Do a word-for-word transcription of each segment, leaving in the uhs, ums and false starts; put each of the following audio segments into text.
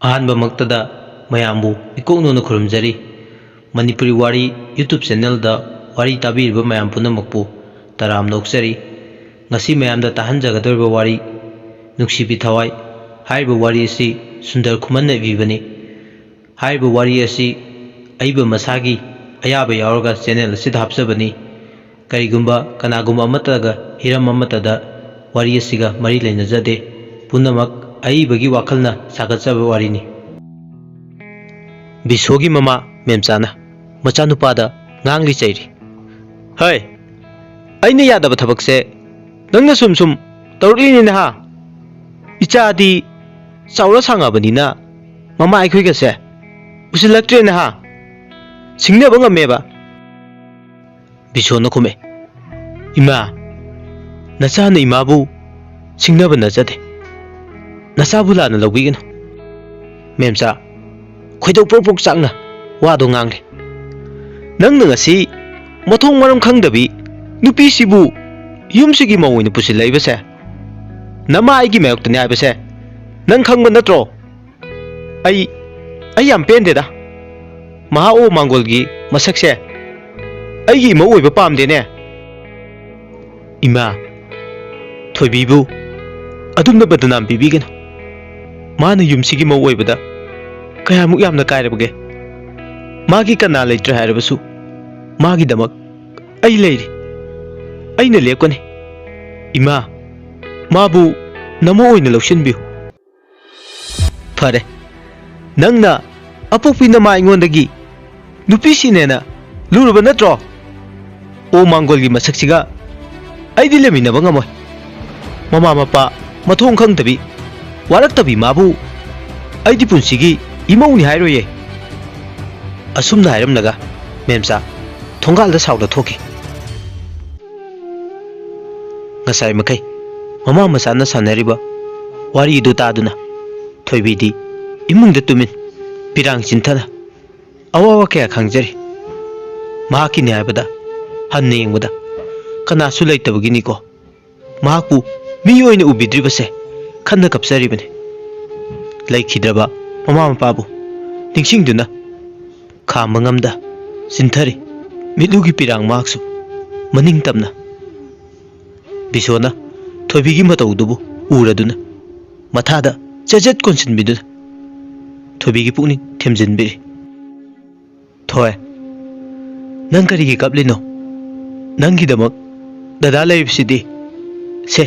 ꯑꯍꯥꯟꯕꯃꯛꯇꯗ ꯃꯌꯥꯝꯕꯨ ꯏꯀꯣꯛ ꯅꯧꯅ ꯈꯨꯔꯨꯝꯖꯔꯤ꯫ ꯃꯅꯤꯄꯨꯔꯤ ꯋꯥꯔꯤ YouTube channelꯗ ꯋꯥꯔꯤ ꯇꯥꯕꯤꯔꯤꯕ ꯃꯌꯥꯝ ꯄꯨꯝꯅꯃꯛꯄꯨ ꯇꯔꯥꯝꯅ ꯑꯣꯛꯆꯔꯤ꯫ ꯉꯁꯤ ꯃꯌꯥꯝꯗ ꯇꯥꯍꯟꯖꯒꯗꯧꯔꯤꯕ ꯋꯥꯔꯤ ꯅꯨꯡꯁꯤꯕꯤ ꯊꯋꯥꯏ ꯍꯥꯏꯔꯤꯕ ꯋꯥꯔꯤ ꯑꯁꯤ ꯁꯨꯟꯗꯔ ꯈꯨꯃꯟꯅ ꯏꯕꯤꯕꯅꯤ꯫ ꯍꯥꯏꯔꯤꯕ ꯋꯥꯔꯤ ꯑꯁꯤ ꯑꯏꯕ ꯃꯁꯥꯒꯤ ꯑꯌꯥꯕ ꯌꯥꯎꯔꯒ channel ꯑꯁꯤꯗ ꯍꯥꯞꯆꯕꯅꯤ꯫ ꯀꯔꯤꯒꯨꯝꯕ ꯀꯅꯥꯒꯨꯝꯕ ꯑꯃꯠꯇꯒ ꯍꯤꯔꯝ ꯑꯃꯠꯇꯗ ꯋꯥꯔꯤ ꯑꯁꯤꯒ ꯃꯔꯤ ꯂꯩꯅꯖꯗꯦ꯫ ꯄꯨꯝꯅꯃꯛ ꯑꯏꯕꯒꯤ ꯋꯥꯈꯜꯅ ꯁꯥꯒꯠꯆꯕ ꯋꯥꯔꯤꯅꯤ꯫ ꯕꯤꯁꯣꯒꯤ ꯃꯃꯥ ꯃꯦꯝꯆꯥꯅ ꯃꯆꯥꯅꯨꯄꯥꯗ ꯉꯥꯡꯂꯤ ꯆꯩꯔꯤ꯫ "ꯍꯩ, ꯑꯩꯅ ꯌꯥꯗꯕ ꯊꯕꯛꯁꯦ ꯅꯪꯅ ꯁꯨꯝ ꯁꯨꯝ ꯇꯧꯔꯛꯂꯤꯅꯤ ꯅꯍꯥ꯫ ꯏꯆꯥꯗꯤ ꯆꯥꯎꯔ ꯁꯥꯡꯉꯕꯅꯤꯅ ꯃꯃꯥ ꯑꯩꯈꯣꯏꯒꯁꯦ ꯎꯁꯤꯜꯂꯛꯇ꯭ꯔꯦ ꯅꯍꯥ꯫ ꯁꯤꯡꯅꯕ ꯉꯝꯃꯦꯕ"꯫ ꯕꯤꯁꯣꯅ ꯈꯨꯝꯃꯦ, "ꯏꯃꯥ, ꯅꯆꯥꯅ ꯏꯃꯥꯕꯨ ꯁꯤꯡꯅꯕ ꯅꯠꯆꯗꯦ꯫ ꯅꯆꯥꯕꯨ ꯂꯥꯟꯅ ꯂꯧꯕꯤꯒꯅꯨ"꯫ ꯃꯦꯝꯆꯥ ꯈꯣꯏꯗꯧ ꯄ꯭ꯔꯣꯛ ꯄ꯭ꯔꯣꯛ ꯆꯥꯛꯅ ꯋꯥꯗꯣ ꯉꯥꯡꯂꯦ꯫ "ꯅꯪꯅ ꯉꯁꯤ ꯃꯊꯣꯡ ꯃꯔꯝ ꯈꯪꯗꯕꯤ ꯅꯨꯄꯤꯁꯤꯕꯨ ꯌꯨꯝꯁꯤꯒꯤ ꯃꯧ ꯑꯣꯏꯅ ꯄꯨꯁꯤꯜꯂꯛꯏꯕꯁꯦ ꯅꯃꯥ ꯑꯩꯒꯤ ꯃꯥꯌꯣꯛꯇꯅꯤ ꯍꯥꯏꯕꯁꯦ ꯅꯪ ꯈꯪꯕ ꯅꯠꯇ꯭ꯔꯣ? ꯑꯩ, ꯑꯩ ꯌꯥꯝ ꯄꯦꯟꯗꯦꯗ꯫ ꯃꯍꯥꯛ ꯑꯣ ꯃꯥꯡꯒꯣꯜꯒꯤ ꯃꯁꯛꯁꯦ ꯑꯩꯒꯤ ꯏꯃꯧ ꯑꯣꯏꯕ ꯄꯥꯝꯗꯦꯅꯦ"꯫ "ꯏꯃꯥ, ꯊꯣꯏꯕꯤꯕꯨ ꯑꯗꯨꯝꯅ ꯕꯗꯅꯥꯝ ꯄꯤꯕꯤꯒꯅꯨ꯫ ꯃꯥꯅ ꯌꯨꯝꯁꯤꯒꯤ ꯃꯧ ꯑꯣꯏꯕꯗ ꯀꯌꯥꯃꯨꯛ ꯌꯥꯝꯅ ꯀꯥꯏꯔꯕꯒꯦ? ꯃꯥꯒꯤ ꯀꯅꯥ ꯂꯩꯇ꯭ꯔꯦ ꯍꯥꯏꯔꯕꯁꯨ ꯃꯥꯒꯤꯗꯃꯛ ꯑꯩ ꯂꯩꯔꯤ꯫ ꯑꯩꯅ ꯂꯦꯞꯀꯅꯤ꯫ ꯏꯃꯥ, ꯃꯥꯕꯨ ꯅꯃꯧ ꯑꯣꯏꯅ ꯂꯧꯁꯤꯟꯕꯤꯌꯨ"꯫ "ꯐꯔꯦ, ꯅꯪꯅ ꯑꯄꯣꯛꯄꯤ ꯅꯃꯥ ꯑꯩꯉꯣꯟꯗꯒꯤ ꯅꯨꯄꯤꯁꯤꯅꯦꯅ ꯂꯨꯔꯕ ꯅꯠꯇ꯭ꯔꯣ? ꯑꯣ ꯃꯥꯡꯒꯣꯜꯒꯤ ꯃꯁꯛꯁꯤꯒ ꯑꯩꯗꯤ ꯂꯩꯃꯤꯟꯅꯕ ꯉꯝꯃꯣꯏ꯫ ꯃꯃꯥ ꯃꯄꯥ ꯃꯊꯣꯡ ꯈꯪꯗꯕꯤ, ꯋꯥꯔꯛꯇꯕꯤ ꯃꯥꯕꯨ ꯑꯩꯗꯤ ꯄꯨꯟꯁꯤꯒꯤ ꯏꯃꯧꯅꯤ ꯍꯥꯏꯔꯣꯏꯌꯦ"꯫ ꯑꯁꯨꯝꯅ ꯍꯥꯏꯔꯝꯂꯒ ꯃꯦꯝꯆꯥ ꯊꯣꯡꯒꯥꯜꯗ ꯁꯥꯎꯅ ꯊꯣꯛꯈꯤ꯫ ꯉꯁꯥꯏ ꯃꯈꯩ ꯃꯃꯥ ꯃꯆꯥꯅ ꯁꯥꯟꯅꯔꯤꯕ ꯋꯥꯔꯤꯗꯨ ꯇꯥꯗꯨꯅ ꯊꯣꯏꯕꯤꯗꯤ ꯏꯃꯨꯡꯗ ꯇꯨꯃꯤꯟ, ꯄꯤꯔꯥꯡ ꯆꯤꯟꯊꯅ ꯑꯋꯥꯕ ꯀꯌꯥ ꯈꯪꯖꯔꯤ꯫ ꯃꯍꯥꯛꯀꯤꯅꯤ ꯍꯥꯏꯕꯗ ꯍꯟꯅ ꯌꯦꯡꯕꯗ ꯀꯅꯥꯁꯨ ꯂꯩꯇꯕꯒꯤꯅꯤꯀꯣ꯫ ꯃꯍꯥꯛꯄꯨ ꯃꯤ ꯑꯣꯏꯅ ꯎꯕꯤꯗ꯭ꯔꯤꯕꯁꯦ ꯈꯟꯅ ꯀꯞꯆꯔꯤꯕꯅꯤ꯫ ꯂꯩꯈꯤꯗ꯭ꯔꯕ ꯃꯃꯥ ꯃꯄꯥꯕꯨ ꯅꯤꯡꯁꯤꯡꯗꯨꯅ ꯈꯥꯝꯕ ꯉꯝꯗ ꯆꯤꯟꯊꯔꯤ꯫ ꯃꯤꯠꯂꯨꯒꯤ ꯄꯤꯔꯥꯡ ꯃꯍꯥꯛꯁꯨ ꯃꯅꯤꯡ ꯇꯝꯅ꯫ ꯕꯤꯁꯣꯅ ꯊꯣꯏꯕꯤꯒꯤ ꯃꯇꯧꯗꯨꯕꯨ ꯎꯔꯗꯨꯅ ꯃꯊꯥꯗ ꯆꯦꯠ ꯆꯦꯠ ꯀꯣꯟꯁꯤꯟꯕꯤꯗꯨꯅ ꯊꯣꯏꯕꯤꯒꯤ ꯄꯨꯛꯅꯤꯡ ꯊꯦꯝꯖꯤꯟꯕꯤꯔꯤ꯫ "ꯊꯣꯏ, ꯅꯪ ꯀꯔꯤꯒꯤ ꯀꯞꯂꯤꯅꯣ? ꯅꯪꯒꯤꯗꯃꯛ ꯗꯗꯥ ꯂꯩꯔꯤꯕꯁꯤꯗꯤ꯫ ꯁꯦ,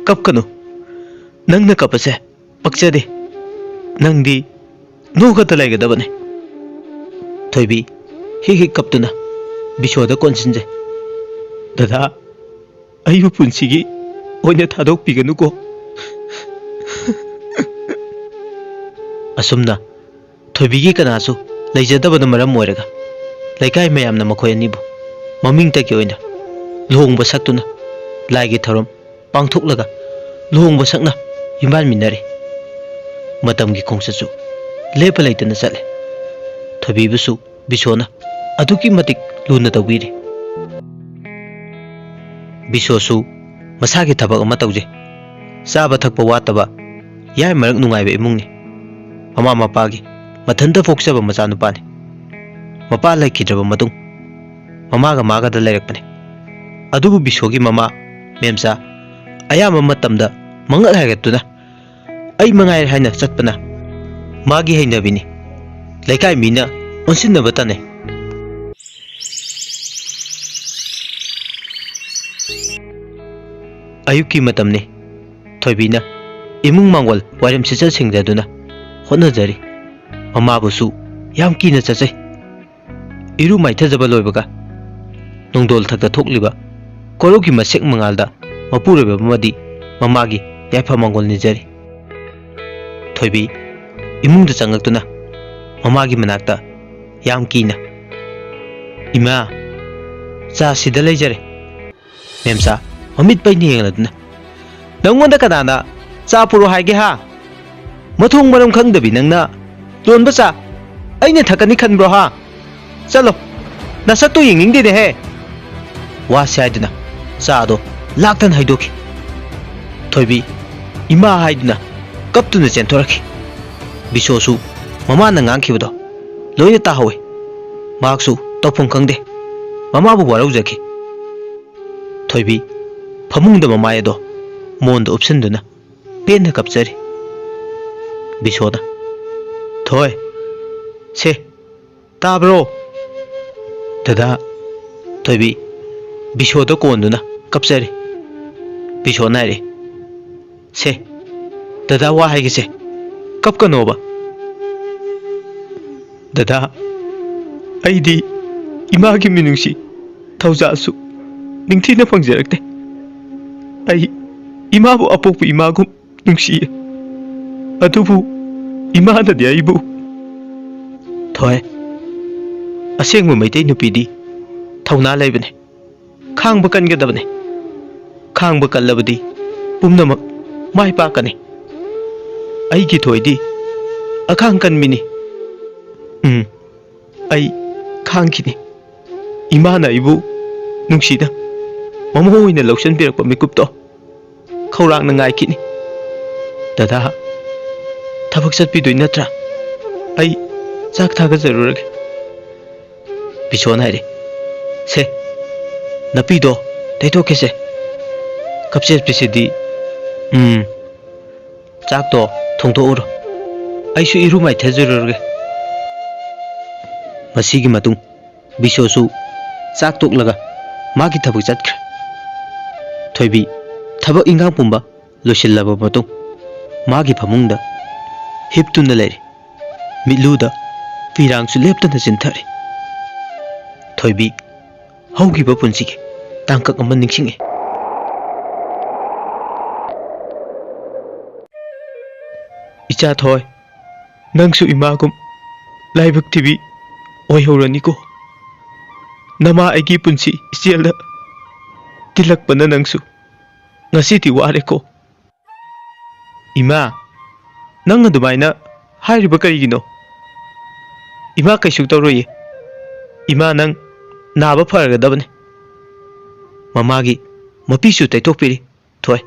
ꯀꯞꯀꯅꯨ꯫ ꯅꯪꯅ ꯀꯞꯄꯁꯦ ꯄꯛꯆꯗꯦ꯫ ꯅꯪꯗꯤ ꯅꯣꯛꯈꯛꯇ ꯂꯩꯒꯗꯕꯅꯤ꯫" ꯊꯣꯏꯕꯤ ꯍꯤꯛ ꯍꯤꯛ ꯀꯞꯇꯨꯅ ꯕꯤꯁꯣꯗ ꯀꯣꯟꯁꯤꯟꯖꯩ꯫ "ꯗꯗꯥ, ꯑꯩꯕꯨ ꯄꯨꯟꯁꯤꯒꯤ ꯑꯣꯏꯅ ꯊꯥꯗꯣꯛꯄꯤꯒꯅꯨꯀꯣ꯫" ꯑꯁꯨꯝꯅ ꯊꯣꯏꯕꯤꯒꯤ ꯀꯅꯥꯁꯨ ꯂꯩꯖꯗꯕꯅ ꯃꯔꯝ ꯑꯣꯏꯔꯒ ꯂꯩꯀꯥꯏ ꯃꯌꯥꯝꯅ ꯃꯈꯣꯏ ꯑꯅꯤꯕꯨ ꯃꯃꯤꯡꯇꯒꯤ ꯑꯣꯏꯅ ꯂꯨꯍꯣꯡꯕ ꯁꯛꯇꯨꯅ ꯂꯥꯏꯒꯤ ꯊꯧꯔꯝ ꯄꯥꯡꯊꯣꯛꯂꯒ ꯂꯨꯍꯣꯡꯕ ꯁꯛꯅ ꯌꯨꯝꯕꯥꯟꯃꯤꯟꯅꯔꯦ꯫ ꯃꯇꯝꯒꯤ ꯈꯣꯡꯆꯠꯁꯨ ꯂꯦꯞꯄ ꯂꯩꯇꯅ ꯆꯠꯂꯦ꯫ ꯊꯣꯏꯕꯤꯕꯨꯁꯨ ꯕꯤꯁꯣꯅ ꯑꯗꯨꯛꯀꯤ ꯃꯇꯤꯛ ꯂꯨꯅ ꯇꯧꯕꯤꯔꯤ꯫ ꯕꯤꯁꯣꯁꯨ ꯃꯁꯥꯒꯤ ꯊꯕꯛ ꯑꯃ ꯇꯧꯖꯩ꯫ ꯆꯥꯕ ꯊꯛꯄ ꯋꯥꯠꯇꯕ, ꯌꯥꯏ ꯃꯔꯛ ꯅꯨꯡꯉꯥꯏꯕ ꯏꯃꯨꯡꯅꯤ꯫ ꯃꯃꯥ ꯃꯄꯥꯒꯤ ꯃꯊꯟꯇ ꯄꯣꯛꯆꯕ ꯃꯆꯥꯅꯨꯄꯥꯅꯤ꯫ ꯃꯄꯥ ꯂꯩꯈꯤꯗ꯭ꯔꯕ ꯃꯇꯨꯡ ꯃꯃꯥꯒ ꯃꯥꯒꯗ ꯂꯩꯔꯛꯄꯅꯤ꯫ ꯑꯗꯨꯕꯨ ꯕꯤꯁꯣꯒꯤ ꯃꯃꯥ ꯃꯦꯝꯆꯥ ꯑꯌꯥꯝꯕ ꯃꯇꯝꯗ ꯃꯉꯛ ꯍꯥꯏꯒꯠꯇꯨꯅ "ꯑꯩ ꯃꯉꯥꯏꯔꯦ" ꯍꯥꯏꯅ ꯆꯠꯄꯅ ꯃꯥꯒꯤ ꯍꯩꯅꯕꯤꯅꯤ꯫ ꯂꯩꯀꯥꯏ ꯃꯤꯅ ꯑꯣꯟꯁꯤꯟꯅꯕ ꯇꯥꯟꯅꯩ꯫ ꯑꯌꯨꯛꯀꯤ ꯃꯇꯝꯅꯤ꯫ ꯊꯣꯏꯕꯤꯅ ꯏꯃꯨꯡ ꯃꯥꯡꯒꯣꯜ ꯋꯥꯏꯔꯝ ꯁꯤꯠꯆ ꯁꯦꯡꯖꯗꯨꯅ ꯍꯣꯠꯅꯖꯔꯤ꯫ ꯃꯃꯥꯕꯨꯁꯨ ꯌꯥꯝ ꯀꯤꯅ ꯆꯠꯆꯩ꯫ ꯏꯔꯨ ꯃꯥꯏꯊꯖꯕ ꯂꯣꯏꯕꯒ ꯅꯣꯡꯗꯣꯜ ꯊꯛꯇ ꯊꯣꯛꯂꯤꯕ ꯀꯣꯔꯧꯒꯤ ꯃꯁꯦꯛ ꯃꯉꯥꯜꯗ ꯃꯄꯨꯔꯣꯏꯕ ꯑꯃꯗꯤ ꯃꯃꯥꯒꯤ ꯌꯥꯏꯐ ꯃꯪꯒꯣꯜ ꯅꯤꯖꯔꯤ꯫ ꯊꯣꯏꯕꯤ ꯏꯃꯨꯡꯗ ꯆꯪꯂꯛꯇꯨꯅ ꯃꯃꯥꯒꯤ ꯃꯅꯥꯛꯇ ꯌꯥꯝ ꯀꯤꯅ, "ꯏꯃꯥ, ꯆꯥ ꯁꯤꯗ ꯂꯩꯖꯔꯦ꯫" ꯃꯦꯝꯆꯥ ꯃꯃꯤꯠ ꯄꯩꯅ ꯌꯦꯡꯂꯗꯨꯅ, "ꯅꯪꯉꯣꯟꯗ ꯀꯅꯥꯅ ꯆꯥ ꯄꯨꯔꯛꯑꯣ ꯍꯥꯏꯒꯦ ꯍꯥ? ꯃꯊꯣꯡ ꯃꯔꯝ ꯈꯪꯗꯕꯤ ꯅꯪꯅ ꯂꯣꯟꯕ ꯆꯥ ꯑꯩꯅ ꯊꯛꯀꯅꯤ ꯈꯟꯕ꯭ꯔꯣ ꯍꯥ? ꯆꯠꯂꯣ, ꯅꯁꯛꯇꯣ ꯌꯦꯡꯅꯤꯡꯗꯦꯅꯦꯍꯦ!" ꯋꯥꯁꯦ ꯍꯥꯏꯗꯨꯅ ꯆꯥꯗꯣ ꯂꯥꯛꯇꯅ ꯍꯩꯗꯣꯛꯈꯤ꯫ ꯊꯣꯏꯕꯤ ꯏꯃꯥ ꯍꯥꯏꯗꯨꯅ ꯀꯞꯇꯨꯅ ꯆꯦꯟꯊꯣꯔꯛꯈꯤ꯫ ꯕꯤꯁꯣꯁꯨ ꯃꯃꯥꯅ ꯉꯥꯡꯈꯤꯕꯗꯣ ꯂꯣꯏꯅ ꯇꯥꯍꯧꯏ꯫ ꯃꯍꯥꯛꯁꯨ ꯇꯧꯐꯝ ꯈꯪꯗꯦ꯫ ꯃꯃꯥꯕꯨ ꯋꯥꯔꯧꯖꯈꯤ꯫ ꯊꯣꯏꯕꯤ ꯐꯃꯨꯡꯗ ꯃꯃꯥꯏ ꯑꯗꯣ ꯃꯣꯟꯗ ꯎꯞꯁꯤꯟꯗꯨꯅ ꯄꯦꯟꯅ ꯀꯞꯆꯔꯤ꯫ ꯕꯤꯁꯣꯅ, "ꯊꯣꯏ, ꯁꯦ, ꯇꯥꯕ꯭ꯔꯣ?" ꯗꯗꯥ꯫ ꯊꯣꯏꯕꯤ ꯕꯤꯁꯣꯗ ꯀꯣꯟꯗꯨꯅ ꯀꯞꯆꯔꯤ꯫ ꯕꯤꯁꯣꯅ ꯍꯥꯏꯔꯤ, "ꯁꯦ, ꯗꯗꯥ ꯋꯥ ꯍꯥꯏꯒꯦꯁꯦ, ꯀꯞꯀꯅꯣꯕ꯫" "ꯗꯗꯥ, ꯑꯩꯗꯤ ꯏꯃꯥꯒꯤ ꯃꯤꯅꯨꯡꯁꯤ ꯊꯧꯖꯥꯜꯁꯨ ꯅꯤꯡꯊꯤꯅ ꯐꯪꯖꯔꯛꯇꯦ꯫ ꯑꯩ ꯏꯃꯥꯕꯨ ꯑꯄꯣꯛꯄ ꯏꯃꯥꯒꯨꯝ ꯅꯨꯡꯁꯤꯌꯦ꯫ ꯑꯗꯨꯕꯨ ꯏꯃꯥꯅꯗꯤ ꯑꯩꯕꯨ"꯫ "ꯊꯣꯏ, ꯑꯁꯦꯡꯕ ꯃꯩꯇꯩ ꯅꯨꯄꯤꯗꯤ ꯊꯧꯅꯥ ꯂꯩꯕꯅꯦ꯫ ꯈꯥꯡꯕ ꯀꯟꯒꯗꯕꯅꯦ꯫ ꯈꯥꯡꯕ ꯀꯜꯂꯕꯗꯤ ꯄꯨꯝꯅꯃꯛ ꯃꯥꯏ ꯄꯥꯛꯀꯅꯤ꯫ ꯑꯩꯒꯤ ꯊꯣꯏꯗꯤ ꯑꯈꯥꯡ ꯀꯟꯕꯤꯅꯤ꯫ ꯎꯝ, ꯑꯩ ꯈꯥꯡꯈꯤꯅꯤ꯫ ꯏꯃꯥꯅ ꯑꯩꯕꯨ ꯅꯨꯡꯁꯤꯅ ꯃꯃꯧ ꯑꯣꯏꯅ ꯂꯧꯁꯤꯟꯕꯤꯔꯛꯄ ꯃꯤꯀꯨꯞꯇꯣ ꯈꯧꯔꯥꯡꯅ ꯉꯥꯏꯈꯤꯅꯤ꯫ ꯗꯗꯥ, ꯊꯕꯛ ꯆꯠꯄꯤꯗꯣꯏ ꯅꯠꯇ꯭ꯔꯥ? ꯑꯩ ꯆꯥꯛ ꯊꯥꯒꯠꯆꯔꯨꯔꯒꯦ꯫" ꯕꯤꯁꯣꯅ ꯍꯥꯏꯔꯦ, "ꯁꯦ, ꯅꯥꯄꯤꯗꯣ ꯇꯩꯊꯣꯛꯀꯦꯁꯦ꯫ ꯀꯞꯆꯦꯠꯄꯤꯁꯤꯗꯤ, ꯎꯝ, ꯆꯥꯛꯇꯣ ꯊꯣꯡꯗꯣꯛꯎꯔꯣ꯫ ꯑꯩꯁꯨ ꯏꯔꯨ ꯃꯥꯏꯊꯖꯔꯨꯔꯒꯦ꯫" ꯃꯁꯤꯒꯤ ꯃꯇꯨꯡ ꯕꯤꯁꯣꯁꯨ ꯆꯥꯛ ꯇꯣꯛꯂꯒ ꯃꯥꯒꯤ ꯊꯕꯛ ꯆꯠꯈ꯭ꯔꯦ꯫ ꯊꯣꯏꯕꯤ ꯊꯕꯛ ꯏꯟꯈꯥꯡ ꯄꯨꯝꯕ ꯂꯣꯏꯁꯤꯜꯂꯕ ꯃꯇꯨꯡ ꯃꯥꯒꯤ ꯐꯃꯨꯡꯗ ꯍꯤꯞꯇꯨꯅ ꯂꯩꯔꯤ꯫ ꯃꯤꯠꯂꯨꯗ ꯄꯤꯔꯥꯡꯁꯨ ꯂꯦꯞꯇꯅ ꯆꯤꯟꯊꯔꯤ꯫ ꯊꯣꯏꯕꯤ ꯍꯧꯈꯤꯕ ꯄꯨꯟꯁꯤꯒꯤ ꯇꯥꯡꯀꯛ ꯑꯃ ꯅꯤꯡꯁꯤꯡꯉꯤ꯫ "ꯏꯆꯥ ꯊꯣꯏ, ꯅꯪꯁꯨ ꯏꯃꯥꯒꯨꯝ ꯂꯥꯏꯕꯛ ꯊꯤꯕꯤ ꯑꯣꯏꯍꯧꯔꯅꯤꯀꯣ꯫ ꯅꯃꯥ ꯑꯩꯒꯤ ꯄꯨꯟꯁꯤ ꯏꯆꯦꯜꯗ ꯇꯤꯜꯂꯛꯄꯅ ꯅꯪꯁꯨ ꯉꯁꯤꯗꯤ ꯋꯥꯔꯦꯀꯣ꯫" "ꯏꯃꯥ, ꯅꯪ ꯑꯗꯨꯃꯥꯏꯅ ꯍꯥꯏꯔꯤꯕ ꯀꯔꯤꯒꯤꯅꯣ? ꯏꯃꯥ ꯀꯩꯁꯨ ꯇꯧꯔꯣꯏꯌꯦ꯫ ꯏꯃꯥ, ꯅꯪ ꯅꯥꯕ ꯐꯔꯒꯗꯕꯅꯤ꯫" ꯃꯃꯥꯒꯤ ꯃꯄꯤꯁꯨ ꯇꯩꯊꯣꯛꯄꯤꯔꯤ꯫ "ꯊꯣꯏ,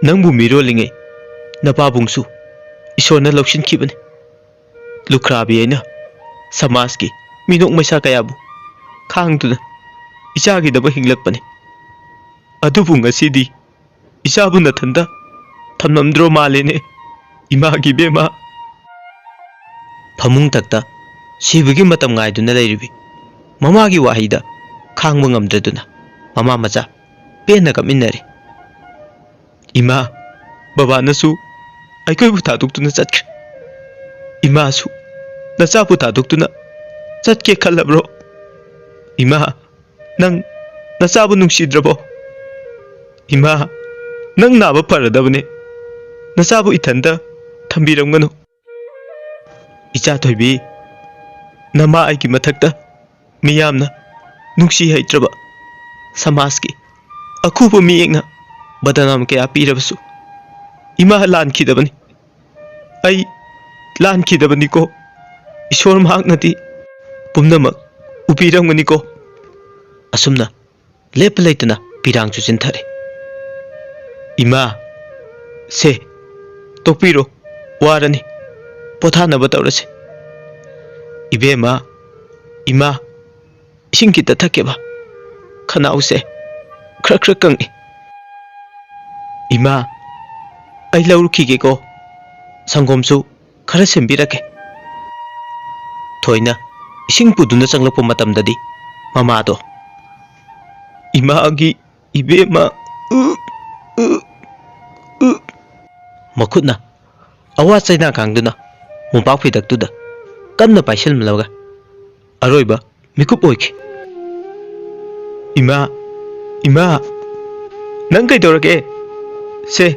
ꯅꯪꯕꯨ ꯃꯤꯔꯣꯜꯂꯤꯉꯩ ꯅꯄꯥꯕꯨꯡꯁꯨ ꯏꯁꯣꯔꯅ ꯂꯧꯁꯤꯟꯈꯤꯕꯅꯤ꯫ ꯂꯨꯈ꯭ꯔꯥꯕꯤ ꯑꯩꯅ ꯁꯃꯥꯖꯀꯤ ꯃꯤꯅꯣꯛ ꯃꯩꯁꯥ ꯀꯌꯥꯕꯨ ꯈꯥꯡꯗꯨꯅ ꯏꯆꯥꯒꯤꯗꯃꯛ ꯍꯤꯡꯂꯛꯄꯅꯤ꯫ ꯑꯗꯨꯕꯨ ꯉꯁꯤꯗꯤ ꯏꯆꯥꯕꯨ ꯅꯊꯟꯗ ꯊꯝꯂꯝꯗ꯭ꯔꯣ ꯃꯥꯜꯂꯦꯅꯦ, ꯏꯃꯥꯒꯤ ꯏꯕꯦꯝꯃ꯫ ꯐꯃꯨꯡ ꯊꯛꯇ ꯁꯤꯕꯒꯤ ꯃꯇꯝ ꯉꯥꯏꯗꯨꯅ ꯂꯩꯔꯤꯕꯤ ꯃꯃꯥꯒꯤ ꯋꯥꯍꯩꯗ ꯈꯥꯡꯕ ꯉꯝꯗ꯭ꯔꯗꯨꯅ ꯃꯃꯥ ꯃꯆꯥ ꯄꯦꯟꯅ ꯀꯞꯃꯤꯟꯅꯔꯤ꯫ "ꯏꯃꯥ, ꯕꯕꯥꯅꯁꯨ ꯑꯩꯈꯣꯏꯕꯨ ꯊꯥꯗꯣꯛꯇꯨꯅ ꯆꯠꯈ꯭ꯔꯦ꯫ ꯏꯃꯥꯁꯨ ꯅꯆꯥꯕꯨ ꯊꯥꯗꯣꯛꯇꯨꯅ ꯆꯠꯀꯦ ꯈꯜꯂꯕ꯭ꯔꯣ? ꯏꯃꯥ, ꯅꯪ ꯅꯆꯥꯕꯨ ꯅꯨꯡꯁꯤꯗ꯭ꯔꯕꯣ? ꯏꯃꯥ, ꯅꯪ ꯅꯥꯕ ꯐꯔꯗꯕꯅꯦ꯫ ꯅꯆꯥꯕꯨ ꯏꯊꯟꯇ ꯊꯝꯕꯤꯔꯝꯒꯅꯨ꯫ ꯏꯆꯥ ꯊꯣꯏꯕꯤ, ꯅꯃꯥ ꯑꯩꯒꯤ ꯃꯊꯛꯇ ꯃꯤꯌꯥꯝꯅ ꯅꯨꯡꯁꯤ ꯍꯩꯇ꯭ꯔꯕ ꯁꯃꯥꯖꯀꯤ ꯑꯈꯨꯕ ꯃꯤꯌꯦꯛꯅ ꯕꯗꯅꯥꯝ ꯀꯌꯥ ꯄꯤꯔꯕꯁꯨ, ꯏꯃꯥ ꯂꯥꯟꯈꯤꯗꯕꯅꯤ꯫ ꯑꯩ ꯂꯥꯟꯈꯤꯗꯕꯅꯤꯀꯣ꯫ ꯏꯁꯣꯔ ꯃꯍꯥꯛꯅꯗꯤ ꯄꯨꯝꯅꯃꯛ ꯎꯕꯤꯔꯝꯒꯅꯤꯀꯣ꯫" ꯑꯁꯨꯝꯅ ꯂꯦꯞꯄ ꯂꯩꯇꯅ ꯄꯤꯔꯥꯡ ꯆꯨꯁꯤꯟꯊꯔꯦ꯫ "ꯏꯃꯥ, ꯁꯦ, ꯇꯣꯛꯄꯤꯔꯣ, ꯋꯥꯔꯅꯤ, ꯄꯣꯊꯥꯅꯕ ꯇꯧꯔꯁꯦ꯫ ꯏꯕꯦꯝꯃ, ꯏꯃꯥ, ꯏꯁꯤꯡ ꯈꯤꯇ ꯊꯛꯀꯦꯕ, ꯈꯅꯥꯎꯁꯦ ꯈꯔ ꯈꯔ ꯀꯪꯉꯦ꯫ ꯏꯃꯥ, ꯑꯩ ꯂꯧꯔꯨꯈꯤꯒꯦꯀꯣ, ꯁꯪꯒꯣꯝꯁꯨ ꯈꯔ ꯁꯦꯝꯕꯤꯔꯛꯀꯦ꯫" ꯊꯣꯏꯅ ꯏꯁꯤꯡ ꯄꯨꯗꯨꯅ ꯆꯪꯂꯛꯄ ꯃꯇꯝꯗꯗꯤ ꯃꯃꯥꯗꯣ, "ꯏꯃꯥꯒꯤ ꯏꯕꯦꯝꯃ", ꯎ, ꯎ, ꯎ, ꯃꯈꯨꯠꯅ ꯑꯋꯥ ꯆꯩꯅꯥ ꯀꯥꯡꯗꯨꯅ ꯃꯣꯝꯄꯥꯛ ꯐꯤꯗꯛꯇꯨꯗ ꯀꯟꯅ ꯄꯥꯏꯁꯤꯜꯂꯒ ꯑꯔꯣꯏꯕ ꯃꯤꯀꯨꯞ ꯑꯣꯏꯈꯤ꯫ "ꯏꯃꯥ, ꯏꯃꯥ, ꯅꯪ ꯀꯩꯗꯧꯔꯒꯦ? ꯁꯦ,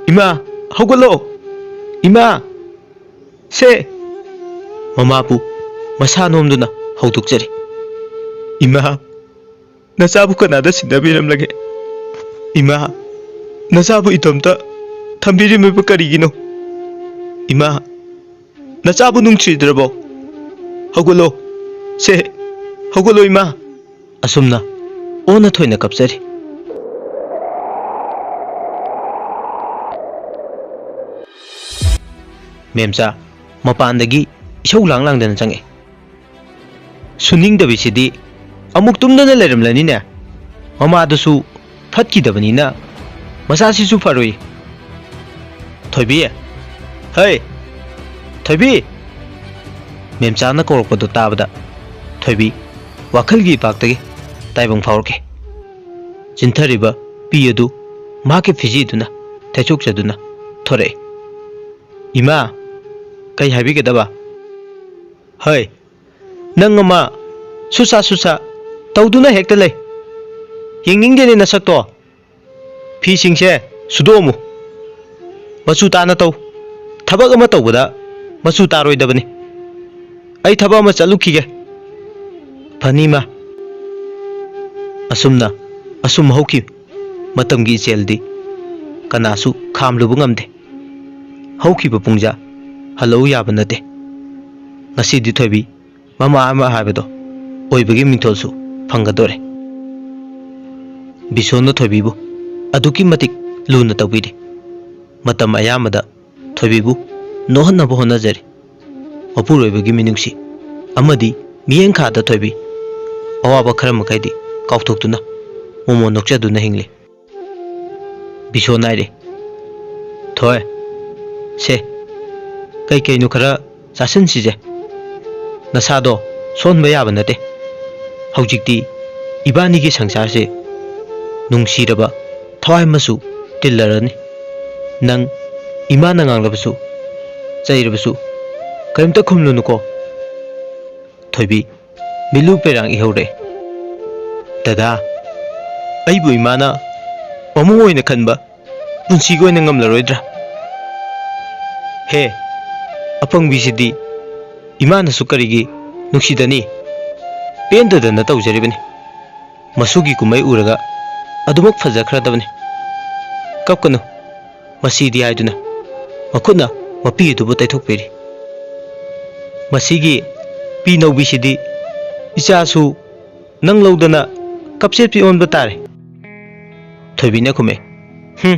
ꯏꯃꯥ, ꯍꯧꯒꯠꯂꯣ! ꯏꯃꯥ, ꯁꯦ!" ꯃꯃꯥꯕꯨ ꯃꯁꯥ ꯅꯣꯝꯗꯨꯅ ꯍꯧꯗꯣꯛꯆꯔꯤ꯫ "ꯏꯃꯥ, ꯅꯆꯥꯕꯨ ꯀꯅꯥꯗ ꯁꯤꯟꯅꯕꯤꯔꯝꯂꯒꯦ? ꯏꯃꯥ, ꯅꯆꯥꯕꯨ ꯏꯇꯣꯝꯇ ꯊꯝꯕꯤꯔꯝꯃꯤꯕ ꯀꯔꯤꯒꯤꯅꯣ? ꯏꯃꯥ, ꯅꯆꯥꯕꯨ ꯅꯨꯡꯁꯤꯗ꯭ꯔꯕꯣ? ꯍꯧꯒꯠꯂꯣ, ꯁꯦ, ꯍꯧꯒꯠꯂꯣ ꯏꯃꯥ!" ꯑꯁꯨꯝꯅ ꯑꯣꯟꯅ ꯊꯣꯏꯅ ꯀꯞꯆꯔꯤ꯫ ꯃꯦꯝꯆꯥ ꯃꯄꯥꯟꯗꯒꯤ ꯏꯁꯧ ꯂꯥꯡ ꯂꯥꯡꯗꯅ ꯆꯪꯉꯛꯑꯦ꯫ ꯁꯨꯅꯤꯡꯗꯕꯤꯁꯤꯗꯤ ꯑꯃꯨꯛ ꯇꯨꯝꯗꯅ ꯂꯩꯔꯝꯂꯅꯤꯅꯦ꯫ ꯃꯃꯥꯗꯨꯁꯨ ꯐꯠꯈꯤꯗꯕꯅꯤꯅ ꯃꯆꯥꯁꯤꯁꯨ ꯐꯔꯣꯏ꯫ "ꯊꯣꯏꯕꯤ! ꯍꯩ! ꯊꯣꯏꯕꯤ!" ꯃꯦꯝꯆꯥꯅ ꯀꯧꯔꯛꯄꯗꯨ ꯇꯥꯕꯗ ꯊꯣꯏꯕꯤ ꯋꯥꯈꯜꯒꯤ ꯏꯄꯥꯛꯇꯒꯤ ꯇꯥꯏꯕꯪ ꯐꯥꯎꯔꯛꯈꯤ꯫ ꯆꯤꯟꯊꯔꯤꯕ ꯄꯤ ꯑꯗꯨ ꯃꯍꯥꯛꯀꯤ ꯐꯤꯖꯤꯗꯨꯅ ꯊꯩꯊꯣꯛꯆꯗꯨꯅ ꯊꯣꯔꯛꯏ꯫ "ꯏꯃꯥ, ꯀꯩ ꯍꯥꯏꯕꯤꯒꯗꯕ?" "ꯍꯩ, ꯅꯪ ꯑꯃ ꯁꯨꯁꯥ ꯁꯨꯁꯥ ꯇꯧꯗꯨꯅ ꯍꯦꯛꯇ ꯂꯩ꯫ ꯌꯦꯡꯅꯤꯡꯗꯦꯅꯦ ꯅꯁꯛꯇꯣ꯫ ꯐꯤꯁꯤꯡꯁꯦ ꯁꯨꯗꯣꯛꯑꯝꯃꯨ꯫ ꯃꯆꯨ ꯇꯥꯅ ꯇꯧ꯫ ꯊꯕꯛ ꯑꯃ ꯇꯧꯕꯗ ꯃꯆꯨ ꯇꯥꯔꯣꯏꯗꯕꯅꯤ꯫ ꯑꯩ ꯊꯕꯛ ꯑꯃ ꯆꯠꯂꯨꯈꯤꯒꯦ꯫ ꯐꯅꯤ, ꯏꯃꯥ꯫" ꯑꯁꯨꯝꯅ ꯑꯁꯨꯝ ꯍꯧꯈꯤ꯫ ꯃꯇꯝꯒꯤ ꯏꯆꯦꯜꯗꯤ ꯀꯅꯥꯁꯨ ꯈꯥꯝꯂꯨꯕ ꯉꯝꯗꯦ꯫ ꯍꯧꯈꯤꯕ ꯄꯨꯡꯖꯥ ꯍꯜꯂꯛꯎ ꯌꯥꯕ ꯅꯠꯇꯦ꯫ ꯉꯁꯤꯗꯤ ꯊꯣꯏꯕꯤ ꯃꯃꯥ ꯑꯃ ꯍꯥꯏꯕꯗꯣ ꯑꯣꯏꯕꯒꯤ ꯃꯤꯡꯊꯣꯜꯁꯨ ꯐꯪꯒꯗꯣꯔꯦ꯫ ꯕꯤꯁꯣꯟꯅ ꯊꯣꯏꯕꯤꯕꯨ ꯑꯗꯨꯛꯀꯤ ꯃꯇꯤꯛ ꯂꯨꯅ ꯇꯧꯕꯤꯔꯤ꯫ ꯃꯇꯝ ꯑꯌꯥꯝꯕꯗ ꯊꯣꯏꯕꯤꯕꯨ ꯅꯣꯛꯍꯟꯅꯕ ꯍꯣꯠꯅꯖꯔꯤ꯫ ꯃꯄꯨꯔꯣꯏꯕꯒꯤ ꯃꯤꯅꯨꯡꯁꯤ ꯑꯃꯗꯤ ꯃꯤꯠꯌꯦꯡꯈꯥꯗ ꯊꯣꯏꯕꯤ ꯑꯋꯥꯕ ꯈꯔ ꯃꯈꯩꯗꯤ ꯀꯥꯎꯊꯣꯛꯇꯨꯅ ꯃꯣꯃꯣꯟ ꯅꯣꯛꯆꯗꯨꯅ ꯍꯤꯡꯂꯤ꯫ ꯕꯤꯁꯣ ꯅꯥꯏꯔꯦ꯫ "ꯊꯣꯏ, ꯁꯦ, ꯀꯩ ꯀꯩꯅꯣ ꯈꯔ ꯆꯥꯁꯤꯟꯁꯤꯁꯦ꯫ ꯅꯁꯥꯗꯣ ꯁꯣꯟꯕ ꯌꯥꯕ ꯅꯠꯇꯦ꯫ ꯍꯧꯖꯤꯛꯇꯤ ꯏꯕꯥꯅꯤꯒꯤ ꯁꯪꯁꯥꯔꯁꯦ ꯅꯨꯡꯁꯤꯔꯕ ꯊꯋꯥꯏ ꯑꯃꯁꯨ ꯇꯤꯜꯂꯔꯅꯤ꯫ ꯅꯪ ꯏꯃꯥꯅ ꯉꯥꯡꯂꯕꯁꯨ, ꯆꯩꯔꯕꯁꯨ ꯀꯔꯤꯝꯇ ꯈꯨꯝꯂꯨꯅꯨꯀꯣ꯫" ꯊꯣꯏꯕꯤ ꯃꯤꯠꯂꯨ ꯄꯦꯔꯥꯡ ꯏꯍꯧꯔꯦ꯫ "ꯗꯗꯥ, ꯑꯩꯕꯨ ꯏꯃꯥꯅ ꯃꯃꯧ ꯑꯣꯏꯅ ꯈꯟꯕ ꯄꯨꯟꯁꯤꯒꯤ ꯑꯣꯏꯅ ꯉꯝꯂꯔꯣꯏꯗ꯭ꯔꯥ? ꯍꯦ, ꯑꯄꯪꯕꯤꯁꯤꯗꯤ ꯏꯃꯥꯅꯁꯨ ꯀꯔꯤꯒꯤ ꯅꯨꯡꯁꯤꯗꯅꯤ? ꯄꯦꯟꯗꯗꯅ ꯇꯧꯖꯔꯤꯕꯅꯤ꯫ ꯃꯁꯨꯒꯤ ꯀꯨꯝꯍꯩ ꯎꯔꯒ ꯑꯗꯨꯃꯛ ꯐꯖꯈ꯭ꯔꯗꯕꯅꯤ꯫ ꯀꯞꯀꯅꯨ, ꯃꯁꯤꯗꯤ" ꯍꯥꯏꯗꯨꯅ ꯃꯈꯨꯠꯅ ꯃꯄꯤ ꯑꯗꯨꯕꯨ ꯇꯩꯊꯣꯛꯄꯤꯔꯤ꯫ "ꯃꯁꯤꯒꯤ ꯄꯤ ꯅꯧꯕꯤꯁꯤꯗꯤ ꯏꯆꯥꯁꯨ ꯅꯪ ꯂꯧꯗꯅ ꯀꯞꯆꯦꯠꯄꯤ ꯑꯣꯟꯕ ꯇꯥꯔꯦ꯫" ꯊꯣꯏꯕꯤꯅ ꯈꯨꯝꯃꯦ, "ꯍꯨꯝ,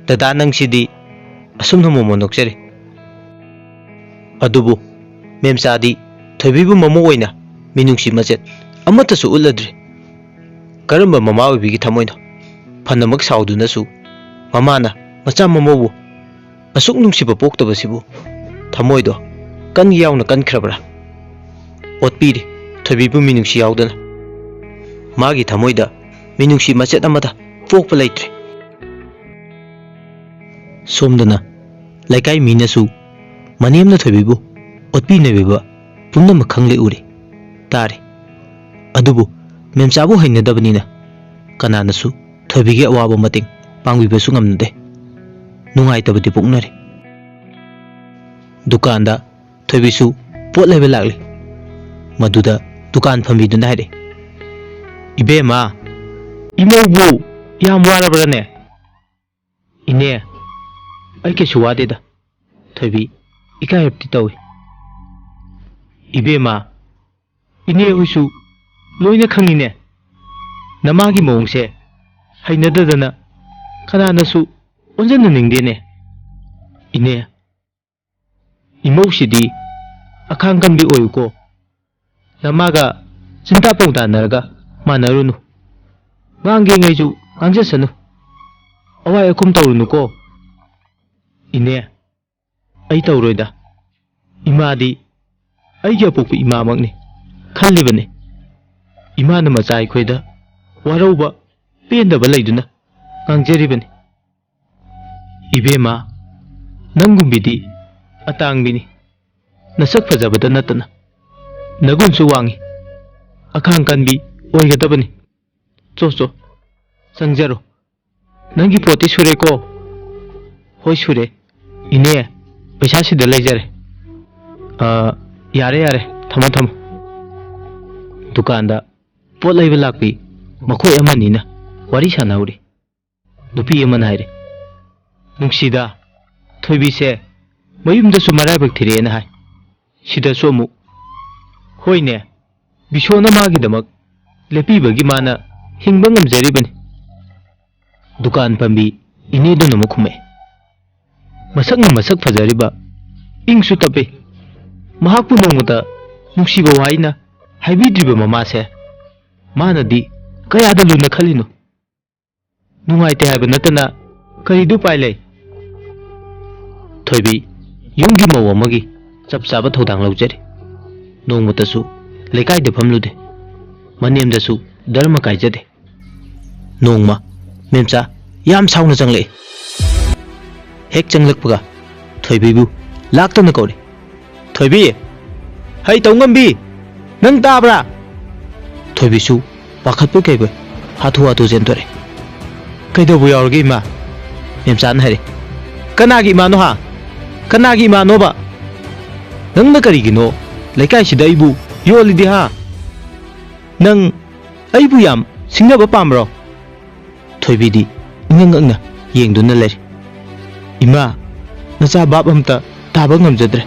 ꯗꯗꯥ ꯅꯪꯁꯤꯗꯤ꯫" ꯑꯁꯨꯝꯅ ꯃꯣꯃꯣꯟ ꯅꯣꯛꯆꯔꯤ꯫ ꯑꯗꯨꯕꯨ ꯃꯦꯝꯆꯥꯗꯤ ꯊꯣꯏꯕꯤꯕꯨ ꯃꯃꯧ ꯑꯣꯏꯅ ꯃꯤꯅꯨꯡꯁꯤ ꯃꯆꯦꯠ ꯑꯃꯠꯇꯁꯨ ꯎꯠꯂꯗ꯭ꯔꯦ꯫ ꯀꯔꯝꯕ ꯃꯃꯥ ꯑꯣꯏꯕꯤꯒꯤ ꯊꯃꯣꯏꯅꯣ? ꯐꯅꯃꯛ ꯁꯥꯎꯗꯨꯅꯁꯨ ꯃꯃꯥꯅ ꯃꯆꯥ ꯃꯃꯧꯕꯨ ꯑꯁꯨꯛ ꯅꯨꯡꯁꯤꯕ ꯄꯣꯛꯇꯕꯁꯤꯕꯨ ꯊꯃꯣꯏꯗꯣ ꯀꯟ ꯌꯥꯎꯅ ꯀꯟꯈ꯭ꯔꯕ꯭ꯔꯥ? ꯑꯣꯠꯄꯤꯔꯤ ꯊꯣꯏꯕꯤꯕꯨ ꯃꯤꯅꯨꯡꯁꯤ ꯌꯥꯎꯗꯅ꯫ ꯃꯥꯒꯤ ꯊꯃꯣꯏꯗ ꯃꯤꯅꯨꯡꯁꯤ ꯃꯆꯦꯠ ꯑꯃꯠꯇ ꯄꯣꯛꯄ ꯂꯩꯇ꯭ꯔꯦ꯫ ꯁꯣꯝꯗꯅ ꯂꯩꯀꯥꯏ ꯃꯤꯅꯁꯨ ꯃꯅꯦꯝꯅ ꯊꯣꯏꯕꯤꯕꯨ ꯑꯣꯠꯄꯤ ꯅꯩꯕꯤꯕ ꯄꯨꯝꯅꯃꯛ ꯈꯪꯂꯦ ꯎꯔꯦ ꯇꯥꯔꯦ꯫ ꯑꯗꯨꯕꯨ ꯃꯦꯝꯆꯥꯕꯨ ꯍꯩꯅꯗꯕꯅꯤꯅ ꯀꯅꯥꯅꯁꯨ ꯊꯣꯏꯕꯤꯒꯤ ꯑꯋꯥꯕ ꯃꯇꯦꯡ ꯄꯥꯡꯕꯤꯕꯁꯨ ꯉꯝꯅꯗꯦ꯫ ꯅꯨꯡꯉꯥꯏꯇꯕꯗꯤ ꯄꯣꯛꯅꯔꯦ꯫ ꯗꯨꯀꯥꯟꯗ ꯊꯣꯏꯕꯤꯁꯨ ꯄꯣꯠ ꯂꯩꯕ ꯂꯥꯛꯂꯤ꯫ ꯃꯗꯨꯗ ꯗꯨꯀꯥꯟ ꯐꯝꯕꯤꯗꯨꯅ ꯍꯥꯏꯔꯦ, "ꯏꯕꯦꯝꯃ, ꯏꯃꯧꯕꯨ ꯌꯥꯝ ꯋꯥꯔꯕ꯭ꯔꯅꯦ?" "ꯏꯅꯦ, ꯑꯩ ꯀꯩꯁꯨ ꯋꯥꯗꯦꯗ", ꯊꯣꯏꯕꯤ ꯏꯀꯥꯏꯔꯞꯇꯤ ꯇꯧꯏ꯫ "ꯏꯕꯦꯝꯃ, ꯏꯅꯦ ꯍꯣꯏꯁꯨ ꯂꯣꯏꯅ ꯈꯪꯉꯤꯅꯦ꯫ ꯅꯃꯥꯒꯤ ꯃꯑꯣꯡꯁꯦ ꯍꯩꯅꯗꯗꯅ ꯀꯅꯥꯅꯁꯨ ꯑꯣꯟꯁꯤꯟꯅꯅꯤꯡꯗꯦꯅꯦ꯫ ꯏꯅꯦ, ꯏꯃꯧꯁꯤꯗꯤ ꯑꯈꯥꯡ ꯀꯟꯕꯤ ꯑꯣꯏꯌꯨꯀꯣ꯫ ꯅꯃꯥꯒ ꯆꯤꯟꯇꯥ ꯄꯥꯎꯇꯥꯅꯔꯒ ꯃꯥꯟꯅꯔꯨꯅꯨ꯫ ꯉꯥꯡꯒꯦꯉꯩꯁꯨ ꯉꯥꯡꯖꯁꯅꯨ꯫ ꯑꯋꯥꯏ ꯑꯈꯨꯝ ꯇꯧꯔꯨꯅꯨꯀꯣ꯫" "ꯏꯅꯦ, ꯑꯩ ꯇꯧꯔꯣꯏꯗ꯫ ꯏꯃꯥꯗꯤ ꯑꯩꯒꯤ ꯑꯄꯣꯛꯄ ꯏꯃꯥꯃꯛꯅꯤ ꯈꯜꯂꯤꯕꯅꯤ꯫ ꯏꯃꯥꯅ ꯃꯆꯥ ꯑꯩꯈꯣꯏꯗ ꯋꯥꯔꯧꯕ, ꯄꯦꯟꯗꯕ ꯂꯩꯗꯨꯅ ꯉꯥꯡꯖꯔꯤꯕꯅꯤ꯫ ꯏꯕꯦꯝꯃ, ꯅꯪꯒꯨꯝꯕꯤꯗꯤ ꯑꯇꯥꯡꯕꯤꯅꯤ꯫ ꯅꯁꯛ ꯐꯖꯕꯗ ꯅꯠꯇꯅ ꯅꯒꯨꯟꯁꯨ ꯋꯥꯡꯉꯤ꯫ ꯑꯈꯥꯡ ꯀꯟꯕꯤ ꯑꯣꯏꯒꯗꯕꯅꯤ꯫ ꯆꯣ, ꯆꯣ, ꯆꯪꯖꯔꯣ꯫ ꯅꯪꯒꯤ ꯄꯣꯠꯇꯤ ꯁꯨꯔꯦꯀꯣ?" "ꯍꯣꯏ, ꯁꯨꯔꯦ꯫ ꯏꯅꯦ, ꯄꯩꯁꯥ ꯁꯤꯗ ꯂꯩꯖꯔꯦ꯫" "ꯑ, ꯌꯥꯔꯦ, ꯌꯥꯔꯦ, ꯊꯝꯃꯣ, ꯊꯝꯃꯣ꯫" ꯗꯨꯀꯥꯟꯗ ꯄꯣꯠ ꯂꯩꯕ ꯂꯥꯛꯄꯤ ꯃꯈꯣꯏ ꯑꯃꯅꯤꯅ ꯋꯥꯔꯤ ꯁꯥꯟꯅꯍꯧꯔꯤ꯫ ꯅꯨꯄꯤ ꯑꯃꯅ ꯍꯥꯏꯔꯦ, "ꯅꯨꯡꯁꯤꯗ, ꯊꯣꯏꯕꯤꯁꯦ ꯃꯌꯨꯝꯗꯁꯨ ꯃꯔꯥꯏꯕꯛ ꯊꯤꯔꯛꯑꯦꯅ ꯍꯥꯏ, ꯁꯤꯗꯁꯨ ꯑꯃꯨꯛ꯫ ꯍꯣꯏꯅꯦ, ꯕꯤꯁꯣꯅ ꯃꯥꯒꯤꯗꯃꯛ ꯂꯦꯞꯄꯤꯕꯒꯤ ꯃꯥꯅ ꯍꯤꯡꯕ ꯉꯝꯖꯔꯤꯕꯅꯤ꯫" ꯗꯨꯀꯥꯟ ꯐꯝꯕꯤ ꯏꯅꯦꯗꯨꯅ ꯑꯃꯨꯛ ꯈꯨꯝꯃꯛꯑꯦ, "ꯃꯁꯛꯅ ꯃꯁꯛ ꯐꯖꯔꯤꯕ, ꯏꯪꯁꯨ ꯇꯞꯄꯤ, ꯃꯍꯥꯛꯄꯨ ꯅꯣꯡꯃꯇ ꯅꯨꯡꯁꯤꯕ ꯋꯥꯍꯩꯅ ꯍꯥꯏꯕꯤꯗ꯭ꯔꯤꯕ ꯃꯃꯥꯁꯦ ꯃꯥꯅꯗꯤ ꯀꯌꯥꯗ ꯂꯨꯅ ꯈꯜꯂꯤꯅꯣ? ꯅꯨꯡꯉꯥꯏꯇꯦ ꯍꯥꯏꯕ ꯅꯠꯇꯅ ꯀꯔꯤꯗꯤ ꯎꯄꯥꯏ ꯂꯩ? ꯊꯣꯏꯕꯤ ꯌꯨꯝꯒꯤ ꯃꯧ ꯑꯃꯒꯤ ꯆꯞ ꯆꯥꯕ ꯊꯧꯗꯥꯡ ꯂꯧꯖꯔꯤ꯫ ꯅꯣꯡꯃꯇꯁꯨ ꯂꯩꯀꯥꯏꯗ ꯐꯝꯂꯨꯗꯦ, ꯃꯅꯦꯝꯗꯁꯨ ꯙꯔꯃ ꯀꯥꯏꯖꯗꯦ꯫ ꯅꯣꯡꯃ ꯃꯦꯝꯆꯥ ꯌꯥꯝ ꯁꯥꯎꯅ ꯆꯪꯂꯛꯏ꯫ ꯍꯦꯛ ꯆꯪꯂꯛꯄꯒ ꯊꯣꯏꯕꯤꯕꯨ ꯂꯥꯛꯇꯅ ꯀꯧꯔꯤ꯫ "ꯊꯣꯏꯕꯤ! ꯍꯩ ꯇꯧꯉꯝꯕꯤ! ꯅꯪ ꯇꯥꯕ꯭ꯔꯥ?" ꯊꯣꯏꯕꯤꯁꯨ ꯄꯥꯈꯠꯄꯣꯏ ꯀꯩꯕꯣꯏ ꯍꯥꯊꯨ ꯍꯥꯊꯨ ꯆꯦꯟꯊꯣꯔꯛꯑꯦ꯫ "ꯀꯩꯗꯧꯕ ꯌꯥꯎꯔꯒꯦ ꯏꯃꯥ?" ꯃꯦꯝꯆꯥꯅ ꯍꯥꯏꯔꯦ꯫ "ꯀꯅꯥꯒꯤ ꯏꯃꯥꯅꯣ ꯍꯥ? ꯀꯅꯥꯒꯤ ꯏꯃꯥꯅꯣꯕ? ꯅꯪꯅ ꯀꯔꯤꯒꯤꯅꯣ ꯂꯩꯀꯥꯏꯁꯤꯗ ꯑꯩꯕꯨ ꯌꯣꯜꯂꯤꯗꯤ ꯍꯥ? ꯅꯪ ꯑꯩꯕꯨ ꯌꯥꯝ ꯁꯤꯡꯅꯕ ꯄꯥꯝꯕ꯭ꯔꯣ?" ꯊꯣꯏꯕꯤꯗꯤ ꯏꯉꯛ ꯉꯛꯅ ꯌꯦꯡꯗꯨꯅ ꯂꯩꯔꯤ꯫ "ꯏꯃꯥ, ꯅꯆꯥ ꯚꯥꯞ ꯑꯝꯇ ꯇꯥꯕ ꯉꯝꯖꯗ꯭ꯔꯦ꯫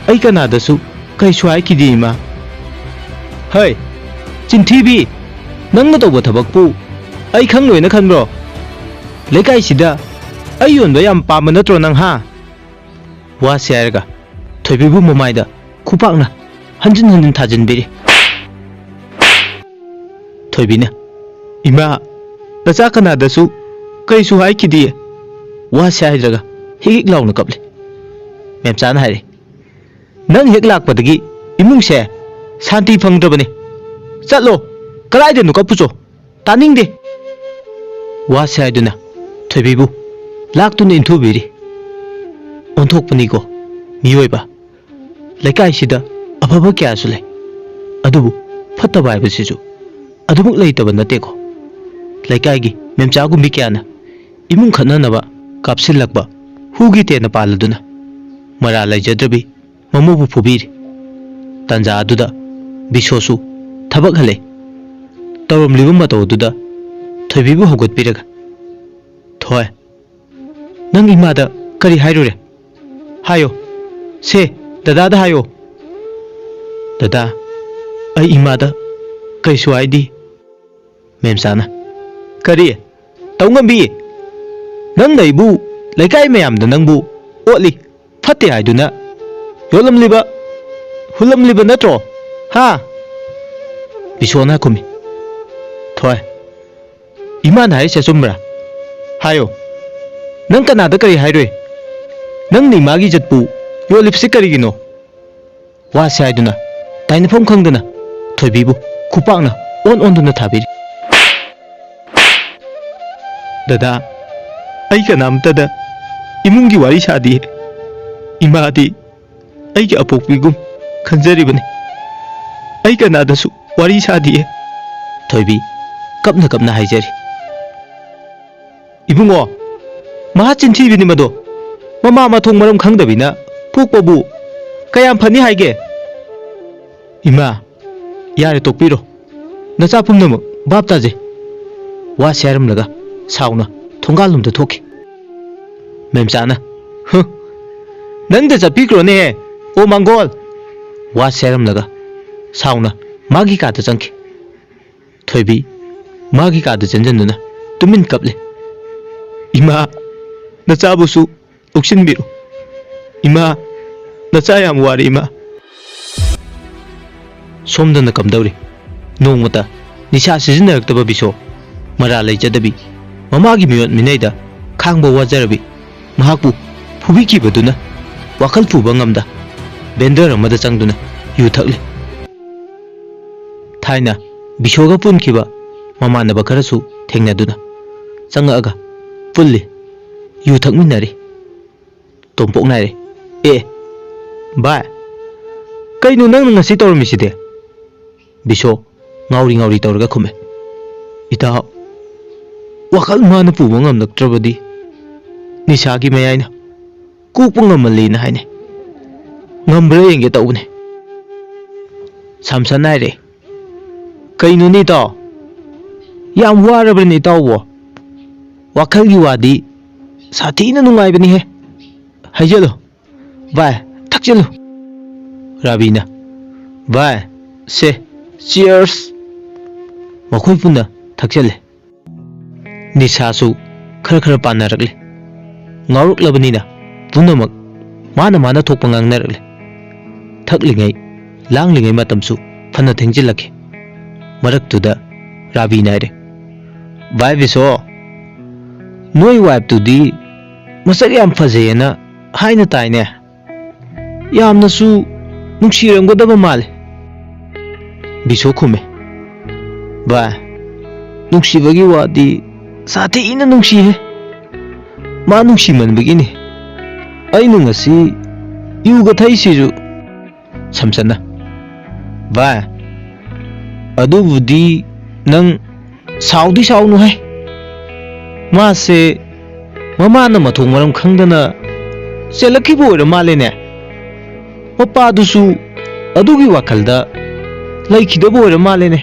ꯑꯩ ꯀꯅꯥꯗꯁꯨ ꯀꯩꯁꯨ ꯍꯥꯏꯈꯤꯗꯦ ꯏꯃꯥ꯫" "ꯍꯩ, ꯆꯤꯟꯊꯤꯕꯤ! ꯅꯪꯅ ꯇꯧꯕ ꯊꯕꯛꯄꯨ ꯑꯩ ꯈꯪꯂꯣꯏꯅ ꯈꯟꯕ꯭ꯔꯣ? ꯂꯩꯀꯥꯏꯁꯤꯗ ꯑꯩ ꯌꯣꯟꯕ ꯌꯥꯝ ꯄꯥꯝꯕ ꯅꯠꯇ꯭ꯔꯣ ꯅꯪ ꯍꯥ?" ꯋꯥꯁꯦ ꯍꯥꯏꯔꯒ ꯊꯣꯏꯕꯤꯕꯨ ꯃꯃꯥꯏꯗ ꯈꯨꯄꯥꯛꯅ ꯍꯟꯖꯤꯟ ꯍꯟꯖꯤꯟ ꯊꯥꯖꯤꯟꯕꯤꯔꯤ꯫ ꯊꯣꯏꯕꯤꯅ, "ꯏꯃꯥ, ꯅꯆꯥ ꯀꯅꯥꯗꯁꯨ ꯀꯔꯤꯁꯨ ꯍꯥꯏꯈꯤꯗꯤꯌꯦ꯫" ꯋꯥꯁꯦ ꯍꯥꯏꯗ꯭ꯔꯒ ꯍꯤꯛ ꯍꯤꯛ ꯂꯥꯎꯅ ꯀꯞꯂꯤ꯫ ꯃꯦꯝꯆꯥꯅ ꯍꯥꯏꯔꯦ, "ꯅꯪ ꯍꯦꯛ ꯂꯥꯛꯄꯗꯒꯤ ꯏꯃꯨꯡꯁꯦ ꯁꯥꯟꯇꯤ ꯐꯪꯗ꯭ꯔꯕꯅꯤ꯫ ꯆꯠꯂꯣ, ꯀꯗꯥꯏꯗꯅꯣ ꯀꯞꯄꯨꯆꯣ, ꯇꯥꯅꯤꯡꯗꯦ꯫" ꯋꯥꯁꯦ ꯍꯥꯏꯗꯨꯅ ꯊꯣꯏꯕꯤꯕꯨ ꯂꯥꯛꯇꯨꯅ ꯏꯟꯊꯨꯕꯤꯔꯤ꯫ ꯑꯣꯟꯊꯣꯛꯄꯅꯤꯀꯣ ꯃꯤꯑꯣꯏꯕ꯫ ꯂꯩꯀꯥꯏꯁꯤꯗ ꯑꯐꯕ ꯀꯌꯥꯁꯨ ꯂꯩ, ꯑꯗꯨꯕꯨ ꯐꯠꯇꯕ ꯍꯥꯏꯕꯁꯤꯁꯨ ꯑꯗꯨꯃꯛ ꯂꯩꯇꯕ ꯅꯠꯇꯦꯀꯣ꯫ ꯂꯩꯀꯥꯏꯒꯤ ꯃꯦꯝꯆꯥꯒꯨꯝꯕꯤ ꯀꯌꯥꯅ ꯏꯃꯨꯡ ꯈꯠꯅꯅꯕ ꯀꯥꯞꯁꯤꯜꯂꯛꯄ ꯍꯨꯒꯤ ꯇꯦꯟꯅ ꯄꯥꯜꯂꯗꯨꯅ ꯃꯔꯥ ꯂꯩꯖꯗ꯭ꯔꯕꯤ ꯃꯃꯧꯕꯨ ꯐꯨꯕꯤꯔꯤ꯫ ꯇꯥꯟꯖꯥ ꯑꯗꯨꯗ ꯕꯤꯁꯣꯁꯨ ꯊꯕꯛ ꯍꯜꯂꯛꯏ꯫ ꯇꯧꯔꯝꯂꯤꯕ ꯃꯇꯧ ꯑꯗꯨꯗ ꯊꯣꯏꯕꯤꯕꯨ ꯍꯧꯒꯠꯄꯤꯔꯒ, "ꯊꯣꯏ, ꯅꯪ ꯏꯃꯥꯗ ꯀꯔꯤ ꯍꯥꯏꯔꯨꯔꯦ? ꯍꯥꯏꯌꯣ꯫ ꯁꯦ, ꯗꯗꯥꯗ ꯍꯥꯏꯌꯣ꯫" "ꯗꯗꯥ, ꯑꯩ ꯏꯃꯥꯗ ꯀꯩꯁꯨ ꯍꯥꯏꯗꯤ꯫" ꯃꯦꯝꯆꯥꯅ, "ꯀꯔꯤ? ꯇꯧꯉꯝꯕꯤ? ꯅꯪꯅ ꯑꯩꯕꯨ ꯂꯩꯀꯥꯏ ꯃꯌꯥꯝꯗ ꯅꯪꯕꯨ ꯑꯣꯠꯂꯤ, ꯐꯠꯇꯦ ꯍꯥꯏꯗꯨꯅ ꯌꯣꯜꯂꯝꯂꯤꯕ, ꯍꯨꯜꯂꯝꯂꯤꯕ ꯅꯠꯇ꯭ꯔꯣ? ꯍꯥ?" ꯕꯤꯁꯣꯅ ꯈꯨꯝꯃꯤ, "ꯊꯣꯏ, ꯏꯃꯥꯅ ꯍꯥꯏꯔꯤꯁꯦ ꯑꯆꯨꯝꯕ꯭ꯔꯥ? ꯍꯥꯏꯌꯣ꯫ ꯅꯪ ꯀꯅꯥꯗ ꯀꯔꯤ ꯍꯥꯏꯔꯨꯏ? ꯅꯪꯅ ꯏꯃꯥꯒꯤ ꯏꯖꯠꯄꯨ ꯌꯣꯜꯂꯤꯕꯁꯤ ꯀꯔꯤꯒꯤꯅꯣ?" ꯋꯥꯁꯦ ꯍꯥꯏꯗꯨꯅ ꯇꯥꯏꯅꯐꯝ ꯈꯪꯗꯅ ꯊꯣꯏꯕꯤꯕꯨ ꯈꯨꯄꯥꯛꯅ ꯑꯣꯟ ꯑꯣꯟꯗꯨꯅ ꯊꯥꯕꯤꯔꯤ꯫ "ꯗꯗꯥ, ꯑꯩ ꯀꯅꯥꯝꯇꯗ ꯏꯃꯨꯡꯒꯤ ꯋꯥꯔꯤ ꯁꯥꯗꯤꯌꯦ꯫ ꯏꯃꯥꯗꯤ ꯑꯩꯒꯤ ꯑꯄꯣꯛꯄꯤꯒꯨꯝ ꯈꯟꯖꯔꯤꯕꯅꯤ꯫ ꯑꯩ ꯀꯅꯥꯗꯁꯨ ꯋꯥꯔꯤ ꯁꯥꯗꯤꯌꯦ꯫" ꯊꯣꯏꯕꯤ ꯀꯞꯅ ꯀꯞꯅ ꯍꯥꯏꯖꯔꯤ꯫ "ꯏꯕꯨꯡꯉꯣ, ꯃꯍꯥ ꯆꯤꯟꯊꯤꯕꯤꯅꯤ ꯃꯗꯣ꯫ ꯃꯃꯥ ꯃꯊꯣꯡ ꯃꯔꯝ ꯈꯪꯗꯕꯤꯅ ꯄꯣꯛꯄꯕꯨ ꯀꯌꯥꯝ ꯐꯅꯤ ꯍꯥꯏꯒꯦ?" "ꯏꯃꯥ, ꯌꯥꯔꯦ, ꯇꯣꯛꯄꯤꯔꯣ꯫ ꯅꯆꯥ ꯄꯨꯝꯅꯃꯛ ꯚꯥꯞ ꯇꯥꯖꯩ꯫" ꯋꯥꯁꯦ ꯍꯥꯏꯔꯝꯂꯒ ꯁꯥꯎꯅ ꯊꯣꯡꯒꯥꯜꯂꯣꯝꯗ ꯊꯣꯛꯈꯤ꯫ ꯃꯦꯝꯆꯥꯅ, "ꯍꯨ, ꯅꯪꯗ ꯆꯠꯄꯤꯈ꯭ꯔꯣꯅꯦꯍꯦ, ꯑꯣ ꯃꯥꯡꯒꯣꯜ!" ꯋꯥꯁꯦ ꯍꯥꯏꯔꯝꯂꯒ ꯁꯥꯎꯅ ꯃꯥꯒꯤ ꯀꯥꯗ ꯆꯪꯈꯤ꯫ ꯊꯣꯏꯕꯤ ꯃꯥꯒꯤ ꯀꯥꯗ ꯆꯦꯟꯁꯤꯟꯗꯨꯅ ꯇꯨꯃꯤꯟ ꯀꯞꯂꯤ꯫ "ꯏꯃꯥ, ꯅꯆꯥꯕꯨꯁꯨ ꯂꯧꯁꯤꯟꯕꯤꯔꯣ꯫ ꯏꯃꯥ, ꯅꯆꯥ ꯌꯥꯝ ꯋꯥꯔꯦ, ꯏꯃꯥ꯫" ꯁꯣꯝꯗꯅ ꯀꯝꯗꯧꯔꯤ? ꯅꯣꯡꯃꯇ ꯅꯤꯁꯥ ꯁꯤꯖꯤꯟꯅꯔꯛꯇꯕ ꯕꯤꯁꯣ, ꯃꯔꯥꯜ ꯂꯩꯖꯗꯕꯤ, ꯃꯃꯥꯒꯤ ꯃꯤꯑꯣꯠ ꯃꯤꯅꯩꯗ ꯈꯥꯡꯕ ꯋꯥꯖꯔꯕꯤ ꯃꯍꯥꯛꯄꯨ ꯐꯨꯕꯤꯈꯤꯕꯗꯨꯅ ꯋꯥꯈꯜ ꯄꯨꯕ ꯉꯝꯗ ꯚꯦꯟꯗꯔ ꯑꯃꯗ ꯆꯪꯗꯨꯅ ꯌꯨ ꯊꯛꯂꯤ꯫ ꯊꯥꯏꯅ ꯕꯤꯁꯣꯒ ꯄꯨꯟꯈꯤꯕ ꯃꯃꯥꯟꯅꯕ ꯈꯔꯁꯨ ꯊꯦꯡꯅꯗꯨꯅ ꯆꯪꯉꯛꯑꯒ ꯄꯨꯜꯂꯤ, ꯌꯨ ꯊꯛꯃꯤꯟꯅꯔꯤ꯫ ꯇꯣꯝꯄꯣꯛ ꯅꯥꯏꯔꯦ꯫ "ꯑꯦ, ꯚꯥꯏ, ꯀꯩꯅꯣ ꯅꯪꯅ ꯉꯁꯤ ꯇꯧꯔꯝꯃꯤꯁꯤꯗꯤ?" ꯕꯤꯁꯣ ꯉꯥꯎꯔꯤ ꯉꯥꯎꯔꯤ ꯇꯧꯔꯒ ꯈꯨꯝꯃꯦ꯫ "ꯏꯇꯥꯎ, ꯋꯥꯈꯜ ꯃꯥꯅ ꯄꯨꯕ ꯉꯝꯂꯛꯇ꯭ꯔꯕꯗꯤ ꯅꯤꯁꯥꯒꯤ ꯃꯌꯥꯏꯅ ꯀꯣꯛꯄ ꯉꯝꯃꯜꯂꯦꯅ ꯍꯥꯏꯅꯩ꯫ ꯉꯝꯕ꯭ꯔꯥ ꯌꯦꯡꯒꯦ ꯇꯧꯕꯅꯦ꯫" ꯁꯥꯝꯁꯟ ꯍꯥꯏꯔꯦ꯫ "ꯀꯩꯅꯣꯅꯦ ꯏꯇꯥꯎ? ꯌꯥꯝ ꯋꯥꯔꯕ꯭ꯔꯅꯦ ꯏꯇꯥꯎꯕꯣ? ꯋꯥꯈꯜꯒꯤ ꯋꯥꯗꯤ ꯁꯥꯊꯤꯅ ꯅꯨꯡꯉꯥꯏꯕꯅꯤꯍꯦ꯫ ꯍꯩꯖꯜꯂꯨ ꯚꯥꯏ, ꯊꯛꯆꯜꯂꯨ꯫" ꯔꯥꯕꯤꯅ, "ꯚꯥꯏ, ꯁꯦ, ꯆꯤꯌꯔꯁ꯫" ꯃꯈꯣꯏ ꯄꯨꯟꯅ ꯊꯛꯆꯜꯂꯦ꯫ ꯅꯤꯁꯥꯁꯨ ꯈꯔ ꯈꯔ ꯄꯥꯟꯅꯔꯛꯂꯦ꯫ ꯉꯥꯎꯔꯛꯂꯕꯅꯤꯅ ꯄꯨꯝꯅꯃꯛ ꯃꯥꯅ ꯃꯥꯅ ꯊꯣꯛꯄ ꯉꯥꯡꯅꯔꯛꯂꯦ꯫ ꯊꯛꯂꯤꯉꯩ, ꯂꯥꯡꯂꯤꯉꯩ ꯃꯇꯝꯁꯨ ꯐꯅ ꯊꯦꯡꯖꯤꯜꯂꯛꯈꯤ꯫ ꯃꯔꯛꯇꯨꯗ ꯔꯥꯕꯤꯅ ꯍꯥꯏꯔꯦ, "ꯚꯥꯏ ꯕꯤꯁꯣ, ꯅꯣꯏ ꯋꯥꯏꯐꯇꯨꯗꯤ ꯃꯁꯛ ꯌꯥꯝ ꯐꯖꯩꯌꯦꯅ ꯍꯥꯏꯅ ꯇꯥꯏꯅꯦ꯫ ꯌꯥꯝꯅꯁꯨ ꯅꯨꯡꯁꯤꯔꯝꯒꯗꯕ ꯃꯥꯜꯂꯦ꯫" ꯕꯤꯁꯣ ꯈꯨꯝꯃꯦ, "ꯚꯥꯏ, ꯅꯨꯡꯁꯤꯕꯒꯤ ꯋꯥꯗꯤ ꯁꯥꯊꯤꯅ ꯅꯨꯡꯁꯤꯍꯦ꯫ ꯃꯥ ꯅꯨꯡꯁꯤꯃꯟꯕꯒꯤꯅꯤ ꯑꯩꯅ ꯉꯁꯤ ꯌꯨꯒ ꯊꯛꯏꯁꯤꯁꯨ꯫" ꯁꯝꯆꯠꯅ, "ꯚꯥꯏ, ꯑꯗꯨꯕꯨꯗꯤ ꯅꯪ ꯁꯥꯎꯗꯤ ꯁꯥꯎꯅꯨꯍꯦ꯫ ꯃꯥꯁꯦ ꯃꯃꯥꯅ ꯃꯊꯣꯡ ꯃꯔꯝ ꯈꯪꯗꯅ ꯆꯦꯜꯂꯛꯈꯤꯕ ꯑꯣꯏꯔ ꯃꯥꯜꯂꯦꯅꯦ꯫ ꯃꯄꯥꯗꯨꯁꯨ ꯑꯗꯨꯒꯤ ꯋꯥꯈꯜꯗ ꯂꯩꯈꯤꯗꯕ ꯑꯣꯏꯔ ꯃꯥꯜꯂꯦꯅꯦ꯫"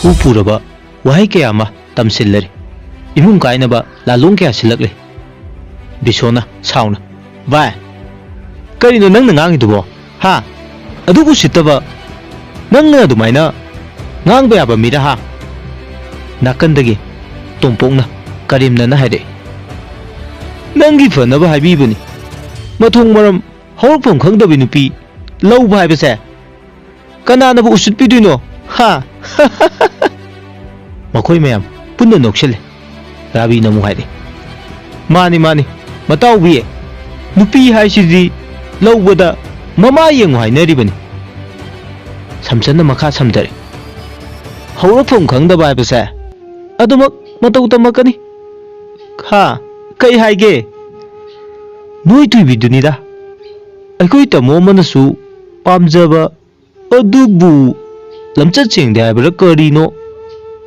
ꯍꯨ ꯄꯨꯔꯕ ꯋꯥꯍꯩ ꯀꯌꯥ ꯑꯃ ꯇꯝꯁꯤꯜꯂꯔꯤ꯫ ꯏꯃꯨꯡ ꯀꯥꯏꯅꯕ ꯂꯥꯂꯣꯡ ꯀꯌꯥ ꯁꯤꯜꯂꯛꯂꯤ꯫ ꯕꯤꯁꯣꯅ ꯁꯥꯎꯅ, "ꯚꯥꯏ, ꯀꯔꯤꯅꯣ ꯅꯪꯅ ꯉꯥꯡꯉꯤꯗꯨꯕꯣ? ꯍꯥ? ꯑꯗꯨꯕꯨ ꯁꯤꯠꯇꯕ ꯅꯪꯅ ꯑꯗꯨꯃꯥꯏꯅ ꯉꯥꯡꯕ ꯌꯥꯕ ꯃꯤꯔ ꯍꯥ?" ꯅꯥꯀꯟꯗꯒꯤ ꯇꯣꯝꯄꯣꯛꯅ ꯀꯔꯦꯝꯅꯅ ꯍꯥꯏꯔꯛꯏ, "ꯅꯪꯒꯤ ꯐꯅꯕ ꯍꯥꯏꯕꯤꯕꯅꯤ꯫ ꯃꯊꯣꯡ ꯃꯔꯝ ꯍꯧꯔꯛꯐꯝ ꯈꯪꯗꯕꯤ ꯅꯨꯄꯤ ꯂꯧꯕ ꯍꯥꯏꯕꯁꯦ ꯀꯅꯥꯅꯕꯨ ꯎꯁꯤꯠꯄꯤꯗꯣꯏꯅꯣ? ꯍꯥ?" ꯃꯈꯣꯏ ꯃꯌꯥꯝ ꯄꯨꯟꯅ ꯅꯣꯛꯁꯤꯜꯂꯦ꯫ ꯔꯥꯕꯤꯅ ꯑꯃꯨꯛ ꯍꯥꯏꯔꯛꯏ, "ꯃꯥꯅꯤ, ꯃꯥꯅꯤ, ꯃꯇꯥꯎꯕꯤ, ꯅꯨꯄꯤ ꯍꯥꯏꯁꯤꯗꯤ ꯂꯧꯕꯗ ꯃꯃꯥ ꯌꯦꯡꯉꯨ ꯍꯥꯏꯅꯔꯤꯕꯅꯤ꯫" ꯁꯝꯆꯟꯅ ꯃꯈꯥ ꯁꯝꯊꯔꯛꯏ, "ꯍꯧꯔꯛꯐꯝ ꯈꯪꯗꯕ ꯍꯥꯏꯕꯁꯦ ꯑꯗꯨꯃꯛ ꯃꯇꯧ ꯇꯝꯃꯛꯀꯅꯤ꯫ ꯍꯥ, ꯀꯩ ꯍꯥꯏꯒꯦ? ꯅꯣꯏ ꯊꯣꯏꯕꯤꯗꯨꯅꯤꯗ꯫ ꯑꯩꯈꯣꯏ ꯇꯥꯃꯣ ꯑꯃꯅꯁꯨ ꯄꯥꯝꯖꯕ, ꯑꯗꯨꯕꯨ ꯂꯝꯆꯠ ꯁꯦꯡꯗꯦ ꯍꯥꯏꯕ꯭ꯔꯥ ꯀꯔꯤꯅꯣ,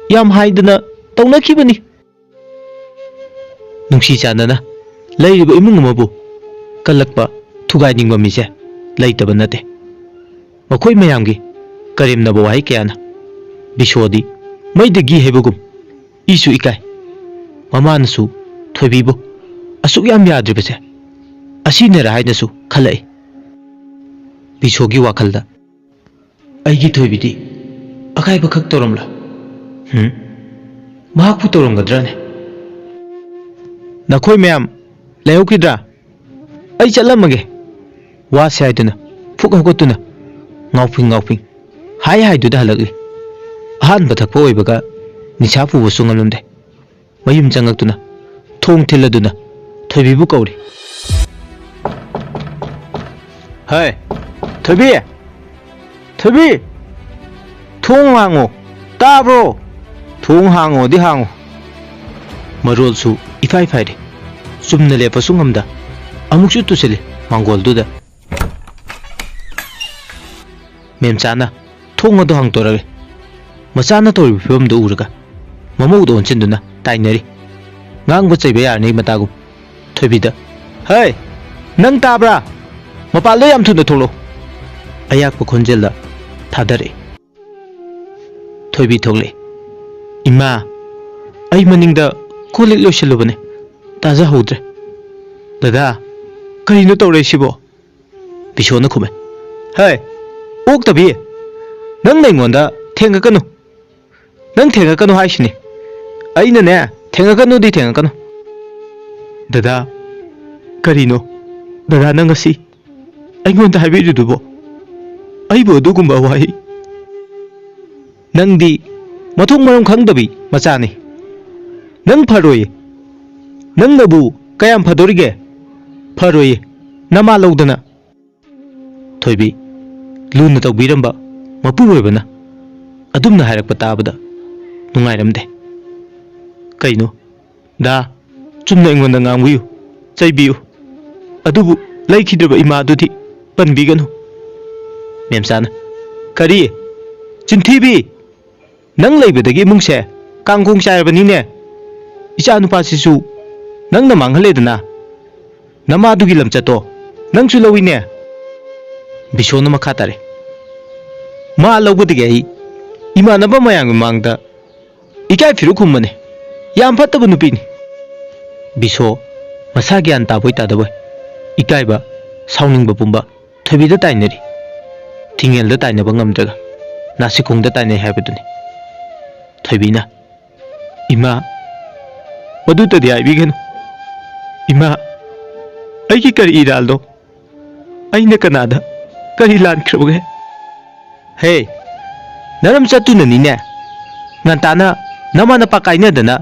ꯌꯥꯝ ꯍꯥꯏꯗꯅ ꯇꯧꯅꯈꯤꯕꯅꯤ꯫" ꯅꯨꯡꯁꯤ ꯆꯥꯟꯅꯅ ꯂꯩꯔꯤꯕ ꯏꯃꯨꯡ ꯑꯃꯕꯨ ꯀꯜꯂꯛꯄ, ꯊꯨꯒꯥꯏꯅꯤꯡꯕ ꯃꯤꯁꯦ ꯂꯩꯇꯕ ꯅꯠꯇꯦ꯫ ꯃꯈꯣꯏ ꯃꯌꯥꯝꯒꯤ ꯀꯔꯦꯝꯅꯕ ꯋꯥꯍꯩ ꯀꯌꯥꯅ ꯕꯤꯁꯣꯗꯤ ꯃꯩꯗꯒꯤ ꯍꯩꯕꯒꯨꯝ ꯏꯁꯨ ꯏꯀꯥꯏ꯫ ꯃꯃꯥꯅꯁꯨ ꯊꯣꯏꯕꯤꯕꯨ ꯑꯁꯨꯛ ꯌꯥꯝ ꯌꯥꯗ꯭ꯔꯤꯕꯁꯦ ꯑꯁꯤꯅꯔ ꯍꯥꯏꯅꯁꯨ ꯈꯜꯂꯛꯏ꯫ ꯕꯤꯁꯣꯒꯤ ꯋꯥꯈꯜꯗ, "ꯑꯩꯒꯤ ꯊꯣꯏꯕꯤꯗꯤ ꯑꯀꯥꯏꯕ ꯈꯛ ꯇꯧꯔꯝꯂꯣꯏ꯫ ꯍꯨꯝ? ꯃꯍꯥꯛꯄꯨ ꯇꯧꯔꯝꯒꯗ꯭ꯔꯥꯅꯦ?" "ꯅꯈꯣꯏ ꯃꯌꯥꯝ ꯂꯩꯍꯧꯈꯤꯗ꯭ꯔꯥ? ꯑꯩ ꯆꯠꯂꯝꯃꯒꯦ꯫" ꯋꯥꯁꯦ ꯍꯥꯏꯗꯨꯅ ꯐꯨꯛ ꯍꯧꯒꯠꯇꯨꯅ ꯉꯥꯎꯐꯤꯡ ꯉꯥꯎꯐꯤꯡ ꯍꯥꯏ ꯍꯥꯏꯗꯨꯗ ꯍꯜꯂꯛꯂꯤ꯫ ꯑꯍꯥꯟꯕ ꯊꯛꯄ ꯑꯣꯏꯕꯒ ꯅꯤꯁꯥ ꯄꯨꯕꯁꯨ ꯉꯝꯂꯝꯗꯦ꯫ ꯃꯌꯨꯝ ꯆꯪꯉꯛꯇꯨꯅ ꯊꯣꯡ ꯊꯤꯜꯂꯗꯨꯅ ꯊꯣꯏꯕꯤꯕꯨ ꯀꯧꯔꯤ꯫ "ꯍꯩ, ꯊꯣꯏꯕꯤ! ꯊꯣꯏꯕꯤ! ꯊꯣꯡ ꯍꯥꯡꯉꯣ! ꯇꯥꯕ꯭ꯔꯣ? ꯊꯣꯡ ꯍꯥꯡꯉꯣꯗꯤ ꯍꯥꯡꯉꯣ!" ꯃꯔꯣꯜꯁꯨ ꯏꯐꯥꯏ ꯐꯥꯏꯔꯦ꯫ ꯆꯨꯝꯅ ꯂꯦꯞꯄꯁꯨ ꯉꯝꯗ ꯑꯃꯨꯛꯁꯨ ꯇꯨꯁꯤꯜꯂꯤ ꯃꯥꯡꯒꯣꯜꯗꯨꯗ꯫ ꯃꯦꯝꯆꯥꯅ ꯊꯣꯡ ꯑꯗꯨ ꯍꯥꯡꯗꯣꯔꯛꯂꯦ꯫ ꯃꯆꯥꯅ ꯇꯧꯔꯤꯕ ꯐꯤꯕꯝꯗꯨ ꯎꯔꯒ ꯃꯃꯧꯗ ꯑꯣꯟꯁꯤꯟꯗꯨꯅ ꯇꯥꯏꯅꯔꯤ꯫ ꯉꯥꯡꯕ ꯆꯩꯕ ꯌꯥꯔꯅꯤ ꯃꯇꯥꯒꯨꯝ꯫ ꯊꯣꯏꯕꯤꯗ, "ꯍꯩ! ꯅꯪ ꯇꯥꯕ꯭ꯔꯥ? ꯃꯄꯥꯟꯗ ꯌꯥꯝ ꯊꯨꯅ ꯊꯣꯛꯂꯛꯎ!" ꯑꯌꯥꯛꯄ ꯈꯣꯟꯖꯦꯜꯗ ꯊꯥꯗꯔꯛꯏ꯫ ꯊꯣꯏꯕꯤ ꯊꯣꯛꯂꯛꯏ꯫ "ꯏꯃꯥ, ꯑꯩ ꯃꯅꯤꯡꯗ ꯀꯣꯜ ꯂꯤꯛ ꯂꯣꯏꯁꯤꯜꯂꯨꯕꯅꯦ, ꯇꯥꯖꯍꯧꯗ꯭ꯔꯦ꯫ ꯗꯗꯥ, ꯀꯔꯤꯅꯣ ꯇꯧꯔꯛꯏꯁꯤꯕꯣ?" ꯕꯤꯁꯣꯅ ꯈꯨꯝꯃꯦ꯫ "ꯍꯩ, ꯑꯣꯛꯇꯕꯤ! ꯅꯪꯅ ꯑꯩꯉꯣꯟꯗ ꯊꯦꯡꯉꯛꯀꯅꯨ꯫ ꯅꯪ ꯊꯦꯡꯉꯛꯀꯅꯨ ꯍꯥꯏꯁꯤꯅꯤ꯫ ꯑꯩꯅꯅꯦ, ꯊꯦꯡꯉꯛꯀꯅꯨꯗꯤ ꯊꯦꯡꯉꯛꯀꯅꯨ꯫" "ꯗꯗꯥ, ꯀꯔꯤꯅꯣ? ꯗꯗꯥ, ꯅꯪ ꯉꯁꯤ ꯑꯩꯉꯣꯟꯗ ꯍꯥꯏꯕꯤꯔꯤꯗꯨꯕꯣ? ꯑꯩꯕꯨ ꯑꯗꯨꯒꯨꯝꯕ ꯋꯥꯍꯩ?" "ꯅꯪꯗꯤ ꯃꯊꯣꯡ ꯃꯔꯝ ꯈꯪꯗꯕꯤ ꯃꯆꯥꯅꯤ꯫ ꯅꯪ ꯐꯔꯣꯏꯌꯦ꯫ ꯅꯪꯅꯕꯨ ꯀꯌꯥꯝ ꯐꯗꯣꯔꯤꯒꯦ? ꯐꯔꯣꯏꯌꯦ, ꯅꯃꯥ ꯂꯧꯗꯅ꯫" ꯊꯣꯏꯕꯤ, ꯂꯨꯅ ꯇꯧꯕꯤꯔꯝꯕ ꯃꯄꯨꯔꯣꯏꯕꯅ ꯑꯗꯨꯝꯅ ꯍꯥꯏꯔꯛꯄ ꯇꯥꯕꯗ ꯅꯨꯡꯉꯥꯏꯔꯝꯗꯦ꯫ "ꯀꯩꯅꯣ, ꯗꯥ, ꯆꯨꯝꯅ ꯑꯩꯉꯣꯟꯗ ꯉꯥꯡꯕꯤꯌꯨ, ꯆꯩꯕꯤꯌꯨ, ꯑꯗꯨꯕꯨ ꯂꯩꯈꯤꯗ꯭ꯔꯕ ꯏꯃꯥꯗꯨꯗꯤ ꯄꯟꯕꯤꯒꯅꯨ꯫" ꯃꯦꯝꯆꯥꯅ, "ꯀꯔꯤ? ꯆꯤꯟꯊꯤꯕꯤ! ꯅꯪ ꯂꯩꯕꯗꯒꯤ ꯏꯃꯨꯡꯁꯦ ꯀꯥꯡꯈꯣꯡ ꯆꯥꯏꯔꯕꯅꯤꯅꯦ꯫ ꯏꯆꯥ ꯅꯨꯄꯥꯁꯤꯁꯨ ꯅꯪꯅ ꯃꯥꯡꯍꯜꯂꯦꯗꯅ꯫ ꯅꯃꯥꯗꯨꯒꯤ ꯂꯝꯆꯠꯇꯣ ꯅꯪꯁꯨ ꯂꯧꯏꯅꯦ꯫" ꯕꯤꯁꯣꯅ ꯃꯈꯥ ꯇꯥꯔꯦ, "ꯃꯥ ꯂꯧꯕꯗꯒꯤ ꯑꯩ ꯏꯃꯥꯟꯅꯕ ꯃꯌꯥꯝꯒꯤ ꯃꯃꯥꯡꯗ ꯏꯀꯥꯏ ꯐꯤꯔꯨꯛ ꯈꯨꯝꯕꯅꯦ꯫ ꯌꯥꯝ ꯐꯠꯇꯕ ꯅꯨꯄꯤꯅꯤ꯫" ꯕꯤꯁꯣ ꯃꯁꯥ ꯒ꯭ꯌꯥꯟ ꯇꯥꯕꯣꯏ ꯇꯥꯗꯕꯣꯏ, ꯏꯀꯥꯏꯕ, ꯁꯥꯎꯅꯤꯡꯕ ꯄꯨꯝꯕ ꯊꯣꯏꯕꯤꯗ ꯇꯥꯏꯅꯔꯤ꯫ ꯊꯤꯡꯉꯦꯜꯗ ꯇꯥꯏꯅꯕ ꯉꯝꯗ꯭ꯔꯒ ꯅꯥꯁꯤꯈꯣꯡꯗ ꯇꯥꯏꯅꯩ ꯍꯥꯏꯕꯗꯨꯅꯤ꯫ ꯊꯣꯏꯕꯤꯅ, "ꯏꯃꯥ, ꯃꯗꯨꯇꯗꯤ ꯍꯥꯏꯕꯤꯒꯅꯨ꯫ ꯏꯃꯥ, ꯑꯩꯒꯤ ꯀꯔꯤ ꯏꯔꯥꯜꯅꯣ? ꯑꯩꯅ ꯀꯅꯥꯗ ꯀꯔꯤ ꯂꯥꯟꯈ꯭ꯔꯕꯒꯦ? ꯍꯦ, ꯅꯔꯝ ꯆꯠꯇꯨꯅꯅꯤꯅꯦ ꯉꯟꯇꯥꯅ ꯅꯃꯥ ꯅꯄꯥ ꯀꯥꯏꯅꯗꯅ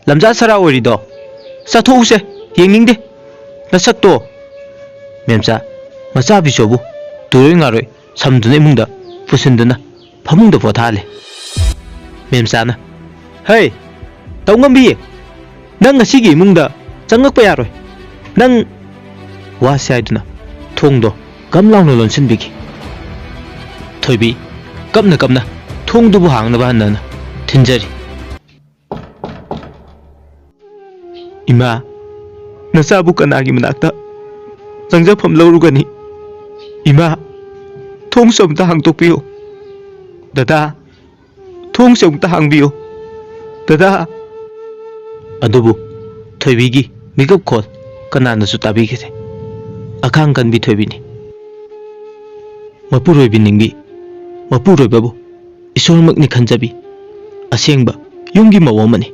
ꯂꯝꯖꯥ ꯁꯔꯥ ꯑꯣꯏꯔꯤꯗꯣ꯫ ꯆꯠꯊꯣꯛꯎꯁꯦ, ꯌꯦꯡꯅꯤꯡꯗꯦ ꯅꯁꯛꯇꯣ꯫ ꯃꯦꯝꯆꯥ, ꯃꯆꯥ ꯕꯤꯁꯣꯕꯨ ꯇꯨꯔꯣꯏ ꯉꯥꯔꯣꯏ ꯁꯝꯗꯨꯅ ꯏꯃꯨꯡꯗ ꯄꯨꯁꯤꯟꯗꯨꯅ ꯐꯃꯨꯡꯗ ꯄꯣꯊꯥꯍꯜꯂꯦ꯫ ꯃꯦꯝꯆꯥꯅ, "ꯍꯩ, ꯇꯧꯉꯝꯕꯤ, ꯅꯪ ꯉꯁꯤꯒꯤ ꯏꯃꯨꯡꯗ ꯆꯪꯉꯛꯄ ꯌꯥꯔꯣꯏ꯫ ꯅꯪ" ꯋꯥꯁꯦ ꯍꯥꯏꯗꯨꯅ ꯊꯣꯡꯗꯣ ꯀꯝ ꯂꯥꯎꯅ ꯂꯣꯟꯁꯤꯟꯕꯤꯈꯤ꯫ ꯊꯣꯏꯕꯤ ꯀꯞꯅ ꯀꯞꯅ ꯊꯣꯡꯗꯨꯕꯨ ꯍꯥꯡꯅꯕ ꯍꯟꯅ ꯍꯟꯅ ꯊꯤꯟꯖꯔꯤ꯫ "ꯏꯃꯥ, ꯅꯆꯥꯕꯨ ꯀꯅꯥꯒꯤ ꯃꯅꯥꯛꯇ ꯆꯪꯖꯐꯝ ꯂꯧꯔꯨꯒꯅꯤ? ꯏꯃꯥ, ꯊꯣꯡꯁꯨ ꯑꯝꯇ ꯍꯥꯡꯗꯣꯛꯄꯤꯌꯨ꯫ ꯗꯗꯥ, ꯊꯣꯡꯁꯨ ꯑꯃꯨꯛꯇ ꯍꯥꯡꯕꯤꯌꯨ꯫ ꯗꯗꯥ!" ꯑꯗꯨꯕꯨ ꯊꯣꯏꯕꯤꯒꯤ ꯃꯤꯀꯞ ꯈꯣꯜ ꯀꯅꯥꯅꯁꯨ ꯇꯥꯕꯤꯈꯤꯗꯦ꯫ ꯑꯈꯥꯡ ꯀꯟꯕꯤ ꯊꯣꯏꯕꯤꯅꯤ꯫ ꯃꯄꯨꯔꯣꯏꯕꯤ ꯅꯤꯡꯕꯤ, ꯃꯄꯨꯔꯣꯏꯕꯕꯨ ꯏꯁꯣꯔꯃꯛꯅꯤ ꯈꯟꯖꯕꯤ, ꯑꯁꯦꯡꯕ ꯌꯨꯝꯒꯤ ꯃꯧ ꯑꯃꯅꯤ꯫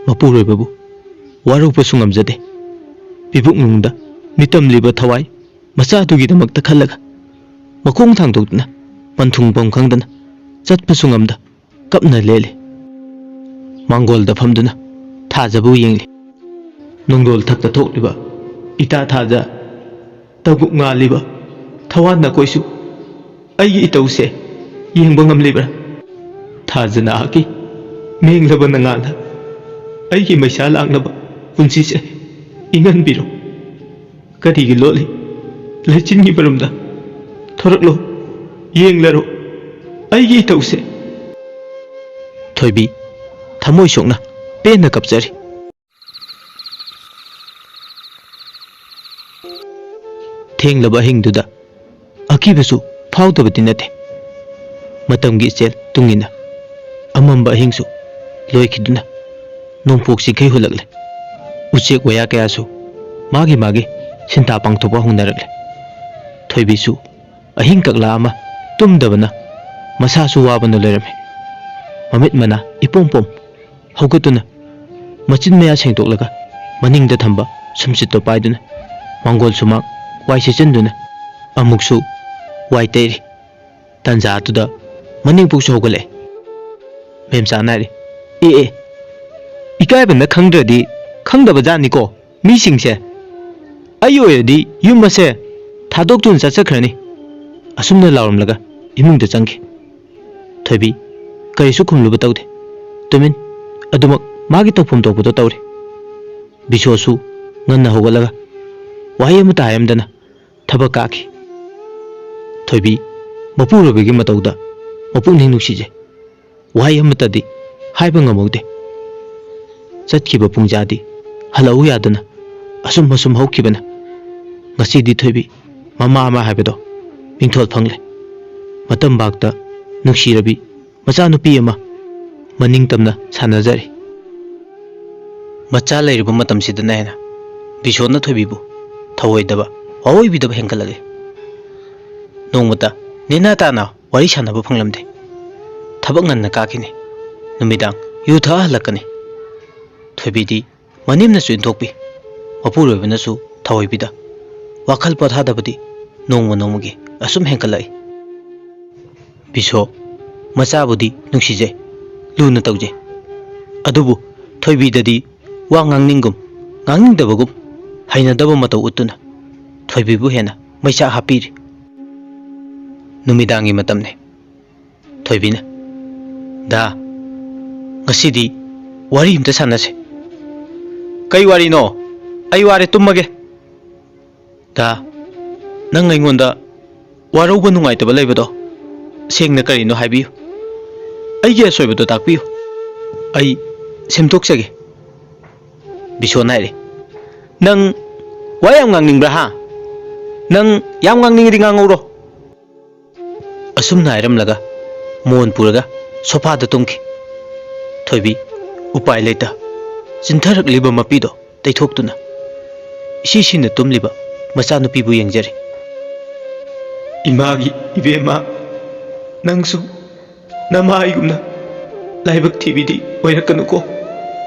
ꯃꯄꯨꯔꯣꯏꯕꯕꯨ ꯋꯥꯔꯧꯕꯁꯨ ꯉꯝꯖꯗꯦ꯫ ꯄꯤꯕꯨꯛ ꯅꯨꯡꯗ ꯃꯤꯇꯝꯂꯤꯕ ꯊꯋꯥꯏ ꯃꯆꯥꯗꯨꯒꯤꯗꯃꯛꯇ ꯈꯜꯂꯒ ꯃꯈꯣꯡ ꯊꯥꯡꯗꯣꯛꯇꯨꯅ ꯄꯟꯊꯨꯡꯐꯝ ꯈꯪꯗꯅ ꯆꯠꯄꯁꯨ ꯉꯝꯗ ꯀꯞꯅ ꯂꯦꯜꯂꯤ꯫ ꯃꯥꯡꯒꯣꯜꯗ ꯐꯝꯗꯨꯅ ꯊꯥꯖꯕꯨ ꯌꯦꯡꯂꯤ꯫ ꯅꯨꯡꯗꯣꯜ ꯊꯛꯇ ꯊꯣꯛꯂꯤꯕ ꯏꯇꯥ ꯊꯥꯖ, ꯇꯧꯕꯨꯛ ꯉꯥꯜꯂꯤꯕ ꯊꯋꯥꯟ ꯅꯈꯣꯏꯁꯨ ꯑꯩꯒꯤ ꯏꯇꯧꯁꯦ ꯌꯦꯡꯕ ꯉꯝꯂꯤꯕ꯭ꯔꯥ? ꯊꯥꯖ ꯅꯍꯥꯛꯀꯤ ꯃꯦꯡꯂꯕ ꯅꯉꯥꯜꯅ ꯑꯩꯒꯤ ꯃꯩꯁꯥ ꯂꯥꯡꯂꯕ ꯄꯨꯟꯁꯤꯁꯦ ꯏꯪꯍꯟꯕꯤꯔꯣ꯫ ꯀꯔꯤꯒꯤ ꯂꯣꯠꯂꯤ? ꯂꯩꯆꯤꯟꯒꯤ ꯃꯔꯨꯝꯗ ꯊꯣꯔꯛꯂꯣ, ꯌꯦꯡꯂꯔꯣ ꯑꯩꯒꯤ ꯏꯇꯧꯁꯦ꯫ ꯊꯣꯏꯕꯤ ꯊꯃꯣꯏ ꯁꯣꯛꯅ ꯄꯦꯟꯅ ꯀꯞꯆꯔꯤ꯫ ꯊꯦꯡꯂꯕ ꯑꯍꯤꯡꯗꯨꯗ ꯑꯀꯤꯕꯁꯨ ꯐꯥꯎꯗꯕꯗꯤ ꯅꯠꯇꯦ꯫ ꯃꯇꯝꯒꯤ ꯏꯆꯦꯜ ꯇꯨꯡꯏꯟꯅ ꯑꯃꯝꯕ ꯑꯍꯤꯡꯁꯨ ꯂꯣꯏꯈꯤꯗꯨꯅ ꯅꯣꯡꯄꯣꯛ ꯆꯤꯡꯈꯩ ꯍꯨꯜꯂꯛꯂꯦ꯫ ꯎꯆꯦꯛ ꯋꯥꯌꯥ ꯀꯌꯥꯁꯨ ꯃꯥꯒꯤ ꯃꯥꯒꯤ ꯁꯤꯟꯊꯥ ꯄꯥꯡꯊꯣꯛꯄ ꯍꯧꯅꯔꯛꯂꯦ꯫ ꯊꯣꯏꯕꯤꯁꯨ ꯑꯍꯤꯡ ꯀꯛꯂꯥ ꯑꯃ ꯇꯨꯝꯗꯕꯅ ꯃꯁꯥꯁꯨ ꯋꯥꯕꯅ ꯂꯣꯏꯔꯝꯃꯤ꯫ ꯃꯃꯤꯠ ꯃꯅꯥ ꯏꯄꯣꯝ ꯄꯣꯝ ꯍꯧꯒꯠꯇꯨꯅ ꯃꯆꯤꯟ ꯃꯌꯥ ꯁꯦꯡꯗꯣꯛꯂꯒ ꯃꯅꯤꯡꯗ ꯊꯝꯕ ꯁꯨꯝꯆꯤꯠꯇꯣ ꯄꯥꯏꯗꯨꯅ ꯃꯥꯡꯒꯣꯜ ꯁꯨꯃꯥꯡ ꯋꯥꯏ ꯁꯤꯠꯆꯤꯟꯗꯨꯅ ꯑꯃꯨꯛꯁꯨ ꯋꯥꯏ ꯇꯩꯔꯤ꯫ ꯇꯟꯖꯥꯗꯨꯗ ꯃꯅꯦꯝꯄꯣꯛꯁꯨ ꯍꯧꯒꯠꯂꯛꯑꯦ꯫ ꯃꯦꯝꯆꯥꯅ ꯍꯥꯏꯔꯦ, "ꯑꯦ ꯑꯦ, ꯏꯀꯥꯏꯕꯅ ꯈꯪꯗ꯭ꯔꯗꯤ ꯈꯪꯗꯕ ꯖꯥꯠꯅꯤꯀꯣ ꯃꯤꯁꯤꯡꯁꯦ꯫ ꯑꯩ ꯑꯣꯏꯔꯗꯤ ꯌꯨꯝ ꯑꯁꯦ ꯊꯥꯗꯣꯛꯇꯨꯅ ꯆꯠꯆꯈ꯭ꯔꯅꯤ"꯫ ꯑꯁꯨꯝꯅ ꯂꯥꯎꯔꯝꯂꯒ ꯏꯃꯨꯡꯗ ꯆꯪꯈꯤ꯫ ꯊꯣꯏꯕꯤ ꯀꯔꯤꯁꯨ ꯈꯨꯝꯂꯨꯕ ꯇꯧꯗꯦ꯫ ꯇꯨꯃꯤꯟ ꯑꯗꯨꯃꯛ ꯃꯥꯒꯤ ꯇꯧꯐꯝ ꯊꯣꯛꯄꯗꯣ ꯇꯧꯔꯤ꯫ ꯕꯤꯁꯣꯁꯨ ꯉꯟꯅ ꯍꯧꯒꯠꯂꯒ ꯋꯥꯍꯩ ꯑꯃꯠꯇ ꯍꯥꯏꯔꯝꯗꯅ ꯊꯕꯛ ꯀꯥꯈꯤ꯫ ꯊꯣꯏꯕꯤ ꯃꯄꯨꯔꯣꯏꯕꯒꯤ ꯃꯇꯧꯗ ꯃꯄꯨꯛꯅꯤꯡ ꯅꯨꯡꯁꯤꯖꯩ꯫ ꯋꯥꯍꯩ ꯑꯃꯠꯇꯗꯤ ꯍꯥꯏꯕ ꯉꯝꯍꯧꯗꯦ꯫ ꯆꯠꯈꯤꯕ ꯄꯨꯡꯖꯥꯗꯤ ꯍꯜꯂꯛꯎ ꯌꯥꯗꯅ ꯑꯁꯨꯝ ꯑꯁꯨꯝ ꯍꯧꯈꯤꯕꯅ ꯉꯁꯤꯗꯤ ꯊꯣꯏꯕꯤ ꯃꯃꯥ ꯑꯃ ꯍꯥꯏꯕꯗꯣ ꯃꯤꯡꯊꯣꯜ ꯐꯪꯂꯦ꯫ ꯃꯇꯝ ꯕꯥꯛꯇ ꯅꯨꯡꯁꯤꯔꯕꯤ ꯃꯆꯥꯅꯨꯄꯤ ꯑꯃ ꯃꯅꯤꯡ ꯇꯝꯅ ꯁꯥꯟꯅꯖꯔꯤ꯫ ꯃꯆꯥ ꯂꯩꯔꯤꯕ ꯃꯇꯝꯁꯤꯗꯅ ꯍꯦꯟꯅ ꯕꯤꯁꯣꯅ ꯊꯣꯏꯕꯤꯕꯨ ꯊꯧꯑꯣꯏꯗꯕ, ꯋꯥꯑꯣꯏꯕꯤꯗꯕ ꯍꯦꯟꯒꯠꯂꯛꯂꯤ꯫ ꯅꯣꯡꯃꯇ ꯅꯦꯅꯥ ꯇꯥꯅ ꯋꯥꯔꯤ ꯁꯥꯟꯅꯕ ꯐꯪꯂꯝꯗꯦ꯫ ꯊꯕꯛ ꯉꯟꯅ ꯀꯥꯈꯤꯅꯤ, ꯅꯨꯃꯤꯗꯥꯡ ꯌꯨ ꯊꯛꯑ ꯍꯜꯂꯛꯀꯅꯤ꯫ ꯊꯣꯏꯕꯤꯗꯤ ꯃꯅꯦꯝꯅꯁꯨ ꯏꯟꯊꯣꯛꯄꯤ꯫ ꯃꯄꯨꯔꯣꯏꯕꯅꯁꯨ ꯊꯧꯑꯣꯏꯕꯤꯗ꯫ ꯋꯥꯈꯜ ꯄꯣꯊꯥꯗꯕꯗꯤ ꯅꯣꯡꯃ ꯅꯣꯡꯃꯒꯤ ꯑꯁꯨꯝ ꯍꯦꯟꯒꯠꯂꯛꯏ꯫ ꯕꯤꯁꯣ ꯃꯆꯥꯕꯨꯗꯤ ꯅꯨꯡꯁꯤꯖꯩ, ꯂꯨꯅ ꯇꯧꯖꯩ꯫ ꯑꯗꯨꯕꯨ ꯊꯣꯏꯕꯤꯗꯗꯤ ꯋꯥ ꯉꯥꯡꯅꯤꯡꯒꯨꯝ ꯉꯥꯡꯅꯤꯡꯗꯕꯒꯨꯝ ꯍꯩꯅꯗꯕ ꯃꯇꯧ ꯎꯠꯇꯨꯅ ꯊꯣꯏꯕꯤꯕꯨ ꯍꯦꯟꯅ ꯃꯩꯆꯥꯛ ꯍꯥꯞꯄꯤꯔꯤ꯫ ꯅꯨꯃꯤꯗꯥꯡꯒꯤ ꯃꯇꯝꯅꯤ꯫ ꯊꯣꯏꯕꯤꯅ, "ꯗꯥ, ꯉꯁꯤꯗꯤ ꯋꯥꯔꯤ ꯑꯝꯇ ꯁꯥꯟꯅꯁꯦ"꯫ "ꯀꯩ ꯋꯥꯔꯤꯅꯣ? ꯑꯩ ꯋꯥꯔꯦ, ꯇꯨꯝꯃꯒꯦ"꯫ "ꯗꯥ, ꯅꯪ ꯑꯩꯉꯣꯟꯗ ꯋꯥꯔꯧꯕ ꯅꯨꯡꯉꯥꯏꯇꯕ ꯂꯩꯕꯗꯣ ꯁꯦꯡꯅ ꯀꯔꯤꯅꯣ ꯍꯥꯏꯕꯤꯌꯨ꯫ ꯑꯩꯒꯤ ꯑꯁꯣꯏꯕꯗꯣ ꯇꯥꯛꯄꯤꯌꯨ꯫ ꯑꯩ ꯁꯦꯝꯗꯣꯛꯆꯒꯦ"꯫ ꯕꯤꯁꯣꯅ ꯍꯥꯏꯔꯦ, "ꯅꯪ ꯋꯥ ꯌꯥꯝ ꯉꯥꯡꯅꯤꯡꯕ꯭ꯔꯥ, ꯍꯥ? ꯅꯪ ꯌꯥꯝ ꯉꯥꯡꯅꯤꯡꯉꯗꯤ ꯉꯥꯡꯍꯧꯔꯣ"꯫ ꯑꯁꯨꯝꯅ ꯍꯥꯏꯔꯝꯂꯒ ꯃꯣꯟ ꯄꯨꯔꯒ ꯁꯣꯐꯥꯗ ꯇꯨꯝꯈꯤ꯫ ꯊꯣꯏꯕꯤ ꯎꯄꯥꯏ ꯂꯩꯇ ꯆꯤꯟꯊꯔꯛꯂꯤꯕ ꯃꯄꯤꯗꯣ ꯇꯩꯊꯣꯛꯇꯨꯅ ꯏꯁꯤ ꯁꯤꯅ ꯇꯨꯝꯂꯤꯕ ꯃꯆꯥꯅꯨꯄꯤꯕꯨ ꯌꯦꯡꯖꯔꯤ꯫ "ꯏꯃꯥꯒꯤ ꯏꯕꯦꯝꯃ, ꯅꯪꯁꯨ ꯅꯃꯥꯏꯒꯨꯝꯅ ꯂꯥꯏꯕꯛ ꯊꯤꯕꯤꯗꯤ ꯑꯣꯏꯔꯛꯀꯅꯨꯀꯣ꯫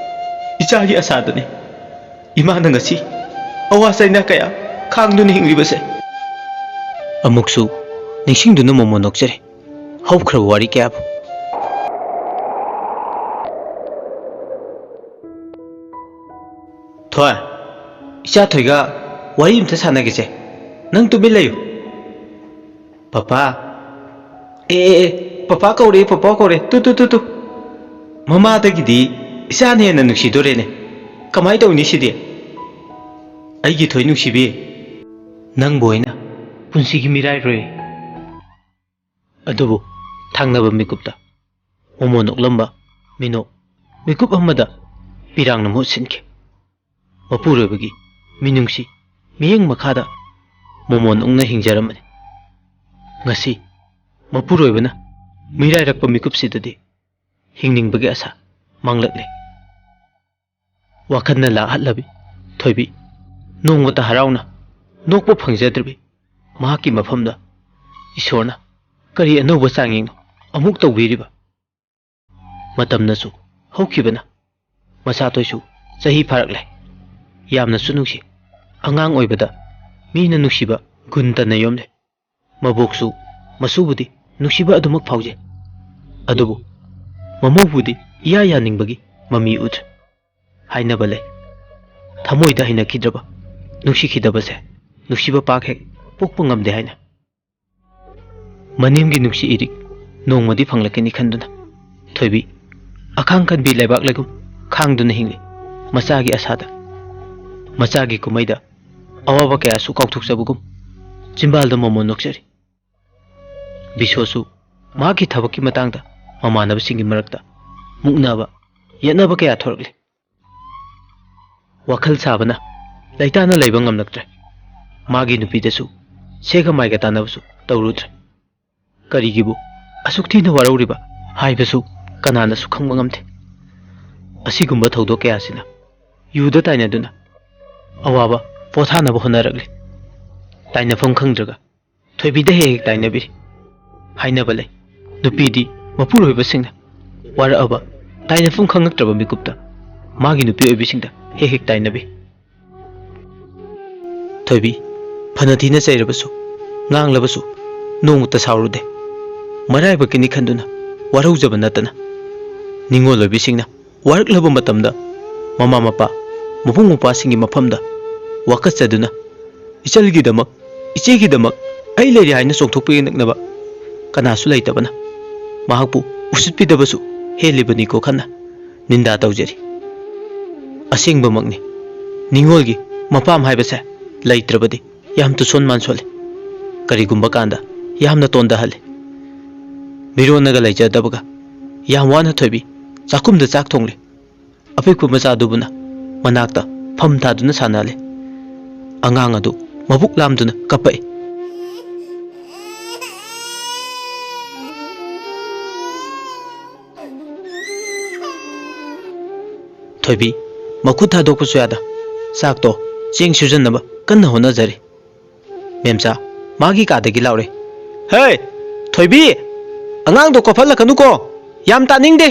ꯏꯆꯥꯒꯤ ꯑꯁꯥꯗꯅꯤ ꯏꯃꯥꯅ ꯉꯁꯤ ꯑꯋꯥ ꯆꯩꯅꯥ ꯀꯌꯥ ꯈꯥꯡꯗꯨꯅ ꯍꯤꯡꯂꯤꯕꯁꯦ"꯫ ꯑꯃꯨꯛꯁꯨ ꯅꯤꯡꯁꯤꯡꯗꯨꯅ ꯃꯣꯃꯣꯟ ꯅꯣꯛꯆꯔꯤ꯫ ꯍꯧꯈ꯭ꯔꯕ ꯋꯥꯔꯤ ꯀꯌꯥꯕꯨ꯫ ꯊꯣꯏ, ꯏꯆꯥ ꯊꯣꯏꯒ ꯋꯥꯔꯤ ꯑꯝꯇ ꯁꯥꯟꯅꯒꯦꯁꯦ꯫ ꯅꯪ ꯇꯨꯃꯤꯟ ꯂꯩꯌꯨ꯫ ꯄꯄꯥ, ꯑꯦ, ꯑꯦ, ꯑꯦ, ꯄꯄꯥ ꯀꯧꯔꯦ, ꯄꯄꯥ ꯀꯧꯔꯦ꯫ ꯇꯨ, ꯇꯨ, ꯇꯨ, ꯇꯨ꯫ ꯃꯃꯥꯗꯒꯤꯗꯤ ꯏꯆꯥꯅ ꯍꯦꯟꯅ ꯅꯨꯡꯁꯤꯗꯣꯔꯦꯅꯦ꯫ ꯀꯃꯥꯏ ꯇꯧꯅꯤ ꯁꯤꯗꯤ? ꯑꯩꯒꯤ ꯊꯣꯏ ꯅꯨꯡꯁꯤꯕꯤ, ꯅꯪꯕꯨ ꯑꯩꯅ ꯄꯨꯟꯁꯤꯒꯤ ꯃꯤꯔꯥꯏꯔꯣꯏ꯫ ꯑꯗꯨꯕꯨ ꯊꯪꯅꯕ ꯃꯤꯀꯨꯞꯇ ꯃꯣꯃꯣꯟ ꯅꯣꯛꯂꯝꯕ ꯃꯤꯅꯣꯛ ꯃꯤꯀꯨꯞ ꯑꯃꯗ ꯄꯤꯔꯥꯡꯅ ꯃꯍꯨꯠ ꯁꯤꯟꯈꯤ꯫ ꯃꯄꯨꯔꯣꯏꯕꯒꯤ ꯃꯤꯅꯨꯡꯁꯤ ꯃꯤꯠꯌꯦꯡ ꯃꯈꯥꯗ ꯃꯣꯃꯣꯟ ꯅꯣꯛꯅ ꯍꯤꯡꯖꯔꯝꯕꯅꯤ꯫ ꯉꯁꯤ ꯃꯄꯨꯔꯣꯏꯕꯅ ꯃꯤꯔꯥꯏꯔꯛꯄ ꯃꯤꯀꯨꯞꯁꯤꯗꯗꯤ ꯍꯤꯡꯅꯤꯡꯕꯒꯤ ꯑꯁꯥ ꯃꯥꯡꯂꯛꯂꯦ꯫ ꯋꯥꯈꯜꯅ ꯂꯥꯛꯍꯠꯂꯕꯤ ꯊꯣꯏꯕꯤ ꯅꯣꯡꯃꯇ ꯍꯔꯥꯎꯅ ꯅꯣꯛꯄ ꯐꯪꯖꯗ꯭ꯔꯕꯤ ꯃꯍꯥꯛꯀꯤ ꯃꯐꯝꯗ ꯏꯁꯣꯔꯅ ꯀꯔꯤ ꯑꯅꯧꯕ ꯆꯥꯡꯌꯦꯡꯅꯣ ꯑꯃꯨꯛ ꯇꯧꯕꯤꯔꯤꯕ? ꯃꯇꯝꯅꯁꯨ ꯍꯧꯈꯤꯕꯅ ꯃꯆꯥꯊꯣꯏꯁꯨ ꯆꯍꯤ ꯐꯥꯔꯛꯂꯦ꯫ ꯌꯥꯝꯅꯁꯨ ꯅꯨꯡꯁꯤ꯫ ꯑꯉꯥꯡ ꯑꯣꯏꯕꯗ ꯃꯤꯅ ꯅꯨꯡꯁꯤꯕ ꯒꯨꯟꯇꯅ ꯌꯣꯝꯂꯦ꯫ ꯃꯕꯣꯛꯁꯨ ꯃꯁꯨꯕꯨꯗꯤ ꯅꯨꯡꯁꯤꯕ ꯑꯗꯨꯃꯛ ꯐꯥꯎꯖꯩ꯫ ꯑꯗꯨꯕꯨ ꯃꯃꯧꯕꯨꯗꯤ ꯏꯌꯥ ꯌꯥꯅꯤꯡꯕꯒꯤ ꯃꯃꯤ ꯎꯗ꯭ꯔꯦ꯫ ꯍꯥꯏꯅꯕ ꯂꯩ, ꯊꯃꯣꯏꯗ ꯍꯩꯅꯈꯤꯗ꯭ꯔꯕ ꯅꯨꯡꯁꯤꯈꯤꯗꯕꯁꯦ ꯅꯨꯡꯁꯤꯕ ꯄꯥꯛ ꯍꯦꯛ ꯄꯣꯛꯄ ꯉꯝꯗꯦ ꯍꯥꯏꯅ꯫ ꯃꯅꯦꯝꯒꯤ ꯅꯨꯡꯁꯤ ꯏꯔꯤꯛ ꯅꯣꯡꯃꯗꯤ ꯐꯪꯂꯛꯀꯅꯤ ꯈꯟꯗꯨꯅ ꯊꯣꯏꯕꯤ ꯑꯈꯥꯡ ꯀꯟꯕꯤ ꯂꯩꯕꯥꯛ ꯂꯩꯒꯨꯝ ꯈꯥꯡꯗꯨꯅ ꯍꯤꯡꯂꯤ꯫ ꯃꯆꯥꯒꯤ ꯑꯁꯥꯗ ꯃꯆꯥꯒꯤ ꯀꯨꯝꯍꯩꯗ ꯑꯋꯥꯕ ꯀꯌꯥꯁꯨ ꯀꯥꯎꯊꯣꯛꯆꯕꯒꯨꯝ ꯆꯤꯝꯕꯥꯜꯗ ꯃꯃꯣꯟ ꯅꯣꯛꯆꯔꯤ꯫ ꯕꯤꯁꯣꯁꯨ ꯃꯍꯥꯛꯀꯤ ꯊꯕꯛꯀꯤ ꯃꯇꯥꯡꯗ ꯃꯃꯥꯟꯅꯕꯁꯤꯡꯒꯤ ꯃꯔꯛꯇ ꯃꯨꯛꯅꯕ ꯌꯦꯠꯅꯕ ꯀꯌꯥ ꯊꯣꯔꯛꯂꯤ꯫ ꯋꯥꯈꯜ ꯁꯥꯕꯅ ꯂꯩꯇꯥꯅ ꯂꯩꯕ ꯉꯝꯂꯛꯇ꯭ꯔꯦ꯫ ꯃꯥꯒꯤ ꯅꯨꯄꯤꯗꯁꯨ ꯁꯦꯒ ꯃꯥꯏꯒ ꯇꯥꯟꯅꯕꯁꯨ ꯇꯧꯔꯨꯗ꯭ꯔꯦ꯫ ꯀꯔꯤꯒꯤꯕꯨ ꯑꯁꯨꯛ ꯊꯤꯅ ꯋꯥꯔꯧꯔꯤꯕ ꯍꯥꯏꯕꯁꯨ ꯀꯅꯥꯅꯁꯨ ꯈꯪꯕ ꯉꯝꯗꯦ꯫ ꯑꯁꯤꯒꯨꯝꯕ ꯊꯧꯗꯣꯛ ꯀꯌꯥꯁꯤꯅ ꯌꯨꯗ ꯇꯥꯏꯅꯗꯨꯅ ꯑꯋꯥꯕ ꯄꯣꯊꯥꯅꯕ ꯍꯣꯠꯅꯔꯛꯂꯤ꯫ ꯇꯥꯏꯅꯐꯝ ꯈꯪꯗ꯭ꯔꯒ ꯊꯣꯏꯕꯤꯗ ꯍꯦꯛ ꯍꯦꯛ ꯇꯥꯏꯅꯕꯤꯔꯤ꯫ ꯍꯥꯏꯅꯕ ꯂꯩ, ꯅꯨꯄꯤꯗꯤ ꯃꯄꯨꯔꯣꯏꯕꯁꯤꯡꯅ ꯋꯥꯔꯛꯑꯕ ꯇꯥꯏꯅꯐꯝ ꯈꯪꯉꯛꯇ꯭ꯔꯕ ꯃꯤꯀꯨꯞꯇ ꯃꯥꯒꯤ ꯅꯨꯄꯤ ꯑꯣꯏꯕꯤꯁꯤꯡꯗ ꯍꯦꯛ ꯍꯦꯛ ꯇꯥꯏꯅꯕꯤ꯫ ꯊꯣꯏꯕꯤ, ꯐꯅ ꯊꯤꯅ ꯆꯩꯔꯕꯁꯨ, ꯉꯥꯡꯂꯕꯁꯨ, ꯅꯣꯡꯃꯇ ꯁꯥꯎꯔꯨꯗꯦ꯫ ꯃꯔꯥꯏꯕꯛꯀꯤꯅꯤ ꯈꯟꯗꯨꯅ ꯋꯥꯔꯧꯖꯕ ꯅꯠꯇꯅ꯫ ꯅꯤꯡꯉꯣꯜ ꯑꯣꯏꯕꯤꯁꯤꯡꯅ ꯋꯥꯔꯛꯂꯕ ꯃꯇꯝꯗ ꯃꯃꯥ ꯃꯄꯥ, ꯃꯕꯨꯡ ꯃꯧꯄ꯭ꯋꯥꯁꯤꯡꯒꯤ ꯃꯐꯝꯗ ꯋꯥꯀꯠꯆꯗꯨꯅ, "ꯏꯆꯜꯒꯤꯗꯃꯛ, ꯏꯆꯦꯒꯤꯗꯃꯛ ꯑꯩ ꯂꯩꯔꯤ" ꯍꯥꯏꯅ ꯆꯣꯡꯊꯣꯛꯄꯤꯔꯛꯅꯕ ꯀꯅꯥꯁꯨ ꯂꯩꯇꯕꯅ ꯃꯍꯥꯛꯄꯨ ꯎꯁꯤꯠꯄꯤꯗꯕꯁꯨ ꯍꯦꯜꯂꯤꯕꯅꯤꯀꯣ ꯈꯟꯅ ꯅꯤꯟꯗꯥ ꯇꯧꯖꯔꯤ꯫ ꯑꯁꯦꯡꯕꯃꯛꯅꯤ, ꯅꯤꯡꯉꯣꯜꯒꯤ ꯃꯄꯥꯝ ꯍꯥꯏꯕꯁꯦ ꯂꯩꯇ꯭ꯔꯕꯗꯤ ꯌꯥꯝ ꯇꯨꯁꯣꯟ ꯃꯥꯟꯁꯣꯜꯂꯤ꯫ ꯀꯔꯤꯒꯨꯝꯕ ꯀꯥꯟꯗ ꯌꯥꯝꯅ ꯇꯣꯟꯗꯍꯜꯂꯤ꯫ ꯃꯤꯔꯣꯟꯅꯒ ꯂꯩꯖꯗꯕꯒ ꯌꯥꯝ ꯋꯥꯅ ꯊꯣꯏꯕꯤ ꯆꯥꯛꯈꯨꯝꯗ ꯆꯥꯛ ꯊꯣꯡꯂꯤ꯫ ꯑꯄꯤꯛꯄ ꯃꯆꯥꯗꯨꯕꯨꯅ ꯃꯅꯥꯛꯇ ꯐꯝ ꯊꯥꯗꯨꯅ ꯁꯥꯟꯅꯍꯜꯂꯤ꯫ ꯑꯉꯥꯡ ꯑꯗꯨ ꯃꯕꯨꯛ ꯂꯥꯝꯗꯨꯅ ꯀꯞꯄꯛꯏ꯫ ꯊꯣꯏꯕꯤ ꯃꯈꯨꯠ ꯊꯥꯗꯣꯛꯄꯁꯨ ꯌꯥꯗ ꯆꯥꯛꯇꯣ ꯆꯦꯡ ꯁꯨꯖꯟꯅꯕ ꯀꯟꯅ ꯍꯣꯠꯅꯖꯔꯤ꯫ ꯃꯦꯝꯆꯥ ꯃꯥꯒꯤ ꯀꯥꯗꯒꯤ ꯂꯥꯎꯔꯦ, "ꯍꯦ, ꯊꯣꯏꯕꯤ, ꯑꯉꯥꯡꯗꯣ ꯀꯞꯍꯜꯂꯛꯀꯅꯨꯀꯣ, ꯌꯥꯝ ꯇꯥꯅꯤꯡꯗꯦ!"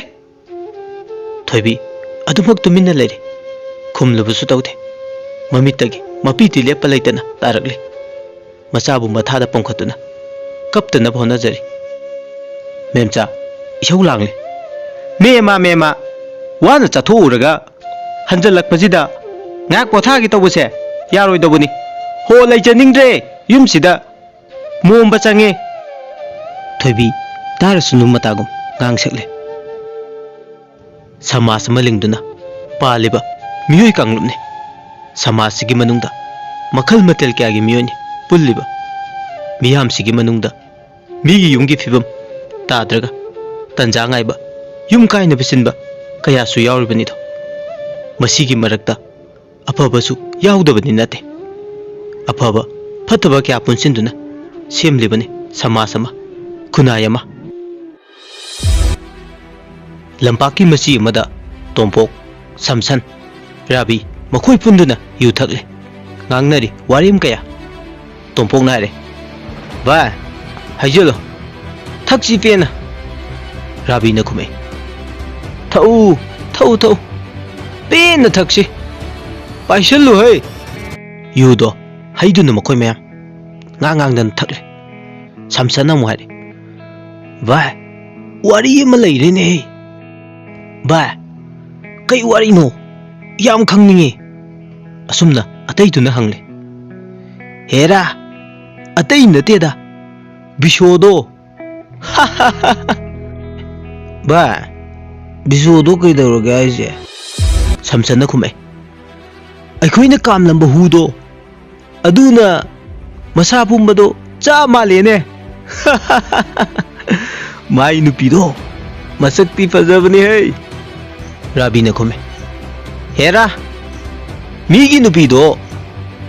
ꯊꯣꯏꯕꯤ ꯑꯗꯨꯃꯛ ꯇꯨꯃꯤꯟꯅ ꯂꯩꯔꯦ꯫ ꯈꯨꯝꯂꯨꯕꯁꯨ ꯇꯧꯗꯦ꯫ ꯃꯃꯤꯠꯇꯒꯤ ꯃꯄꯤꯗꯤ ꯂꯦꯞꯄ ꯂꯩꯇꯅ ꯇꯥꯔꯛꯂꯤ꯫ ꯃꯆꯥꯕꯨ ꯃꯊꯥꯗ ꯄꯨꯝꯈꯠꯇꯨꯅ ꯀꯞꯇꯅꯕ ꯍꯣꯠꯅꯖꯔꯤ꯫ ꯃꯦꯝꯆꯥ ꯏꯁꯧ ꯂꯥꯡꯂꯤ꯫ "ꯃꯦꯝꯃ, ꯃꯦꯝꯃ, ꯋꯥꯅ ꯆꯠꯊꯣꯛꯎꯔꯒ ꯍꯟꯖꯜꯂꯛꯄꯁꯤꯗ ꯉꯥꯏꯍꯥꯛ ꯄꯣꯊꯥꯒꯦ ꯇꯧꯕꯁꯦ ꯌꯥꯔꯣꯏꯗꯧꯕꯅꯤ꯫ ꯍꯣ, ꯂꯩꯖꯅꯤꯡꯗ꯭ꯔꯦ ꯌꯨꯝꯁꯤꯗ꯫ ꯃꯣꯝꯕ ꯆꯪꯉꯦ꯫" ꯊꯣꯏꯕꯤ ꯇꯥꯔꯁꯅꯨ ꯃꯇꯥꯒꯨꯝ ꯉꯥꯡꯁꯛꯂꯦ꯫ ꯁꯃꯥꯖ ꯑꯃ ꯂꯤꯡꯗꯨꯅ ꯄꯥꯜꯂꯤꯕ ꯃꯤꯑꯣꯏ ꯀꯥꯡꯂꯨꯞꯅꯤ꯫ ꯁꯃꯥꯖꯁꯤꯒꯤ ꯃꯅꯨꯡꯗ ꯃꯈꯜ ꯃꯊꯦꯜ ꯀꯌꯥꯒꯤ ꯃꯤꯑꯣꯏꯅꯤ ꯄꯨꯜꯂꯤꯕ꯫ ꯃꯤꯌꯥꯝꯁꯤꯒꯤ ꯃꯅꯨꯡꯗ ꯃꯤꯒꯤ ꯌꯨꯝꯒꯤ ꯐꯤꯕꯝ ꯇꯥꯗ꯭ꯔꯒ ꯇꯟꯖꯥ ꯉꯥꯏꯕ, ꯌꯨꯝ ꯀꯥꯏꯅꯕ ꯁꯤꯟꯕ ꯀꯌꯥꯁꯨ ꯌꯥꯎꯔꯤꯕꯅꯤꯗꯣ꯫ ꯃꯁꯤꯒꯤ ꯃꯔꯛꯇ ꯑꯐꯕꯁꯨ ꯌꯥꯎꯗꯕꯗꯤ ꯅꯠꯇꯦ꯫ ꯑꯐꯕ ꯐꯠꯇꯕ ꯀꯌꯥ ꯄꯨꯟꯁꯤꯟꯗꯨꯅ ꯁꯦꯝꯂꯤꯕꯅꯤ ꯁꯃꯥꯖ ꯑꯃ, ꯈꯨꯟꯅꯥꯏ ꯑꯃ꯫ ꯂꯝꯄꯥꯛꯀꯤ ꯃꯆꯤ ꯑꯃꯗ ꯇꯣꯝꯄꯣꯛ, ꯁꯝꯁꯟ, ꯔꯥꯕꯤ ꯃꯈꯣꯏ ꯄꯨꯟꯗꯨꯅ ꯌꯨ ꯊꯛꯂꯤ꯫ ꯉꯥꯡꯅꯔꯤ ꯋꯥꯔꯦꯝ ꯀꯌꯥ꯫ ꯇꯣꯝꯄꯣꯛꯅ ꯍꯥꯏꯔꯦ, "ꯚꯥꯏ, ꯍꯩꯖꯤꯜꯂꯣ, ꯊꯛꯁꯤ ꯄꯦꯟꯅ꯫" ꯔꯥꯕꯤꯅ ꯈꯨꯝꯃꯛꯏ, "ꯊꯛꯎ, ꯊꯛꯎ, ꯊꯛꯎ, ꯄꯦꯟꯅ ꯊꯛꯁꯤ꯫ ꯄꯥꯏꯁꯤꯜꯂꯨ ꯍꯩ꯫" ꯌꯨꯗꯣ ꯍꯩꯗꯨꯅ ꯃꯈꯣꯏ ꯃꯌꯥꯝ ꯉꯥꯡ ꯉꯥꯡꯗꯅ ꯊꯛꯂꯦ꯫ ꯁꯝꯁꯟꯅ ꯑꯃꯨꯛ ꯍꯥꯏꯔꯦ, "ꯚꯥꯏ, ꯋꯥꯔꯤ ꯑꯃ ꯂꯩꯔꯦꯅꯦ꯫ ꯚꯥꯏ, ꯀꯩ ꯋꯥꯔꯤꯅꯣ? ꯌꯥꯝ ꯈꯪꯅꯤꯡꯉꯤ"꯫ ꯑꯁꯨꯝꯅ ꯑꯇꯩꯗꯨꯅ ꯍꯪꯂꯦ꯫ "ꯍꯦꯔꯥ, ꯑꯇꯩ ꯅꯠꯇꯦꯗ, ꯕꯤꯁꯣꯗꯣ"꯫ "ꯚꯥꯏ, ꯕꯤꯁꯣꯗꯣ ꯀꯩꯗꯧꯔꯒꯦ ꯍꯥꯏꯁꯦ?" ꯁꯝꯁꯟꯅ ꯈꯨꯝꯃꯛꯑꯦ꯫ "ꯑꯩꯈꯣꯏꯅ ꯀꯥꯝꯂꯝꯕ ꯍꯨꯗꯣ, ꯑꯗꯨꯅ ꯃꯁꯥ ꯄꯨꯝꯕꯗꯣ ꯆꯥ ꯃꯥꯜꯂꯦꯅꯦ"꯫ "ꯃꯥꯏ ꯅꯨꯄꯤꯗꯣ ꯃꯁꯛꯇꯤ ꯐꯖꯕꯅꯦ ꯍꯦ"꯫ ꯔꯥꯕꯤꯅ ꯈꯨꯝꯃꯦ꯫ "ꯍꯦꯔꯥ, ꯃꯤꯒꯤ ꯅꯨꯄꯤꯗꯣ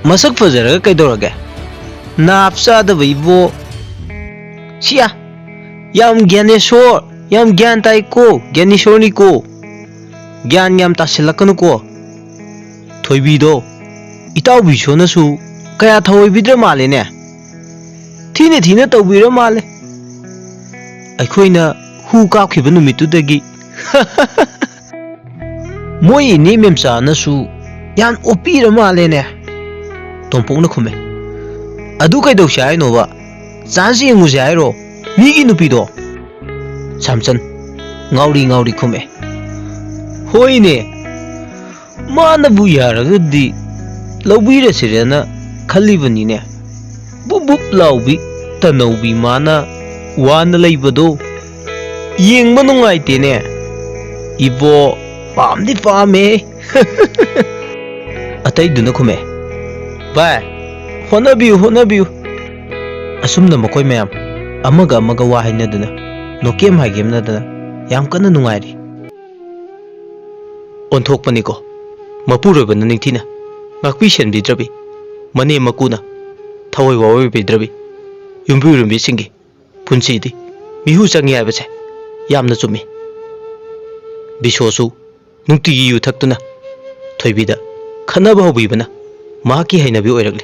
ꯃꯁꯛ ꯐꯖꯔꯒ ꯀꯩꯗꯧꯔꯒꯦ? ꯅꯥꯞ ꯆꯥꯗꯕ ꯏꯕꯣ"꯫ "ꯁꯤꯌꯥ, ꯌꯥꯝ ꯒ꯭ꯌꯥꯅꯦꯁꯣꯔ, ꯌꯥꯝ ꯒ꯭ꯌꯥꯟ ꯇꯥꯏꯀꯣ, ꯒ꯭ꯌꯥꯅꯦꯁꯣꯔꯅꯤꯀꯣ꯫ ꯒ꯭ꯌꯥꯟ ꯌꯥꯝ ꯇꯥꯁꯤꯜꯂꯛꯀꯅꯨꯀꯣ꯫ ꯊꯣꯏꯕꯤꯗꯣ ꯏꯇꯥꯎꯕꯤꯁꯣꯅꯁꯨ ꯀꯌꯥ ꯊꯑꯣꯏꯕꯤꯗ꯭ꯔ ꯃꯥꯜꯂꯦꯅꯦ꯫ ꯊꯤꯅ ꯊꯤꯅ ꯇꯧꯕꯤꯔ ꯃꯥꯜꯂꯦ꯫ ꯑꯩꯈꯣꯏꯅ ꯍꯨ ꯀꯥꯞꯈꯤꯕ ꯅꯨꯃꯤꯠꯇꯨꯗꯒꯤ ꯃꯣꯏ ꯏꯅꯦ ꯃꯦꯝꯆꯥꯅꯁꯨ ꯌꯥꯝ ꯑꯣꯠꯄꯤꯔ ꯃꯥꯜꯂꯦꯅꯦ"꯫ ꯇꯣꯝꯄꯣꯛꯅ ꯈꯨꯝꯃꯦ꯫ "ꯑꯗꯨ ꯀꯩꯗꯧꯁꯦ ꯍꯥꯏꯅꯣꯕ? ꯆꯥꯟꯁ ꯌꯦꯡꯉꯨꯁꯦ ꯍꯥꯏꯔꯣ ꯃꯤꯒꯤ ꯅꯨꯄꯤꯗꯣ?" ꯁꯥꯝꯆꯟ ꯉꯥꯎꯔꯤ ꯉꯥꯎꯔꯤ ꯈꯨꯝꯃꯦ꯫ "ꯍꯣꯏꯅꯦ, ꯃꯥꯅꯕꯨ ꯌꯥꯔꯒꯗꯤ ꯂꯧꯕꯤꯔꯁꯤꯔꯅ ꯈꯜꯂꯤꯕꯅꯤꯅꯦ꯫ ꯕꯨꯞ ꯕꯨꯞ ꯂꯥꯎꯕꯤ ꯇꯅꯧꯕꯤ ꯃꯥꯅ ꯋꯥꯅ ꯂꯩꯕꯗꯣ ꯌꯦꯡꯕ ꯅꯨꯡꯉꯥꯏꯇꯦꯅꯦ꯫ ꯏꯕꯣ, ꯄꯥꯝꯗꯤ ꯄꯥꯝꯃꯦ"꯫ ꯑꯇꯩꯗꯨꯅ ꯈꯨꯝꯃꯦ, "ꯚꯥꯏ, ꯍꯣꯠꯅꯕꯤꯌꯨ, ꯍꯣꯠꯅꯕꯤꯌꯨ"꯫ ꯑꯁꯨꯝꯅ ꯃꯈꯣꯏ ꯃꯌꯥꯝ ꯑꯃꯒ ꯑꯃꯒ ꯋꯥ ꯍꯥꯏꯅꯗꯨꯅ, ꯅꯣꯀꯦꯝ ꯍꯥꯏꯒꯦꯝꯅꯗꯅ ꯌꯥꯝ ꯀꯟꯅ ꯅꯨꯡꯉꯥꯏꯔꯤ꯫ ꯑꯣꯟꯊꯣꯛꯄꯅꯤꯀꯣ, ꯃꯄꯨꯔꯣꯏꯕꯅ ꯅꯤꯡꯊꯤꯅ ꯉꯥꯛꯄꯤ ꯁꯦꯟꯕꯤꯗ꯭ꯔꯕꯤ, ꯃꯅꯦꯝ ꯃꯀꯨꯅ ꯊꯋꯥꯏ ꯋꯥꯑꯣꯏꯕꯤꯗ꯭ꯔꯕꯤ, ꯌꯨꯝꯕꯨ ꯌꯨꯝꯕꯤꯁꯤꯡꯒꯤ ꯄꯨꯟꯁꯤꯗꯤ ꯃꯤꯍꯨ ꯆꯪꯉꯤ ꯍꯥꯏꯕꯁꯦ ꯌꯥꯝꯅ ꯆꯨꯝꯃꯤ꯫ ꯕꯤꯁꯣꯁꯨ ꯅꯨꯡꯇꯤꯒꯤ ꯌꯨ ꯊꯛꯇꯨꯅ ꯊꯣꯏꯕꯤꯗ ꯈꯠꯅꯕ ꯍꯧꯕꯤꯕꯅ ꯃꯍꯥꯛꯀꯤ ꯍꯩꯅꯕꯤ ꯑꯣꯏꯔꯛꯂꯤ꯫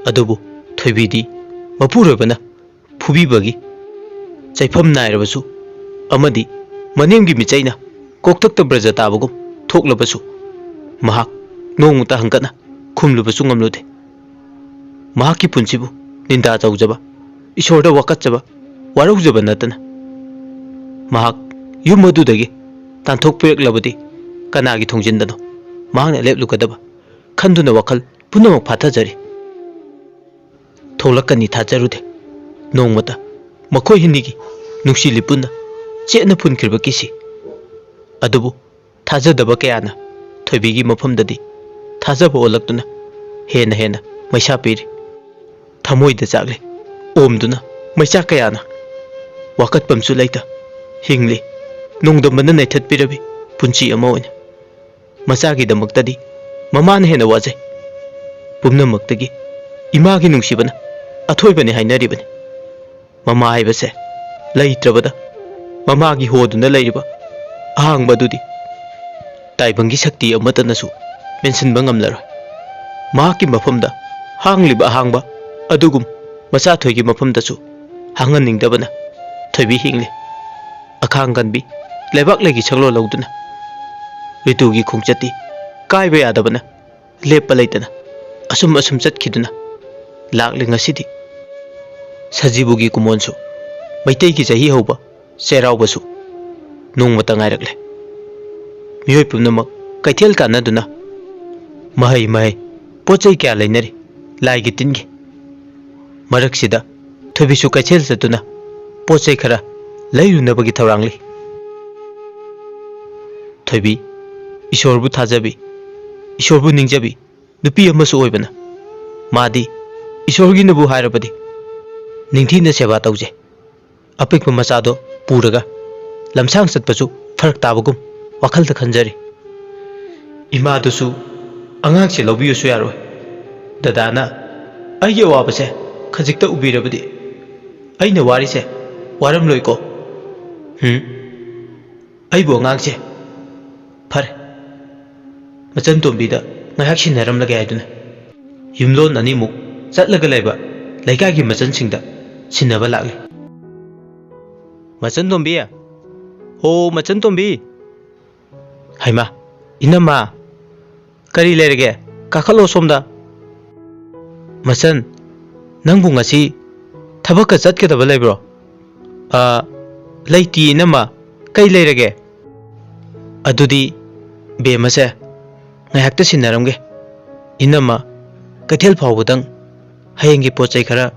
ꯑꯗꯨꯕꯨ ꯊꯣꯏꯕꯤꯗꯤ ꯃꯄꯨꯔꯣꯏꯕꯅ ꯐꯨꯕꯤꯕꯒꯤ ꯆꯩꯐꯝ ꯅꯥꯏꯔꯕꯁꯨ ꯑꯃꯗꯤ ꯃꯅꯦꯝꯒꯤ ꯃꯤꯆꯩꯅ ꯀꯣꯛꯊꯛꯇ ꯕ꯭ꯔꯖ ꯇꯥꯕꯒꯨꯝ ꯊꯣꯛꯂꯕꯁꯨ, ꯃꯍꯥꯛ ꯅꯣꯡꯃꯇ ꯍꯪꯀꯠꯅ ꯈꯨꯝꯂꯨꯕꯁꯨ ꯉꯝꯂꯨꯗꯦ꯫ ꯃꯍꯥꯛꯀꯤ ꯄꯨꯟꯁꯤꯕꯨ ꯅꯤꯟꯗꯥ ꯇꯧꯖꯕ ꯏꯁꯣꯔꯗ ꯋꯥꯀꯠꯆꯕ, ꯋꯥꯔꯧꯖꯕ ꯅꯠꯇꯅ꯫ ꯃꯍꯥꯛ ꯌꯨꯝ ꯑꯗꯨꯗꯒꯤ ꯇꯥꯟꯊꯣꯛꯄꯤꯔꯛꯂꯕꯗꯤ ꯀꯅꯥꯒꯤ ꯊꯣꯡꯖꯤꯟꯗꯅꯣ ꯃꯍꯥꯛꯅ ꯂꯦꯞꯂꯨꯒꯗꯕ ꯈꯟꯗꯨꯅ ꯋꯥꯈꯜ ꯄꯨꯝꯅꯃꯛ ꯐꯥꯊꯖꯔꯤ꯫ ꯊꯣꯛꯂꯛꯀꯅꯤ ꯊꯥꯖꯔꯨꯗꯦ ꯅꯣꯡꯃꯇ ꯃꯈꯣꯏ ꯑꯅꯤꯒꯤ ꯅꯨꯡꯁꯤ ꯂꯤꯄꯨꯟꯅ ꯆꯦꯠꯅ ꯄꯨꯟꯈ꯭ꯔꯤꯕ ꯀꯤꯁꯤ꯫ ꯑꯗꯨꯕꯨ ꯊꯥꯖꯗꯕ ꯀꯌꯥꯅ ꯊꯣꯏꯕꯤꯒꯤ ꯃꯐꯝꯗꯗꯤ ꯊꯥꯖꯕ ꯑꯣꯜꯂꯛꯇꯨꯅ ꯍꯦꯟꯅ ꯍꯦꯟꯅ ꯃꯩꯁꯥ ꯄꯤꯔꯤ꯫ ꯊꯃꯣꯏꯗ ꯆꯥꯛꯂꯤ ꯑꯣꯝꯗꯨꯅ ꯃꯩꯆꯥꯛ ꯀꯌꯥꯅ ꯋꯥꯀꯠꯄꯝꯁꯨ ꯂꯩꯇ ꯍꯤꯡꯂꯤ꯫ ꯅꯣꯡꯗꯝꯕꯅ ꯅꯩꯊꯠꯄꯤꯔꯕꯤ ꯄꯨꯟꯁꯤ ꯑꯃ ꯑꯣꯏꯅ꯫ ꯃꯆꯥꯒꯤꯗꯃꯛꯇꯗꯤ ꯃꯃꯥꯅ ꯍꯦꯟꯅ ꯋꯥꯖꯩ꯫ ꯄꯨꯝꯅꯃꯛꯇꯒꯤ ꯏꯃꯥꯒꯤ ꯅꯨꯡꯁꯤꯕꯅ ꯑꯊꯣꯏꯕꯅꯤ ꯍꯥꯏꯅꯔꯤꯕꯅꯤ꯫ ꯃꯃꯥ ꯍꯥꯏꯕꯁꯦ ꯂꯩꯇ꯭ꯔꯕꯗ ꯃꯃꯥꯒꯤ ꯍꯣꯗꯨꯅ ꯂꯩꯔꯤꯕ ꯑꯍꯥꯡꯕ ꯑꯗꯨꯗꯤ ꯇꯥꯏꯕꯪꯒꯤ ꯁꯛꯇꯤ ꯑꯃꯠꯇꯅꯁꯨ ꯃꯦꯟꯁꯤꯟꯕ ꯉꯝꯂꯔꯣꯏ꯫ ꯃꯍꯥꯛꯀꯤ ꯃꯐꯝꯗ ꯍꯥꯡꯂꯤꯕ ꯑꯍꯥꯡꯕ ꯑꯗꯨꯒꯨꯝ ꯃꯆꯥꯊꯣꯏꯒꯤ ꯃꯐꯝꯗꯁꯨ ꯍꯥꯡꯍꯟꯅꯤꯡꯗꯕꯅ ꯊꯣꯏꯕꯤ ꯍꯤꯡꯂꯤ꯫ ꯑꯈꯥꯡ ꯀꯟꯕꯤ ꯂꯩꯕꯥꯛ ꯂꯩꯒꯤ ꯁꯛꯂꯣꯟ ꯂꯧꯗꯨꯅ ꯔꯤꯇꯨꯒꯤ ꯈꯣꯡꯆꯠꯇꯤ ꯀꯥꯏꯕ ꯌꯥꯗꯕꯅ ꯂꯦꯞꯄ ꯂꯩꯇꯅ ꯑꯁꯨꯝ ꯑꯁꯨꯝ ꯆꯠꯈꯤꯗꯨꯅ ꯂꯥꯛꯂꯤ ꯉꯁꯤꯗꯤ꯫ ꯁꯖꯤꯕꯨꯒꯤ ꯀꯨꯃꯣꯟꯁꯨ, ꯃꯩꯇꯩꯒꯤ ꯆꯍꯤ ꯍꯧꯕ ꯆꯩꯔꯥꯎꯕꯁꯨ ꯅꯣꯡꯃꯇ ꯉꯥꯏꯔꯛꯂꯦ꯫ ꯃꯤꯑꯣꯏ ꯄꯨꯝꯅꯃꯛ ꯀꯩꯊꯦꯜ ꯀꯥꯟꯅꯗꯨꯅ ꯃꯍꯩ ꯃꯍꯩ ꯄꯣꯠ ꯆꯩ ꯀꯌꯥ ꯂꯩꯅꯔꯤ ꯂꯥꯏꯒꯤ ꯇꯤꯟꯒꯤ꯫ ꯃꯔꯛꯁꯤꯗ ꯊꯣꯏꯕꯤꯁꯨ ꯀꯩꯊꯦꯜ ꯆꯠꯇꯨꯅ ꯄꯣꯠ ꯆꯩ ꯈꯔ ꯂꯩꯔꯨꯅꯕꯒꯤ ꯊꯧꯔꯥꯡꯂꯤ꯫ ꯊꯣꯏꯕꯤ ꯏꯁꯣꯔꯕꯨ ꯊꯥꯖꯕꯤ, ꯏꯁꯣꯔꯕꯨ ꯅꯤꯡꯖꯕꯤ ꯅꯨꯄꯤ ꯑꯃꯁꯨ ꯑꯣꯏꯕꯅ ꯃꯥꯗꯤ ꯏꯁꯣꯔꯒꯤꯅꯕꯨ ꯍꯥꯏꯔꯕꯗꯤ ꯅꯤꯡꯊꯤꯅ ꯁꯦꯕꯥ ꯇꯧꯖꯩ꯫ ꯑꯄꯤꯛꯄ ꯃꯆꯥꯗꯣ ꯄꯨꯔꯒ ꯂꯝꯁꯥꯡ ꯆꯠꯄꯁꯨ ꯐꯔꯛ ꯇꯥꯕꯒꯨꯝ ꯋꯥꯈꯜꯗ ꯈꯟꯖꯔꯤ꯫ ꯏꯃꯥꯗꯨꯁꯨ ꯑꯉꯥꯡꯁꯦ ꯂꯧꯕꯤꯌꯨꯁꯨ ꯌꯥꯔꯣꯏ꯫ ꯗꯗꯥꯅ ꯑꯩꯒꯤ ꯑꯋꯥꯕꯁꯦ ꯈꯖꯤꯛꯇ ꯎꯕꯤꯔꯕꯗꯤ ꯑꯩꯅ ꯋꯥꯔꯤꯁꯦ ꯋꯥꯔꯝꯂꯣꯏꯀꯣ꯫ ꯍꯨꯝ꯫ ꯑꯩꯕꯨ ꯑꯉꯥꯡꯁꯦ꯫ ꯐꯔꯦ꯫ ꯃꯆꯟ ꯇꯣꯝꯕꯤꯗ ꯉꯥꯏꯍꯥꯛ ꯁꯤꯟꯅꯔꯝꯂꯒꯦ ꯍꯥꯏꯗꯨꯅ ꯌꯨꯝꯂꯣꯟ ꯑꯅꯤꯃꯨꯛ ꯆꯠꯂꯒ ꯂꯩꯕ ꯂꯩꯀꯥꯏꯒꯤ ꯃꯆꯟꯁꯤꯡꯗ ꯁꯤꯟꯅꯕ ꯂꯥꯛꯂꯤ꯫ ꯃꯆꯟ ꯇꯣꯝꯕꯤ! ꯍꯣ, ꯃꯆꯟ ꯇꯣꯝꯕꯤ! ꯍꯩꯃꯥ, ꯏꯅꯝꯃ! ꯀꯔꯤ ꯂꯩꯔꯒꯦ? ꯀꯥꯈꯠꯂꯣ ꯁꯣꯝꯗ꯫ ꯃꯆꯟ, ꯅꯪꯕꯨ ꯉꯁꯤ ꯊꯕꯛꯀ ꯆꯠꯀꯗꯕ ꯂꯩꯕ꯭ꯔꯣ? ꯑ, ꯂꯩꯇꯤꯌꯦ, ꯏꯅꯝꯃ꯫ ꯀꯩ ꯂꯩꯔꯒꯦ? ꯑꯗꯨꯗꯤ ꯕꯦꯝꯃꯁꯦ ꯉꯥꯏꯍꯥꯛꯇ ꯁꯤꯟꯅꯔꯝꯒꯦ꯫ ꯏꯅꯝꯃ, ꯀꯩꯊꯦꯜ ꯐꯥꯎꯕꯗꯪ ꯍꯌꯦꯡꯒꯤ ꯄꯣꯠ ꯆꯩ ꯈꯔ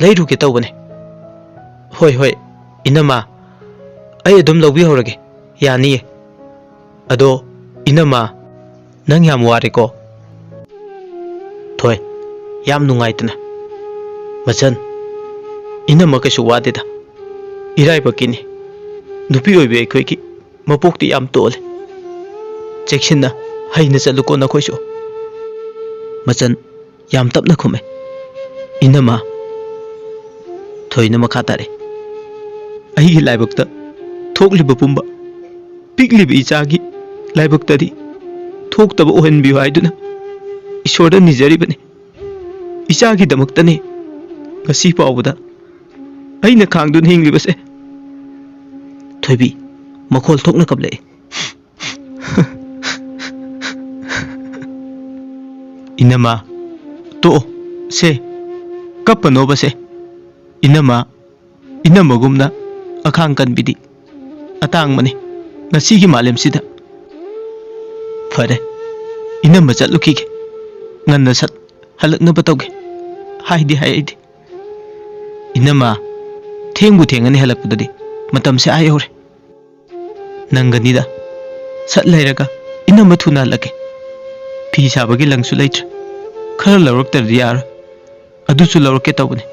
ꯂꯩꯔꯨꯒꯦ ꯇꯧꯕꯅꯦ꯫ ꯍꯣꯏ, ꯍꯣꯏ, ꯏꯅꯝꯃ, ꯑꯩ ꯑꯗꯨꯝ ꯂꯧꯕꯤꯍꯧꯔꯒꯦ꯫ ꯌꯥꯅꯤꯌꯦ꯫ ꯑꯗꯣ, ꯏꯅꯝꯃ, ꯅꯪ ꯌꯥꯝ ꯋꯥꯔꯦꯀꯣ? ꯊꯣꯏ, ꯌꯥꯝ ꯅꯨꯡꯉꯥꯏꯇꯅ꯫ ꯃꯆꯟ, ꯏꯅꯝꯃ ꯀꯩꯁꯨ ꯋꯥꯗꯦꯗ꯫ ꯏꯔꯥꯏꯕꯛꯀꯤꯅꯤ꯫ ꯅꯨꯄꯤ ꯑꯣꯏꯕꯤ ꯑꯩꯈꯣꯏꯒꯤ ꯃꯄꯣꯛꯇꯤ ꯌꯥꯝ ꯇꯣꯜꯂꯤ꯫ ꯆꯦꯛꯁꯤꯟꯅ ꯍꯩꯅ ꯆꯠꯂꯨꯀꯣ ꯅꯈꯣꯏꯁꯨ꯫ ꯃꯆꯟ ꯌꯥꯝ ꯇꯞꯅ ꯈꯨꯝꯃꯦ꯫ ꯏꯅꯝꯃ꯫ ꯊꯣꯏꯅ ꯃꯈꯥ ꯇꯥꯔꯦ꯫ ꯑꯩꯒꯤ ꯂꯥꯏꯕꯛꯇ ꯊꯣꯛꯂꯤꯕ ꯄꯨꯝꯕ ꯄꯤꯛꯂꯤꯕ ꯏꯆꯥꯒꯤ ꯂꯥꯏꯕꯛꯇꯗꯤ ꯊꯣꯛꯇꯕ ꯑꯣꯏꯍꯟꯕꯤꯌꯨ ꯍꯥꯏꯗꯨꯅ ꯏꯁꯣꯔꯗ ꯅꯤꯖꯔꯤꯕꯅꯤ꯫ ꯏꯆꯥꯒꯤꯗꯃꯛꯇꯅꯤ ꯉꯁꯤ ꯐꯥꯎꯕꯗ ꯑꯩꯅ ꯈꯥꯡꯗꯨꯅ ꯍꯤꯡꯂꯤꯕꯁꯦ꯫ ꯊꯣꯏꯕꯤ ꯃꯈꯣꯜ ꯊꯣꯛꯅ ꯀꯞꯂꯛꯏ꯫ ꯏꯅꯝꯃ, ꯇꯣꯛꯑꯣ ꯁꯦ, ꯀꯞꯄꯅꯣꯕ ꯁꯦ꯫ ꯏꯅꯝꯃ, ꯏꯅꯝꯃꯒꯨꯝꯅ ꯑꯈꯥꯡ ꯀꯟꯕꯤꯗꯤ ꯑꯇꯥꯡꯕꯅꯤ ꯉꯁꯤꯒꯤ ꯃꯥꯂꯦꯝꯁꯤꯗ꯫ ꯐꯔꯦ, ꯏꯅꯝꯃ ꯆꯠꯂꯨꯈꯤꯒꯦ꯫ ꯉꯟꯅ ꯁꯠ ꯍꯜꯂꯛꯅꯕ ꯇꯧꯒꯦ꯫ ꯍꯥꯏꯗꯤ ꯍꯥꯏ ꯑꯩꯗꯤ꯫ ꯏꯅꯝꯃ, ꯊꯦꯡꯕꯨ ꯊꯦꯡꯉꯅꯤ ꯍꯜꯂꯛꯄꯗꯗꯤ꯫ ꯃꯇꯝꯁꯦ ꯑꯥ ꯌꯧꯔꯦ꯫ ꯅꯪꯒꯅꯤꯗ꯫ ꯁꯠ ꯂꯩꯔꯒ ꯏꯅꯝꯃ ꯊꯨꯅ ꯍꯜꯂꯛꯀꯦ꯫ ꯐꯤ ꯁꯥꯕꯒꯤ ꯂꯪꯁꯨ ꯂꯩꯇ꯭ꯔꯦ꯫ ꯈꯔ ꯂꯧꯔꯛꯇ꯭ꯔꯗꯤ ꯌꯥꯔꯣꯏ꯫ ꯑꯗꯨꯁꯨ ꯂꯧꯔꯛꯀꯦ ꯇꯧꯕꯅꯤ꯫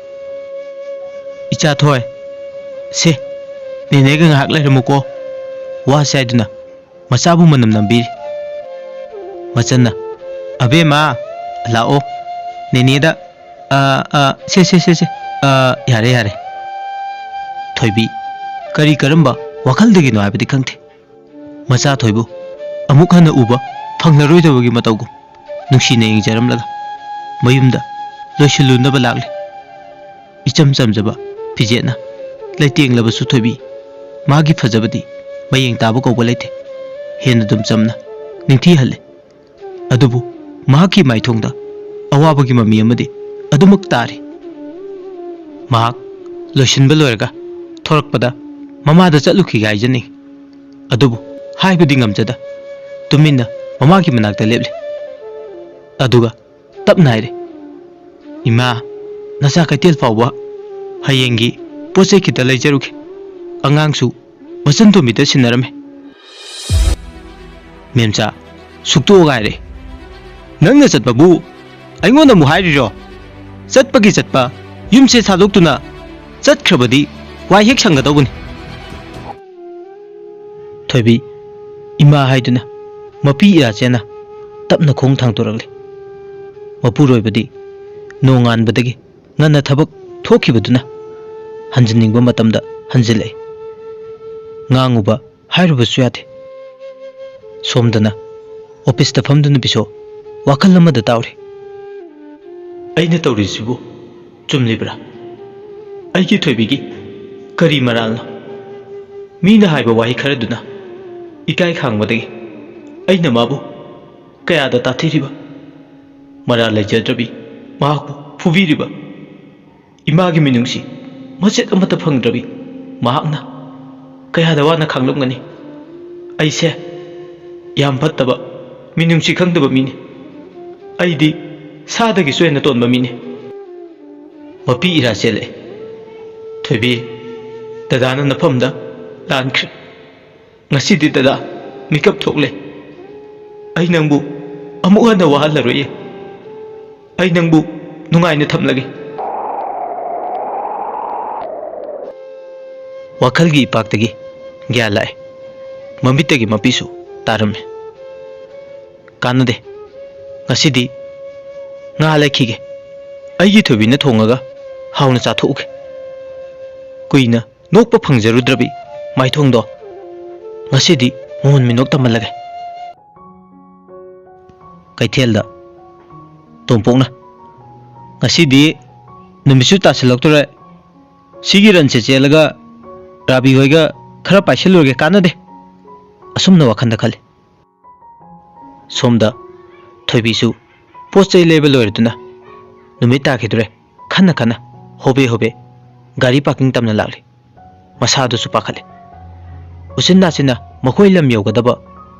ꯏꯆꯥ ꯊꯣꯏ, ꯁꯦ, ꯅꯦꯅꯦꯒ ꯉꯥꯏꯍꯥꯛ ꯂꯩꯔꯝꯃꯨꯀꯣ꯫ ꯋꯥꯁꯦ ꯍꯥꯏꯗꯨꯅ ꯃꯆꯥꯕꯨ ꯃꯅꯝ ꯅꯝꯕꯤꯔꯤ꯫ ꯃꯆꯟꯅ, "ꯑꯕꯦꯝꯃ, ꯂꯥꯛꯑꯣ꯫ ꯅꯦꯅꯦꯗ, ꯑ, ꯑ, ꯁꯦ, ꯁꯦ, ꯁꯦ, ꯁꯦ, ꯑ, ꯌꯥꯔꯦ, ꯌꯥꯔꯦ"꯫ ꯊꯣꯏꯕꯤ, ꯀꯔꯤ ꯀꯔꯝꯕ ꯋꯥꯈꯜꯗꯒꯤꯅꯣ ꯍꯥꯏꯕꯗꯤ ꯈꯪꯗꯦ꯫ ꯃꯆꯥ ꯊꯣꯏꯕꯨ ꯑꯃꯨꯛ ꯍꯟꯅ ꯎꯕ ꯐꯪꯂꯔꯣꯏꯗꯕꯒꯤ ꯃꯇꯧꯒꯨꯝ ꯅꯨꯡꯁꯤꯅ ꯌꯦꯡꯖꯔꯝꯂꯒ ꯃꯌꯨꯝꯗ ꯂꯣꯏꯁꯤꯜꯂꯨꯅꯕ ꯂꯥꯛꯂꯦ꯫ ꯏꯆꯝ ꯆꯝꯖꯕ ꯐꯤꯖꯦꯠꯅ ꯂꯩꯇꯦꯡꯂꯕꯁꯨ ꯊꯣꯏꯕꯤ ꯃꯥꯒꯤ ꯐꯖꯕꯗꯤ ꯃꯌꯦꯡ ꯇꯥꯕ ꯀꯧꯕ ꯂꯩꯇꯦ꯫ ꯍꯦꯟꯅ ꯑꯗꯨꯝ ꯆꯝꯅ ꯅꯤꯡꯊꯤꯍꯜꯂꯦ꯫ ꯑꯗꯨꯕꯨ ꯃꯍꯥꯛꯀꯤ ꯃꯥꯏꯊꯣꯡꯗ ꯑꯋꯥꯕꯒꯤ ꯃꯃꯤ ꯑꯃꯗꯤ ꯑꯗꯨꯃꯛ ꯇꯥꯔꯤ꯫ ꯃꯍꯥꯛ ꯂꯣꯏꯁꯤꯟꯕ ꯂꯣꯏꯔꯒ ꯊꯣꯔꯛꯄꯗ ꯃꯃꯥꯗ ꯆꯠꯂꯨꯈꯤꯒꯦ ꯍꯥꯏꯖꯅꯤꯡꯏ꯫ ꯑꯗꯨꯕꯨ ꯍꯥꯏꯕꯗꯤ ꯉꯝꯖꯗ ꯇꯨꯃꯤꯟꯅ ꯃꯃꯥꯒꯤ ꯃꯅꯥꯛꯇ ꯂꯦꯞꯂꯤ꯫ ꯑꯗꯨꯒ ꯇꯞꯅ ꯍꯥꯏꯔꯦ, "ꯏꯃꯥ, ꯅꯆꯥ ꯀꯩꯊꯦꯜ ꯐꯥꯎꯕ ꯍꯌꯦꯡꯒꯤ ꯄꯣꯠ ꯆꯩ ꯈꯤꯇ ꯂꯩꯖꯔꯨꯒꯦ꯫ ꯑꯉꯥꯡꯁꯨ ꯃꯆꯟ ꯇꯣꯝꯕꯤꯗ ꯁꯤꯟꯅꯔꯝꯃꯦ꯫" ꯃꯦꯝꯆꯥ ꯁꯨꯛꯇꯣꯛꯑꯒ ꯍꯥꯏꯔꯦ, "ꯅꯪꯅ ꯆꯠꯄꯕꯨ ꯑꯩꯉꯣꯟꯗ ꯑꯃꯨꯛ ꯍꯥꯏꯔꯤꯔꯣ? ꯆꯠꯄꯒꯤ ꯆꯠꯄ, ꯌꯨꯝꯁꯦ ꯊꯥꯗꯣꯛꯇꯨꯅ ꯆꯠꯈ꯭ꯔꯕꯗꯤ ꯋꯥꯏ ꯍꯦꯛ ꯁꯪꯒꯗꯧꯕꯅꯤ꯫" ꯊꯣꯏꯕꯤ ꯏꯃꯥ ꯍꯥꯏꯗꯨꯅ ꯃꯄꯤ ꯏꯔꯥ ꯆꯦꯟꯅ ꯇꯞꯅ ꯈꯣꯡ ꯊꯥꯡꯗꯣꯔꯛꯂꯤ꯫ ꯃꯄꯨꯔꯣꯏꯕꯗꯤ ꯅꯣꯡꯉꯥꯟꯕꯗꯒꯤ ꯉꯟꯅ ꯊꯕꯛ ꯊꯣꯛꯈꯤꯕꯗꯨꯅ ꯍꯟꯖꯤꯟꯅꯤꯡꯕ ꯃꯇꯝꯗ ꯍꯟꯖꯤꯜꯂꯛꯏ꯫ ꯉꯥꯡꯉꯨꯕ ꯍꯥꯏꯔꯨꯕꯁꯨ ꯌꯥꯗꯦ꯫ ꯁꯣꯝꯗꯅ ꯑꯣꯐꯤꯁꯇ ꯐꯝꯗꯨꯅ ꯕꯤꯁꯣ ꯋꯥꯈꯜ ꯑꯃꯗ ꯇꯥꯎꯔꯤ꯫ "ꯑꯩꯅ ꯇꯧꯔꯤꯁꯤꯕꯨ ꯆꯨꯝꯂꯤꯕ꯭ꯔꯥ? ꯑꯩꯒꯤ ꯊꯣꯏꯕꯤꯒꯤ ꯀꯔꯤ ꯃꯔꯥꯜꯅꯣ? ꯃꯤꯅ ꯍꯥꯏꯕ ꯋꯥꯍꯩ ꯈꯔꯗꯨꯅ ꯏꯀꯥꯏ ꯈꯥꯡꯕꯗꯒꯤ ꯑꯩꯅ ꯃꯥꯕꯨ ꯀꯌꯥꯗ ꯇꯥꯊꯤꯔꯤꯕ? ꯃꯔꯥꯜ ꯂꯩꯖꯗ꯭ꯔꯕꯤ ꯃꯍꯥꯛꯄꯨ ꯐꯨꯕꯤꯔꯤꯕ? ꯏꯃꯥꯒꯤ ꯃꯤꯅꯨꯡꯁꯤ ꯃꯆꯦꯠ ꯑꯃꯠꯇ ꯐꯪꯗ꯭ꯔꯕꯤ ꯃꯍꯥꯛꯅ ꯀꯌꯥꯗ ꯋꯥꯅ ꯈꯥꯡꯂꯝꯒꯅꯤ? ꯑꯩꯁꯦ ꯌꯥꯝ ꯐꯠꯇꯕ, ꯃꯤꯅꯨꯡꯁꯤ ꯈꯪꯗꯕ ꯃꯤꯅꯤ꯫ ꯑꯩꯗꯤ ꯁꯥꯗꯒꯤꯁꯨ ꯍꯦꯟꯅ ꯇꯣꯟꯕ ꯃꯤꯅꯤ꯫" ꯃꯄꯤ ꯏꯔꯥ ꯆꯦꯜꯂꯛꯑꯦ꯫ "ꯊꯣꯏꯕꯤ, ꯗꯗꯥꯅ ꯅꯐꯝꯗ ꯂꯥꯟꯈ꯭ꯔꯦ꯫ ꯉꯁꯤꯗꯤ ꯗꯗꯥ ꯃꯤꯀꯞ ꯊꯣꯛꯂꯦ꯫ ꯑꯩ ꯅꯪꯕꯨ ꯑꯃꯨꯛ ꯍꯟꯅ ꯋꯥꯍꯜꯂꯔꯣꯏꯌꯦ꯫ ꯑꯩ ꯅꯪꯕꯨ ꯅꯨꯡꯉꯥꯏꯅ ꯊꯝꯂꯒꯦ꯫" ꯋꯥꯈꯜꯒꯤ ꯏꯄꯥꯛꯇꯒꯤ ꯒ꯭ꯌꯥꯟ ꯂꯥꯛꯑꯦ꯫ ꯃꯃꯤꯠꯇꯒꯤ ꯃꯄꯤꯁꯨ ꯇꯥꯔꯝꯃꯦ꯫ "ꯀꯥꯟꯅꯗꯦ, ꯉꯁꯤꯗꯤ ꯉꯥ ꯂꯩꯈꯤꯒꯦ꯫ ꯑꯩꯒꯤ ꯊꯣꯏꯕꯤꯅ ꯊꯣꯡꯉꯒ ꯍꯥꯎꯅ ꯆꯥꯊꯣꯛꯎꯒꯦ꯫" ꯀꯨꯏꯅ ꯅꯣꯛꯄ ꯐꯪꯖꯔꯨꯗ꯭ꯔꯕꯤ ꯃꯥꯏꯊꯣꯡꯗꯣ ꯉꯁꯤꯗꯤ ꯃꯣꯍꯟ ꯃꯤꯅꯣꯛ ꯇꯝꯍꯜꯂꯒꯦ꯫ ꯀꯩꯊꯦꯜꯗ ꯇꯣꯝꯄꯣꯛꯅ, "ꯉꯁꯤꯗꯤ ꯅꯨꯃꯤꯠꯁꯨ ꯇꯥꯁꯤꯜꯂꯛꯇꯣꯔꯦ, ꯁꯤꯒꯤ ꯔꯟꯁꯦ ꯆꯦꯜꯂꯒ ꯔꯥꯕꯤ ꯍꯣꯏꯒ ꯈꯔ ꯄꯥꯏꯁꯤꯜꯂꯨꯔꯒꯦ, ꯀꯥꯟꯅꯗꯦ꯫" ꯑꯁꯨꯝꯅ ꯋꯥꯈꯜꯗ ꯈꯜꯂꯤ꯫ ꯁꯣꯝꯗ ꯊꯣꯏꯕꯤꯁꯨ ꯄꯣꯠ ꯆꯩ ꯂꯩꯕ ꯂꯣꯏꯔꯗꯨꯅ ꯅꯨꯃꯤꯠ ꯇꯥꯈꯤꯗ꯭ꯔꯦ ꯈꯟꯅ ꯈꯟꯅ ꯍꯣꯕꯦ ꯍꯣꯕꯦ ꯒꯥꯔꯤ ꯄꯥꯔꯀꯤꯡ ꯇꯝꯅ ꯂꯥꯛꯂꯤ꯫ ꯃꯁꯥꯗꯨꯁꯨ ꯄꯥꯈꯠꯂꯦ꯫ ꯎꯆꯤꯟ ꯅꯥꯆꯤꯟꯅ ꯃꯈꯣꯏ ꯂꯝ ꯌꯧꯒꯗꯕ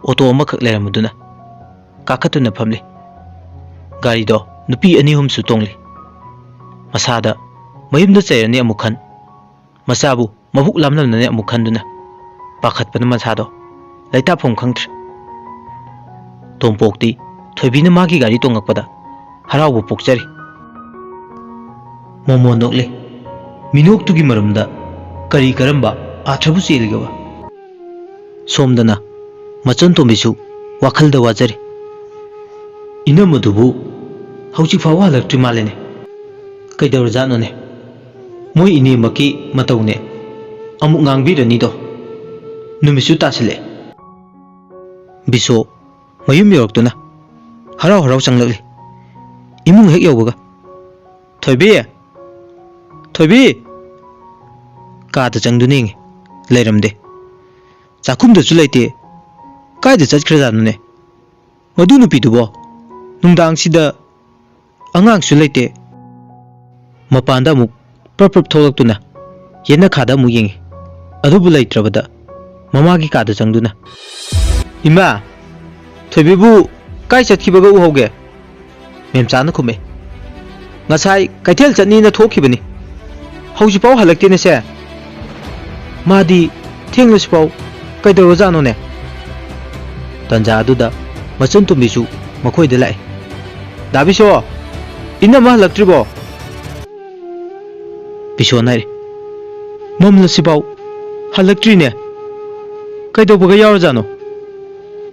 ꯑꯣꯇꯣ ꯑꯃꯈꯛ ꯂꯩꯔꯝꯕꯗꯨꯅ ꯀꯥꯈꯠꯇꯨꯅ ꯐꯝꯂꯤ꯫ ꯒꯥꯔꯤꯗꯣ ꯅꯨꯄꯤ ꯑꯅꯤ ꯑꯍꯨꯝꯁꯨ ꯇꯣꯡꯂꯤ꯫ ꯃꯁꯥꯗ ꯃꯌꯨꯝꯗ ꯆꯩꯔꯅꯤ ꯑꯃꯨꯛ ꯈꯟ, ꯃꯆꯥꯕꯨ ꯃꯕꯨꯛ ꯂꯥꯝꯂꯝꯅꯅꯤ ꯑꯃꯨꯛ ꯈꯟꯗꯨꯅ ꯄꯥꯈꯠꯄꯅ ꯃꯁꯥꯗꯣ ꯂꯩꯇꯥꯐꯝ ꯈꯪꯗ꯭ꯔꯦ꯫ ꯇꯣꯝꯄꯣꯛꯇꯤ ꯊꯣꯏꯕꯤꯅ ꯃꯥꯒꯤ ꯒꯥꯔꯤ ꯇꯣꯡꯉꯛꯄꯗ ꯍꯔꯥꯎꯕ ꯄꯣꯛꯆꯔꯤ꯫ ꯃꯣꯃꯣꯟ ꯅꯣꯛꯂꯤ꯫ ꯃꯤꯅꯣꯛꯇꯨꯒꯤ ꯃꯔꯨꯝꯗ ꯀꯔꯤ ꯀꯔꯝꯕ ꯑꯥꯊ꯭ꯔꯕꯨ ꯆꯦꯜꯂꯤꯒꯕ? ꯁꯣꯝꯗꯅ ꯃꯆꯟ ꯇꯣꯝꯕꯤꯁꯨ ꯋꯥꯈꯜꯗ ꯋꯥꯖꯔꯤ꯫ ꯏꯅꯝꯃꯗꯨꯕꯨ ꯍꯧꯖꯤꯛ ꯐꯥꯎꯕ ꯍꯜꯂꯛꯇ꯭ꯔꯤ ꯃꯥꯜꯂꯦꯅꯦ꯫ ꯀꯩꯗꯧꯔꯖꯥꯠꯅꯣꯅꯦ? ꯃꯣꯏ ꯏꯅꯦꯃꯛꯀꯤ ꯃꯇꯧꯅꯦ꯫ ꯑꯃꯨꯛ ꯉꯥꯡꯕꯤꯔꯅꯤꯗꯣ꯫ ꯅꯨꯃꯤꯠꯁꯨ ꯇꯥꯁꯤꯜꯂꯛꯑꯦ꯫ ꯕꯤꯁꯣ ꯃꯌꯨꯝ ꯌꯧꯔꯛꯇꯨꯅ ꯍꯔꯥꯎ ꯍꯔꯥꯎ ꯆꯪꯂꯛꯂꯤ꯫ ꯏꯃꯨꯡ ꯍꯦꯛ ꯌꯧꯕꯒ, "ꯊꯣꯏꯕꯤ! ꯊꯣꯏꯕꯤ!" ꯀꯥꯗ ꯆꯪꯗꯨꯅ ꯌꯦꯡꯉꯤ꯫ ꯂꯩꯔꯝꯗꯦ꯫ ꯆꯥꯛꯈꯨꯝꯗꯁꯨ ꯂꯩꯇꯦ꯫ ꯀꯥꯏꯗ ꯆꯠꯈ꯭ꯔꯖꯥꯠꯅꯣꯅꯦ? ꯃꯗꯨ ꯅꯨꯄꯤꯗꯨꯕꯣ? ꯅꯨꯡꯗꯥꯡꯁꯤꯗ ꯑꯉꯥꯡꯁꯨ ꯂꯩꯇꯦ꯫ ꯃꯄꯥꯟꯗ ꯑꯃꯨꯛ ꯄ꯭ꯔꯞ ꯄ꯭ꯔꯞ ꯊꯣꯛꯂꯛꯇꯨꯅ ꯌꯦꯅꯈꯥꯗ ꯑꯃꯨꯛ ꯌꯦꯡꯉꯤ꯫ ꯑꯗꯨꯕꯨ ꯂꯩꯇ꯭ꯔꯕꯗ ꯃꯃꯥꯒꯤ ꯀꯥꯗ ꯆꯪꯗꯨꯅ, "ꯏꯃꯥ, ꯊꯣꯏꯕꯤꯕꯨ ꯀꯥꯏ ꯆꯠꯈꯤꯕꯒ ꯎꯍꯧꯒꯦ?" ꯃꯦꯝꯆꯥꯅ ꯈꯨꯝꯃꯦ꯫ "ꯉꯁꯥꯏ ꯀꯩꯊꯦꯜ ꯆꯠꯅꯤꯅ ꯊꯣꯛꯈꯤꯕꯅꯤ꯫ ꯍꯧꯖꯤꯛꯐꯥꯎ ꯍꯜꯂꯛꯇꯦꯅꯦ ꯁꯦ꯫ ꯃꯥꯗꯤ ꯊꯦꯡꯂꯁꯤꯐꯥꯎ ꯀꯩꯗꯧꯔꯖꯥꯠꯅꯣꯅꯦ?" ꯇꯟꯖꯥ ꯑꯗꯨꯗ ꯃꯆꯟ ꯇꯣꯝꯕꯤꯁꯨ ꯃꯈꯣꯏꯗ ꯂꯥꯛꯏ꯫ "ꯗꯥ ꯕꯤꯁꯣ, ꯏꯅꯝꯃ ꯍꯜꯂꯛꯇ꯭ꯔꯤꯕꯣ?" ꯕꯤꯁꯣꯅ ꯍꯥꯏꯔꯤ꯫ "ꯃꯝꯂꯁꯤꯐꯥꯎ ꯍꯜꯂꯛꯇ꯭ꯔꯤꯅꯦ꯫ ꯀꯩꯗꯧꯕꯒ ꯌꯥꯎꯔꯖꯥꯠꯅꯣ?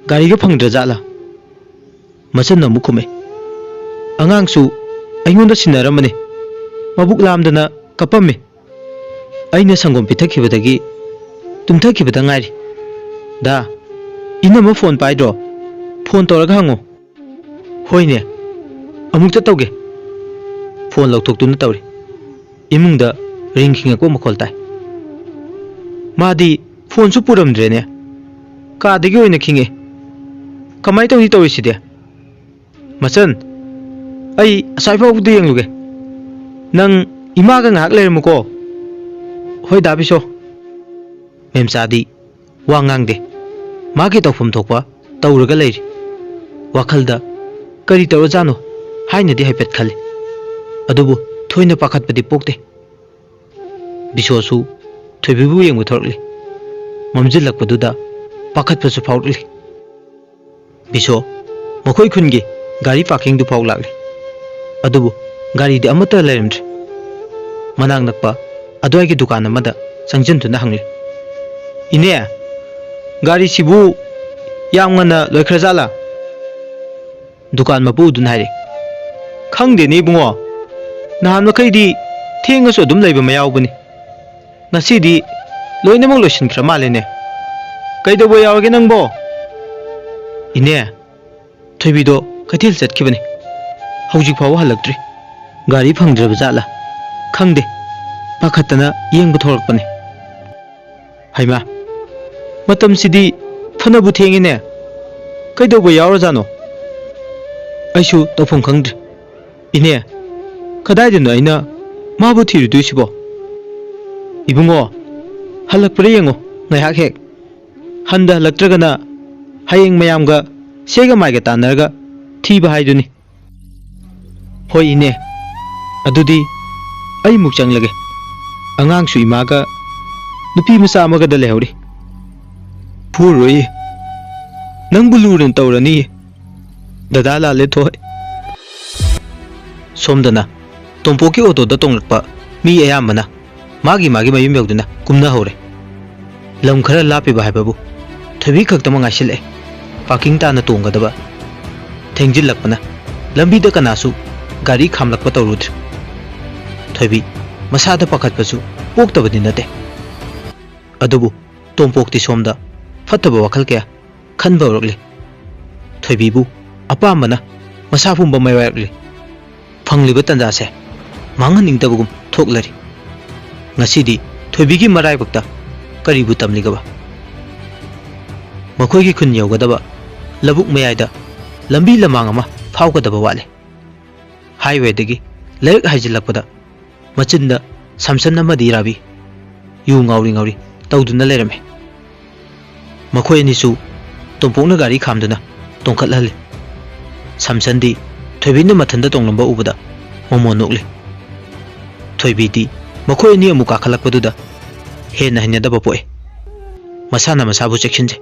ꯒꯥꯔꯤꯒ ꯐꯪꯗ꯭ꯔꯖꯥꯠꯂꯥ?" ꯃꯆꯟꯅ ꯑꯃꯨꯛ ꯈꯨꯝꯃꯦ꯫ "ꯑꯉꯥꯡꯁꯨ ꯑꯩꯉꯣꯟꯗ ꯁꯤꯟꯅꯔꯝꯕꯅꯤ꯫ ꯃꯕꯨꯛ ꯂꯥꯝꯗꯅ ꯀꯞꯄꯝꯃꯤ꯫ ꯑꯩꯅ ꯁꯪꯒꯣꯝ ꯄꯤꯊꯛꯈꯤꯕꯗꯒꯤ ꯇꯨꯝꯊꯈꯤꯕꯗ ꯉꯥꯏꯔꯤ꯫ ꯗꯥ, ꯏꯅꯝꯃ ꯐꯣꯟ ꯄꯥꯏꯗ꯭ꯔꯣ? ꯐꯣꯟ ꯇꯧꯔꯒ ꯍꯪꯉꯣ꯫" "ꯍꯣꯏꯅꯦ, ꯑꯃꯨꯛꯇ ꯇꯧꯒꯦ꯫" ꯐꯣꯟ ꯂꯧꯊꯣꯛꯇꯨꯅ ꯇꯧꯔꯤ꯫ ꯏꯃꯨꯡꯗ ꯔꯤꯡ ꯈꯤꯡꯉꯛꯄ ꯃꯈꯣꯜ ꯇꯥꯏ꯫ ꯃꯥꯗꯤ ꯐꯣꯟꯁꯨ ꯄꯨꯔꯝꯗ꯭ꯔꯦꯅꯦ꯫ ꯀꯥꯗꯒꯤ ꯑꯣꯏꯅ ꯈꯤꯡꯉꯛꯑꯦ꯫ ꯀꯃꯥꯏ ꯇꯧꯅꯤ ꯇꯧꯔꯤꯁꯤꯗꯤ? "ꯃꯆꯟ, ꯑꯩ ꯑꯁ꯭ꯋꯥꯏ ꯐꯥꯎꯕꯗ ꯌꯦꯡꯂꯨꯒꯦ꯫ ꯅꯪ "ꯏꯃꯥꯒ ꯉꯥꯏꯍꯥꯛ ꯂꯩꯔꯝꯃꯨꯀꯣ꯫" "ꯍꯣꯏ ꯗꯥ ꯕꯤꯁꯣ꯫" ꯃꯦꯝꯆꯥꯗꯤ ꯋꯥ ꯉꯥꯡꯗꯦ꯫ ꯃꯥꯒꯤ ꯇꯧꯐꯝ ꯊꯣꯛꯄ ꯇꯧꯔꯒ ꯂꯩꯔꯤ꯫ ꯋꯥꯈꯜꯗ "ꯀꯔꯤ ꯇꯧꯔꯖꯥꯠꯅꯣ?" ꯍꯥꯏꯅꯗꯤ ꯍꯥꯏꯐꯦꯠ ꯈꯜꯂꯤ꯫ ꯑꯗꯨꯕꯨ ꯊꯣꯏꯅ ꯄꯥꯈꯠꯄꯗꯤ ꯄꯣꯛꯇꯦ꯫ ꯕꯤꯁꯣꯁꯨ ꯊꯣꯏꯕꯤꯕꯨ ꯌꯦꯡꯕ ꯊꯣꯔꯛꯂꯤ꯫ ꯃꯝꯁꯤꯜꯂꯛꯄꯗꯨꯗ ꯄꯥꯈꯠꯄꯁꯨ ꯐꯥꯎꯔꯛꯂꯤ꯫ ꯕꯤꯁꯣ ꯃꯈꯣꯏ ꯈꯨꯟꯒꯤ ꯒꯥꯔꯤ ꯄꯥꯔꯀꯤꯡꯗꯨ ꯐꯥꯎ ꯂꯥꯛꯂꯤ꯫ ꯑꯗꯨꯕꯨ ꯒꯥꯔꯤꯗꯤ ꯑꯃꯠꯇ ꯂꯩꯔꯝꯗ꯭ꯔꯦ꯫ ꯃꯅꯥꯛ ꯅꯛꯄ ꯑꯗꯨꯋꯥꯏꯒꯤ ꯗꯨꯀꯥꯟ ꯑꯃꯗ ꯆꯪꯁꯤꯟꯗꯨꯅ ꯍꯪꯂꯤ, "ꯏꯅꯦ, ꯒꯥꯔꯤꯁꯤꯕꯨ ꯌꯥꯝ ꯉꯟꯅ ꯂꯣꯏꯈ꯭ꯔꯖꯥꯠꯂꯥ?" ꯗꯨꯀꯥꯟ ꯃꯄꯨꯗꯨꯅ ꯍꯥꯏꯔꯦ, "ꯈꯪꯗꯦꯅꯦ ꯏꯕꯨꯡꯉꯣ, ꯅꯍꯥꯟ ꯃꯈꯩꯗꯤ ꯊꯦꯡꯉꯁꯨ ꯑꯗꯨꯝ ꯂꯩꯕ ꯃꯌꯥꯎꯕꯅꯤ꯫ ꯉꯁꯤꯗꯤ ꯂꯣꯏꯅꯃꯛ ꯂꯣꯏꯁꯤꯟꯈ꯭ꯔ ꯃꯥꯜꯂꯦꯅꯦ꯫ ꯀꯩꯗꯧꯕ ꯌꯥꯎꯔꯒꯦ ꯅꯪꯕꯣ?" "ꯏꯅꯦ, ꯊꯣꯏꯕꯤꯗꯣ ꯀꯩꯊꯦꯜ ꯆꯠꯈꯤꯕꯅꯤ꯫ ꯍꯧꯖꯤꯛ ꯐꯥꯎꯕ ꯍꯜꯂꯛꯇ꯭ꯔꯤ꯫ ꯒꯥꯔꯤ ꯐꯪꯗ꯭ꯔꯕ ꯖꯥꯠꯂꯥ? ꯈꯪꯗꯦ꯫ ꯄꯥꯈꯠꯇꯅ ꯌꯦꯡꯕ ꯊꯣꯔꯛꯄꯅꯤ꯫" "ꯍꯩꯃꯥ, ꯃꯇꯝꯁꯤꯗꯤ ꯐꯅꯕꯨ ꯊꯦꯡꯉꯤꯅꯦ꯫ ꯀꯩꯗꯧꯕ ꯌꯥꯎꯔꯖꯥꯠꯅꯣ? ꯑꯩꯁꯨ ꯇꯧꯐꯝ ꯈꯪꯗ꯭ꯔꯦ꯫ ꯏꯅꯦ, ꯀꯗꯥꯏꯗꯅꯣ ꯑꯩꯅ ꯃꯥꯕꯨ ꯊꯤꯔꯨꯗꯣꯏꯁꯤꯕꯣ? ꯏꯕꯨꯡꯉꯣ, ꯍꯜꯂꯛꯄ꯭ꯔꯥ ꯌꯦꯡꯉꯣ ꯉꯥꯏꯍꯥꯛ ꯍꯦꯛ꯫ ꯍꯟꯗ ꯍꯜꯂꯛꯇ꯭ꯔꯒꯅ ꯍꯌꯦꯡ ꯃꯌꯥꯝꯒ ꯁꯦꯒ ꯃꯥꯏꯒ ꯇꯥꯟꯅꯔꯒ ꯊꯤꯕ ꯍꯥꯏꯗꯨꯅꯤ꯫" "ꯍꯣꯏ ꯏꯅꯦ, ꯑꯗꯨꯗꯤ ꯑꯩ ꯑꯃꯨꯛ ꯆꯪꯂꯒꯦ꯫ ꯑꯉꯥꯡꯁꯨ ꯏꯃꯥꯒ ꯅꯨꯄꯤ ꯃꯆꯥ ꯑꯃꯒꯗ ꯂꯩꯍꯧꯔꯤ꯫" "ꯐꯨꯔꯣꯏꯌꯦ, ꯅꯪꯕꯨ ꯂꯨꯅ ꯇꯧꯔꯅꯤꯌꯦ, ꯗꯗꯥ ꯂꯥꯂꯦꯊꯣꯏ꯫" ꯁꯣꯝꯗꯅ ꯇꯣꯝꯄꯣꯛꯀꯤ ꯑꯣꯇꯣꯗ ꯇꯣꯡꯂꯛꯄ ꯃꯤ ꯑꯌꯥꯝꯕꯅ ꯃꯥꯒꯤ ꯃꯥꯒꯤ ꯃꯌꯨꯝ ꯌꯧꯗꯨꯅ ꯀꯨꯝꯅꯍꯧꯔꯦ꯫ ꯂꯝ ꯈꯔ ꯂꯥꯞꯄꯤꯕ ꯍꯥꯏꯕꯕꯨ ꯊꯣꯏꯕꯤ ꯈꯛꯇꯃꯛ ꯉꯥꯏꯁꯤꯜꯂꯛꯑꯦ꯫ ꯄꯥꯔꯀꯤꯡ ꯇꯥꯅ ꯇꯣꯡꯒꯗꯕ ꯊꯦꯡꯖꯤꯜꯂꯛꯄꯅ ꯂꯝꯕꯤꯗ ꯀꯅꯥꯁꯨ ꯒꯥꯔꯤ ꯈꯥꯝꯂꯛꯄ ꯇꯧꯔꯨꯗ꯭ꯔꯦ꯫ ꯊꯣꯏꯕꯤ ꯃꯁꯥꯗ ꯄꯥꯈꯠꯄꯁꯨ ꯄꯣꯛꯇꯕꯗꯤ ꯅꯠꯇꯦ꯫ ꯑꯗꯨꯕꯨ ꯇꯣꯝꯄꯣꯛꯇꯤ ꯁꯣꯝꯗ ꯐꯠꯇꯕ ꯋꯥꯈꯜ ꯀꯌꯥ ꯈꯟꯕ ꯍꯧꯔꯛꯂꯤ꯫ ꯊꯣꯏꯕꯤꯕꯨ ꯑꯄꯥꯝꯕꯅ ꯃꯁꯥ ꯄꯨꯝꯕ ꯃꯥꯏꯋꯥꯏꯔꯛꯂꯤ꯫ ꯐꯪꯂꯤꯕ ꯇꯥꯟꯖꯥꯁꯦ ꯃꯥꯡꯍꯟꯅꯤꯡꯗꯕꯒꯨꯝ ꯊꯣꯛꯂꯔꯤ꯫ ꯉꯁꯤꯗꯤ ꯊꯣꯏꯕꯤꯒꯤ ꯃꯔꯥꯏꯕꯛꯇ ꯀꯔꯤꯕꯨ ꯇꯝꯂꯤꯒꯕ? ꯃꯈꯣꯏꯒꯤ ꯈꯨꯟ ꯌꯧꯒꯗꯕ ꯂꯧꯕꯨꯛ ꯃꯌꯥꯏꯗ ꯂꯝꯕꯤ ꯂꯃꯥꯡ ꯑꯃ ꯐꯥꯎꯒꯗꯕ ꯋꯥꯠꯂꯤ꯫ ꯍꯥꯏꯋꯦꯗꯒꯤ ꯂꯩꯔꯛ ꯍꯥꯏꯖꯤꯜꯂꯛꯄꯗ ꯃꯆꯤꯟꯗ ꯁꯝꯁꯟ ꯑꯃꯗꯤ ꯔꯥꯕꯤ ꯌꯨ ꯉꯥꯎꯔꯤ ꯉꯥꯎꯔꯤ ꯇꯧꯗꯨꯅ ꯂꯩꯔꯝꯃꯤ꯫ ꯃꯈꯣꯏ ꯑꯅꯤꯁꯨ ꯇꯣꯝꯄꯣꯛꯅ ꯒꯥꯔꯤ ꯈꯥꯝꯗꯨꯅ ꯇꯣꯡꯈꯠꯍꯜꯂꯤ꯫ ꯁꯝꯁꯟꯗꯤ ꯊꯣꯏꯕꯤꯅ ꯃꯊꯟꯇ ꯇꯣꯡꯂꯝꯕ ꯎꯕꯗ ꯃꯣꯃꯣꯟ ꯅꯣꯛꯂꯤ꯫ ꯊꯣꯏꯕꯤꯗꯤ ꯃꯈꯣꯏ ꯑꯅꯤ ꯑꯃꯨꯛ ꯀꯥꯈꯠꯂꯛꯄꯗꯨꯗ ꯍꯦꯟꯅ ꯍꯩꯅꯗꯕ ꯄꯣꯛꯏ꯫ ꯃꯁꯥꯅ ꯃꯁꯥꯕꯨ ꯆꯦꯛꯁꯤꯟꯖꯩ꯫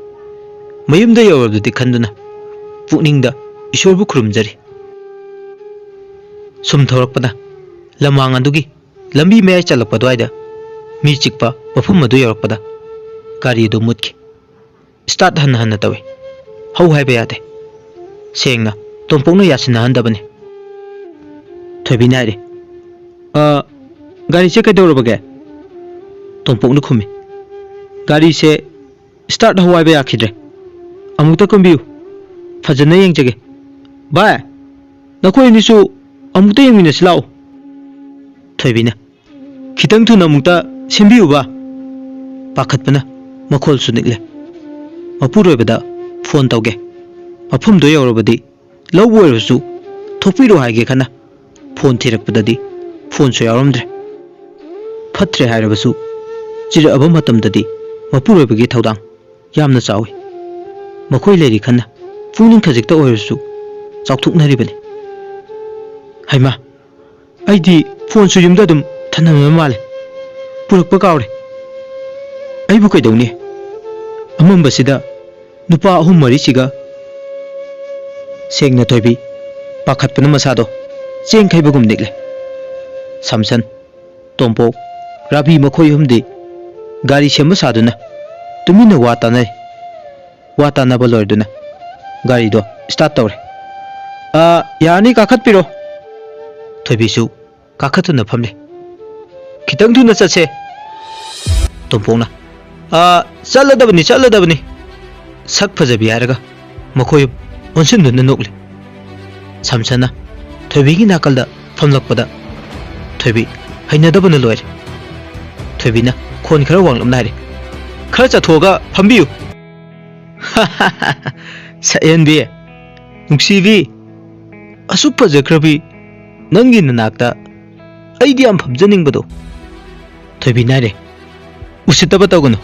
ꯃꯌꯨꯝꯗ ꯌꯧꯔꯕꯗꯤ ꯈꯟꯗꯨꯅ ꯄꯨꯛꯅꯤꯡꯗ ꯏꯁꯣꯔꯕꯨ ꯈꯨꯔꯨꯝꯖꯔꯤ꯫ ꯁꯨꯝ ꯊꯧꯔꯛꯄꯅ ꯂꯝꯃꯥꯡ ꯑꯗꯨꯒꯤ ꯂꯝꯕꯤ ꯃꯌꯥꯏ ꯆꯜꯂꯛꯄ ꯑꯗꯨꯋꯥꯏꯗ ꯃꯤ ꯆꯤꯛꯄ ꯃꯐꯝ ꯑꯗꯨ ꯌꯧꯔꯛꯄꯗ ꯒꯥꯔꯤ ꯑꯗꯨ ꯃꯨꯠꯈꯤ꯫ ꯁ꯭ꯇꯥꯔꯠ ꯍꯟꯅ ꯍꯟꯅ ꯇꯧꯏ꯫ ꯍꯧ ꯍꯥꯏꯕ ꯌꯥꯗꯦ꯫ ꯁꯦꯡꯅ ꯇꯣꯝꯄꯣꯛꯅ ꯌꯥꯁꯤꯟꯅꯍꯟꯗꯕꯅꯤ꯫ ꯊꯣꯏꯕꯤꯅ ꯍꯥꯏꯔꯤ, "ꯑ, ꯒꯥꯔꯤꯁꯦ ꯀꯩꯗꯧꯔꯕꯒꯦ?" ꯇꯣꯝꯄꯣꯛꯅ ꯈꯨꯝꯃꯤ, "ꯒꯥꯔꯤꯁꯦ ꯁ꯭ꯇꯥꯔꯠ ꯍꯧ ꯍꯥꯏꯕ ꯌꯥꯈꯤꯗ꯭ꯔꯦ꯫ ꯑꯃꯨꯛꯇ ꯀꯨꯝꯕꯤꯌꯨ꯫ ꯐꯖꯅ ꯌꯦꯡꯖꯒꯦ꯫ ꯚꯥꯏ, ꯅꯈꯣꯏ ꯑꯅꯤꯁꯨ ꯑꯃꯨꯛꯇ ꯌꯦꯡꯃꯤꯟꯅꯁꯤ ꯂꯥꯛꯎ꯫" ꯊꯣꯏꯕꯤꯅ, "ꯈꯤꯇꯪ ꯊꯨꯅ ꯑꯃꯨꯛꯇ ꯁꯦꯝꯕꯤꯌꯨꯕ꯫" ꯄꯥꯈꯠꯄꯅ ꯃꯈꯣꯜꯁꯨ ꯅꯤꯛꯂꯦ꯫ "ꯃꯄꯨꯔꯣꯏꯕꯗ ꯐꯣꯟ ꯇꯧꯒꯦ꯫ ꯃꯐꯝꯗꯣ ꯌꯧꯔꯕꯗꯤ ꯂꯧꯕ ꯑꯣꯏꯔꯕꯁꯨ ꯊꯣꯛꯄꯤꯔꯣ ꯍꯥꯏꯒꯦ ꯈꯟꯅ ꯐꯣꯟ ꯊꯤꯔꯛꯄꯗꯗꯤ ꯐꯣꯟꯁꯨ ꯌꯥꯎꯔꯝꯗ꯭ꯔꯦ꯫ ꯐꯠꯇ꯭ꯔꯦ ꯍꯥꯏꯔꯕꯁꯨ ꯆꯤꯔꯛꯑꯕ ꯃꯇꯝꯗꯗꯤ ꯃꯄꯨꯔꯣꯏꯕꯒꯤ ꯊꯧꯗꯥꯡ ꯌꯥꯝꯅ ꯆꯥꯎꯏ꯫ ꯃꯈꯣꯏ ꯂꯩꯔꯤ ꯈꯟꯅ ꯄꯨꯛꯅꯤꯡ ꯈꯖꯤꯛꯇ ꯑꯣꯏꯔꯁꯨ ꯆꯥꯎꯊꯣꯛꯅꯔꯤꯕꯅꯤ꯫ ꯍꯩꯃꯥ, ꯑꯩꯗꯤ ꯐꯣꯟꯁꯨ ꯌꯨꯝꯗ ꯑꯗꯨꯝ ꯊꯝꯂꯝꯕ ꯃꯥꯜꯂꯦ꯫ ꯄꯨꯔꯛꯄ ꯀꯥꯎꯔꯦ꯫ ꯑꯩꯕꯨ ꯀꯩꯗꯧꯅꯤ? ꯑꯃꯝꯕꯁꯤꯗ ꯅꯨꯄꯥ ꯑꯍꯨꯝ ꯃꯔꯤꯁꯤꯒ꯫ ꯁꯦꯡꯅ ꯊꯣꯏꯕꯤ ꯄꯥꯈꯠꯄꯅ ꯃꯁꯥꯗꯣ ꯆꯦꯡ ꯈꯩꯕꯒꯨꯝ ꯅꯤꯛꯂꯦ꯫ ꯁꯝꯁꯟ, ꯇꯣꯝꯄꯣꯛ, ꯔꯥꯕꯤ ꯃꯈꯣꯏ ꯑꯍꯨꯝꯗꯤ ꯒꯥꯔꯤ ꯁꯦꯝꯕ ꯁꯥꯗꯨꯅ ꯇꯨꯃꯤꯟꯅ ꯋꯥ ꯇꯥꯅꯔꯤ꯫ ꯋꯥ ꯇꯥꯅꯕ ꯂꯣꯏꯔꯗꯨꯅ ꯒꯥꯔꯤꯗꯣ ꯁ꯭ꯇꯥꯔꯠ ꯇꯧꯔꯦ꯫ "ꯑ, ꯌꯥꯔꯅꯤ, ꯀꯥꯈꯠꯄꯤꯔꯣ꯫" ꯊꯣꯏꯕꯤꯁꯨ ꯀꯥꯈꯠꯇꯨꯅ ꯐꯝꯂꯦ꯫ "ꯈꯤꯇꯪ ꯊꯨꯅ ꯆꯠꯁꯦ꯫" ꯇꯣꯝꯄꯣꯛꯅ, "ꯑ, ꯆꯠꯂꯗꯕꯅꯤ, ꯆꯠꯂꯗꯕꯅꯤ꯫" ꯁꯛ ꯐꯖꯕꯤ ꯍꯥꯏꯔꯒ ꯃꯈꯣꯏ ꯑꯣꯟꯁꯤꯟꯗꯨꯅ ꯅꯣꯛꯂꯤ꯫ ꯁꯝꯁꯟꯅ ꯊꯣꯏꯕꯤꯒꯤ ꯅꯥꯀꯜꯗ ꯐꯝꯂꯛꯄꯗ ꯊꯣꯏꯕꯤ ꯍꯩꯅꯗꯕꯅ ꯂꯣꯏꯔꯦ꯫ ꯊꯣꯏꯕꯤꯅ ꯈꯣꯟ ꯈꯔ ꯋꯥꯡꯂꯞꯅ ꯍꯥꯏꯔꯦ, "ꯈꯔ ꯆꯠꯊꯣꯛꯑꯒ ꯐꯝꯕꯤꯌꯨ꯫" "ꯁꯛꯍꯦꯟꯕꯤ, ꯅꯨꯡꯁꯤꯕꯤ, ꯑꯁꯨꯛ ꯐꯖꯈ꯭ꯔꯕꯤ ꯅꯪꯒꯤ ꯅꯅꯥꯛꯇ ꯑꯩꯗꯤ ꯌꯥꯝ ꯐꯝꯖꯅꯤꯡꯕꯗꯣ꯫ ꯊꯣꯏꯕꯤꯅ ꯍꯥꯏꯔꯦ, "ꯎꯁꯤꯠꯇꯕ ꯇꯧꯒꯅꯨ"꯫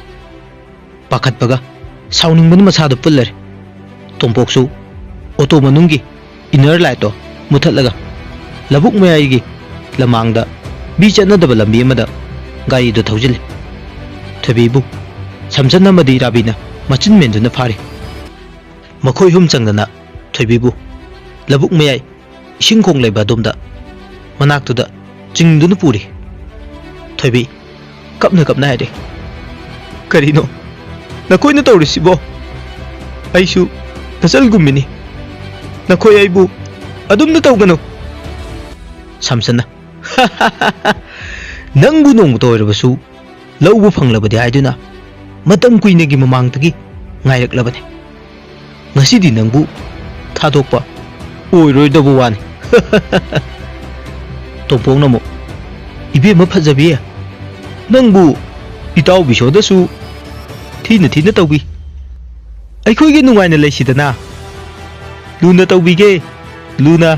ꯄꯥꯈꯠꯄꯒ ꯁꯥꯎꯅꯤꯡꯕꯅ ꯃꯁꯥꯗꯣ ꯄꯨꯜꯂꯔꯦ꯫ ꯇꯣꯝꯄꯣꯛꯁꯨ ꯑꯣꯇꯣ ꯃꯅꯨꯡꯒꯤ ꯏꯟꯅꯔ ꯂꯥꯏꯠꯇꯣ ꯃꯨꯊꯠꯂꯒ ꯂꯧꯕꯨꯛ ꯃꯌꯥꯏꯒꯤ ꯂꯃꯥꯡꯗ ꯃꯤ ꯆꯠꯅꯗꯕ ꯂꯝꯕꯤ ꯑꯃꯗ ꯒꯥꯔꯤꯗꯨ ꯊꯧꯖꯤꯜꯂꯤ꯫ ꯊꯣꯏꯕꯤꯕꯨ ꯁꯝꯆꯟ ꯑꯃꯗꯤ ꯔꯥꯕꯤꯅ ꯃꯆꯤꯟ ꯃꯦꯟꯗꯨꯅ ꯐꯥꯔꯤ꯫ ꯃꯈꯣꯏ ꯑꯍꯨꯝ ꯆꯪꯗꯅ ꯊꯣꯏꯕꯤꯕꯨ ꯂꯧꯕꯨꯛ ꯃꯌꯥꯏ ꯏꯁꯤꯡ ꯈꯣꯡ ꯂꯩꯕ ꯑꯗꯣꯝꯗ ꯃꯅꯥꯛꯇꯨꯗ ꯆꯤꯡꯗꯨꯅ ꯄꯨꯔꯤ꯫ ꯊꯣꯏꯕꯤ ꯀꯞꯅ ꯀꯞꯅ ꯍꯥꯏꯔꯦ, "ꯀꯔꯤꯅꯣ ꯅꯈꯣꯏꯅ ꯇꯧꯔꯤꯁꯤꯕꯣ? ꯑꯩꯁꯨ ꯅꯆꯜꯒꯨꯝꯕꯤꯅꯤ꯫ ꯅꯈꯣꯏ ꯑꯩꯕꯨ ꯑꯗꯨꯝꯅ ꯇꯧꯒꯅꯨ"꯫ ꯁꯝꯁꯟꯅ, "ꯅꯪꯕꯨ ꯅꯣꯡꯃꯇ ꯑꯣꯏꯔꯕꯁꯨ ꯂꯧꯕ ꯐꯪꯂꯕꯗꯤ ꯍꯥꯏꯗꯨꯅ ꯃꯇꯝ ꯀꯨꯏꯅꯒꯤ ꯃꯃꯥꯡꯗꯒꯤ ꯉꯥꯏꯔꯛꯂꯕꯅꯤ꯫ ꯉꯁꯤꯗꯤ ꯅꯪꯕꯨ ꯊꯥꯗꯣꯛꯄ ꯑꯣꯏꯔꯣꯏꯗꯕ ꯋꯥꯅꯤ"꯫ ꯇꯣꯝꯄꯣꯛꯅ ꯑꯃꯨꯛ, "ꯏꯕꯦꯝꯃ ꯐꯖꯕꯤ, ꯅꯪꯕꯨ ꯏꯇꯥꯎ ꯕꯤꯁꯣꯗꯁꯨ ꯊꯤꯅ ꯊꯤꯅ ꯇꯧꯕꯤ꯫ ꯑꯩꯈꯣꯏꯒꯤ ꯅꯨꯡꯉꯥꯏꯅ ꯂꯩꯁꯤꯗꯅ꯫ ꯂꯨꯅ ꯇꯧꯕꯤꯒꯦ, ꯂꯨꯅ"꯫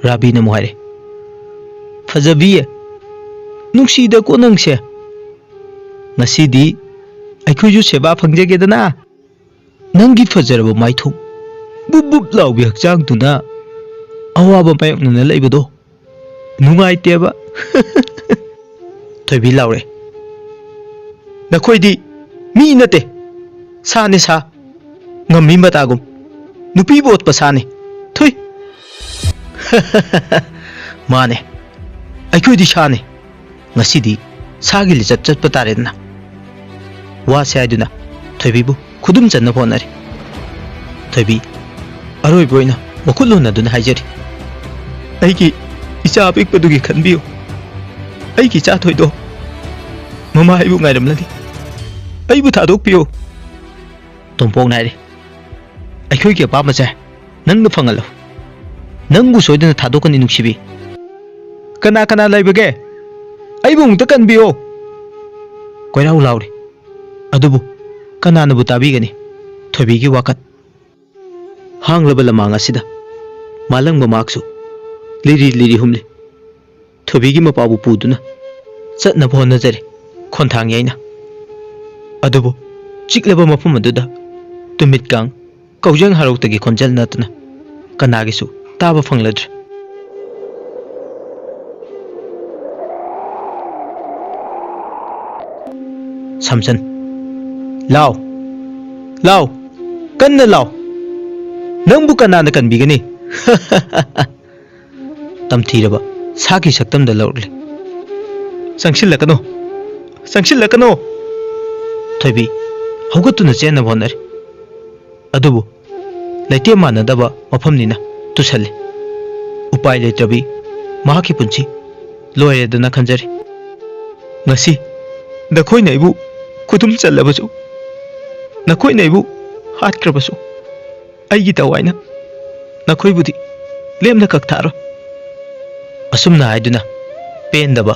ꯔꯥꯕꯤꯅ ꯑꯃꯨꯛ ꯍꯥꯏꯔꯦ, "ꯐꯖꯕꯤ, ꯅꯨꯡꯁꯤꯗꯀꯣ ꯅꯪꯁꯦ꯫ ꯉꯁꯤꯗꯤ ꯑꯩꯈꯣꯏꯁꯨ ꯁꯦꯕꯥ ꯐꯪꯖꯒꯦꯗꯅ꯫ ꯅꯪꯒꯤ ꯐꯖꯔꯕ ꯃꯥꯏꯊꯣꯡ, ꯕꯨꯞ ꯕꯨꯞ ꯂꯥꯎꯕꯤ ꯍꯛꯆꯥꯡꯗꯨꯅ ꯑꯋꯥꯕ ꯃꯥꯌꯣꯛꯅꯅ ꯂꯩꯕꯗꯣ ꯅꯨꯡꯉꯥꯏꯇꯦꯕ"꯫ ꯊꯣꯏꯕꯤ ꯂꯥꯎꯔꯦ, "ꯅꯈꯣꯏꯗꯤ ꯃꯤ ꯅꯠꯇꯦ, ꯁꯥꯅꯦ ꯁꯥ꯫ ꯉꯝꯃꯤ ꯃꯇꯥꯒꯨꯝ꯫ ꯅꯨꯄꯤꯕꯨ ꯑꯣꯠꯄ ꯁꯥꯅꯤ꯫ ꯊꯨꯏ"꯫ "ꯃꯥꯅꯦ, ꯑꯩꯈꯣꯏꯗꯤ ꯁꯥꯅꯦ꯫ ꯉꯁꯤꯗꯤ ꯁꯥꯒꯤ ꯂꯤꯆꯠ ꯆꯠꯄ ꯇꯥꯔꯦꯗꯅ"꯫ ꯋꯥꯁꯦ ꯍꯥꯏꯗꯨꯅ ꯊꯣꯏꯕꯤꯕꯨ ꯈꯨꯗꯨꯝ ꯆꯟꯅꯕ ꯍꯣꯠꯅꯔꯤ꯫ ꯊꯣꯏꯕꯤ ꯑꯔꯣꯏꯕ ꯑꯣꯏꯅ ꯃꯈꯨꯠ ꯂꯣꯟꯅꯗꯨꯅ ꯍꯥꯏꯖꯔꯤ, "ꯑꯩꯒꯤ ꯏꯆꯥ ꯑꯄꯤꯛꯄꯗꯨꯒꯤ ꯈꯟꯕꯤꯌꯨ꯫ ꯑꯩꯒꯤ ꯏꯆꯥ ꯊꯣꯏꯗꯣ ꯃꯃꯥ ꯑꯩꯕꯨ ꯉꯥꯏꯔꯝꯂꯅꯤ꯫ ꯑꯩꯕꯨ ꯊꯥꯗꯣꯛꯄꯤꯌꯨ"꯫ ꯇꯣꯝꯄꯣꯛꯅ ꯍꯥꯏꯔꯤ, "ꯑꯩꯈꯣꯏꯒꯤ ꯑꯄꯥꯝꯕꯁꯦ ꯅꯪꯅ ꯐꯪꯍꯜꯂꯨ꯫ ꯅꯪꯕꯨ ꯁꯣꯏꯗꯅ ꯊꯥꯗꯣꯛꯀꯅꯤ ꯅꯨꯡꯁꯤꯕꯤ꯫ ꯀꯅꯥ ꯀꯅꯥ ꯂꯩꯕꯒꯦ? ꯑꯩꯕꯨ ꯑꯃꯨꯛꯇ ꯀꯟꯕꯤꯌꯣ"꯫ ꯀꯣꯏꯔꯥꯎ ꯂꯥꯎꯔꯤ꯫ ꯑꯗꯨꯕꯨ ꯀꯅꯥꯅꯕꯨ ꯇꯥꯕꯤꯒꯅꯤ ꯊꯣꯏꯕꯤꯒꯤ ꯋꯥꯀꯠ? ꯍꯥꯡꯂꯕ ꯂꯃꯥꯡ ꯑꯁꯤꯗ ꯃꯥꯂꯪꯕ ꯃꯍꯥꯛꯁꯨ ꯂꯤꯔꯤ ꯂꯤꯔꯤ ꯍꯨꯝꯂꯤ꯫ ꯊꯣꯏꯕꯤꯒꯤ ꯃꯄꯥꯕꯨ ꯄꯨꯗꯨꯅ ꯆꯠꯅꯕ ꯍꯣꯠꯅꯖꯔꯦ ꯈꯣꯟꯊꯥꯡ ꯌꯩꯅ꯫ ꯑꯗꯨꯕꯨ ꯆꯤꯛꯂꯕ ꯃꯐꯝ ꯑꯗꯨꯗ ꯇꯨꯃꯤꯠꯀꯥꯡ ꯀꯧꯖꯦꯡ ꯍꯔꯥꯎꯇꯒꯤ ꯈꯣꯟꯖꯦꯜ ꯅꯠꯇꯅ ꯀꯅꯥꯒꯤꯁꯨ ꯇꯥꯕ ꯐꯪꯂꯗ꯭ꯔꯦ꯫ ꯁꯝꯁꯟ, "ꯂꯥꯎ, ꯂꯥꯎ, ꯀꯟꯅ ꯂꯥꯎ! ꯅꯪꯕꯨ ꯀꯅꯥꯅ ꯀꯟꯕꯤꯒꯅꯤ?" ꯇꯝꯊꯤꯔꯕ ꯁꯥꯒꯤ ꯁꯛꯇꯝꯗ ꯂꯧꯔꯛꯂꯦ꯫ "ꯆꯪꯁꯤꯜꯂꯛꯀꯅꯨ! ꯆꯪꯁꯤꯜꯂꯛꯀꯅꯨ!" ꯊꯣꯏꯕꯤ ꯍꯧꯒꯠꯇꯨꯅ ꯆꯦꯟꯅꯕ ꯍꯣꯠꯅꯔꯤ꯫ ꯑꯗꯨꯕꯨ ꯂꯩꯇꯦꯝ ꯃꯥꯟꯅꯗꯕ ꯃꯐꯝꯅꯤꯅ ꯇꯨꯁꯜꯂꯤ꯫ ꯎꯄꯥꯏ ꯂꯩꯇ꯭ꯔꯕꯤ ꯃꯍꯥꯛꯀꯤ ꯄꯨꯟꯁꯤ ꯂꯣꯏꯔꯦꯗꯅ ꯈꯟꯖꯔꯤ꯫ ꯉꯁꯤ ꯅꯈꯣꯏꯅ ꯑꯩꯕꯨ ꯈꯨꯗꯨꯝ ꯆꯜꯂꯕꯁꯨ, ꯅꯈꯣꯏꯅ ꯑꯩꯕꯨ ꯍꯥꯠꯈ꯭ꯔꯕꯁꯨ, ꯑꯩꯒꯤ ꯊꯋꯥꯏꯅ ꯅꯈꯣꯏꯕꯨꯗꯤ ꯂꯦꯝꯅ ꯀꯛꯊꯥꯔꯣꯏ꯫ ꯑꯁꯨꯝꯅ ꯍꯥꯏꯗꯨꯅ ꯄꯦꯟꯗꯕ,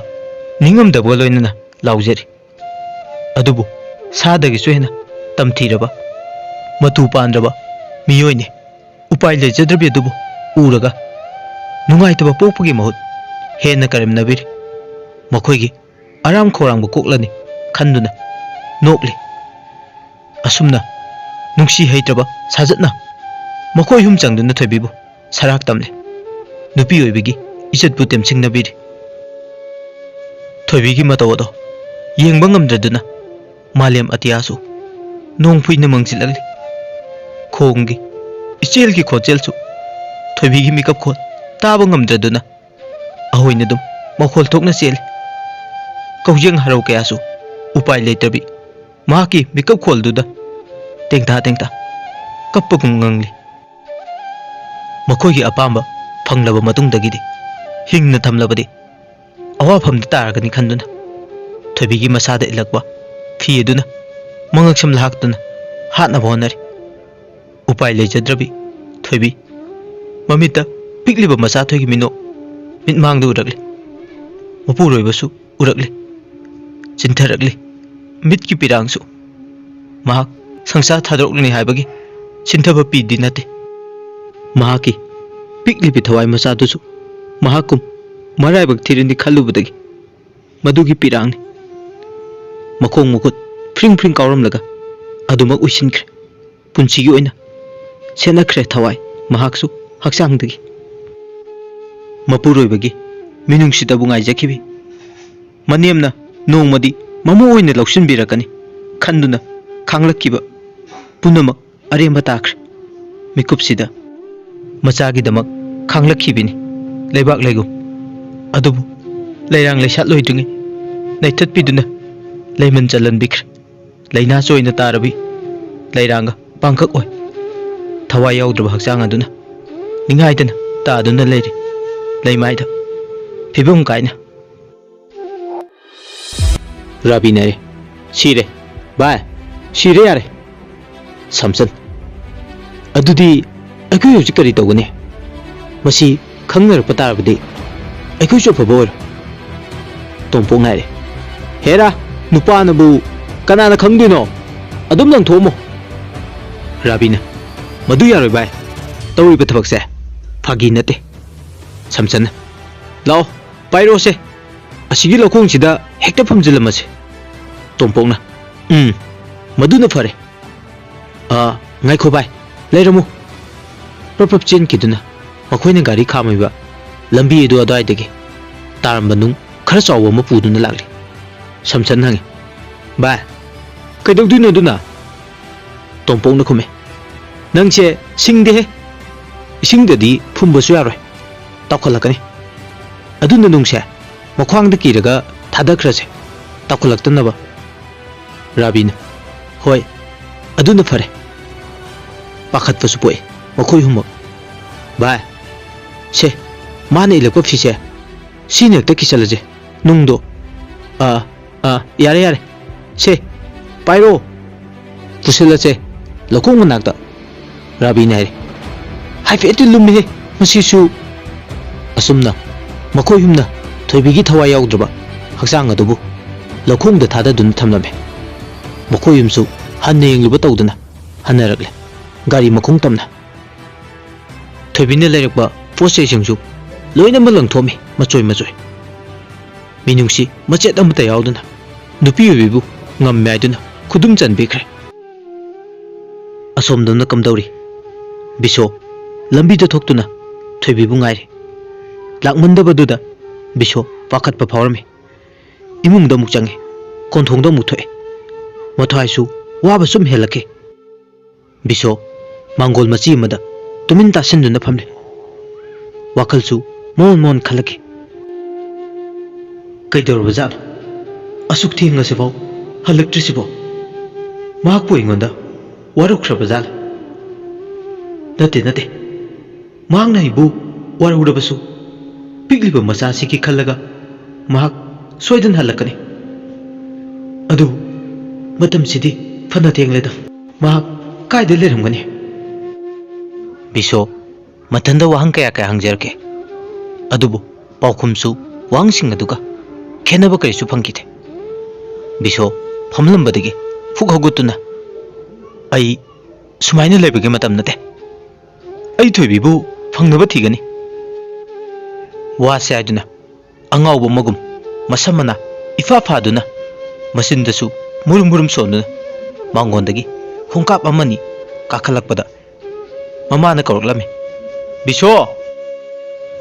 ꯅꯤꯡꯉꯝꯗꯕꯒ ꯂꯣꯏꯅꯅ ꯂꯥꯎꯖꯔꯤ꯫ ꯑꯗꯨꯕꯨ ꯁꯥꯗꯒꯤꯁꯨ ꯍꯦꯟꯅ ꯇꯝꯊꯤꯔꯕ, ꯃꯇꯨ ꯄꯥꯟꯗ꯭ꯔꯕ ꯃꯤꯑꯣꯏꯅꯤ꯫ ꯎꯄꯥꯏ ꯂꯩꯖꯗ꯭ꯔꯕꯤ ꯑꯗꯨꯕꯨ ꯎꯔꯒ ꯅꯨꯡꯉꯥꯏꯇꯕ ꯄꯣꯛꯄꯒꯤ ꯃꯍꯨꯠ ꯍꯦꯟꯅ ꯀꯔꯦꯝꯅꯕꯤꯔꯤ꯫ ꯃꯈꯣꯏꯒꯤ ꯑꯔꯥꯝ ꯈꯧꯔꯥꯡꯕ ꯀꯣꯛꯂꯅꯤ ꯈꯟꯗꯨꯅ ꯅꯣꯛꯂꯤ꯫ ꯑꯁꯨꯝꯅ ꯅꯨꯡꯁꯤ ꯍꯩꯇ꯭ꯔꯕ ꯁꯥꯖꯠꯅ ꯃꯈꯣꯏ ꯑꯍꯨꯝ ꯆꯪꯗꯨꯅ ꯊꯣꯏꯕꯤꯕꯨ ꯁꯔꯥꯛ ꯇꯝꯂꯤ꯫ ꯅꯨꯄꯤ ꯑꯣꯏꯕꯒꯤ ꯏꯖꯠꯄꯨ ꯇꯦꯝꯁꯤꯡꯅꯕꯤꯔꯤ꯫ ꯊꯣꯏꯕꯤꯒꯤ ꯃꯇꯧ ꯑꯗꯣ ꯌꯦꯡꯕ ꯉꯝꯗ꯭ꯔꯗꯨꯅ ꯃꯥꯂꯦꯝ ꯑꯇꯤꯌꯥꯁꯨ ꯅꯣꯡ ꯐꯨꯏꯅ ꯃꯪꯁꯤꯜꯂꯛꯂꯤ꯫ ꯈꯣꯡꯒꯤ ꯏꯆꯦꯜꯒꯤ ꯈꯣꯟꯖꯦꯜꯁꯨ ꯊꯣꯏꯕꯤꯒꯤ ꯃꯤꯀꯞ ꯈꯣꯟ ꯇꯥꯕ ꯉꯝꯗ꯭ꯔꯗꯨꯅ ꯑꯍꯣꯏꯅ ꯑꯗꯨꯝ ꯃꯈꯣꯜ ꯊꯣꯛꯅ ꯆꯦꯜꯂꯤ꯫ ꯀꯧꯖꯦꯡ ꯍꯔꯥꯎ ꯀꯌꯥꯁꯨ ꯎꯄꯥꯏ ꯂꯩꯇ꯭ꯔꯕꯤ ꯃꯍꯥꯛꯀꯤ ꯃꯤꯀꯞ ꯈꯣꯜꯗꯨꯗ ꯇꯦꯡꯊꯥ ꯇꯦꯡꯊꯥ ꯀꯞꯄꯒꯨꯝ ꯉꯪꯂꯤ꯫ ꯃꯈꯣꯏꯒꯤ ꯑꯄꯥꯝꯕ ꯐꯪꯂꯕ ꯃꯇꯨꯡꯗꯒꯤꯗꯤ ꯍꯤꯡꯅ ꯊꯝꯂꯕꯗꯤ ꯑꯋꯥꯐꯝꯗ ꯇꯥꯔꯒꯅꯤ ꯈꯟꯗꯨꯅ ꯊꯣꯏꯕꯤꯒꯤ ꯃꯁꯥꯗ ꯏꯜꯂꯛꯄ ꯐꯤ ꯑꯗꯨꯅ ꯃꯉꯛꯁꯝ ꯂꯍꯥꯛꯇꯨꯅ ꯍꯥꯠꯅꯕ ꯍꯣꯠꯅꯔꯤ꯫ ꯎꯄꯥꯏ ꯂꯩꯖꯗ꯭ꯔꯕꯤ ꯊꯣꯏꯕꯤ ꯃꯃꯤꯠꯇ ꯄꯤꯛꯂꯤꯕ ꯃꯆꯥꯊꯣꯏꯒꯤ ꯃꯤꯅꯣꯛ ꯃꯤꯠꯃꯥꯡꯗ ꯎꯔꯛꯂꯤ꯫ ꯃꯄꯨꯔꯣꯏꯕꯁꯨ ꯎꯔꯛꯂꯤ꯫ ꯆꯤꯟꯊꯔꯛꯂꯤ꯫ ꯃꯤꯠꯀꯤ ꯄꯤꯔꯥꯡꯁꯨ꯫ ꯃꯍꯥꯛ ꯁꯪꯁꯥꯔ ꯊꯥꯗꯣꯛꯂꯅꯤ ꯍꯥꯏꯕꯒꯤ ꯆꯤꯟꯊꯕ ꯄꯤꯗꯤ ꯅꯠꯇꯦ꯫ ꯃꯍꯥꯛꯀꯤ ꯄꯤꯛꯂꯤꯕꯤ ꯊꯋꯥꯏ ꯃꯆꯥꯗꯨꯁꯨ ꯃꯍꯥꯛꯀꯨꯝ ꯃꯔꯥꯏꯕꯛ ꯊꯤꯔꯅꯤ ꯈꯜꯂꯨꯕꯗꯒꯤ ꯃꯗꯨꯒꯤ ꯄꯤꯔꯥꯡꯅꯤ꯫ ꯃꯈꯣꯡ ꯃꯈꯨꯠ ꯐ꯭ꯔꯤꯡ ꯐ꯭ꯔꯤꯡ ꯀꯥꯎꯔꯝꯂꯒ ꯑꯗꯨꯃꯛ ꯎꯏꯁꯤꯟꯈ꯭ꯔꯦ꯫ ꯄꯨꯟꯁꯤꯒꯤ ꯑꯣꯏꯅ ꯁꯦꯠꯅꯈ꯭ꯔꯦ ꯊꯋꯥꯏ ꯃꯍꯥꯛꯁꯨ ꯍꯛꯆꯥꯡꯗꯒꯤ꯫ ꯃꯄꯨꯔꯣꯏꯕꯒꯤ ꯃꯤꯅꯨꯡꯁꯤꯗꯕꯨ ꯉꯥꯏꯖꯈꯤꯕꯤ ꯃꯅꯦꯝꯅ ꯅꯣꯡꯃꯗꯤ ꯃꯃꯧ ꯑꯣꯏꯅ ꯂꯧꯁꯤꯟꯕꯤꯔꯛꯀꯅꯤ ꯈꯟꯗꯨꯅ ꯈꯥꯡꯂꯛꯈꯤꯕ ꯄꯨꯝꯅꯃꯛ ꯑꯔꯦꯝꯕ ꯇꯥꯈ꯭ꯔꯦ꯫ ꯃꯤꯀꯨꯞꯁꯤꯗ ꯃꯆꯥꯒꯤꯗꯃꯛ ꯈꯥꯡꯂꯛꯈꯤꯕꯅꯤ ꯂꯩꯕꯥꯛ ꯂꯩꯒꯨꯝ꯫ ꯑꯗꯨꯕꯨ ꯂꯩꯔꯥꯡ ꯂꯩꯁꯥꯠ ꯂꯣꯏꯗ꯭ꯔꯤꯉꯩ ꯅꯩꯊꯠꯄꯤꯗꯨꯅ ꯂꯩꯃꯟ ꯆꯜꯍꯟꯕꯤꯈ꯭ꯔꯦ꯫ ꯂꯥꯏꯅꯥ ꯆꯣꯏꯅ ꯇꯥꯔꯕꯤ ꯂꯩꯔꯥꯡꯒ ꯄꯥꯡꯈꯛ ꯑꯣꯏ꯫ ꯊꯋꯥꯏ ꯌꯥꯎꯗ꯭ꯔꯕ ꯍꯛꯆꯥꯡ ꯑꯗꯨꯅ ꯅꯤꯡꯍꯥꯏꯗꯅ ꯇꯥꯗꯨꯅ ꯂꯩꯔꯤ ꯂꯩꯃꯥꯏꯗ ꯐꯤꯕꯝ ꯀꯥꯏꯅ꯫ ꯔꯥꯕꯤꯅ ꯍꯥꯏꯔꯦ, "ꯁꯤꯔꯦ ꯚꯥꯏ, ꯁꯤꯔꯦ ꯌꯥꯔꯦ꯫" ꯁꯝꯁꯟ, "ꯑꯗꯨꯗꯤ ꯑꯩꯈꯣꯏ ꯍꯧꯖꯤꯛ ꯀꯔꯤ ꯇꯧꯒꯅꯤ? ꯃꯁꯤ ꯈꯪꯅꯔꯛꯄ ꯇꯥꯔꯕꯗꯤ ꯑꯩꯈꯣꯏꯁꯨ ꯑꯐꯕ ꯑꯣꯏꯔꯣꯏ꯫" ꯇꯣꯝꯄꯣꯛꯅ ꯍꯥꯏꯔꯦ, "ꯍꯦꯔꯥ, ꯅꯨꯄꯥꯅꯕꯨ ꯀꯅꯥꯅ ꯈꯪꯗꯣꯏꯅꯣ? ꯑꯗꯨꯝ ꯂꯪꯊꯣꯛꯑꯝꯃꯣ꯫" ꯔꯥꯕꯤꯅ, "ꯃꯗꯨ ꯌꯥꯔꯣꯏ ꯚꯥꯏ, ꯇꯧꯔꯤꯕ ꯊꯕꯛꯁꯦ ꯐꯥꯒꯤ ꯅꯠꯇꯦ꯫" ꯁꯝꯁꯟꯅ, "ꯂꯥꯛꯑꯣ, ꯄꯥꯏꯔꯣꯁꯦ, ꯑꯁꯤꯒꯤ ꯂꯧꯈꯣꯡꯁꯤꯗ ꯍꯦꯛꯇ ꯐꯝꯖꯤꯜꯂꯝꯃꯁꯦ꯫" ꯇꯣꯝꯄꯣꯛꯅ, "ꯎꯝ, ꯃꯗꯨꯅ ꯐꯔꯦ꯫ ꯑ, ꯉꯥꯏꯈꯣ ꯚꯥꯏ, ꯂꯩꯔꯝꯃꯨ꯫" ꯄ꯭ꯔꯞ ꯄ꯭ꯔꯞ ꯆꯦꯟꯈꯤꯗꯨꯅ ꯃꯈꯣꯏꯅ ꯒꯥꯔꯤ ꯈꯥꯝꯃꯤꯕ ꯂꯝꯕꯤ ꯑꯗꯨ ꯑꯗꯨꯋꯥꯏꯗꯒꯤ ꯇꯥꯔꯝꯕ ꯅꯨꯡ ꯈꯔ ꯆꯥꯎꯕ ꯑꯃ ꯄꯨꯗꯨꯅ ꯂꯥꯛꯂꯤ꯫ ꯁꯝꯁꯟ ꯍꯪꯉꯤ, "ꯚꯥꯏ, ꯀꯩꯗꯧꯗꯣꯏꯅꯣ ꯑꯗꯨꯅ?" ꯇꯣꯝꯄꯣꯛꯅ ꯈꯨꯝꯃꯤ, "ꯅꯪꯁꯦ ꯁꯤꯡꯗꯦꯍꯦ꯫ ꯏꯁꯤꯡꯗꯗꯤ ꯐꯨꯝꯕꯁꯨ ꯌꯥꯔꯣꯏ, ꯇꯥꯎꯈꯠꯂꯛꯀꯅꯤ꯫ ꯑꯗꯨꯅ ꯅꯨꯡꯁꯦ ꯃꯈ꯭ꯋꯥꯡꯗ ꯀꯤꯔꯒ ꯊꯥꯗꯈ꯭ꯔꯁꯦ, ꯇꯥꯎꯈꯠꯂꯛꯇꯅꯕ꯫" ꯔꯥꯕꯤꯅ, "ꯍꯣꯏ, ꯑꯗꯨꯅ ꯐꯔꯦ꯫" ꯄꯥꯈꯠꯄꯁꯨ ꯄꯣꯛꯏ ꯃꯈꯣꯏ ꯑꯍꯨꯝꯃꯛ꯫ "ꯚꯥꯏ, ꯁꯦ, ꯃꯥꯅ ꯏꯜꯂꯛꯄ ꯐꯤꯁꯦ ꯁꯤꯅ ꯍꯦꯛꯇ ꯀꯤꯁꯜꯂꯁꯦ, ꯅꯨꯡꯗꯣ꯫" "ꯑꯥ, ꯑꯥ, ꯌꯥꯔꯦ, ꯌꯥꯔꯦ꯫ ꯁꯦ, ꯄꯥꯏꯔꯣ꯫ ꯄꯨꯁꯤꯜꯂꯁꯦ ꯂꯧꯈꯣꯡ ꯃꯅꯥꯛꯇ꯫" ꯔꯥꯕꯤꯅ ꯍꯥꯏꯔꯦ, "ꯍꯥꯏꯐꯦꯠꯇꯤ ꯂꯨꯝꯃꯤꯍꯦ ꯃꯁꯤꯁꯨ꯫" ꯑꯁꯨꯝꯅ ꯃꯈꯣꯏ ꯑꯍꯨꯝꯅ ꯊꯣꯏꯕꯤꯒꯤ ꯊꯋꯥꯏ ꯌꯥꯎꯗ꯭ꯔꯕ ꯍꯛꯆꯥꯡ ꯑꯗꯨꯕꯨ ꯂꯧꯈꯣꯡꯗ ꯊꯥꯗꯗꯨꯅ ꯊꯝꯂꯝꯃꯦ꯫ ꯃꯈꯣꯏ ꯑꯍꯨꯝꯁꯨ ꯍꯟꯅ ꯌꯦꯡꯂꯨꯕ ꯇꯧꯗꯅ ꯍꯟꯅꯔꯛꯂꯦ꯫ ꯒꯥꯔꯤ ꯃꯈꯣꯡ ꯇꯝꯅ ꯊꯣꯏꯕꯤꯅ ꯂꯩꯔꯛꯄ ꯄꯣꯠ ꯆꯩꯁꯤꯡꯁꯨ ꯂꯣꯏꯅꯃꯛ ꯂꯪꯊꯣꯛꯑꯝꯃꯤ, ꯃꯆꯣꯏ ꯃꯆꯣꯏ꯫ ꯃꯤꯅꯨꯡꯁꯤ ꯃꯆꯦꯠ ꯑꯃꯠꯇ ꯌꯥꯎꯗꯅ ꯅꯨꯄꯤ ꯑꯣꯏꯕꯤꯕꯨ ꯉꯝꯃꯦ ꯍꯥꯏꯗꯨꯅ ꯈꯨꯗꯨꯝ ꯆꯟꯕꯤꯈ꯭ꯔꯦ꯫ ꯑꯁꯣꯝꯗꯅ ꯀꯝꯗꯧꯔꯤ? ꯕꯤꯁꯣ ꯂꯝꯕꯤꯗ ꯊꯣꯛꯇꯨꯅ ꯊꯣꯏꯕꯤꯕꯨ ꯉꯥꯏꯔꯤ꯫ ꯂꯥꯛꯃꯟꯗꯕꯗꯨꯗ ꯕꯤꯁꯣ ꯄꯥꯈꯠꯄ ꯐꯥꯎꯔꯝꯃꯤ꯫ ꯏꯃꯨꯡꯗ ꯑꯃꯨꯛ ꯆꯪꯉꯤ꯫ ꯀꯣꯟꯊꯣꯡꯗ ꯑꯃꯨꯛ ꯊꯣꯛꯑꯦ꯫ ꯃꯊ꯭ꯋꯥꯏꯁꯨ ꯋꯥꯕ ꯁꯨꯝ ꯍꯦꯜꯂꯛꯈꯤ꯫ ꯕꯤꯁꯣ ꯃꯥꯡꯒꯣꯜ ꯃꯆꯤ ꯑꯃꯗ ꯇꯨꯃꯤꯟ ꯇꯥꯁꯤꯟꯗꯨꯅ ꯐꯝꯂꯤ꯫ ꯋꯥꯈꯜꯁꯨ ꯃꯣꯟ ꯃꯣꯟ ꯈꯜꯂꯛꯈꯤ꯫ ꯀꯩꯗꯧꯔꯕꯖꯥꯠꯅꯣ? ꯑꯁꯨꯛ ꯊꯦꯡꯉꯁꯤꯐꯥꯎ ꯍꯜꯂꯛꯇ꯭ꯔꯤꯁꯤꯕꯣ? ꯃꯍꯥꯛꯄꯨ ꯑꯩꯉꯣꯟꯗ ꯋꯥꯔꯧꯈ꯭ꯔꯕꯖꯥꯠꯂ? ꯅꯠꯇꯦ, ꯅꯠꯇꯦ꯫ ꯃꯍꯥꯛꯅ ꯑꯩꯕꯨ ꯋꯥꯔꯧꯔꯕꯁꯨ, ꯄꯤꯛꯂꯤꯕ ꯃꯆꯥꯁꯤꯒꯤ ꯈꯜꯂꯒ ꯃꯍꯥꯛ ꯁꯣꯏꯗꯅ ꯍꯜꯂꯛꯀꯅꯤ꯫ ꯑꯗꯨꯕꯨ ꯃꯇꯝꯁꯤꯗꯤ ꯐꯅ ꯊꯦꯡꯂꯦꯗ꯫ ꯃꯍꯥꯛ ꯀꯥꯏꯗ ꯂꯩꯔꯝꯒꯅꯤ? ꯕꯤꯁꯣ ꯃꯊꯟꯗ ꯋꯥꯍꯪ ꯀꯌꯥ ꯀꯌꯥ ꯍꯪꯖꯔꯛꯈꯤ꯫ ꯑꯗꯨꯕꯨ ꯄꯥꯎꯈꯨꯝꯁꯨ ꯋꯥꯍꯪꯁꯤꯡ ꯑꯗꯨꯒ ꯈꯦꯠꯅꯕ ꯀꯔꯤꯁꯨ ꯐꯪꯈꯤꯗꯦ꯫ ꯕꯤꯁꯣ ꯐꯝꯂꯝꯕꯗꯒꯤ ꯐꯨꯛ ꯍꯧꯒꯠꯇꯨꯅ, "ꯑꯩ ꯁꯨꯃꯥꯏꯅ ꯂꯩꯕꯒꯤ ꯃꯇꯝ ꯅꯠꯇꯦ꯫ ꯑꯩ ꯊꯣꯏꯕꯤꯕꯨ ꯐꯪꯅꯕ ꯊꯤꯒꯅꯤ"꯫ ꯋꯥꯁꯦ ꯍꯥꯏꯗꯨꯅ ꯑꯉꯥꯎꯕ ꯑꯃꯒꯨꯝ ꯃꯁꯝ ꯃꯅꯥ ꯏꯐꯥ ꯐꯥꯗꯨꯅ, ꯃꯆꯤꯟꯗꯁꯨ ꯃꯨꯔꯨꯝ ꯃꯨꯔꯨꯝ ꯁꯣꯟꯗꯨꯅ ꯃꯥꯡꯒꯣꯟꯗꯒꯤ ꯈꯣꯡꯀꯥꯞ ꯑꯃꯅꯤ ꯀꯥꯈꯠꯂꯛꯄꯗ ꯃꯃꯥꯅ ꯀꯧꯔꯛꯂꯝꯃꯤ, "ꯕꯤꯁꯣ!"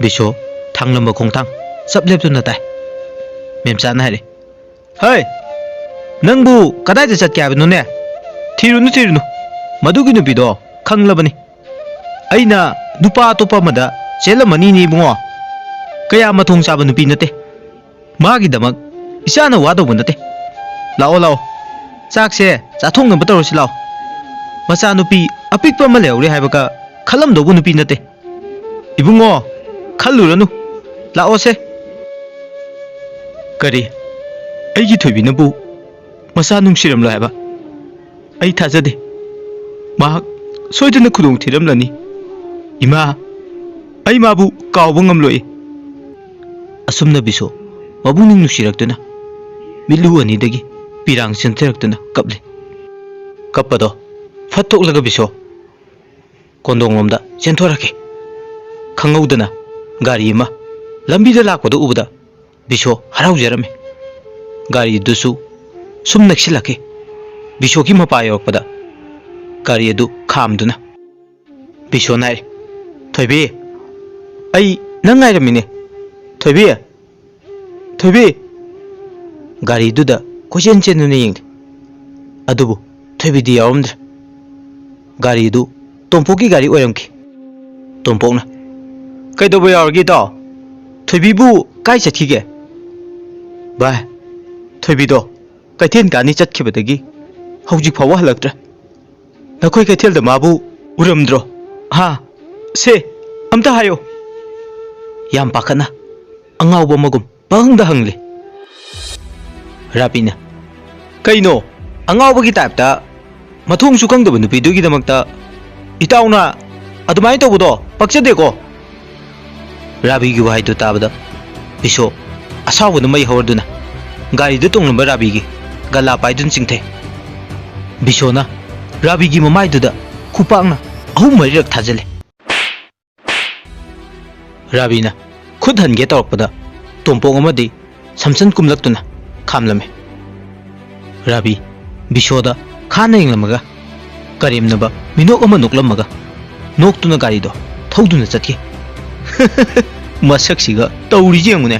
ꯕꯤꯁꯣ ꯊꯥꯡꯂꯝꯕ ꯈꯣꯡꯊꯥꯡ ꯆꯞ ꯂꯦꯞꯇꯨꯅ ꯇꯥꯏ꯫ ꯃꯦꯝꯆꯥꯅ ꯍꯥꯏꯔꯦ, "ꯍꯩ! ꯅꯪꯕꯨ ꯀꯗꯥꯏꯗ ꯆꯠꯀꯦ ꯍꯥꯏꯕꯅꯣꯅꯦ? ꯊꯤꯔꯨꯅꯨ, ꯊꯤꯔꯨꯅꯨ꯫ ꯃꯗꯨꯒꯤ ꯅꯨꯄꯤꯗꯣ ꯈꯪꯂꯕꯅꯤ꯫ ꯑꯩꯅ ꯅꯨꯄꯥ ꯑꯇꯣꯞꯄ ꯑꯃꯗ ꯆꯦꯜꯂꯝꯃꯅꯤꯅꯦ ꯏꯕꯨꯡꯉꯣ꯫ ꯀꯌꯥ ꯃꯊꯣꯡ ꯆꯥꯕ ꯅꯨꯄꯤ ꯅꯠꯇꯦ꯫ ꯃꯥꯒꯤꯗꯃꯛ ꯏꯆꯥꯅ ꯋꯥꯗꯧꯕ ꯅꯠꯇꯦ꯫ ꯂꯥꯛꯑꯣ, ꯂꯥꯛꯑꯣ꯫ ꯆꯥꯛꯁꯦ ꯆꯥꯊꯣꯛꯅꯕ ꯇꯧꯔꯁꯤ ꯂꯥꯛꯑꯣ꯫ ꯃꯆꯥꯅꯨꯄꯤ ꯑꯄꯤꯛꯄ ꯑꯃ ꯂꯩꯍꯧꯔꯦ ꯍꯥꯏꯕꯒ ꯈꯜꯂꯝꯗꯧꯕ ꯅꯨꯄꯤ ꯅꯠꯇꯦ꯫ ꯏꯕꯨꯡꯉꯣ, ꯈꯜꯂꯨꯔꯅꯨ꯫ ꯂꯥꯛꯑꯣꯁꯦ꯫" ꯀꯔꯤ? ꯑꯩꯒꯤ ꯊꯣꯏꯕꯤꯅꯕꯨ ꯃꯆꯥ ꯅꯨꯡꯁꯤꯔꯝꯂꯣꯏ ꯍꯥꯏꯕ? ꯑꯩ ꯊꯥꯖꯗꯦ꯫ ꯃꯍꯥꯛ ꯁꯣꯏꯗꯅ ꯈꯨꯗꯣꯡ ꯊꯤꯔꯝꯂꯅꯤ꯫ ꯏꯃꯥ, ꯑꯩ ꯃꯥꯕꯨ ꯀꯥꯎꯕ ꯉꯝꯂꯣꯏ꯫ ꯑꯁꯨꯝꯅ ꯕꯤꯁꯣ ꯃꯄꯨꯛꯅꯤꯡ ꯅꯨꯡꯁꯤꯔꯛꯇꯨꯅ ꯃꯤꯠꯂꯨ ꯑꯅꯤꯗꯒꯤ ꯄꯤꯔꯥꯡ ꯆꯦꯟꯊꯔꯛꯇꯨꯅ ꯀꯞꯂꯤ꯫ ꯀꯞꯄꯗꯣ ꯐꯠ ꯊꯣꯛꯂꯒ ꯕꯤꯁꯣ ꯀꯣꯟꯗꯣꯡꯂꯣꯝꯗ ꯆꯦꯟꯊꯣꯔꯛꯈꯤ꯫ ꯈꯪꯍꯧꯗꯅ ꯒꯥꯔꯤ ꯑꯃ ꯂꯝꯕꯤꯗ ꯂꯥꯛꯄꯗꯨ ꯎꯕꯗ ꯕꯤꯁꯣ ꯍꯔꯥꯎꯖꯔꯝꯃꯤ꯫ ꯒꯥꯔꯤꯗꯨꯁꯨ ꯁꯨꯝ ꯅꯛꯁꯤꯜꯂꯛꯈꯤ꯫ ꯕꯤꯁꯣꯒꯤ ꯃꯄꯥ ꯌꯧꯔꯛꯄꯗ ꯒꯥꯔꯤ ꯑꯗꯨ ꯈꯥꯝꯗꯨꯅ ꯕꯤꯁꯣꯅ ꯍꯥꯏꯔꯦ, "ꯊꯣꯏꯕꯤ, ꯑꯩ ꯅꯪ ꯉꯥꯏꯔꯝꯃꯤꯅꯦ꯫ ꯊꯣꯏꯕꯤ, ꯊꯣꯏꯕꯤ!" ꯒꯥꯔꯤꯗꯨꯗ ꯀꯣꯏꯆꯦꯟ ꯆꯦꯟꯗꯨꯅ ꯌꯦꯡꯂꯤ꯫ ꯑꯗꯨꯕꯨ ꯊꯣꯏꯕꯤꯗꯤ ꯌꯥꯎꯔꯝꯗ꯭ꯔꯦ꯫ ꯒꯥꯔꯤꯗꯨ ꯇꯣꯝꯄꯣꯛꯀꯤ ꯒꯥꯔꯤ ꯑꯣꯏꯔꯝꯈꯤ꯫ ꯇꯣꯝꯄꯣꯛꯅ, "ꯀꯩꯗꯧꯕ ꯌꯥꯎꯔꯒꯦ, ꯏꯇꯥꯎ? ꯊꯣꯏꯕꯤꯕꯨ ꯀꯥꯏ ꯆꯠꯈꯤꯒꯦ?" "ꯚꯥꯏ, ꯊꯣꯏꯕꯤꯗꯣ ꯀꯩꯊꯦꯜ ꯀꯥꯅꯤ ꯆꯠꯈꯤꯕꯗꯒꯤ ꯍꯧꯖꯤꯛ ꯐꯥꯎꯕ ꯍꯜꯂꯛꯇ꯭ꯔꯦ꯫ ꯅꯈꯣꯏ ꯀꯩꯊꯦꯜꯗ ꯃꯥꯕꯨ ꯎꯔꯝꯗ꯭ꯔꯣ? ꯍꯥ? ꯁꯦ, ꯑꯝꯇ ꯍꯥꯏꯌꯣ!" ꯌꯥꯝ ꯄꯥꯈꯠꯅ ꯑꯉꯥꯎꯕ ꯑꯃꯒꯨꯝ ꯄꯪꯍꯪꯗ ꯍꯪꯂꯤ꯫ ꯔꯥꯕꯤꯅ, "ꯀꯩꯅꯣ? ꯑꯉꯥꯎꯕꯒꯤ ꯇꯥꯏꯞꯇ ꯃꯊꯣꯡꯁꯨ ꯈꯪꯗꯕ ꯅꯨꯄꯤꯗꯨꯒꯤꯗꯃꯛꯇ ꯏꯇꯥꯎꯅ ꯑꯗꯨꯃꯥꯏꯅ ꯇꯧꯕꯗꯣ ꯄꯛꯆꯗꯦꯀꯣ!" ꯔꯥꯕꯤꯒꯤ ꯋꯥꯍꯩꯗꯨ ꯇꯥꯕꯗ ꯕꯤꯁꯣ ꯑꯁꯥꯎꯕꯅ ꯃꯩ ꯍꯧꯔꯗꯨꯅ ꯒꯥꯔꯤꯗ ꯇꯣꯡꯂꯝꯕ ꯔꯥꯕꯤꯒꯤ ꯒꯂꯥ ꯄꯥꯏꯗꯨꯅ ꯆꯤꯡꯊꯩ꯫ ꯕꯤꯁꯣꯅ ꯔꯥꯕꯤꯒꯤ ꯃꯃꯥꯏꯗꯨꯗ ꯈꯨꯄꯥꯛꯅ ꯑꯍꯨꯝ ꯃꯔꯤꯔꯛ ꯊꯥꯖꯤꯜꯂꯤ꯫ ꯔꯥꯕꯤꯅ ꯈꯨꯠ ꯍꯟꯒꯦ ꯇꯧꯔꯛꯄꯗ ꯇꯣꯝꯄꯣꯛ ꯑꯃꯗꯤ ꯁꯝꯁꯟ ꯀꯨꯝꯂꯛꯇꯨꯅ ꯈꯥꯝꯂꯝꯃꯤ꯫ ꯔꯥꯕꯤ ꯕꯤꯁꯣꯗ ꯈꯥꯅ ꯌꯦꯡꯂꯝꯃꯒ ꯀꯔꯦꯝꯅꯕ ꯃꯤꯅꯣꯛ ꯑꯃ ꯅꯣꯛꯂꯝꯃꯒ ꯅꯣꯛꯇꯨꯅ ꯒꯥꯔꯤꯗꯣ ꯊꯧꯗꯨꯅ ꯆꯠꯈꯤ꯫ ꯃꯁꯛꯁꯤꯒ ꯇꯧꯔꯤꯁꯤ ꯌꯦꯡꯉꯨꯅꯦ꯫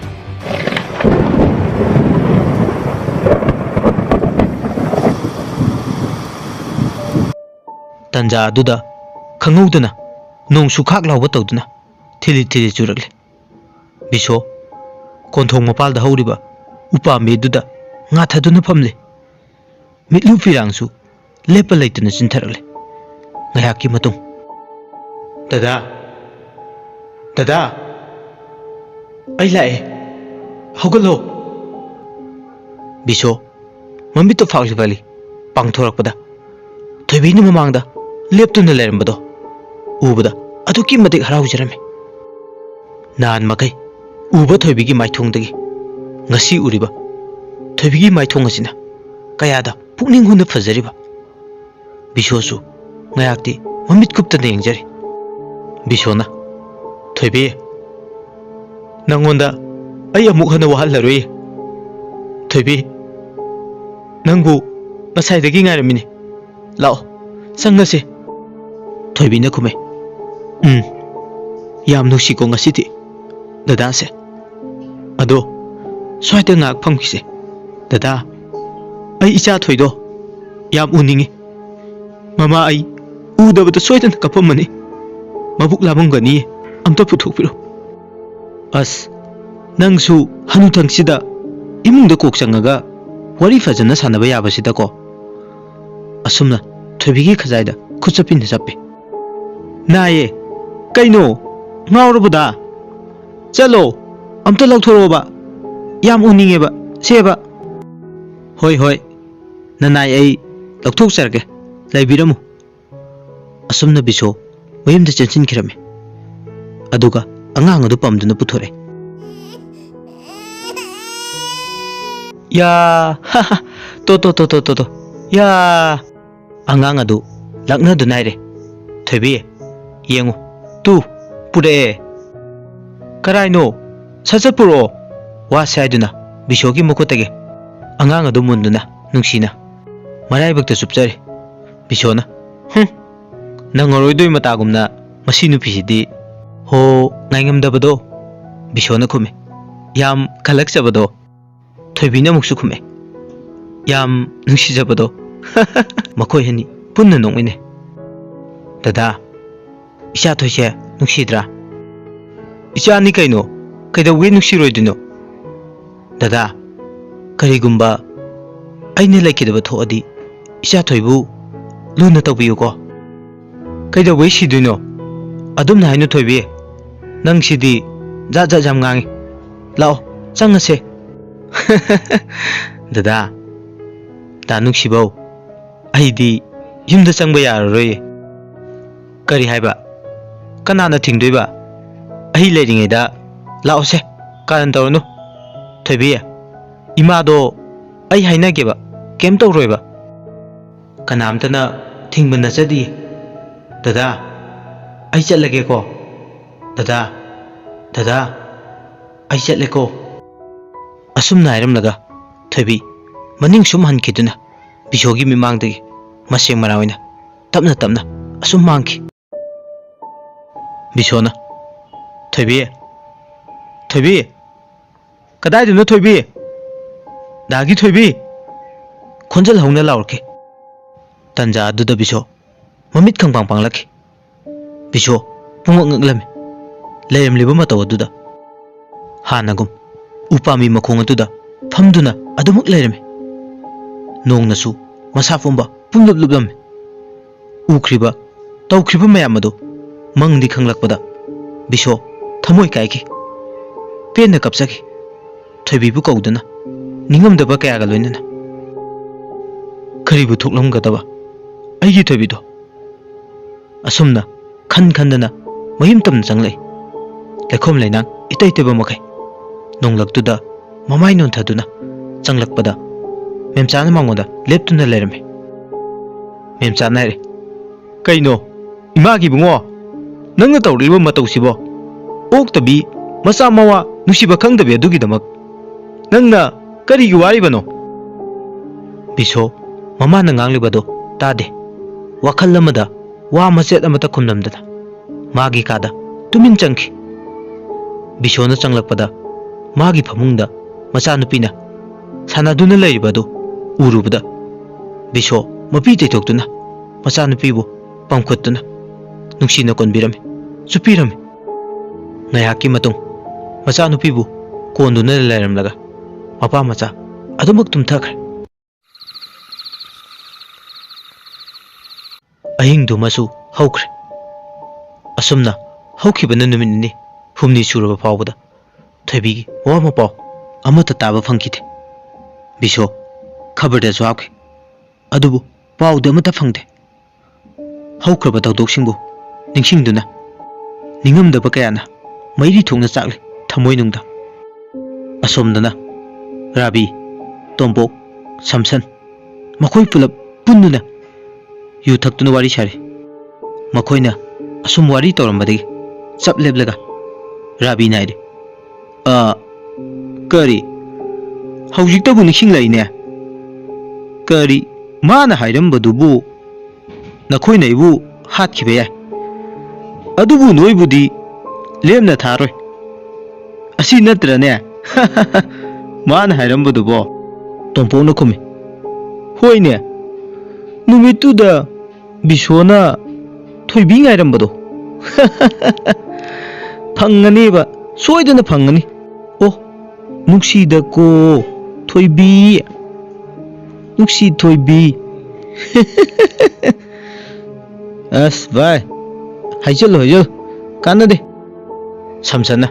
ꯇꯟꯖꯥ ꯑꯗꯨꯗ ꯈꯪꯍꯧꯗꯅ ꯅꯣꯡ ꯁꯨꯈꯥꯛ ꯂꯥꯎꯕ ꯇꯧꯗꯨꯅ ꯊꯤꯂꯤ ꯊꯤꯂꯤ ꯆꯨꯔꯛꯂꯦ꯫ ꯕꯤꯁꯣ ꯀꯣꯟꯊꯣꯡ ꯃꯄꯥꯜꯗ ꯍꯧꯔꯤꯕ ꯎꯄꯥꯝꯕꯤꯗꯨꯗ ꯉꯥꯊꯗꯨꯅ ꯐꯝꯂꯤ꯫ ꯃꯤꯠꯂꯨ ꯐꯤꯔꯥꯡꯁꯨ ꯂꯦꯞꯄ ꯂꯩꯇꯅ ꯆꯤꯟꯊꯔꯛꯂꯦ꯫ ꯉꯥꯏꯍꯥꯛꯀꯤ ꯃꯇꯨꯡ, "ꯗꯗꯥ, ꯗꯗꯥ, ꯑꯩ ꯂꯥꯛꯑꯦ, ꯍꯧꯒꯠꯂꯣ!" ꯕꯤꯁꯣ ꯃꯃꯤꯠꯇꯨ ꯐꯥꯛꯂꯤ ꯐꯥꯛꯂꯤ ꯄꯥꯡꯊꯣꯔꯛꯄꯗ ꯊꯣꯏꯕꯤꯅ ꯃꯃꯥꯡꯗ ꯂꯦꯞꯇꯨꯅ ꯂꯩꯔꯝꯕꯗꯣ ꯎꯕꯗ ꯑꯗꯨꯛꯀꯤ ꯃꯇꯤꯛ ꯍꯔꯥꯎꯖꯔꯝꯃꯤ꯫ ꯅꯍꯥꯟ ꯃꯈꯩ ꯎꯕ ꯊꯣꯏꯕꯤꯒꯤ ꯃꯥꯏꯊꯣꯡꯗꯒꯤ ꯉꯁꯤ ꯎꯔꯤꯕ ꯊꯣꯏꯕꯤꯒꯤ ꯃꯥꯏꯊꯣꯡ ꯑꯁꯤꯅ ꯀꯌꯥꯗ ꯄꯨꯛꯅꯤꯡ ꯍꯨꯅ ꯐꯖꯔꯤꯕ꯫ ꯕꯤꯁꯣꯁꯨ ꯉꯥꯏꯍꯥꯛꯇꯤ ꯃꯃꯤꯠ ꯀꯨꯞꯇꯅ ꯌꯦꯡꯖꯔꯤ꯫ ꯕꯤꯁꯣꯅ, "ꯊꯣꯏꯕꯤ, ꯅꯪꯉꯣꯟꯗ ꯑꯩ ꯑꯃꯨꯛ ꯍꯟꯅ ꯋꯥꯍꯜꯂꯔꯣꯏꯌꯦ꯫ ꯊꯣꯏꯕꯤ, ꯅꯪꯕꯨ ꯉꯁꯥꯏꯗꯒꯤ ꯉꯥꯏꯔꯝꯃꯤꯅꯤ꯫ ꯂꯥꯛꯑꯣ, ꯆꯪꯉꯁꯤ꯫ ꯊꯣꯏꯕꯤꯅ ꯈꯨꯝꯃꯦ, "ꯎꯝ, ꯌꯥꯝ ꯅꯨꯡꯁꯤꯀꯣ ꯉꯁꯤꯗꯤ ꯗꯗꯥꯁꯦ꯫ ꯑꯗꯣ ꯁ꯭ꯋꯥꯏꯗ ꯉꯥꯏꯍꯥꯛ ꯐꯝꯈꯤꯁꯦ꯫ ꯗꯗꯥ, ꯑꯩ ꯏꯆꯥ ꯊꯣꯏꯗꯣ ꯌꯥꯝ ꯎꯅꯤꯡꯉꯤ꯫ ꯃꯃꯥ, ꯑꯩ ꯎꯗꯕꯗ ꯁꯣꯏꯗꯅ ꯀꯞꯄꯝꯃꯅꯤ꯫ ꯃꯕꯨꯛ ꯂꯥꯝꯃꯝꯒꯅꯤꯌꯦ, ꯑꯝꯇ ꯄꯨꯊꯣꯛꯄꯤꯔꯣ꯫" ꯑꯁ, ꯅꯪꯁꯨ ꯍꯅꯨꯊꯪꯁꯤꯗ ꯏꯃꯨꯡꯗ ꯀꯣꯛ ꯆꯪꯉꯒ ꯋꯥꯔꯤ ꯐꯖꯅ ꯁꯥꯟꯅꯕ ꯌꯥꯕꯁꯤꯗꯀꯣ꯫ ꯑꯁꯨꯝꯅ ꯊꯣꯏꯕꯤꯒꯤ ꯈꯖꯥꯏꯗ ꯈꯨꯠ ꯆꯞꯄꯤꯅ ꯆꯞꯄꯦ꯫ "ꯅꯥꯏꯌꯦ꯫ ꯀꯩꯅꯣ? ꯉꯥꯎꯔꯕꯣ ꯗꯥ? ꯆꯠꯂꯣ, ꯑꯝꯇ ꯂꯧꯊꯣꯔꯛꯑꯣꯕ꯫ ꯌꯥꯝ ꯎꯅꯤꯡꯉꯦꯕ, ꯁꯦꯕ꯫" "ꯍꯣꯏ, ꯍꯣꯏ, ꯅꯅꯥꯏ ꯑꯩ ꯂꯧꯊꯣꯛꯆꯔꯒꯦ, ꯂꯩꯕꯤꯔꯝꯃꯨ꯫" ꯑꯁꯨꯝꯅ ꯕꯤꯁꯣ ꯃꯌꯨꯝꯗ ꯆꯦꯟꯁꯤꯟꯈꯤꯔꯝꯃꯤ꯫ ꯑꯗꯨꯒ ꯑꯉꯥꯡ ꯑꯗꯨ ꯄꯝꯗꯨꯅ ꯄꯨꯊꯣꯔꯛꯑꯦ꯫ "ꯌꯥ, ꯍꯥ, ꯍꯥ, ꯇꯣ, ꯇꯣ, ꯇꯣ, ꯇꯣ, ꯇꯣ, ꯇꯣ, ꯌꯥ꯫" ꯑꯉꯥꯡ ꯑꯗꯨ ꯂꯛꯅꯗꯨꯅ ꯍꯥꯏꯔꯦ, "ꯊꯣꯏꯕꯤ, ꯌꯦꯡꯉꯨ, ꯇꯨ, ꯄꯨꯔꯛꯑꯦ꯫" "ꯀꯔꯥꯏꯅꯣ? ꯁꯠ ꯁꯠ ꯄꯨꯔꯛꯑꯣ꯫" ꯋꯥꯁꯦ ꯍꯥꯏꯗꯨꯅ ꯕꯤꯁꯣꯒꯤ ꯃꯈꯨꯠꯇꯒꯤ ꯑꯉꯥꯡ ꯑꯗꯨ ꯃꯨꯟꯗꯨꯅ ꯅꯨꯡꯁꯤꯅ ꯃꯔꯥꯏꯕꯛꯇ ꯆꯨꯞꯆꯔꯦ꯫ ꯕꯤꯁꯣꯅ, "ꯍꯨꯝ, ꯅꯪꯉꯔꯣꯏꯗꯣꯏ ꯃꯇꯥꯒꯨꯝꯅ ꯃꯁꯤ ꯅꯨꯄꯤꯁꯤꯗꯤ ꯍꯣ ꯉꯥꯏꯉꯝꯗꯕꯗꯣ꯫" ꯕꯤꯁꯣꯅ ꯈꯨꯝꯃꯦ, "ꯌꯥꯝ ꯈꯜꯂꯛꯆꯕꯗꯣ꯫" ꯊꯣꯏꯕꯤꯅ ꯑꯃꯨꯛꯁꯨ ꯈꯨꯝꯃꯦ, "ꯌꯥꯝ ꯅꯨꯡꯁꯤꯖꯕꯗꯣ꯫" ꯃꯈꯣꯏ ꯑꯅꯤ ꯄꯨꯟꯅ ꯅꯣꯛꯃꯤꯟꯅꯩ꯫ "ꯗꯗꯥ, ꯏꯆꯥ ꯊꯣꯏꯁꯦ ꯅꯨꯡꯁꯤꯗ꯭ꯔꯥ?" "ꯏꯆꯥꯅꯤ ꯀꯩꯅꯣ, ꯀꯩꯗꯧꯕꯒꯤ ꯅꯨꯡꯁꯤꯔꯣꯏꯗꯣꯏꯅꯣ?" "ꯗꯗꯥ, ꯀꯔꯤꯒꯨꯝꯕ ꯑꯩꯅ ꯂꯩꯈꯤꯗꯕ ꯊꯣꯛꯑꯗꯤ ꯏꯆꯥ ꯊꯣꯏꯕꯨ ꯂꯨꯅ ꯇꯧꯕꯤꯌꯨꯀꯣ꯫" "ꯀꯩꯗꯧꯕꯩ ꯁꯤꯗꯣꯏꯅꯣ? ꯑꯗꯨꯝꯅ ꯍꯥꯏꯅꯨ ꯊꯣꯏꯕꯤ, ꯅꯪꯁꯤꯗꯤ ꯖꯥꯠ ꯖꯥꯠ ꯌꯥꯝ ꯉꯥꯡꯉꯤ꯫ ꯂꯥꯛꯑꯣ, ꯆꯪꯉꯁꯦ꯫" "ꯗꯗꯥ, ꯗꯥ ꯅꯨꯡꯁꯤꯕꯧ, ꯑꯩꯗꯤ ꯌꯨꯝꯗ ꯆꯪꯕ ꯌꯥꯔꯔꯣꯏꯌꯦ꯫" "ꯀꯔꯤ ꯍꯥꯏꯕ? ꯀꯅꯥꯅ ꯊꯤꯡꯗꯣꯏꯕ? ꯑꯩ ꯂꯩꯔꯤꯉꯩꯗ ꯂꯥꯛꯑꯣꯁꯦ, ꯀꯥꯔꯟ ꯇꯧꯔꯅꯨ꯫ ꯊꯣꯏꯕꯤ, ꯏꯃꯥꯗꯣ ꯑꯩ ꯍꯥꯏꯅꯒꯦꯕ, ꯀꯩꯝ ꯇꯧꯔꯣꯏꯕ꯫" "ꯀꯅꯥꯝꯇꯅ ꯊꯤꯡꯕ ꯅꯠꯆꯗꯤꯌꯦ꯫ ꯗꯗꯥ, ꯑꯩ ꯆꯠꯂꯒꯦꯀꯣ꯫ ꯗꯗꯥ, ꯗꯗꯥ꯫" ꯑꯩ ꯆꯠꯂꯦꯀꯣ꯫ ꯑꯁꯨꯝꯅ ꯍꯥꯏꯔꯝꯂꯒ ꯊꯣꯏꯕꯤ ꯃꯅꯤꯡ ꯁꯨꯝ ꯍꯟꯈꯤꯗꯨꯅ ꯕꯤꯁꯣꯒꯤ ꯃꯤꯠꯃꯥꯡꯗꯒꯤ ꯃꯁꯦꯡ ꯃꯔꯥꯡ ꯑꯣꯏꯅ ꯇꯞꯅ ꯇꯞꯅ ꯑꯁꯨꯝ ꯃꯥꯡꯈꯤ꯫ ꯕꯤꯁꯣꯅ, "ꯊꯣꯏꯕꯤ, ꯊꯣꯏꯕꯤ, ꯀꯗꯥꯏꯗꯅꯣ ꯊꯣꯏꯕꯤ? ꯗꯥꯒꯤ ꯊꯣꯏꯕꯤ!" ꯈꯣꯟꯖꯦꯜ ꯍꯧꯅ ꯂꯥꯎꯔꯛꯈꯤ꯫ ꯇꯟꯖꯥ ꯑꯗꯨꯗ ꯕꯤꯁꯣ ꯃꯃꯤꯠ ꯈꯪꯄꯥꯡ ꯄꯥꯡꯂꯛꯈꯤ꯫ ꯕꯤꯁꯣ ꯄꯨꯡꯉꯛ ꯉꯛꯂꯝꯃꯤ꯫ ꯂꯩꯔꯝꯂꯤꯕ ꯃꯇꯧ ꯑꯗꯨꯗ ꯍꯥꯟꯅꯒꯨꯝ ꯎꯄꯥꯝꯕꯤ ꯃꯈꯣꯡ ꯑꯗꯨꯗ ꯐꯝꯗꯨꯅ ꯑꯗꯨꯃꯛ ꯂꯩꯔꯝꯃꯤ꯫ ꯅꯣꯡꯅꯁꯨ ꯃꯁꯥ ꯄꯨꯝꯕ ꯄꯨꯝꯂꯨꯞ ꯂꯨꯞꯂꯝꯃꯤ꯫ ꯎꯈ꯭ꯔꯤꯕ, ꯇꯧꯈ꯭ꯔꯤꯕ ꯃꯌꯥꯝ ꯑꯗꯨ ꯃꯪꯗꯤ ꯈꯪꯂꯛꯄꯗ ꯕꯤꯁꯣ ꯊꯃꯣꯏ ꯀꯥꯏꯈꯤ꯫ ꯄꯦꯟꯅ ꯀꯞꯆꯈꯤ꯫ ꯊꯣꯏꯕꯤꯕꯨ ꯀꯧꯗꯨꯅ ꯅꯤꯡꯉꯝꯗꯕ ꯀꯌꯥꯒ ꯂꯣꯏꯅꯅ꯫ ꯀꯔꯤꯕꯨ ꯊꯣꯛꯂꯝꯒꯗꯕ ꯑꯩꯒꯤ ꯊꯣꯏꯕꯤꯗꯣ? ꯑꯁꯨꯝꯅ ꯈꯟ ꯈꯟꯗꯅ ꯃꯌꯨꯝ ꯇꯝꯅ ꯆꯪꯂꯛꯏ꯫ ꯂꯩꯈꯣꯝ ꯂꯩꯅꯥꯡ ꯏꯇꯩ ꯇꯩꯕ ꯃꯈꯩ ꯅꯣꯡꯂꯛꯇꯨꯗ ꯃꯃꯥꯏ ꯅꯣꯟꯊꯗꯨꯅ ꯆꯪꯂꯛꯄꯗ ꯃꯦꯝꯆꯥꯅ ꯃꯉꯣꯟꯗ ꯂꯦꯞꯇꯨꯅ ꯂꯩꯔꯝꯃꯤ꯫ ꯃꯦꯝꯆꯥꯅ ꯍꯥꯏꯔꯦ, "ꯀꯩꯅꯣ, ꯏꯃꯥꯒꯤ ꯏꯕꯨꯡꯉꯣ, ꯅꯪꯅ ꯇꯧꯔꯛꯂꯤꯕ ꯃꯇꯧꯁꯤꯕꯣ? ꯑꯣꯛꯇꯕꯤ, ꯃꯆꯥ ꯃꯋꯥ ꯅꯨꯡꯁꯤꯕ ꯈꯪꯗꯕꯤ ꯑꯗꯨꯒꯤꯗꯃꯛ ꯅꯪꯅ ꯀꯔꯤꯒꯤ ꯋꯥꯔꯤꯕꯅꯣ?" ꯕꯤꯁꯣ ꯃꯃꯥꯅ ꯉꯥꯡꯂꯤꯕꯗꯣ ꯇꯥꯗꯦ꯫ ꯋꯥꯈꯜ ꯑꯃꯗ ꯋꯥ ꯃꯆꯦꯠ ꯑꯃꯠꯇ ꯈꯨꯝꯂꯝꯗꯅ ꯃꯥꯒꯤ ꯀꯥꯗ ꯇꯨꯃꯤꯟ ꯆꯪꯈꯤ꯫ ꯕꯤꯁꯣꯅ ꯆꯪꯂꯛꯄꯗ ꯃꯥꯒꯤ ꯐꯃꯨꯡꯗ ꯃꯆꯥꯅꯨꯄꯤꯅ ꯁꯥꯟꯅꯗꯨꯅ ꯂꯩꯔꯤꯕ ꯑꯗꯨ ꯎꯔꯨꯕꯗ ꯕꯤꯁꯣ ꯃꯄꯤ ꯇꯩꯊꯣꯛꯇꯨꯅ ꯃꯆꯥꯅꯨꯄꯤꯕꯨ ꯄꯝꯈꯠꯇꯨꯅ ꯅꯨꯡꯁꯤꯅ ꯀꯣꯟꯕꯤꯔꯝꯃꯤ, ꯆꯨꯞꯄꯤꯔꯝꯃꯤ꯫ ꯉꯥꯏꯍꯥꯛꯀꯤ ꯃꯇꯨꯡ ꯃꯆꯥꯅꯨꯄꯤꯕꯨ ꯀꯣꯟꯗꯨꯅ ꯂꯩꯔꯝꯂꯒ ꯃꯄꯥ ꯃꯆꯥ ꯑꯗꯨꯃꯛ ꯇꯨꯝꯊꯈ꯭ꯔꯦ꯫ ꯑꯍꯤꯡꯗꯨꯃꯁꯨ ꯍꯧꯈ꯭ꯔꯦ꯫ ꯑꯁꯨꯝꯅ ꯍꯧꯈꯤꯕꯅ ꯅꯨꯃꯤꯠ ꯅꯤꯅꯤ ꯍꯨꯝꯅꯤ ꯁꯨꯔꯕ ꯐꯥꯎꯕꯗ ꯊꯣꯏꯕꯤꯒꯤ ꯃꯋꯥ ꯃꯄꯥꯎ ꯑꯃꯠꯇ ꯇꯥꯕ ꯐꯪꯈꯤꯗꯦ꯫ ꯕꯤꯁꯣ ꯈꯕꯔꯗꯁꯨ ꯍꯥꯞꯈꯤ, ꯑꯗꯨꯕꯨ ꯄꯥꯎꯗꯤ ꯑꯃꯠꯇ ꯐꯪꯗꯦ꯫ ꯍꯧꯈ꯭ꯔꯕ ꯊꯧꯗꯣꯛꯁꯤꯡꯕꯨ ꯅꯤꯡꯁꯤꯡꯗꯨꯅ ꯅꯤꯡꯉꯝꯗꯕ ꯀꯌꯥꯅ ꯃꯩꯔꯤ ꯊꯣꯛꯅ ꯆꯥꯛꯂꯤ ꯊꯃꯣꯏꯅꯨꯡꯗ꯫ ꯑꯁꯣꯝꯗꯅ ꯔꯥꯕꯤ, ꯇꯣꯝꯄꯣꯛ, ꯁꯝꯁꯟ, ꯃꯈꯣꯏ ꯄꯨꯂꯞ ꯄꯨꯟꯗꯨꯅ ꯌꯨ ꯊꯛꯇꯨꯅ ꯋꯥꯔꯤ ꯁꯥꯔꯤ꯫ ꯃꯈꯣꯏꯅ ꯑꯁꯨꯝ ꯋꯥꯔꯤ ꯇꯧꯔꯝꯕꯗꯒꯤ ꯆꯞ ꯂꯦꯞꯂꯒ ꯔꯥꯕꯤꯅ ꯍꯥꯏꯔꯤ, ꯑ, ꯀꯔꯤ? ꯍꯧꯖꯤꯛꯇꯕꯨ ꯅꯤꯡꯁꯤꯡꯂꯛꯏꯅꯦ꯫ ꯀꯔꯤ? ꯃꯥꯅ ꯍꯥꯏꯔꯝꯕꯗꯨꯕꯨ ꯅꯈꯣꯏꯅ ꯑꯩꯕꯨ ꯍꯥꯠꯈꯤꯕ ꯌꯥꯏ, ꯑꯗꯨꯕꯨ ꯅꯣꯏꯕꯨꯗꯤ ꯂꯦꯝꯅ ꯊꯥꯔꯣꯏ꯫ ꯑꯁꯤ ꯅꯠꯇ꯭ꯔꯅꯦ ꯃꯥꯅ ꯍꯥꯏꯔꯝꯕꯗꯨꯕꯣ? ꯇꯣꯝꯄꯣꯛꯅ ꯈꯨꯝꯃꯤ, ꯍꯣꯏꯅꯦ, ꯅꯨꯃꯤꯠꯇꯨꯗ ꯕꯤꯁꯣꯅ ꯊꯣꯏꯕꯤ ꯉꯥꯏꯔꯝꯕꯗꯣ ꯐꯪꯒꯅꯦꯕ, ꯁꯣꯏꯗꯅ ꯐꯪꯒꯅꯤ꯫ ꯑꯣ, ꯅꯨꯡꯁꯤꯗꯀꯣ ꯊꯣꯏꯕꯤ, ꯅꯨꯡꯁꯤ ꯊꯣꯏꯕꯤ꯫ ꯑꯁ ꯚꯥꯏ, ꯍꯥꯏꯖꯜꯂꯨ ꯍꯥꯏꯖꯜꯂꯨ, ꯀꯥꯟꯅꯗꯦ꯫ ꯁꯝꯁꯟꯅ,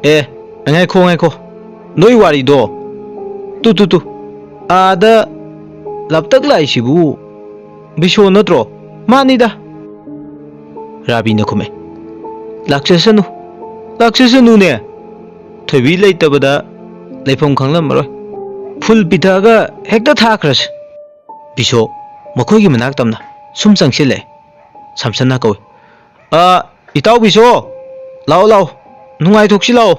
ꯑꯦ, ꯉꯥꯏꯈꯣ ꯉꯥꯏꯈꯣ, ꯅꯣꯏ ꯋꯥꯔꯤꯗꯣ ꯇꯨ ꯇꯨ ꯇꯨ, ꯑꯥꯗ ꯂꯥꯞꯇꯛ ꯂꯥꯛꯏꯁꯤꯕꯨ ꯕꯤꯁꯣ ꯅꯠꯇ꯭ꯔꯣ? ꯃꯥꯅꯤꯗ꯫ ꯔꯥꯕꯤꯅ ꯈꯨꯝꯃꯦ, ꯂꯥꯛꯆꯁꯅꯨ, ꯂꯥꯛꯆꯁꯅꯨꯅꯦ꯫ ꯊꯣꯏꯕꯤ ꯂꯩꯇꯕꯗ ꯂꯩꯐꯝ ꯈꯪꯂꯝꯃꯔꯣꯏ꯫ ꯐꯨꯜ ꯄꯤꯊꯛꯑꯒ ꯍꯦꯛꯇ ꯊꯥꯈ꯭ꯔꯁꯤ꯫ ꯕꯤꯁꯣ ꯃꯈꯣꯏꯒꯤ ꯃꯅꯥꯛ ꯇꯝꯅ ꯁꯨꯝ ꯆꯪꯁꯤꯜꯂꯛꯑꯦ꯫ ꯁꯝꯁꯟꯅ ꯀꯧꯏ, "ꯑ, ꯏꯇꯥꯎ ꯕꯤꯁꯣ, ꯂꯥꯛꯑꯣ ꯂꯥꯛꯑꯣ, ꯅꯨꯡꯉꯥꯏꯊꯣꯛꯁꯤ ꯂꯥꯛꯑꯣ꯫"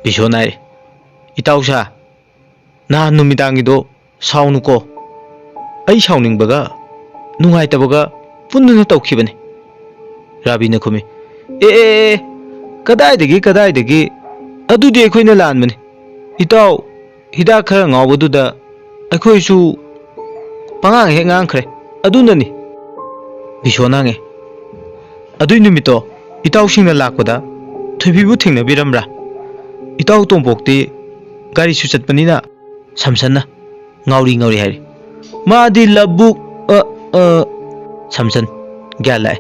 ꯕꯤꯁꯣꯅ ꯍꯥꯏꯔꯦ, "ꯏꯇꯥꯎ ꯁꯥ, ꯅꯍꯥꯟ ꯅꯨꯃꯤꯗꯥꯡꯒꯤꯗꯣ ꯁꯥꯎꯅꯨꯀꯣ꯫ ꯑꯩ ꯁꯥꯎꯅꯤꯡꯕꯒ ꯅꯨꯡꯉꯥꯏꯇꯕꯒ ꯄꯨꯟꯗꯨꯅ ꯇꯧꯈꯤꯕꯅꯤ꯫" ꯔꯥꯕꯤꯅ ꯈꯨꯝꯃꯤ, "ꯑꯦ ꯑꯦ ꯑꯦ, ꯀꯗꯥꯏꯗꯒꯤ ꯀꯗꯥꯏꯗꯒꯤ? ꯑꯗꯨꯗꯤ ꯑꯩꯈꯣꯏꯅ ꯂꯥꯟꯕꯅꯤ꯫ ꯏꯇꯥꯎ, ꯍꯤꯗꯥꯛ ꯈꯔ ꯉꯥꯎꯕꯗꯨꯗ ꯑꯩꯈꯣꯏꯁꯨ ꯄꯉꯥꯡ ꯍꯦꯛ ꯉꯥꯡꯈ꯭ꯔꯦ, ꯑꯗꯨꯅꯅꯤ꯫" ꯕꯤꯁꯣꯅ ꯍꯪꯉꯦ, "ꯑꯗꯨꯏ ꯅꯨꯃꯤꯠꯇꯣ ꯏꯇꯥꯎꯁꯤꯡꯅ ꯂꯥꯛꯄꯗ ꯊꯣꯏꯕꯤꯕꯨ ꯊꯦꯡꯅꯕꯤꯔꯝꯕ꯭ꯔꯥ? ꯏꯇꯥꯎ ꯇꯣꯝꯄꯣꯛꯇꯤ ꯒꯥꯔꯤꯁꯨ ꯆꯠꯄꯅꯤꯅ꯫" ꯁꯝꯁꯟꯅ ꯉꯥꯎꯔꯤ ꯉꯥꯎꯔꯤ ꯍꯥꯏꯔꯤ, "ꯃꯥꯗꯤ ꯂꯧꯕꯨꯛ, ꯑ, ꯑ꯫" ꯁꯝꯁꯟ ꯒ꯭ꯌꯥꯟ ꯂꯥꯛꯑꯦ꯫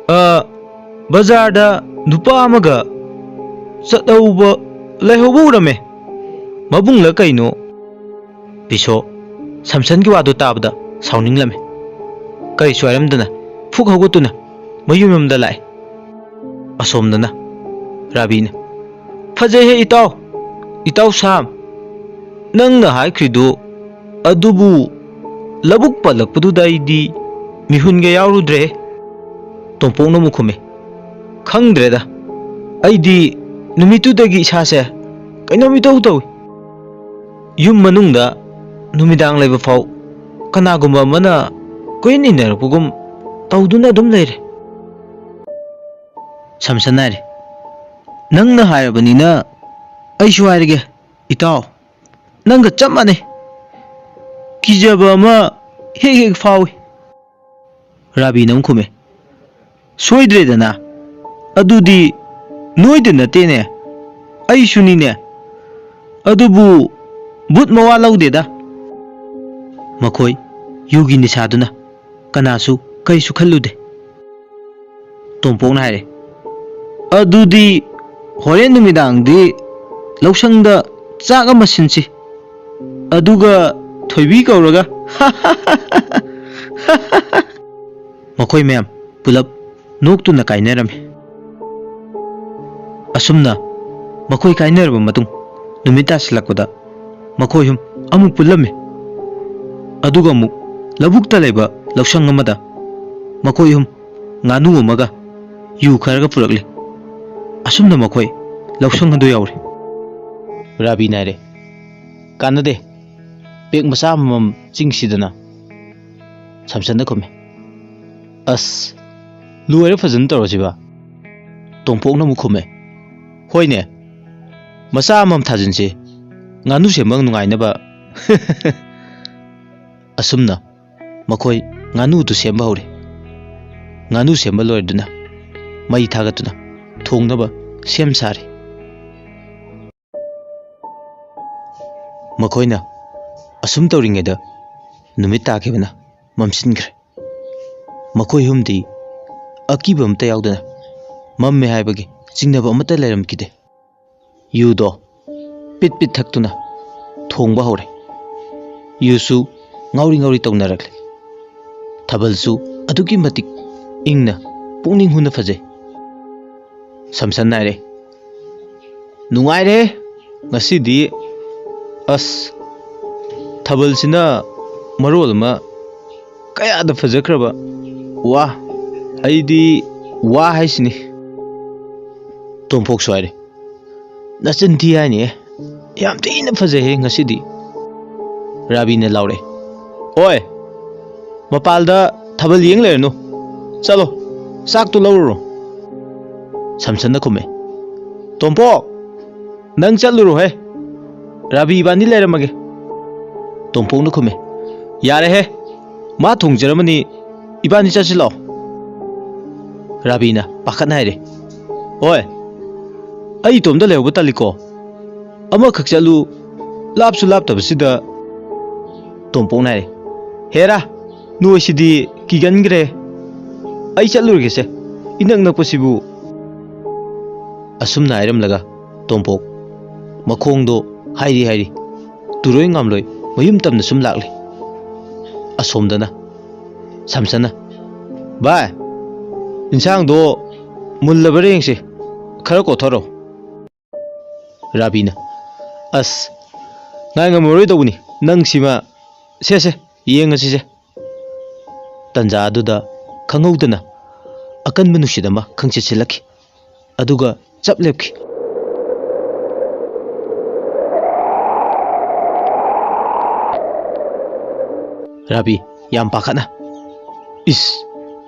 "ꯑ, ꯕꯖꯥꯔꯗ ꯅꯨꯄꯥ ꯑꯃꯒ ꯆꯠꯍꯧꯕ, ꯂꯩꯍꯧꯕ ꯎꯔꯝꯃꯦ꯫ ꯃꯕꯨꯡꯂ ꯀꯩꯅꯣ?" ꯕꯤꯁꯣ ꯁꯝꯁꯟꯒꯤ ꯋꯥꯗꯨ ꯇꯥꯕꯗ ꯁꯥꯎꯅꯤꯡꯂꯝꯃꯤ꯫ ꯀꯔꯤꯁꯨ ꯍꯥꯏꯔꯝꯗꯅ ꯐꯨꯛ ꯍꯧꯒꯠꯇꯨꯅ ꯃꯌꯨꯝꯂꯣꯝꯗ ꯂꯥꯛꯏ꯫ ꯑꯁꯣꯝꯗꯅ ꯔꯥꯕꯤꯅ, "ꯐꯖꯩꯍꯦ ꯏꯇꯥꯎ, ꯏꯇꯥꯎ ꯁꯥꯝ, ꯅꯪꯅ ꯍꯥꯏꯈ꯭ꯔꯤꯗꯨ, ꯑꯗꯨꯕꯨ ꯂꯧꯕꯨꯛ ꯄꯜꯂꯛꯄꯗꯨꯗ ꯑꯩꯗꯤ ꯃꯤꯍꯨꯟꯒ ꯌꯥꯎꯔꯨꯗ꯭ꯔꯦꯍꯦ꯫" ꯇꯣꯝꯄꯣꯛꯅ ꯑꯃꯨꯛ ꯈꯨꯝꯃꯤ, "ꯈꯪꯗ꯭ꯔꯦꯗ, ꯑꯩꯗꯤ ꯅꯨꯃꯤꯠꯇꯨꯗꯒꯤ ꯏꯁꯥꯁꯦ ꯀꯩꯅꯣꯝ ꯏꯇꯧ ꯇꯧꯏ꯫ ꯌꯨꯝ ꯃꯅꯨꯡꯗ ꯅꯨꯃꯤꯗꯥꯡ ꯂꯩꯕ ꯐꯥꯎ ꯀꯅꯥꯒꯨꯝꯕ ꯑꯃꯅ ꯀꯣꯏꯏꯟ ꯏꯟꯅꯔꯛꯄꯒꯨꯝ ꯇꯧꯗꯨꯅ ꯑꯗꯨꯝ ꯂꯩꯔꯦ꯫ ꯁꯝꯁꯟ ꯍꯥꯏꯔꯦ, "ꯅꯪꯅ ꯍꯥꯏꯔꯕꯅꯤꯅ ꯑꯩꯁꯨ ꯍꯥꯏꯔꯒꯦ, ꯏꯇꯥꯎ꯫ ꯅꯪꯒ ꯆꯞ ꯃꯥꯟꯅꯩ꯫ ꯀꯤꯖꯕ ꯑꯃ ꯍꯦꯛ ꯍꯦꯛ ꯐꯥꯎꯏ꯫" ꯔꯥꯕꯤꯅ ꯑꯃꯨꯛ ꯈꯨꯝꯃꯦ, "ꯁꯣꯏꯗ꯭ꯔꯦꯗꯅ꯫ ꯑꯗꯨꯗꯤ ꯅꯣꯏꯗ ꯅꯠꯇꯦꯅꯦ, ꯑꯩꯁꯨꯅꯤꯅꯦ꯫ ꯑꯗꯨꯕꯨ ꯚꯨꯠ ꯃꯋꯥ ꯂꯧꯗꯦꯗ꯫" ꯃꯈꯣꯏ ꯌꯨꯒꯤ ꯅꯤꯁꯥꯗꯨꯅ ꯀꯅꯥꯁꯨ ꯀꯔꯤꯁꯨ ꯈꯜꯂꯨꯗꯦ꯫ ꯇꯣꯝꯄꯣꯛꯅ ꯍꯥꯏꯔꯦ, "ꯑꯗꯨꯗꯤ ꯍꯣꯔꯦꯟ ꯅꯨꯃꯤꯗꯥꯡꯗꯤ ꯂꯧꯁꯪꯗ ꯆꯥꯛ ꯑꯃ ꯁꯤꯟꯁꯤ, ꯑꯗꯨꯒ ꯊꯣꯏꯕꯤ ꯀꯧꯔꯒ꯫" ꯃꯈꯣꯏ ꯃꯌꯥꯝ ꯄꯨꯂꯞ ꯅꯣꯛꯇꯨꯅ ꯀꯥꯏꯅꯔꯝꯃꯤ꯫ ꯑꯁꯨꯝꯅ ꯃꯈꯣꯏ ꯀꯥꯏꯅꯔꯕ ꯃꯇꯨꯡ, ꯅꯨꯃꯤꯠ ꯇꯥꯁꯤꯜꯂꯛꯄꯗ ꯃꯈꯣꯏ ꯑꯍꯨꯝ ꯑꯃꯨꯛ ꯄꯨꯜꯂꯝꯃꯤ꯫ ꯑꯗꯨꯒ ꯑꯃꯨꯛ ꯂꯧꯕꯨꯛꯇ ꯂꯩꯕ ꯂꯧꯁꯪ ꯑꯃꯗ ꯃꯈꯣꯏ ꯑꯍꯨꯝ ꯉꯥꯅꯨ ꯑꯃꯒ ꯌꯨ ꯈꯔꯒ ꯄꯨꯔꯛꯂꯤ꯫ ꯑꯁꯨꯝꯅ ꯃꯈꯣꯏ ꯂꯧꯁꯪ ꯑꯗꯨ ꯌꯧꯔꯦ꯫ ꯔꯥꯕꯤꯅ ꯍꯥꯏꯔꯦ, "ꯀꯥꯟꯅꯗꯦ, ꯄꯦꯛ ꯃꯆꯥ ꯑꯃꯃꯝ ꯆꯤꯡꯁꯤꯗꯅ꯫" ꯁꯝꯁꯟꯅ ꯈꯨꯝꯃꯦ, "ꯑꯁ, ꯂꯣꯏꯔꯦ ꯐꯖꯅ ꯇꯧꯔꯁꯤꯕ꯫" ꯇꯣꯝꯄꯣꯛꯅ ꯑꯃꯨꯛ ꯈꯨꯝꯃꯦ, "ꯍꯣꯏꯅꯦ, ꯃꯆꯥ ꯑꯃꯃꯝ ꯊꯥꯖꯤꯟꯁꯤ, ꯉꯥꯅꯨ ꯁꯦꯝꯕ ꯅꯨꯡꯉꯥꯏꯅꯕ꯫" ꯑꯁꯨꯝꯅ ꯃꯈꯣꯏ ꯉꯥꯅꯨꯗꯨ ꯁꯦꯝꯕ ꯍꯧꯔꯦ꯫ ꯉꯥꯅꯨ ꯁꯦꯝꯕ ꯂꯣꯏꯔꯗꯨꯅ ꯃꯩ ꯊꯥꯒꯠꯇꯨꯅ ꯊꯣꯡꯅꯕ ꯁꯦꯝ ꯁꯥꯔꯤ꯫ ꯃꯈꯣꯏꯅ ꯑꯁꯨꯝ ꯇꯧꯔꯤꯉꯩꯗ ꯅꯨꯃꯤꯠ ꯇꯥꯈꯤꯕꯅ ꯃꯝꯁꯤꯟꯈ꯭ꯔꯦ꯫ ꯃꯈꯣꯏ ꯑꯍꯨꯝꯗꯤ ꯑꯀꯤꯕ ꯑꯃꯠꯇ ꯌꯥꯎꯗꯅ ꯃꯝꯃꯦ ꯍꯥꯏꯕꯒꯤ ꯆꯤꯡꯅꯕ ꯑꯃꯠꯇ ꯂꯩꯔꯝꯈꯤꯗꯦ꯫ ꯌꯨꯗꯣ ꯄꯤꯠ ꯄꯤꯠ ꯊꯛꯇꯨꯅ ꯊꯣꯡꯕ ꯍꯧꯔꯦ꯫ ꯌꯨꯁꯨ ꯉꯥꯎꯔꯤ ꯉꯥꯎꯔꯤ ꯇꯧꯅꯔꯛꯂꯦ꯫ ꯊꯥꯕꯜꯁꯨ ꯑꯗꯨꯛꯀꯤ ꯃꯇꯤꯛ ꯏꯪꯅ ꯄꯨꯛꯅꯤꯡ ꯍꯨꯅ ꯐꯖꯩ꯫ ꯁꯝꯁꯟ ꯍꯥꯏꯔꯦ, "ꯅꯨꯡꯉꯥꯏꯔꯦ ꯉꯁꯤꯗꯤ꯫ ꯑꯁ, ꯊꯥꯕꯜꯁꯤꯅ ꯃꯔꯣꯜ ꯑꯃ ꯀꯌꯥꯗ ꯐꯖꯈ꯭ꯔꯕ꯫ ꯋꯥ, ꯑꯩꯗꯤ ꯋꯥ ꯍꯥꯏꯁꯤꯅꯤ꯫" ꯇꯣꯝꯄꯣꯛꯁꯨ ꯍꯥꯏꯔꯦ, "ꯅꯆꯤꯟ ꯊꯤ ꯍꯥꯏꯅꯤꯍꯦ꯫ ꯌꯥꯝ ꯊꯤꯅ ꯐꯖꯩꯍꯦ ꯉꯁꯤꯗꯤ"꯫ ꯔꯥꯕꯤꯅ ꯂꯥꯎꯔꯛꯑꯦ꯫ "ꯑꯣꯏ, ꯃꯄꯥꯜꯗ ꯊꯥꯕꯜ ꯌꯦꯡ ꯂꯩꯔꯅꯨ꯫ ꯆꯠꯂꯣ, ꯆꯥꯛꯇꯨ ꯂꯧꯔꯨꯔꯣ"꯫ ꯁꯝꯁꯟꯅ ꯈꯨꯝꯃꯦ꯫ "ꯇꯣꯝꯄꯣꯛ, ꯅꯪ ꯆꯠꯂꯨꯔꯣꯍꯦ꯫ ꯔꯥꯕꯤ ꯏꯕꯥꯅꯤ ꯂꯩꯔꯝꯃꯒꯦ"꯫ ꯇꯣꯝꯄꯣꯛꯅ ꯈꯨꯝꯃꯦ꯫ "ꯌꯥꯔꯦꯍꯦ, ꯃꯥ ꯊꯣꯡꯖꯔꯝꯃꯅꯤ, ꯏꯕꯥꯅꯤ ꯆꯠꯁꯤ ꯂꯥꯛꯑꯣ"꯫ ꯔꯥꯕꯤꯅ ꯄꯥꯈꯠꯅ ꯍꯥꯏꯔꯦ꯫ "ꯍꯣꯏ, ꯑꯩ ꯏꯇꯣꯝꯗ ꯂꯩꯍꯧꯕ ꯇꯜꯂꯤꯀꯣ꯫ ꯑꯃꯈꯛ ꯆꯠꯂꯨ, ꯂꯥꯞꯁꯨ ꯂꯥꯞꯇꯕꯁꯤꯗ"꯫ ꯇꯣꯝꯄꯣꯛꯅ ꯍꯥꯏꯔꯦ꯫ "ꯍꯦꯔꯥ, ꯅꯣꯏꯁꯤꯗꯤ ꯀꯤꯒꯟꯈ꯭ꯔꯦ꯫ ꯑꯩ ꯆꯠꯂꯨꯔꯒꯦꯁꯦ, ꯏꯅꯛ ꯅꯛꯄꯁꯤꯕꯨ"꯫ ꯑꯁꯨꯝꯅ ꯍꯥꯏꯔꯝꯂꯒ ꯇꯣꯝꯄꯣꯛ ꯃꯈꯣꯡꯗꯣ ꯍꯥꯏꯔꯤ ꯍꯥꯏꯔꯤ ꯇꯨꯔꯣꯏ ꯉꯥꯝꯂꯣꯏ ꯃꯌꯨꯝ ꯇꯝꯅ ꯁꯨꯝ ꯂꯥꯛꯂꯤ꯫ ꯑꯁꯣꯝꯗꯅ ꯁꯝꯁꯟꯅ, "ꯚꯥꯏ, ꯏꯟꯁꯥꯡꯗꯣ ꯃꯨꯜꯂꯕ꯭ꯔꯥ ꯌꯦꯡꯁꯤ, ꯈꯔ ꯀꯣꯊꯔꯣ"꯫ ꯔꯥꯕꯤꯅ, "ꯑꯁ, ꯉꯥꯏ ꯉꯝꯃꯔꯣꯏꯗꯧꯕꯅꯤ ꯅꯪꯁꯤꯃ꯫ ꯁꯦ, ꯁꯦ, ꯌꯦꯡꯉꯁꯤꯁꯦ"꯫ ꯇꯟꯖꯥ ꯑꯗꯨꯗ ꯈꯪꯍꯧꯗꯅ ꯑꯀꯟꯕ ꯅꯨꯡꯁꯤꯠ ꯑꯃ ꯈꯪꯁꯤꯠ ꯁꯤꯠꯂꯛꯈꯤ꯫ ꯑꯗꯨꯒ ꯆꯞ ꯂꯦꯞꯈꯤ꯫ ꯔꯥꯕꯤ ꯌꯥꯝ ꯄꯥꯈꯠꯅ, "ꯏꯁ,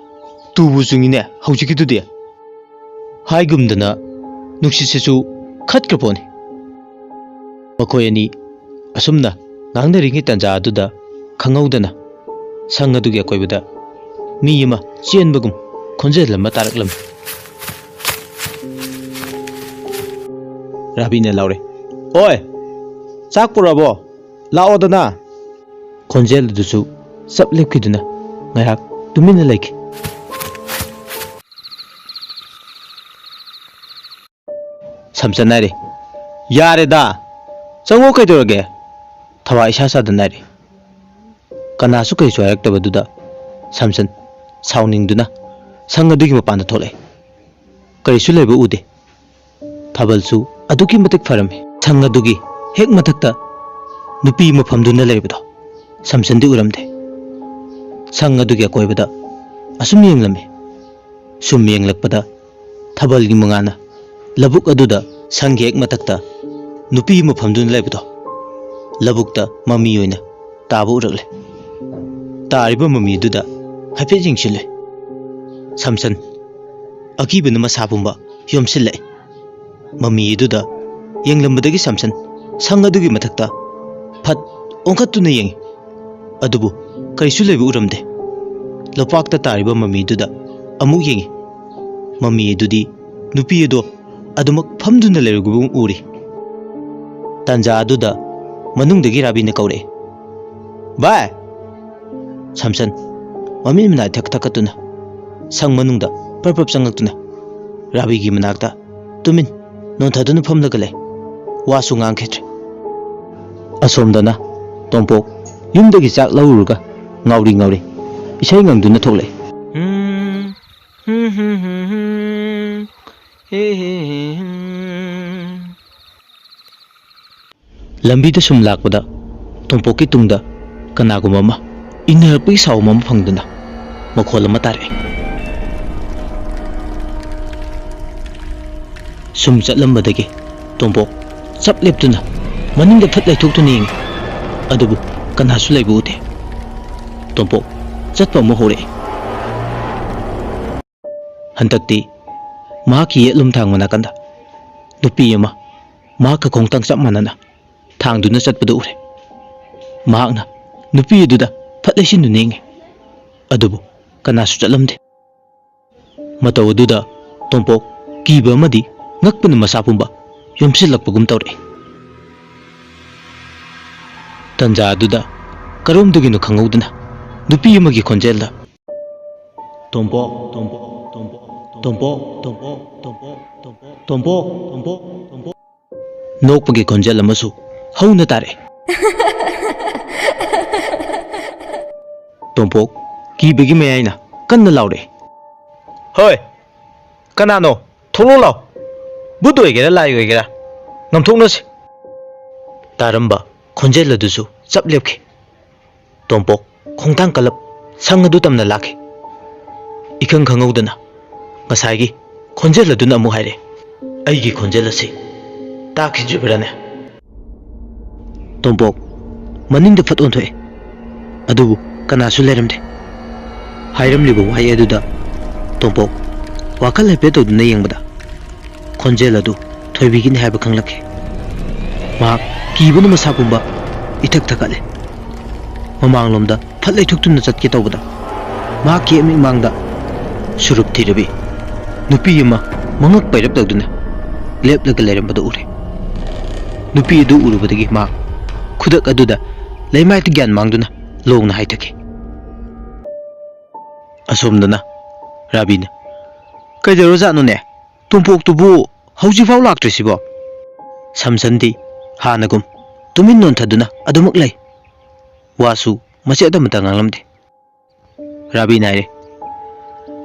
ꯇꯨꯕꯨ ꯆꯨꯡꯉꯤꯅꯦ ꯍꯧꯖꯤꯛꯀꯤꯗꯨꯗꯤ"꯫ ꯍꯥꯏꯒꯨꯝꯗꯅ ꯅꯨꯡꯁꯤꯠꯁꯤꯁꯨ ꯈꯠꯈ꯭ꯔ ꯄꯣꯠꯅꯤ꯫ ꯃꯈꯣꯏ ꯑꯅꯤ ꯑꯁꯨꯝꯅ ꯉꯥꯡꯅꯔꯤꯉꯩ ꯇꯥꯟꯖꯥ ꯑꯗꯨꯗ ꯈꯪꯍꯧꯗꯅ ꯁꯪ ꯑꯗꯨꯒꯤ ꯑꯀꯣꯏꯕꯗ ꯃꯤ ꯑꯃ ꯆꯦꯟꯕꯒꯨꯝ ꯈꯣꯟꯖꯦꯜ ꯑꯃ ꯇꯥꯔꯛꯂꯝꯃꯤ꯫ ꯔꯥꯕꯤꯅ ꯂꯥꯎꯔꯦ, "ꯑꯣꯏ, ꯆꯥꯛ ꯄꯨꯔꯛꯑꯕꯣ? ꯂꯥꯛꯑꯣꯗꯅ!" ꯈꯣꯟꯖꯦꯜ ꯑꯗꯨꯁꯨ ꯆꯞ ꯂꯦꯞꯈꯤꯗꯨꯅ ꯉꯥꯏꯍꯥꯛ ꯇꯨꯃꯤꯟꯅ ꯂꯩꯈꯤ꯫ ꯁꯝꯆꯟ ꯍꯥꯏꯔꯦ, "ꯌꯥꯔꯦꯗ, ꯆꯪꯉꯣ ꯀꯩꯗꯧꯔꯒꯦ?" ꯊꯋꯥ ꯏꯁꯥ ꯁꯥꯗꯅ ꯍꯥꯏꯔꯦ꯫ ꯀꯅꯥꯁꯨ ꯀꯩꯁꯨ ꯍꯥꯏꯔꯛꯇꯕꯗꯨꯗ ꯁꯝꯆꯟ ꯁꯥꯎꯅꯤꯡꯗꯨꯅ ꯁꯪ ꯑꯗꯨꯒꯤ ꯃꯄꯥꯟꯗ ꯊꯣꯛꯂꯛꯑꯦ꯫ ꯀꯔꯤꯁꯨ ꯂꯩꯕ ꯎꯗꯦ꯫ ꯊꯥꯕꯜꯁꯨ ꯑꯗꯨꯛꯀꯤ ꯃꯇꯤꯛ ꯐꯔꯝꯃꯤ꯫ ꯁꯪ ꯑꯗꯨꯒꯤ ꯍꯦꯛ ꯃꯊꯛꯇ ꯅꯨꯄꯤ ꯑꯃ ꯐꯝꯗꯨꯅ ꯂꯩꯔꯤꯕꯗꯣ ꯁꯝꯆꯟꯗꯤ ꯎꯔꯝꯗꯦ꯫ ꯁꯪ ꯑꯗꯨꯒꯤ ꯑꯀꯣꯏꯕꯗ ꯑꯁꯨꯝ ꯌꯦꯡꯂꯝꯃꯤ꯫ ꯁꯨꯝ ꯌꯦꯡꯂꯛꯄꯗ ꯊꯥꯕꯜꯒꯤ ꯃꯉꯥꯜꯅ ꯂꯧꯕꯨꯛ ꯑꯗꯨꯗ ꯁꯪꯒꯤ ꯍꯦꯛ ꯃꯊꯛꯇ ꯅꯨꯄꯤ ꯑꯃ ꯐꯝꯗꯨꯅ ꯂꯩꯕꯗꯣ ꯂꯧꯕꯨꯛꯇ ꯃꯃꯤ ꯑꯣꯏꯅ ꯇꯥꯕ ꯎꯔꯛꯂꯦ꯫ ꯇꯥꯔꯤꯕ ꯃꯃꯤꯗꯨꯗ ꯍꯥꯏꯐꯦꯠ ꯌꯦꯡꯁꯤꯜꯂꯦ꯫ ꯁꯝꯁꯟ ꯑꯀꯤꯕꯅ ꯃꯁꯥ ꯄꯨꯝꯕ ꯌꯣꯝꯁꯤꯜꯂꯛꯏ꯫ ꯃꯃꯤ ꯑꯗꯨꯗ ꯌꯦꯡꯂꯝꯕꯗꯒꯤ ꯁꯝꯁꯟ ꯁꯪ ꯑꯗꯨꯒꯤ ꯃꯊꯛꯇ ꯐꯠ ꯑꯣꯟꯈꯠꯇꯨꯅ ꯌꯦꯡꯉꯤ꯫ ꯑꯗꯨꯕꯨ ꯀꯔꯤꯁꯨ ꯂꯩꯕ ꯎꯔꯝꯗꯦ꯫ ꯂꯣꯛꯄꯥꯛꯇ ꯇꯥꯔꯤꯕ ꯃꯃꯤꯗꯨꯗ ꯑꯃꯨꯛ ꯌꯦꯡꯉꯤ꯫ ꯃꯃꯤ ꯑꯗꯨꯗꯤ ꯅꯨꯄꯤ ꯑꯗꯣ ꯑꯗꯨꯃꯛ ꯐꯝꯗꯨꯅ ꯂꯩꯔꯤꯕꯒꯨꯝ ꯎꯔꯤ꯫ ꯇꯥꯟꯖꯥ ꯑꯗꯨꯗ ꯃꯅꯨꯡꯗꯒꯤ ꯔꯥꯕꯤꯅ ꯀꯧꯔꯛꯑꯦ, "ꯚꯥꯏ!" ꯁꯝꯁꯟ ꯃꯃꯤꯠ ꯃꯅꯥꯏ ꯊꯛ ꯊꯛꯀꯠꯇꯨꯅ ꯁꯪ ꯃꯅꯨꯡꯗ ꯄ꯭ꯔꯞ ꯄ꯭ꯔꯞ ꯆꯪꯂꯛꯇꯨꯅ ꯔꯥꯕꯤꯒꯤ ꯃꯅꯥꯛꯇ ꯇꯨꯃꯤꯟ ꯅꯣꯟꯊꯗꯨꯅ ꯐꯝꯂꯒ ꯂꯩ꯫ ꯋꯥꯁꯨ ꯉꯥꯡꯈꯤꯗ꯭ꯔꯦ꯫ ꯑꯁꯣꯝꯗꯅ ꯇꯣꯝꯄꯣꯛ ꯌꯨꯝꯗꯒꯤ ꯆꯥꯛ ꯂꯧꯔꯨꯔꯒ ꯉꯥꯎꯔꯤ ꯉꯥꯎꯔꯤ ꯏꯁꯩ ꯉꯪꯗꯨꯅ ꯊꯣꯛꯂꯛꯏ꯫ ꯂꯝꯕꯤꯗ ꯁꯨꯝ ꯂꯥꯛꯄꯗ ꯇꯣꯝꯄꯣꯛꯀꯤ ꯇꯨꯡꯗ ꯀꯅꯥꯒꯨꯝꯕ ꯑꯃ ꯏꯟꯅꯔꯛꯄꯒꯤ ꯁꯥꯎꯝ ꯑꯃ ꯐꯪꯗꯨꯅ ꯃꯈꯣꯜ ꯑꯃ ꯇꯥꯔꯛꯑꯦ꯫ ꯁꯨꯝ ꯆꯠꯂꯝꯕꯗꯒꯤ ꯇꯣꯝꯄꯣꯛ ꯆꯞ ꯂꯦꯞꯇꯨꯅ ꯃꯅꯤꯡꯗ ꯐꯠ ꯂꯩꯊꯣꯛꯇꯨꯅ ꯌꯦꯡꯉꯤ꯫ ꯑꯗꯨꯕꯨ ꯀꯅꯥꯁꯨ ꯂꯩꯕ ꯎꯗꯦ꯫ ꯇꯣꯝꯄꯣꯛ ꯆꯠꯄ ꯑꯃꯨꯛ ꯍꯧꯔꯛꯏ꯫ ꯍꯟꯗꯛꯇꯤ ꯃꯍꯥꯛꯀꯤ ꯌꯦꯠꯂꯨꯝ ꯊꯥꯡꯕ ꯅꯥꯀꯟꯗ ꯅꯨꯄꯤ ꯑꯃ ꯃꯍꯥꯛꯀ ꯈꯣꯡꯊꯥꯡ ꯆꯞ ꯃꯥꯟꯅꯅ ꯊꯥꯡꯗꯨꯅ ꯆꯠꯄꯗꯨ ꯎꯔꯦ꯫ ꯃꯍꯥꯛꯅ ꯅꯨꯄꯤ ꯑꯗꯨꯗ ꯐꯠ ꯂꯩꯁꯤꯟꯗꯨꯅ ꯌꯦꯡꯉꯤ꯫ ꯑꯗꯨꯕꯨ ꯀꯅꯥꯁꯨ ꯆꯠꯂꯝꯗꯦ꯫ ꯃꯇꯧ ꯑꯗꯨꯗ ꯇꯣꯝꯄꯣꯛ ꯀꯤꯕ ꯑꯃꯗꯤ ꯉꯛꯄꯅ ꯃꯁꯥ ꯄꯨꯝꯕ ꯌꯣꯝꯁꯤꯜꯂꯛꯄꯒꯨꯝ ꯇꯧꯔꯛꯏ꯫ ꯇꯟꯖꯥ ꯑꯗꯨꯗ ꯀꯔꯣꯝꯗꯒꯤꯅꯣ ꯈꯪꯍꯧꯗꯅ ꯅꯨꯄꯤ ꯑꯃꯒꯤ ꯈꯣꯟꯖꯦꯜꯗ, "ꯇꯣꯝꯄꯣꯛ, ꯇꯣꯝꯄꯣꯛ, ꯇꯣꯝꯄꯣꯛ, ꯇꯣꯝꯄꯣꯛ, ꯇꯣꯝꯄꯣꯛ, ꯇꯣꯝꯄꯣꯛ, ꯇꯣꯝꯄꯣꯛ, ꯇꯣꯝꯄꯣꯛ, ꯇꯣꯝꯄꯣꯛ, ꯇꯣꯝꯄꯣꯛ," ꯅꯣꯛꯄꯒꯤ ꯈꯣꯟꯖꯦꯜ ꯑꯃꯁꯨ ꯍꯧꯅ ꯇꯥꯔꯛꯏ꯫ ꯇꯣꯝꯄꯣꯛ ꯀꯤꯕꯒꯤ ꯃꯌꯥꯏꯅ ꯀꯟꯅ ꯂꯥꯎꯔꯛꯏ, "ꯍꯣꯏ, ꯀꯅꯥꯅꯣ? ꯊꯣꯛꯂꯛꯑꯣ ꯂꯥꯎ꯫ ꯚꯨꯠ ꯑꯣꯏꯒꯦꯔꯥ ꯂꯥꯏ ꯑꯣꯏꯒꯦꯔꯥ, ꯉꯝꯊꯣꯛꯅꯁꯤ꯫" ꯇꯥꯔꯝꯕ ꯈꯣꯟꯖꯦꯜ ꯑꯗꯨꯁꯨ ꯆꯞ ꯂꯦꯞꯈꯤ꯫ ꯇꯣꯝꯄꯣꯛ ꯈꯣꯡꯊꯥꯡ ꯀꯜꯂꯞ ꯁꯪ ꯑꯗꯨ ꯇꯝꯅ ꯂꯥꯛꯈꯤ꯫ ꯏꯈꯪ ꯈꯪꯍꯧꯗꯅ ꯉꯁꯥꯏꯒꯤ ꯈꯣꯟꯖꯦꯜ ꯑꯗꯨꯅ ꯑꯃꯨꯛ ꯍꯥꯏꯔꯛꯑꯦ, "ꯑꯩꯒꯤ ꯈꯣꯟꯖꯦꯜ ꯑꯁꯤ ꯇꯥꯈꯤꯗ꯭ꯔꯤꯕ꯭ꯔꯥꯅꯦ? ꯇꯣꯝꯄꯣꯛ ꯃꯅꯤꯡꯗ ꯐꯠ ꯑꯣꯟꯊꯣꯛꯑꯦ꯫ ꯑꯗꯨꯕꯨ ꯀꯅꯥꯁꯨ ꯂꯩꯔꯝꯗꯦ꯫ ꯍꯥꯏꯔꯝꯂꯤꯕ ꯋꯥꯍꯩ ꯑꯗꯨꯗ ꯇꯣꯝꯄꯣꯛ ꯋꯥꯈꯜ ꯍꯥꯏꯐꯦꯠ ꯇꯧꯗꯨꯅ ꯌꯦꯡꯕꯗ, ꯈꯣꯟꯖꯦꯜ ꯑꯗꯨ ꯊꯣꯏꯕꯤꯒꯤꯅꯤ ꯍꯥꯏꯕ ꯈꯪꯂꯛꯈꯤ꯫ ꯃꯍꯥꯛ ꯀꯤꯕꯅ ꯃꯁꯥ ꯄꯨꯝꯕ ꯏꯊꯛ ꯊꯛꯀꯠꯂꯦ꯫ ꯃꯃꯥꯡꯂꯣꯝꯗ ꯐꯠ ꯂꯩꯊꯣꯛꯇꯨꯅ ꯆꯠꯀꯦ ꯇꯧꯕꯗ, ꯃꯍꯥꯛꯀꯤ ꯃꯤꯠꯃꯥꯡꯗ ꯁꯨꯔꯨꯞ ꯊꯤꯔꯕꯤ ꯅꯨꯄꯤ ꯑꯃ ꯃꯉꯛ ꯄꯩꯔꯞ ꯇꯧꯗꯨꯅ ꯂꯦꯞꯂꯒ ꯂꯩꯔꯝꯕꯗꯨ ꯎꯔꯦ꯫ ꯅꯨꯄꯤ ꯑꯗꯨ ꯎꯔꯨꯕꯗꯒꯤ ꯃꯍꯥꯛ ꯈꯨꯗꯛ ꯑꯗꯨꯗ ꯂꯩꯃꯥꯏꯗ ꯒ꯭ꯌꯥꯟ ꯃꯥꯡꯗꯨꯅ ꯂꯣꯡꯅ ꯍꯥꯏꯊꯈꯤ꯫ ꯑꯁꯣꯝꯗꯅ ꯔꯥꯕꯤꯅ, "ꯀꯩꯗꯧꯔꯖꯥꯠꯅꯣꯅꯦ? ꯇꯣꯝꯄꯣꯛꯇꯨꯕꯨ ꯍꯧꯖꯤꯛꯐꯥꯎ ꯂꯥꯛꯇ꯭ꯔꯤꯁꯤꯕꯣ?" ꯁꯝꯁꯟꯗꯤ ꯍꯥꯟꯅꯒꯨꯝ ꯇꯨꯃꯤꯟ ꯅꯣꯟꯊꯗꯨꯅ ꯑꯗꯨꯃꯛ ꯂꯩ꯫ ꯋꯥꯁꯨ ꯃꯆꯦꯠ ꯑꯃꯠꯇ ꯉꯥꯡꯂꯝꯗꯦ꯫ ꯔꯥꯕꯤꯅ ꯍꯥꯏꯔꯦ,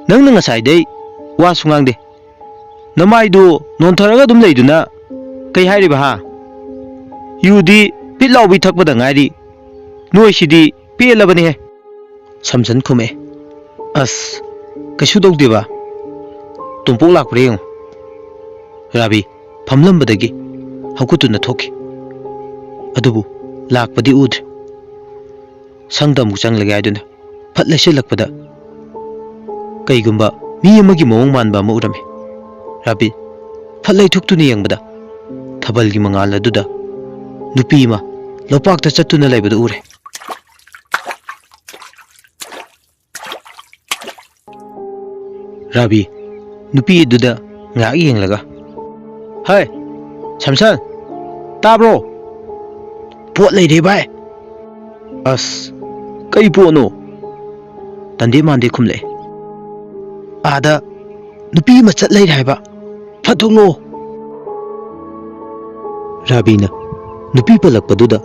"ꯅꯪꯅ ꯉꯁꯥꯏꯗꯩ ꯋꯥꯁꯨ ꯉꯥꯡꯗꯦ꯫ ꯅꯃꯥꯏꯗꯨ ꯅꯣꯟꯊꯔꯒ ꯑꯗꯨꯝ ꯂꯩꯗꯨꯅ ꯀꯩ ꯍꯥꯏꯔꯤꯕ, ꯍꯥ? ꯌꯨꯗꯤ ꯄꯤꯠ ꯂꯥꯎꯕꯤ ꯊꯛꯄꯗ ꯉꯥꯏꯔꯤ꯫ ꯅꯣꯏꯁꯤꯗꯤ ꯄꯦꯜꯂꯕꯅꯤꯍꯦ꯫" ꯁꯝꯁꯟ ꯈꯨꯝꯃꯛꯑꯦ, "ꯑꯁ, ꯀꯩꯁꯨ ꯇꯧꯗꯦꯕ꯫ ꯇꯣꯝꯄꯣꯛ ꯂꯥꯛꯄ꯭ꯔꯥ ꯌꯦꯡꯉꯨ꯫" ꯔꯥꯕꯤ ꯐꯝꯂꯝꯕꯗꯒꯤ ꯍꯧꯒꯠꯇꯨꯅ ꯊꯣꯛꯈꯤ꯫ ꯑꯗꯨꯕꯨ ꯂꯥꯛꯄꯗꯤ ꯎꯗ꯭ꯔꯦ꯫ ꯁꯪꯗ ꯑꯃꯨꯛ ꯆꯪꯂꯒꯦ ꯍꯥꯏꯗꯨꯅ ꯐꯠ ꯂꯩꯁꯤꯜꯂꯛꯄꯗ, ꯀꯩꯒꯨꯝꯕ ꯃꯤ ꯑꯃꯒꯤ ꯃꯑꯣꯡ ꯃꯥꯟꯕ ꯑꯃ ꯎꯔꯝꯃꯤ꯫ ꯔꯥꯕꯤ ꯐꯠ ꯂꯩꯊꯣꯛꯇꯨꯅ ꯌꯦꯡꯕꯗ, ꯊꯥꯕꯜꯒꯤ ꯃꯉꯥꯜ ꯑꯗꯨꯗ ꯅꯨꯄꯤ ꯑꯃ ꯂꯣꯛꯄꯥꯛꯇ ꯆꯠꯇꯨꯅ ꯂꯩꯕꯗꯨ ꯎꯔꯦ꯫ ꯔꯥꯕꯤ ꯅꯨꯄꯤ ꯑꯗꯨꯗ ꯉꯥꯏꯍꯥꯛ ꯌꯦꯡꯂꯒ, "ꯍꯩ, ꯁꯝꯁꯟ, ꯇꯥꯕ꯭ꯔꯣ?" "ꯄꯣꯠ ꯂꯩꯔꯦ ꯚꯥꯏ꯫" "ꯑꯁ, ꯀꯩ ꯄꯣꯠꯅꯣ?" ꯇꯟꯗꯦ ꯃꯥꯟꯗꯦ ꯈꯨꯝꯂꯛꯑꯦ꯫ "ꯑꯥꯗ ꯅꯨꯄꯤ ꯑꯃ ꯆꯠ ꯂꯩꯔꯦ ꯍꯥꯏꯕ, ꯐꯠ ꯊꯣꯛꯂꯛꯑꯣ꯫" ꯔꯥꯕꯤꯅ ꯅꯨꯄꯤ ꯄꯜꯂꯛꯄꯗꯨꯗ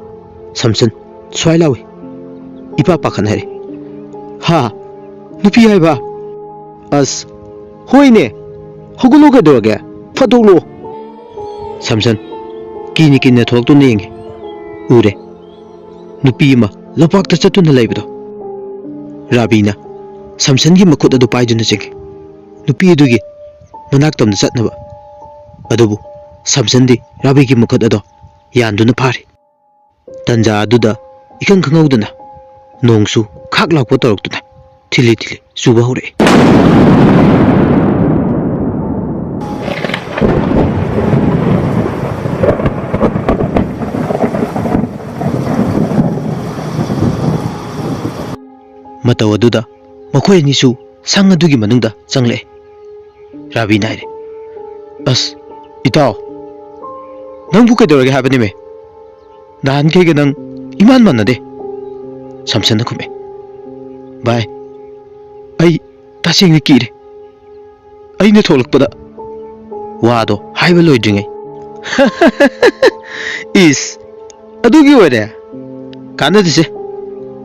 ꯁꯝꯁꯟ ꯁ꯭ꯋꯥꯏ ꯂꯥꯎꯏ꯫ ꯏꯄꯥ ꯄꯥꯈꯠꯅ ꯍꯥꯏꯔꯦ, "ꯍꯥ? ꯅꯨꯄꯤ ꯍꯥꯏꯕ? ꯑꯁ, ꯍꯣꯏꯅꯦ, ꯍꯧꯒꯠꯂꯣ, ꯀꯩꯗꯧꯔꯒꯦ? ꯐꯠ ꯊꯣꯛꯂꯛꯑꯣ꯫" ꯁꯝꯁꯟ ꯀꯤꯅ ꯀꯤꯅ ꯊꯣꯛꯂꯛꯇꯨꯅ ꯌꯦꯡꯉꯤ꯫ ꯎꯔꯦ, ꯅꯨꯄꯤ ꯑꯃ ꯂꯣꯛꯄꯥꯛꯇ ꯆꯠꯇꯨꯅ ꯂꯩꯕꯗꯣ꯫ ꯔꯥꯕꯤꯅ ꯁꯝꯁꯟꯒꯤ ꯃꯈꯨꯠ ꯑꯗꯨ ꯄꯥꯏꯗꯨꯅ ꯆꯤꯡꯏ꯫ ꯅꯨꯄꯤ ꯑꯗꯨꯒꯤ ꯃꯅꯥꯛ ꯇꯝꯅ ꯆꯠꯅꯕ꯫ ꯑꯗꯨꯕꯨ ꯁꯝꯁꯟꯗꯤ ꯔꯥꯕꯤꯒꯤ ꯃꯈꯨꯠ ꯑꯗꯣ ꯌꯥꯟꯗꯨꯅ ꯐꯥꯔꯤ꯫ ꯇꯟꯖꯥ ꯑꯗꯨꯗ ꯏꯈꯪ ꯈꯪꯍꯧꯗꯅ ꯅꯣꯡꯁꯨ ꯈꯥꯛ ꯂꯥꯎꯕ ꯇꯧꯔꯛꯇꯨꯅ ꯊꯤꯂꯤ ꯊꯤꯂꯤ ꯆꯨꯕ ꯍꯧꯔꯛꯑꯦ꯫ ꯃꯇꯧ ꯑꯗꯨꯗ ꯃꯈꯣꯏ ꯑꯅꯤꯁꯨ ꯁꯪ ꯑꯗꯨꯒꯤ ꯃꯅꯨꯡꯗ ꯆꯪꯂꯛꯑꯦ꯫ ꯔꯥꯕꯤꯅ ꯍꯥꯏꯔꯦ, "ꯑꯁ, ꯏꯇꯥꯎ, ꯅꯪꯕꯨ ꯀꯩꯗꯧꯔꯒꯦ ꯍꯥꯏꯕꯅꯤꯃꯦ? ꯅꯍꯥꯟꯈꯩꯒ ꯅꯪ ꯏꯃꯥꯟ ꯃꯥꯟꯅꯗꯦ꯫" ꯁꯝꯁꯟꯅ ꯈꯨꯝꯃꯦ, "ꯚꯥꯏ, ꯑꯩ ꯇꯁꯦꯡꯅ ꯀꯤꯔꯦ꯫ ꯑꯩꯅ ꯊꯣꯛꯂꯛꯄꯗ ꯋꯥꯗꯣ ꯍꯥꯏꯕ ꯂꯣꯏꯗ꯭ꯔꯤꯉꯩ꯫" "ꯏꯁ, ꯑꯗꯨꯒꯤ ꯑꯣꯏꯔꯦ? ꯀꯥꯟꯅꯗꯦꯁꯦ꯫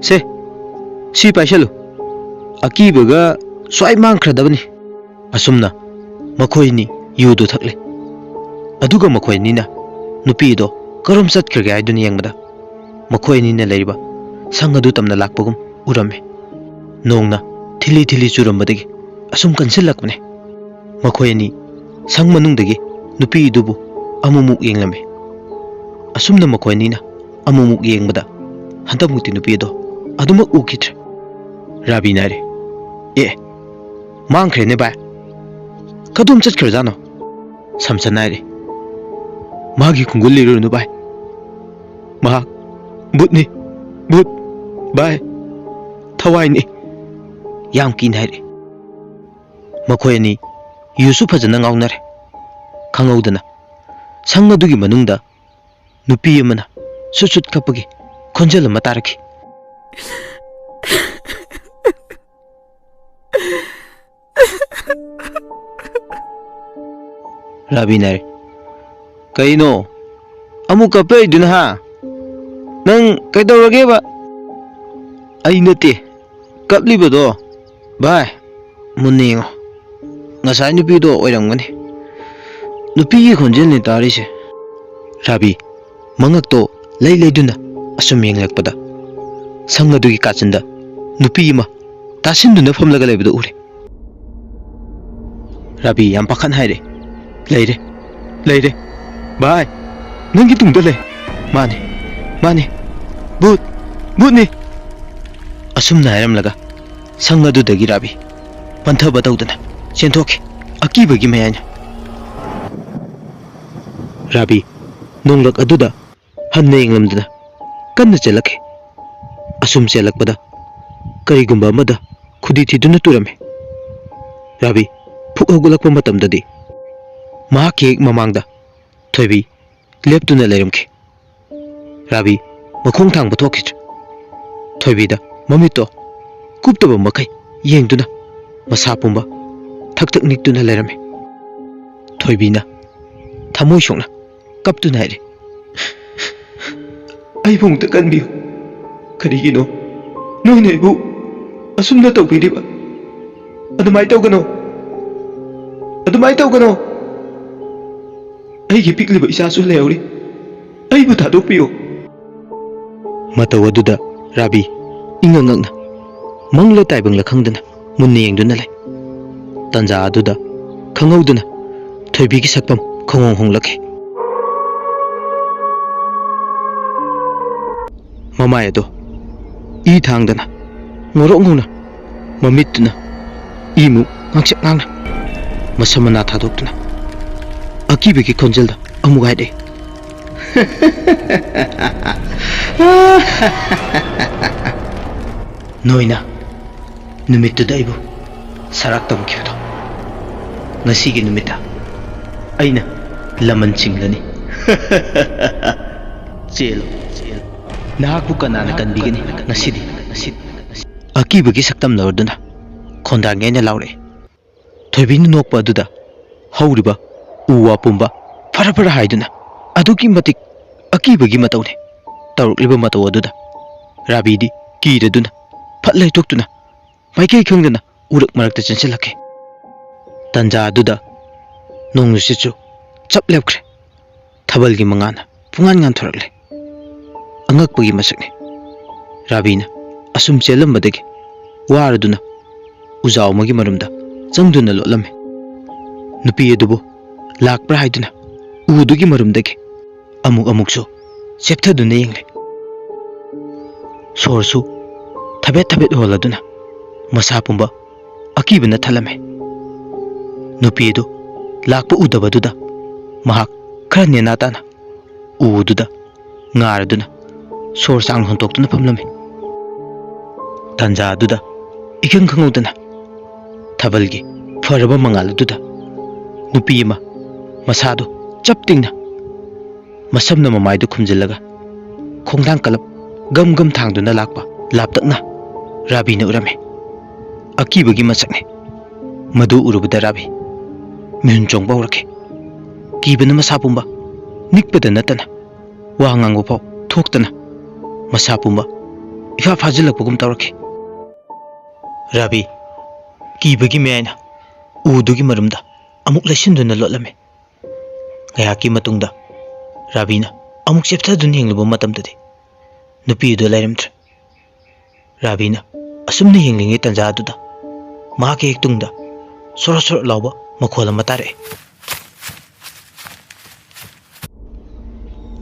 ꯁꯦ, ꯁꯤ ꯄꯥꯏꯁꯜꯂꯨ꯫ ꯑꯀꯤꯕꯒ ꯁ꯭ꯋꯥꯏ ꯃꯥꯡꯈ꯭ꯔꯗꯕꯅꯤ꯫" ꯑꯁꯨꯝꯅ ꯃꯈꯣꯏ ꯑꯅꯤ ꯌꯨꯗꯨ ꯊꯛꯂꯦ꯫ ꯑꯗꯨꯒ ꯃꯈꯣꯏ ꯑꯅꯤꯅ ꯅꯨꯄꯤ ꯑꯗꯣ ꯀꯔꯣꯝ ꯆꯠꯈ꯭ꯔꯒꯦ ꯍꯥꯏꯗꯨꯅ ꯌꯦꯡꯕꯗ, ꯃꯈꯣꯏ ꯑꯅꯤꯅ ꯂꯩꯔꯤꯕ ꯁꯪ ꯑꯗꯨ ꯇꯝꯅ ꯂꯥꯛꯄꯒꯨꯝ ꯎꯔꯝꯃꯤ꯫ ꯅꯣꯡꯅ ꯊꯤꯂꯤ ꯊꯤꯂꯤ ꯆꯨꯔꯝꯕꯗꯒꯤ ꯑꯁꯨꯝ ꯀꯟꯁꯤꯜꯂꯛꯄꯅꯦ꯫ ꯃꯈꯣꯏ ꯑꯅꯤ ꯁꯪ ꯃꯅꯨꯡꯗꯒꯤ ꯅꯨꯄꯤ ꯑꯗꯨꯕꯨ ꯑꯃꯨꯛꯃꯨꯛ ꯌꯦꯡꯂꯝꯃꯤ꯫ ꯑꯁꯨꯝꯅ ꯃꯈꯣꯏ ꯑꯅꯤꯅ ꯑꯃꯨꯛꯃꯨꯛ ꯌꯦꯡꯕꯗ, ꯍꯟꯗꯛꯃꯨꯛꯇꯤ ꯅꯨꯄꯤ ꯑꯗꯣ ꯑꯗꯨꯃꯛ ꯎꯈꯤꯗ꯭ꯔꯦ꯫ ꯔꯥꯕꯤꯅ ꯍꯥꯏꯔꯦ, "ꯑꯦ, ꯃꯥꯡꯈ꯭ꯔꯦꯅꯦ ꯚꯥꯏ꯫ ꯀꯗꯣꯝ ꯆꯠꯈ꯭ꯔꯖꯥꯠꯅꯣ?" ꯁꯝꯁꯟꯅ ꯍꯥꯏꯔꯦ, "ꯃꯥꯒꯤ ꯈꯣꯡꯒꯨꯜ ꯂꯤꯔꯨꯔꯅꯨ ꯚꯥꯏ꯫ ꯃꯍꯥꯛ ꯚꯨꯠꯅꯤ, ꯚꯨꯠ, ꯚꯥꯏ, ꯊꯋꯥꯏꯅꯤ꯫" ꯌꯥꯝ ꯀꯤꯅ ꯍꯥꯏꯔꯛꯑꯦ꯫ ꯃꯈꯣꯏ ꯑꯅꯤ ꯌꯨꯁꯨ ꯐꯖꯅ ꯉꯥꯎꯅꯔꯦ꯫ ꯈꯪꯍꯧꯗꯅ ꯁꯪ ꯑꯗꯨꯒꯤ ꯃꯅꯨꯡꯗ ꯅꯨꯄꯤ ꯑꯃꯅ ꯁꯨꯠ ꯁꯨꯠ ꯀꯞꯄꯒꯤ ꯈꯣꯟꯖꯦꯜ ꯑꯃ ꯇꯥꯔꯛꯈꯤ꯫ ꯔꯥꯕꯤꯅ ꯍꯥꯏꯔꯦ, "ꯀꯩꯅꯣ? ꯑꯃꯨꯛ ꯀꯞꯄꯛꯏꯗꯨꯅ, ꯍꯥ? ꯅꯪ ꯀꯩꯗꯧꯔꯒꯦꯕ?" "ꯑꯩ ꯅꯠꯇꯦ ꯀꯞꯂꯤꯕꯗꯣ, ꯚꯥꯏ, ꯃꯨꯟꯅ ꯌꯦꯡꯉꯣ꯫ ꯉꯁꯥꯏ ꯅꯨꯄꯤꯗꯣ ꯑꯣꯏꯔꯝꯒꯅꯤ꯫ ꯅꯨꯄꯤꯒꯤ ꯈꯣꯟꯖꯦꯜꯅꯤ ꯇꯥꯔꯤꯁꯦ꯫" ꯔꯥꯕꯤ ꯃꯉꯛꯇꯣ ꯂꯩ ꯂꯩꯗꯨꯅ ꯑꯁꯨꯝ ꯌꯦꯡꯂꯛꯄꯗ, ꯁꯪ ꯑꯗꯨꯒꯤ ꯀꯥꯆꯤꯟꯗ ꯅꯨꯄꯤ ꯑꯃ ꯇꯥꯁꯤꯟꯗꯨꯅ ꯐꯝꯂꯒ ꯂꯩꯕꯗꯨ ꯎꯔꯦ꯫ ꯔꯥꯕꯤ ꯌꯥꯝ ꯄꯥꯈꯠꯅ ꯍꯥꯏꯔꯦ, "ꯂꯩꯔꯦ, ꯂꯩꯔꯦ, "ꯚꯥꯏ, ꯅꯪꯒꯤ ꯇꯨꯡꯗ ꯂꯩ!" "ꯃꯥꯅꯤ, ꯃꯥꯅꯤ, ꯚꯨꯠ, ꯚꯨꯠꯅꯤ!" ꯑꯁꯨꯝꯅ ꯍꯥꯏꯔꯝꯂꯒ ꯁꯪ ꯑꯗꯨꯗꯒꯤ ꯔꯥꯕꯤ ꯄꯟꯊꯕ ꯇꯧꯗꯅ ꯆꯦꯟꯊꯣꯛꯈꯤ꯫ ꯑꯀꯤꯕꯒꯤ ꯃꯌꯥꯏꯅ ꯔꯥꯕꯤ ꯅꯣꯡꯂꯛ ꯑꯗꯨꯗ ꯍꯟꯅ ꯌꯦꯡꯂꯝꯗꯅ ꯀꯟꯅ ꯆꯦꯜꯂꯛꯈꯤ꯫ ꯑꯁꯨꯝ ꯆꯦꯜꯂꯛꯄꯗ ꯀꯔꯤꯒꯨꯝꯕ ꯑꯃꯗ ꯈꯨꯗꯤ ꯊꯤꯗꯨꯅ ꯇꯨꯔꯝꯃꯤ꯫ ꯔꯥꯕꯤ ꯐꯨꯛ ꯍꯧꯒꯠꯂꯛꯄ ꯃꯇꯝꯗꯗꯤ ꯃꯍꯥꯛꯀꯤ ꯍꯦꯛ ꯃꯃꯥꯡꯗ ꯊꯣꯏꯕꯤ ꯂꯦꯞꯇꯨꯅ ꯂꯩꯔꯝꯈꯤ꯫ ꯔꯥꯕꯤ ꯃꯈꯣꯡ ꯊꯥꯡꯕ ꯊꯣꯛꯈꯤꯗ꯭ꯔꯦ꯫ ꯊꯣꯏꯕꯤꯗ ꯃꯃꯤꯠꯇꯣ ꯀꯨꯞꯇꯕ ꯃꯈꯩ ꯌꯦꯡꯗꯨꯅ ꯃꯁꯥ ꯄꯨꯝꯕ ꯊꯛ ꯊꯛ ꯅꯤꯛꯇꯨꯅ ꯂꯩꯔꯝꯃꯤ꯫ ꯊꯣꯏꯕꯤꯅ ꯊꯃꯣꯏ ꯁꯣꯛꯅ ꯀꯞꯇꯨꯅ ꯍꯥꯏꯔꯤ, "ꯑꯩꯕꯨ ꯑꯃꯨꯛꯇ ꯀꯟꯕꯤꯌꯨ꯫ ꯀꯔꯤꯒꯤꯅꯣ ꯅꯣꯏꯅ ꯑꯩꯕꯨ ꯑꯁꯨꯝꯅ ꯇꯧꯕꯤꯔꯤꯕ? ꯑꯗꯨꯃꯥꯏꯅ ꯇꯧꯒꯅꯣ, ꯑꯗꯨꯃꯥꯏꯅ ꯇꯧꯒꯅꯣ꯫ ꯑꯩꯒꯤ ꯄꯤꯛꯂꯤꯕ ꯏꯆꯥꯁꯨ ꯂꯩꯍꯧꯔꯤ꯫ ꯑꯩꯕꯨ ꯊꯥꯗꯣꯛꯄꯤꯌꯨ꯫" ꯃꯇꯧ ꯑꯗꯨꯗ ꯔꯥꯕꯤ ꯏꯉꯛ ꯉꯛꯅ ꯃꯪꯂ ꯇꯥꯏꯕꯪꯂ ꯈꯪꯗꯅ ꯃꯨꯟꯅ ꯌꯦꯡꯗꯨꯅ ꯂꯩ꯫ ꯇꯟꯖꯥ ꯑꯗꯨꯗ ꯈꯪꯍꯧꯗꯅ ꯊꯣꯏꯕꯤꯒꯤ ꯁꯛꯐꯝ ꯈꯪꯍꯣꯡ ꯍꯣꯡꯂꯛꯈꯤ꯫ ꯃꯃꯥꯏ ꯑꯗꯣ ꯏ ꯊꯥꯡꯗꯅ ꯉꯧꯔꯣꯛ ꯉꯧꯅ ꯃꯃꯤꯠꯇꯨꯅ ꯏꯃꯨꯛ ꯉꯥꯡꯁꯛ ꯉꯥꯡꯅ ꯃꯁꯝ ꯃꯅꯥ ꯊꯥꯗꯣꯛꯇꯨꯅ ꯑꯀꯤꯕꯒꯤ ꯈꯣꯟꯖꯦꯜꯗ ꯑꯃꯨꯛ ꯍꯥꯏꯔꯛꯏ, "ꯅꯣꯏꯅ ꯅꯨꯃꯤꯠꯇꯨꯗ ꯑꯩꯕꯨ ꯁꯔꯥꯛ ꯇꯝꯈꯤꯕꯗꯣ, ꯉꯁꯤꯒꯤ ꯅꯨꯃꯤꯠꯇ ꯑꯩꯅ ꯂꯃꯟ ꯆꯤꯡꯂꯅꯤ꯫" "ꯆꯦꯜꯂꯣ, ꯆꯦꯜꯂꯣ꯫ ꯅꯍꯥꯛꯄꯨ ꯀꯅꯥꯅ ꯀꯟꯕꯤꯒꯅꯤ ꯉꯁꯤꯗꯤ, ꯉꯁꯤꯗꯤ?" ꯑꯀꯤꯕꯒꯤ ꯁꯛꯇꯝ ꯂꯧꯔꯗꯨꯅ ꯈꯣꯟꯗꯥ ꯉꯩꯅ ꯂꯥꯎꯔꯛꯏ꯫ ꯊꯣꯏꯕꯤꯅ ꯅꯣꯛꯄ ꯑꯗꯨꯗ ꯍꯧꯔꯤꯕ ꯎ ꯋꯥ ꯄꯨꯝꯕ ꯐꯔ ꯐꯔ ꯍꯥꯏꯗꯨꯅ ꯑꯗꯨꯛꯀꯤ ꯃꯇꯤꯛ ꯑꯀꯤꯕꯒꯤ ꯃꯇꯧꯅꯤ ꯇꯧꯔꯛꯂꯤꯕ ꯃꯇꯧ ꯑꯗꯨꯗ ꯔꯥꯕꯤꯗꯤ ꯀꯤꯔꯗꯨꯅ ꯐꯠ ꯂꯩꯊꯣꯛꯇꯨꯅ ꯃꯥꯏꯀꯩ ꯈꯪꯗꯅ ꯎꯔꯛ ꯃꯔꯛꯇ ꯆꯦꯟꯁꯤꯜꯂꯛꯈꯤ꯫ ꯇꯟꯖꯥ ꯑꯗꯨꯗ ꯅꯣꯡ ꯅꯨꯡꯁꯤꯠꯁꯨ ꯆꯞ ꯂꯦꯞꯈ꯭ꯔꯦ꯫ ꯊꯥꯕꯜꯒꯤ ꯃꯉꯥꯜꯅ ꯄꯨꯡꯉꯥꯟ ꯉꯥꯟꯊꯣꯔꯛꯂꯦ꯫ ꯑꯉꯛꯄꯒꯤ ꯃꯁꯛꯅꯤ꯫ ꯔꯥꯕꯤꯅ ꯑꯁꯨꯝ ꯆꯦꯜꯂꯝꯕꯗꯒꯤ ꯋꯥꯔꯗꯨꯅ ꯎꯖꯥꯎ ꯑꯃꯒꯤ ꯃꯔꯨꯝꯗ ꯆꯪꯗꯨꯅ ꯂꯣꯠꯂꯝꯃꯤ꯫ ꯅꯨꯄꯤ ꯑꯗꯨꯕꯨ ꯂꯥꯛꯄ꯭ꯔꯥ ꯍꯥꯏꯗꯨꯅ ꯎꯗꯨꯒꯤ ꯃꯔꯨꯝꯗꯒꯤ ꯑꯃꯨꯛ ꯑꯃꯨꯛꯁꯨ ꯆꯦꯞꯊꯗꯨꯅ ꯌꯦꯡꯂꯦ꯫ ꯁꯣꯔꯁꯨ ꯊꯕꯦꯠ ꯊꯕꯦꯠ ꯍꯣꯜꯂꯗꯨꯅ ꯃꯁꯥ ꯄꯨꯝꯕ ꯑꯀꯤꯕꯅ ꯊꯜꯂꯝꯃꯦ꯫ ꯅꯨꯄꯤ ꯑꯗꯨ ꯂꯥꯛꯄ ꯎꯗꯕꯗꯨꯗ ꯃꯍꯥꯛ ꯈꯔ ꯅꯦꯅꯥ ꯇꯥꯅ ꯎꯗꯨꯗ ꯉꯥꯔꯗꯨꯅ ꯁꯣꯔ ꯁꯥꯡꯅ ꯍꯣꯟꯇꯣꯛꯇꯨꯅ ꯐꯝꯂꯝꯃꯤ꯫ ꯇꯥꯟꯖꯥ ꯑꯗꯨꯗ ꯏꯈꯪ ꯈꯪꯍꯧꯗꯅ ꯊꯥꯕꯜꯒꯤ ꯐꯔꯕ ꯃꯉꯥꯜ ꯑꯗꯨꯗ ꯅꯨꯄꯤ ꯑꯃ ꯃꯁꯥꯗꯨ ꯆꯞ ꯇꯤꯡꯅ ꯃꯁꯝꯅ ꯃꯃꯥꯏꯗꯨ ꯈꯨꯝꯖꯤꯜꯂꯒ ꯈꯣꯡꯊꯥꯡ ꯀꯂꯞ ꯒꯝ ꯒꯝ ꯊꯥꯡꯗꯨꯅ ꯂꯥꯛꯄ ꯂꯥꯞꯇꯛꯅ ꯔꯥꯕꯤꯅ ꯎꯔꯝꯃꯤ꯫ ꯑꯀꯤꯕꯒꯤ ꯃꯁꯛꯅꯤ꯫ ꯃꯗꯨ ꯎꯔꯨꯕꯗ ꯔꯥꯕꯤ ꯃꯤꯍꯨꯟ ꯆꯣꯡꯕ ꯍꯧꯔꯛꯈꯤ꯫ ꯀꯤꯕꯅ ꯃꯁꯥ ꯄꯨꯝꯕ ꯅꯤꯛꯄꯗ ꯅꯠꯇꯅ ꯋꯥ ꯉꯥꯡꯕ ꯐꯥꯎ ꯊꯣꯛꯇꯅ ꯃꯁꯥ ꯄꯨꯝꯕ ꯏꯐꯥ ꯐꯥꯖꯤꯜꯂꯛꯄꯒꯨꯝ ꯇꯧꯔꯛꯈꯤ꯫ ꯔꯥꯕꯤ ꯀꯤꯕꯒꯤ ꯃꯌꯥꯏꯅ ꯎꯗꯨꯒꯤ ꯃꯔꯨꯝꯗ ꯑꯃꯨꯛ ꯂꯩꯁꯤꯟꯗꯨꯅ ꯂꯣꯠꯂꯝꯃꯤ꯫ ꯉꯥꯏꯍꯥꯛꯀꯤ ꯃꯇꯨꯡꯗ ꯔꯥꯕꯤꯅ ꯑꯃꯨꯛ ꯆꯦꯞꯊꯗꯨꯅ ꯌꯦꯡꯂꯨꯕ ꯃꯇꯝꯗꯗꯤ ꯅꯨꯄꯤ ꯑꯗꯨ ꯂꯩꯔꯝꯗ꯭ꯔꯦ꯫ ꯔꯥꯕꯤꯅ ꯑꯁꯨꯝꯅ ꯌꯦꯡꯂꯤꯉꯩ ꯇꯥꯟꯖꯥ ꯑꯗꯨꯗ ꯃꯍꯥꯛꯀꯤ ꯍꯦꯛ ꯇꯨꯡꯗ ꯁꯣꯔꯣ ꯁꯣꯔꯣ ꯂꯥꯎꯕ ꯃꯈꯣꯜ ꯑꯃ ꯇꯥꯔꯛꯑꯦ꯫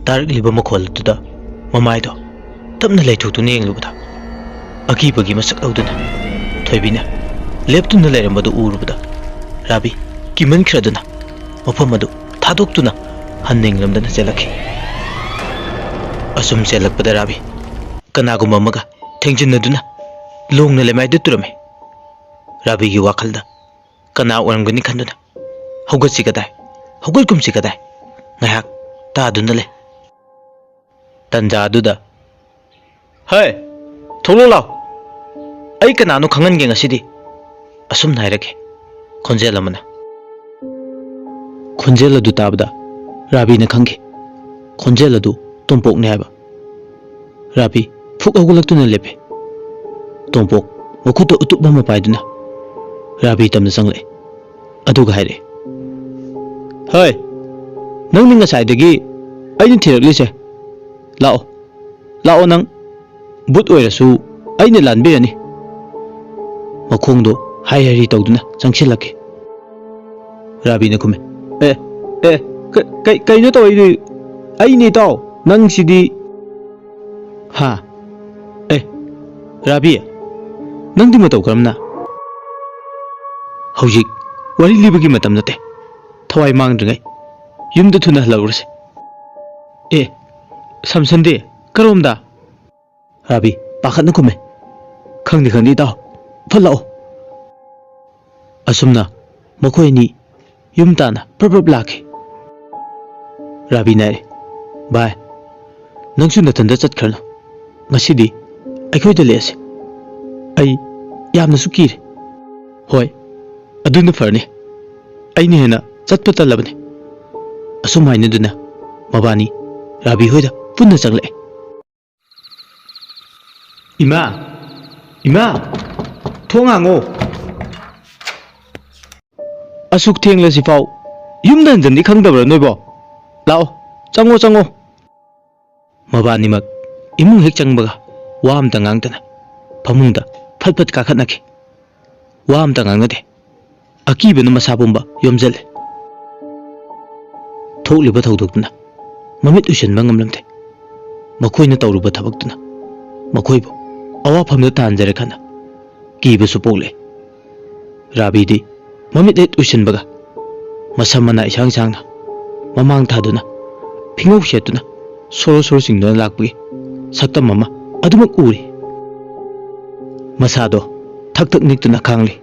ꯇꯥꯔꯛꯂꯤꯕ ꯃꯈꯣꯜ ꯑꯗꯨꯗ ꯃꯃꯥꯏꯗꯣ ꯇꯞꯅ ꯂꯩꯊꯣꯛꯇꯨꯅ ꯌꯦꯡꯂꯨꯕꯗ ꯑꯀꯤꯕꯒꯤ ꯃꯁꯛ ꯂꯧꯗꯨꯅ ꯊꯣꯏꯕꯤꯅ ꯂꯦꯞꯇꯨꯅ ꯂꯩꯔꯝꯕꯗꯨ ꯎꯔꯨꯕꯗ ꯔꯥꯕꯤ ꯀꯤꯃꯟꯈ꯭ꯔꯗꯨꯅ ꯃꯐꯝ ꯑꯗꯨ ꯊꯥꯗꯣꯛꯇꯨꯅ ꯍꯟꯅ ꯌꯦꯡꯂꯝꯗꯅ ꯆꯦꯜꯂꯛꯈꯤ꯫ ꯑꯁꯨꯝ ꯆꯦꯜꯂꯛꯄꯗ ꯔꯥꯕꯤ ꯀꯅꯥꯒꯨꯝꯕ ꯑꯃꯒ ꯊꯦꯡꯖꯤꯟꯅꯗꯨꯅ ꯂꯣꯡꯅ ꯂꯩꯃꯥꯏꯗ ꯇꯨꯔꯝꯃꯤ꯫ ꯔꯥꯕꯤꯒꯤ ꯋꯥꯈꯜꯗ ꯀꯅꯥ ꯑꯣꯏꯔꯝꯒꯅꯤ ꯈꯟꯗꯨꯅ ꯍꯧꯒꯠꯁꯤ ꯀꯗꯥꯏ, ꯍꯧꯒꯠꯀꯨꯝꯁꯤ ꯀꯗꯥꯏ ꯉꯥꯏꯍꯥꯛ ꯇꯥꯗꯨꯅ ꯂꯩ꯫ ꯇꯟꯖꯥ ꯑꯗꯨꯗ, "ꯍꯩ, ꯊꯣꯛꯂꯛꯑꯣ ꯂꯥꯎ, ꯑꯩ ꯀꯅꯥꯅꯣ ꯈꯪꯍꯟꯒꯦ ꯉꯁꯤꯗꯤ," ꯑꯁꯨꯝꯅ ꯍꯥꯏꯔꯛꯈꯤ ꯈꯣꯟꯖꯦꯜ ꯑꯃꯅ꯫ ꯈꯣꯟꯖꯦꯜ ꯑꯗꯨ ꯇꯥꯕꯗ ꯔꯥꯕꯤꯅ ꯈꯪꯈꯤ ꯈꯣꯟꯖꯦꯜ ꯑꯗꯨ ꯇꯣꯝꯄꯣꯛꯅꯤ ꯍꯥꯏꯕ꯫ ꯔꯥꯕꯤ ꯐꯨꯛ ꯍꯧꯒꯠꯂꯛꯇꯨꯅ ꯂꯦꯞꯄꯤ꯫ ꯇꯣꯝꯄꯣꯛ ꯃꯈꯨꯠꯇ ꯎꯇꯨꯞ ꯑꯃ ꯄꯥꯏꯗꯨꯅ ꯔꯥꯕꯤ ꯇꯝꯅ ꯆꯪꯂꯛꯏ꯫ ꯑꯗꯨꯒ ꯍꯥꯏꯔꯛꯏ, "ꯍꯩ, ꯅꯪꯅꯤ ꯉꯁꯥꯏꯗꯒꯤ ꯑꯩꯅ ꯊꯤꯔꯛꯂꯤꯁꯦ꯫ ꯂꯥꯛꯑꯣ, ꯂꯥꯛꯑꯣ ꯅꯪ꯫ ꯕꯨꯠ ꯑꯣꯏꯔꯁꯨ ꯑꯩꯅ ꯂꯥꯟꯕꯤꯔꯅꯤ꯫" ꯃꯈꯣꯡꯗꯣ ꯍꯥꯏ ꯍꯥꯏꯔꯤ ꯇꯧꯗꯨꯅ ꯆꯪꯁꯤꯜꯂꯛꯈꯤ꯫ ꯔꯥꯕꯤꯅ ꯈꯨꯝꯃꯤ, "ꯑꯦ, ꯑꯦ, ꯀꯩ-, ꯀꯩꯅꯣ ꯇꯧꯔꯛꯏꯗꯨ? ꯑꯩꯅꯦ, ꯏꯇꯥꯎ꯫ ꯅꯪꯁꯤꯗꯤ꯫ ꯍꯥ? ꯑꯦ, ꯔꯥꯕꯤ, ꯅꯪꯗꯤ ꯃꯇꯧ ꯀꯔꯝꯅ? ꯍꯧꯖꯤꯛ ꯋꯥꯔꯤ ꯂꯤꯕꯒꯤ ꯃꯇꯝ ꯅꯠꯇꯦ꯫ ꯊꯋꯥꯏ ꯃꯥꯡꯗ꯭ꯔꯤꯉꯩ ꯌꯨꯝꯗ ꯊꯨꯅ ꯍꯜꯂꯛꯎꯔꯁꯦ꯫ ꯑꯦ, ꯁꯝꯁꯟꯗꯤ ꯀꯔꯣꯝꯗ? ꯔꯥꯕꯤ ꯄꯥꯈꯠꯅ ꯈꯨꯝꯃꯦ, "ꯈꯪꯗꯦ, ꯈꯪꯗꯦ, ꯏꯇꯥꯎ꯫ ꯐꯠ ꯂꯥꯛꯑꯣ꯫" ꯑꯁꯨꯝꯅ ꯃꯈꯣꯏ ꯑꯅꯤ ꯌꯨꯝ ꯇꯥꯟꯅ ꯄ꯭ꯔꯞ ꯄ꯭ꯔꯞ ꯂꯥꯛꯈꯤ꯫ ꯔꯥꯕꯤꯅ ꯍꯥꯏꯔꯦ, "ꯚꯥꯏ, ꯅꯪꯁꯨ ꯅꯊꯟꯗ ꯆꯠꯈ꯭ꯔꯅꯨ꯫ ꯉꯁꯤꯗꯤ ꯑꯩꯈꯣꯏꯗ ꯂꯦꯛꯑꯁꯤ꯫ ꯑꯩ ꯌꯥꯝꯅꯁꯨ ꯀꯤꯔꯦ꯫" "ꯍꯣꯏ, ꯑꯗꯨꯅ ꯐꯔꯅꯤ꯫ ꯑꯩꯅ ꯍꯦꯟꯅ ꯆꯠꯄ ꯇꯜꯂꯕꯅꯤ꯫" ꯑꯁꯨꯝ ꯍꯥꯏꯅꯗꯨꯅ ꯃꯕꯥꯅꯤ ꯔꯥꯕꯤ ꯍꯣꯏꯗ ꯄꯨꯟꯅ ꯆꯪꯂꯛꯑꯦ꯫ "ꯏꯃꯥ! ꯏꯃꯥ! ꯊꯣꯡ ꯍꯥꯡꯉꯣ!" "ꯑꯁꯨꯛ ꯊꯦꯡꯂꯁꯤꯐꯥꯎ ꯌꯨꯝꯗ ꯍꯟꯖꯟꯅꯤ ꯈꯪꯗꯕ꯭ꯔꯥ ꯅꯣꯏꯕꯣ? ꯂꯥꯛꯑꯣ, ꯆꯪꯉꯣ, ꯆꯪꯉꯣ꯫" ꯃꯕꯥꯅꯤꯃꯛ ꯏꯃꯨꯡ ꯍꯦꯛ ꯆꯪꯕꯒ ꯋꯥ ꯑꯝꯇ ꯉꯥꯡꯗꯅ ꯐꯃꯨꯡꯗ ꯐꯠ ꯐꯠ ꯀꯥꯈꯠꯅꯈꯤ꯫ ꯋꯥ ꯑꯝꯇ ꯉꯥꯡꯅꯗꯦ꯫ ꯑꯀꯤꯕꯅ ꯃꯁꯥ ꯄꯨꯝꯕ ꯌꯣꯝꯁꯤꯜꯂꯦ꯫ ꯊꯣꯛꯂꯤꯕ ꯊꯧꯗꯣꯛꯇꯨꯅ ꯃꯃꯤꯠ ꯎꯏꯁꯤꯟꯕ ꯉꯝꯂꯝꯗꯦ꯫ ꯃꯈꯣꯏꯅ ꯇꯧꯔꯨꯕ ꯊꯕꯛꯇꯨꯅ ꯃꯈꯣꯏꯕꯨ ꯑꯋꯥꯐꯝꯗ ꯇꯥꯍꯟꯖꯔꯦ ꯈꯟꯅ ꯀꯤꯕꯁꯨ ꯄꯣꯛꯂꯦ꯫ ꯔꯥꯕꯤꯗꯤ ꯃꯃꯤꯠ ꯍꯦꯛ ꯎꯏꯁꯤꯟꯕꯒ ꯃꯁꯝ ꯃꯅꯥ ꯏꯁꯥꯡ ꯁꯥꯡꯅ ꯃꯃꯥꯡ ꯊꯥꯗꯨꯅ ꯐꯤꯉꯧ ꯁꯦꯠꯇꯨꯅ ꯁꯣꯔꯣ ꯁꯣꯔꯣ ꯆꯤꯡꯗꯨꯅ ꯂꯥꯛꯄꯒꯤ ꯁꯛꯇꯝ ꯑꯃ ꯑꯗꯨꯃꯛ ꯎꯔꯤ꯫ ꯃꯁꯥꯗꯣ ꯊꯛ ꯊꯛ ꯅꯤꯛꯇꯨꯅ ꯈꯥꯡꯂꯤ꯫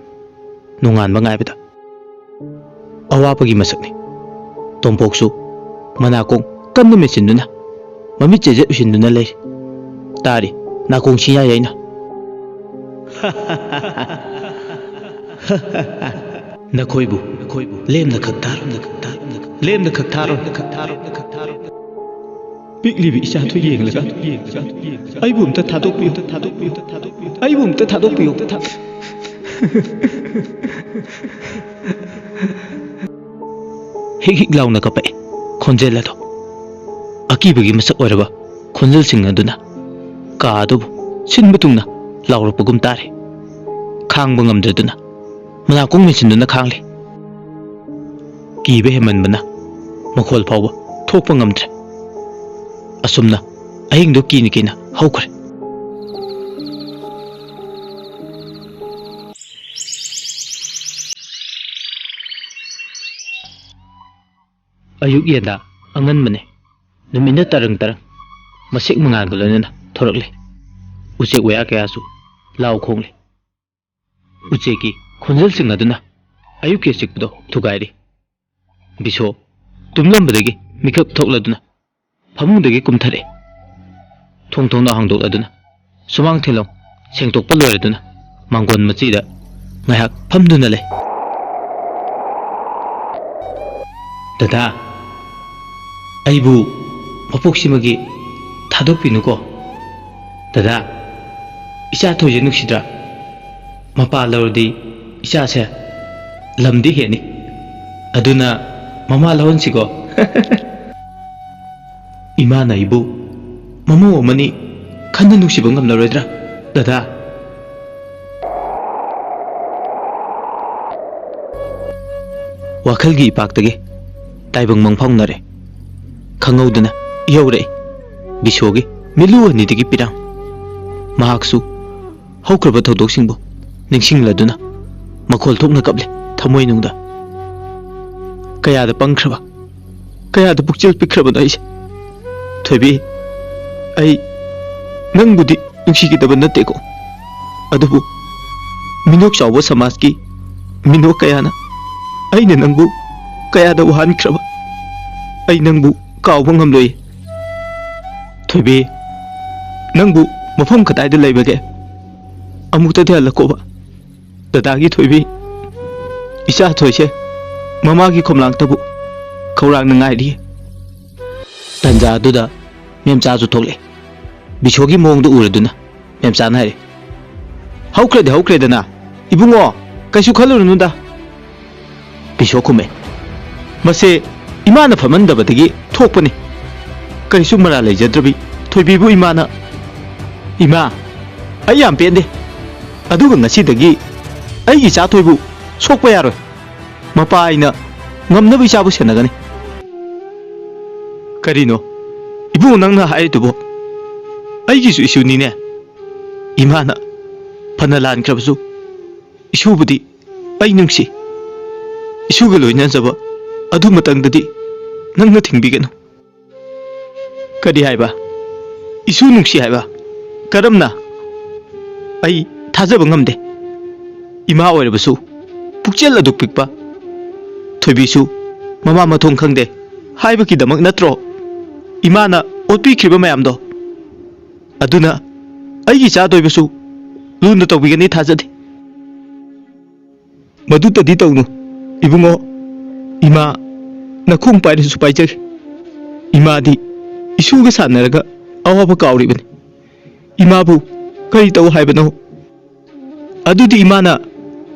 ꯅꯣꯡꯉꯥꯟꯕ ꯉꯥꯏꯕꯗ ꯑꯋꯥꯕꯒꯤ ꯃꯁꯛꯅꯤ꯫ ꯇꯣꯝꯄꯣꯛꯁꯨ ꯃꯅꯥꯀꯣꯡ ꯀꯟꯅ ꯃꯦꯠꯁꯤꯟꯗꯨꯅ ꯃꯃꯤꯠ ꯆꯦꯖꯦꯠ ꯎꯏꯁꯤꯟꯗꯨꯅ ꯂꯩꯔꯤ꯫ ꯇꯥꯔꯤ ꯅꯥꯀꯣꯡ ꯁꯤꯌꯥ ꯌꯩꯅ꯫ "ꯅꯈꯣꯏꯕꯨ, ꯅꯈꯣꯏꯕꯨ ꯂꯦꯝꯅ ꯈꯛ ꯊꯥꯔꯣ, ꯅꯈꯛ ꯊꯥꯔꯣ, ꯂꯦꯝꯅ ꯈꯛ ꯊꯥꯔꯣ, ꯅꯈꯛ ꯊꯥꯔꯣ, ꯅꯈꯛ ꯊꯥꯔꯣ꯫" ꯄꯤꯛꯂꯤꯕ ꯏꯆꯥꯗꯨ ꯌꯦꯡꯂꯒ, "ꯑꯩꯕꯨ ꯑꯝꯇ ꯊꯥꯗꯣꯛꯄꯤꯌꯨ, ꯊꯥꯗꯣꯛꯄꯤꯌꯨ, ꯊꯥꯗꯣꯛꯄꯤꯌꯨ, ꯑꯩꯕꯨ ꯑꯝꯇ ꯊꯥꯗꯣꯛꯄꯤꯌꯨ꯫" ꯍꯤꯛ ꯍꯤꯛ ꯂꯥꯎꯅ ꯀꯞꯄꯛꯑꯦ ꯈꯣꯟꯖꯦꯜ ꯑꯗꯣ꯫ ꯑꯀꯤꯕꯒꯤ ꯃꯁꯛ ꯑꯣꯏꯔꯕ ꯈꯣꯟꯖꯦꯜꯁꯤꯡ ꯑꯗꯨꯅ ꯀꯥ ꯑꯗꯨꯕꯨ ꯁꯤꯟꯕ ꯊꯨꯡꯅ ꯂꯥꯎꯔꯛꯄꯒꯨꯝ ꯇꯥꯔꯦ꯫ ꯈꯥꯡꯕ ꯉꯝꯗ꯭ꯔꯗꯨꯅ ꯃꯅꯥꯀꯣꯡ ꯃꯦꯟꯁꯤꯟꯗꯨꯅ ꯈꯥꯡꯂꯦ꯫ ꯀꯤꯕ ꯍꯦꯟꯃꯟꯕꯅ ꯃꯈꯣꯜ ꯐꯥꯎꯕ ꯊꯣꯛꯄ ꯉꯝꯗ꯭ꯔꯦ꯫ ꯑꯁꯨꯝꯅ ꯑꯍꯤꯡꯗꯨ ꯀꯤꯅ ꯀꯤꯅ ꯍꯧꯈ꯭ꯔꯦ꯫ ꯑꯌꯨꯛ ꯌꯦꯟꯗꯥ ꯑꯉꯟꯕꯅꯦ꯫ ꯅꯨꯃꯤꯠꯅ ꯇꯔꯪ ꯇꯔꯪ ꯃꯁꯦꯛ ꯃꯉꯥꯜꯒ ꯂꯣꯏꯅꯅ ꯊꯣꯔꯛꯂꯦ꯫ ꯎꯆꯦꯛ ꯋꯥꯌꯥ ꯀꯌꯥꯁꯨ ꯂꯥꯎ ꯈꯣꯡꯂꯦ꯫ ꯎꯆꯦꯛꯀꯤ ꯈꯣꯟꯖꯦꯜꯁꯤꯡ ꯑꯗꯨꯅ ꯑꯌꯨꯛꯀꯤ ꯑꯆꯤꯛꯄꯗꯣ ꯊꯨꯒꯥꯏꯔꯤ꯫ ꯕꯤꯁꯣ ꯇꯨꯝꯂꯝꯕꯗꯒꯤ ꯃꯤꯀꯞ ꯊꯣꯛꯂꯗꯨꯅ ꯐꯃꯨꯡꯗꯒꯤ ꯀꯨꯝꯊꯔꯛꯏ꯫ ꯊꯣꯡ ꯊꯣꯡꯅ ꯍꯥꯡꯗꯣꯛꯂꯗꯨꯅ ꯁꯨꯃꯥꯡ ꯊꯦꯂꯣꯡ ꯁꯦꯡꯗꯣꯛꯄ ꯂꯣꯏꯔꯗꯨꯅ ꯃꯥꯡꯒꯣꯟ ꯃꯆꯤꯗ ꯉꯥꯏꯍꯥꯛ ꯐꯝꯗꯨꯅ ꯂꯩ꯫ "ꯗꯗꯥ, ꯑꯩꯕꯨ ꯃꯄꯣꯛꯁꯤꯃꯒꯤ ꯊꯥꯗꯣꯛꯄꯤꯅꯨꯀꯣ꯫ ꯗꯗꯥ, ꯏꯆꯥ ꯊꯣꯏꯁꯦ ꯅꯨꯡꯁꯤꯗ꯭ꯔꯥ? ꯃꯄꯥ ꯂꯧꯔꯗꯤ ꯏꯆꯥꯁꯦ ꯂꯝꯗꯤ ꯍꯦꯟꯅꯤ꯫ ꯑꯗꯨꯅ ꯃꯃꯥ ꯂꯧꯍꯟꯁꯤꯀꯣ꯫" "ꯏꯃꯥꯅ ꯑꯩꯕꯨ ꯃꯃꯧ ꯑꯃꯅꯤ ꯈꯟꯅ ꯅꯨꯡꯁꯤꯕ ꯉꯝꯂꯔꯣꯏꯗ꯭ꯔꯥ, ꯗꯗꯥ?" ꯋꯥꯈꯜꯒꯤ ꯏꯄꯥꯛꯇꯒꯤ ꯇꯥꯏꯕꯪ ꯃꯪ ꯐꯥꯎꯅꯔꯦ꯫ ꯈꯪꯍꯧꯗꯅ ꯏꯍꯧꯔꯛꯏ ꯕꯤꯁꯣꯒꯤ ꯃꯤꯠꯂꯨ ꯑꯅꯤꯗꯒꯤ ꯄꯤꯔꯥꯡ꯫ ꯃꯍꯥꯛꯁꯨ ꯍꯧꯈ꯭ꯔꯕ ꯊꯧꯗꯣꯛꯁꯤꯡꯕꯨ ꯅꯤꯡꯁꯤꯡꯂꯗꯨꯅ ꯃꯈꯣꯜ ꯊꯣꯛꯅ ꯀꯞꯂꯦ ꯊꯃꯣꯏꯅꯨꯡꯗ꯫ ꯀꯌꯥꯗ ꯄꯪꯈ꯭ꯔꯕ, ꯀꯌꯥꯗ ꯄꯨꯛꯆꯦꯜ ꯄꯤꯛꯈ꯭ꯔꯕꯅꯣ ꯑꯩꯁꯦ꯫ ꯊꯣꯏꯕꯤ, ꯑꯩ ꯅꯪꯕꯨꯗꯤ ꯅꯨꯡꯁꯤꯈꯤꯗꯕ ꯅꯠꯇꯦꯀꯣ, ꯑꯗꯨꯕꯨ ꯃꯤꯅꯣꯛ ꯆꯥꯎꯕ ꯁꯃꯥꯖꯀꯤ ꯃꯤꯅꯣꯛ ꯀꯌꯥꯅ ꯑꯩꯅ ꯅꯪꯕꯨ ꯀꯌꯥꯗ ꯋꯥꯍꯟꯈ꯭ꯔꯕ, ꯑꯩ ꯅꯪꯕꯨ ꯀꯥꯎꯕ ꯉꯝꯂꯣꯏ꯫ ꯊꯣꯏꯕꯤ, ꯅꯪꯕꯨ ꯃꯐꯝ ꯀꯗꯥꯏꯗ ꯂꯩꯕꯒꯦ? ꯑꯃꯨꯛꯇꯗꯤ ꯍꯜꯂꯛꯀꯣꯕ꯫ ꯗꯗꯥꯒꯤ ꯊꯣꯏꯕꯤ, ꯏꯆꯥ ꯊꯣꯏꯁꯦ ꯃꯃꯥꯒꯤ ꯈꯣꯝꯂꯥꯡꯇꯕꯨ ꯈꯧꯔꯥꯡꯅ ꯉꯥꯏꯔꯤ꯫ ꯇꯟꯖꯥ ꯑꯗꯨꯗ ꯃꯦꯝꯆꯥꯁꯨ ꯊꯣꯛꯂꯛꯑꯦ꯫ ꯕꯤꯁꯣꯒꯤ ꯃꯑꯣꯡꯗꯨ ꯎꯔꯗꯨꯅ ꯃꯦꯝꯆꯥꯅ ꯍꯥꯏꯔꯦ, "ꯍꯧꯈ꯭ꯔꯗꯤ ꯍꯧꯈ꯭ꯔꯦꯗꯅ, ꯏꯕꯨꯡꯉꯣ, ꯀꯩꯁꯨ ꯈꯜꯂꯨꯔꯨꯅꯨꯗ꯫" ꯕꯤꯁꯣ ꯈꯨꯝꯃꯦ, "ꯃꯁꯦ ꯏꯃꯥꯅ ꯐꯝꯍꯟꯗꯕꯗꯒꯤ ꯊꯣꯛꯄꯅꯤ꯫ ꯀꯔꯤꯁꯨ ꯃꯔꯥꯜ ꯂꯩꯖꯗ꯭ꯔꯕꯤ ꯊꯣꯏꯕꯤꯕꯨ ꯏꯃꯥꯅ꯫" "ꯏꯃꯥ, ꯑꯩ ꯌꯥꯝ ꯄꯦꯟꯗꯦ꯫ ꯑꯗꯨꯒ ꯉꯁꯤꯗꯒꯤ ꯑꯩꯒꯤ ꯏꯆꯥ ꯊꯣꯏꯕꯨ ꯁꯣꯛꯄ ꯌꯥꯔꯣꯏ꯫ ꯃꯄꯥ ꯑꯩꯅ ꯉꯝꯅꯕ ꯏꯆꯥꯕꯨ ꯁꯦꯟꯅꯒꯅꯤ꯫" ꯀꯔꯤꯅꯣ? ꯏꯕꯨꯡꯉꯣ, ꯅꯪꯅ ꯍꯥꯏꯔꯤꯗꯨꯕꯣ? ꯑꯩꯒꯤꯁꯨ ꯏꯁꯨꯅꯤꯅꯦ꯫ ꯏꯃꯥꯅ ꯐꯅ ꯂꯥꯟꯈ꯭ꯔꯕꯁꯨ, ꯏꯁꯨꯕꯨꯗꯤ ꯑꯩ ꯅꯨꯡꯁꯤ꯫ ꯏꯁꯨꯒ ꯂꯣꯏꯅꯖꯕ ꯑꯗꯨ ꯃꯇꯪꯗꯗꯤ ꯅꯪꯅ ꯊꯤꯡꯕꯤꯒꯅꯨ꯫ ꯀꯔꯤ ꯍꯥꯏꯕ? ꯏꯁꯨ ꯅꯨꯡꯁꯤ ꯍꯥꯏꯕ? ꯀꯔꯝꯅ? ꯑꯩ ꯊꯥꯖꯕ ꯉꯝꯗꯦ꯫ ꯏꯃꯥ ꯑꯣꯏꯔꯕꯁꯨ ꯄꯨꯛꯆꯦꯜ ꯑꯗꯨꯛ ꯄꯤꯛꯄ꯫ ꯊꯣꯏꯕꯤꯁꯨ ꯃꯃꯥ ꯃꯊꯣꯡ ꯈꯪꯗꯦ ꯍꯥꯏꯕꯒꯤꯗꯃꯛ ꯅꯠꯇ꯭ꯔꯣ ꯏꯃꯥꯅ ꯑꯣꯠꯄꯤꯈ꯭ꯔꯤꯕ ꯃꯌꯥꯝꯗꯣ? ꯑꯗꯨꯅ ꯑꯩꯒꯤ ꯏꯆꯥ ꯊꯣꯏꯕꯤꯁꯨ ꯂꯨꯅ ꯇꯧꯕꯤꯒꯅꯤ ꯊꯥꯖꯗꯦ꯫ ꯃꯗꯨꯇꯗꯤ ꯇꯧꯅꯨ, ꯏꯕꯨꯡꯉꯣ꯫ ꯏꯃꯥ ꯅꯈꯣꯡ ꯄꯥꯏꯔꯁꯨ ꯄꯥꯏꯖꯒꯦ꯫ ꯏꯃꯥꯗꯤ ꯏꯁꯨꯒ ꯁꯥꯟꯅꯔꯒ ꯑꯋꯥꯕ ꯀꯥꯎꯔꯤꯕꯅꯤ꯫ ꯏꯃꯥꯕꯨ ꯀꯔꯤ ꯇꯧ ꯍꯥꯏꯕꯅꯣ? ꯑꯗꯨꯗꯤ ꯏꯃꯥꯅ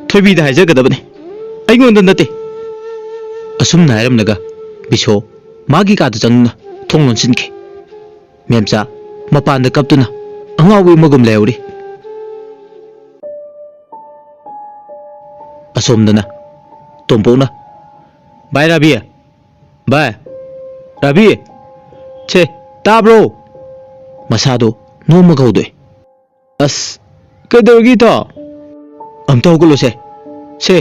ꯊꯣꯏꯕꯤꯗ ꯍꯥꯏꯖꯒꯗꯕꯅꯤ, ꯑꯩꯉꯣꯟꯗ ꯅꯠꯇꯦ꯫ ꯑꯁꯨꯝꯅ ꯍꯥꯏꯔꯝꯂꯒ ꯕꯤꯁꯣ ꯃꯥꯒꯤ ꯀꯥꯗ ꯆꯪꯗꯨꯅ ꯊꯣꯡ ꯂꯣꯟꯁꯤꯟꯈꯤ꯫ ꯃꯦꯝꯆꯥ ꯃꯄꯥꯟꯗ ꯀꯞꯇꯨꯅ ꯑꯉꯥꯎꯕꯤ ꯑꯃꯒꯨꯝ ꯂꯩꯍꯧꯔꯤ꯫ ꯑꯁꯣꯝꯗꯅ ꯇꯣꯝꯄꯣꯛꯅ, "ꯚꯥꯏ ꯔꯥꯕꯤ, ꯚꯥꯏ ꯔꯥꯕꯤ, ꯁꯦ, ꯇꯥꯕ꯭ꯔꯣ?" ꯃꯁꯥꯗꯣ ꯅꯣꯝꯃꯒ ꯍꯧꯗꯣꯛꯑꯦ꯫ "ꯑꯁ, ꯀꯩꯗꯧꯔꯒꯦ ꯏꯇꯥꯎ? ꯑꯝꯇ ꯍꯧꯒꯠꯂꯣꯁꯦ꯫ ꯁꯦ,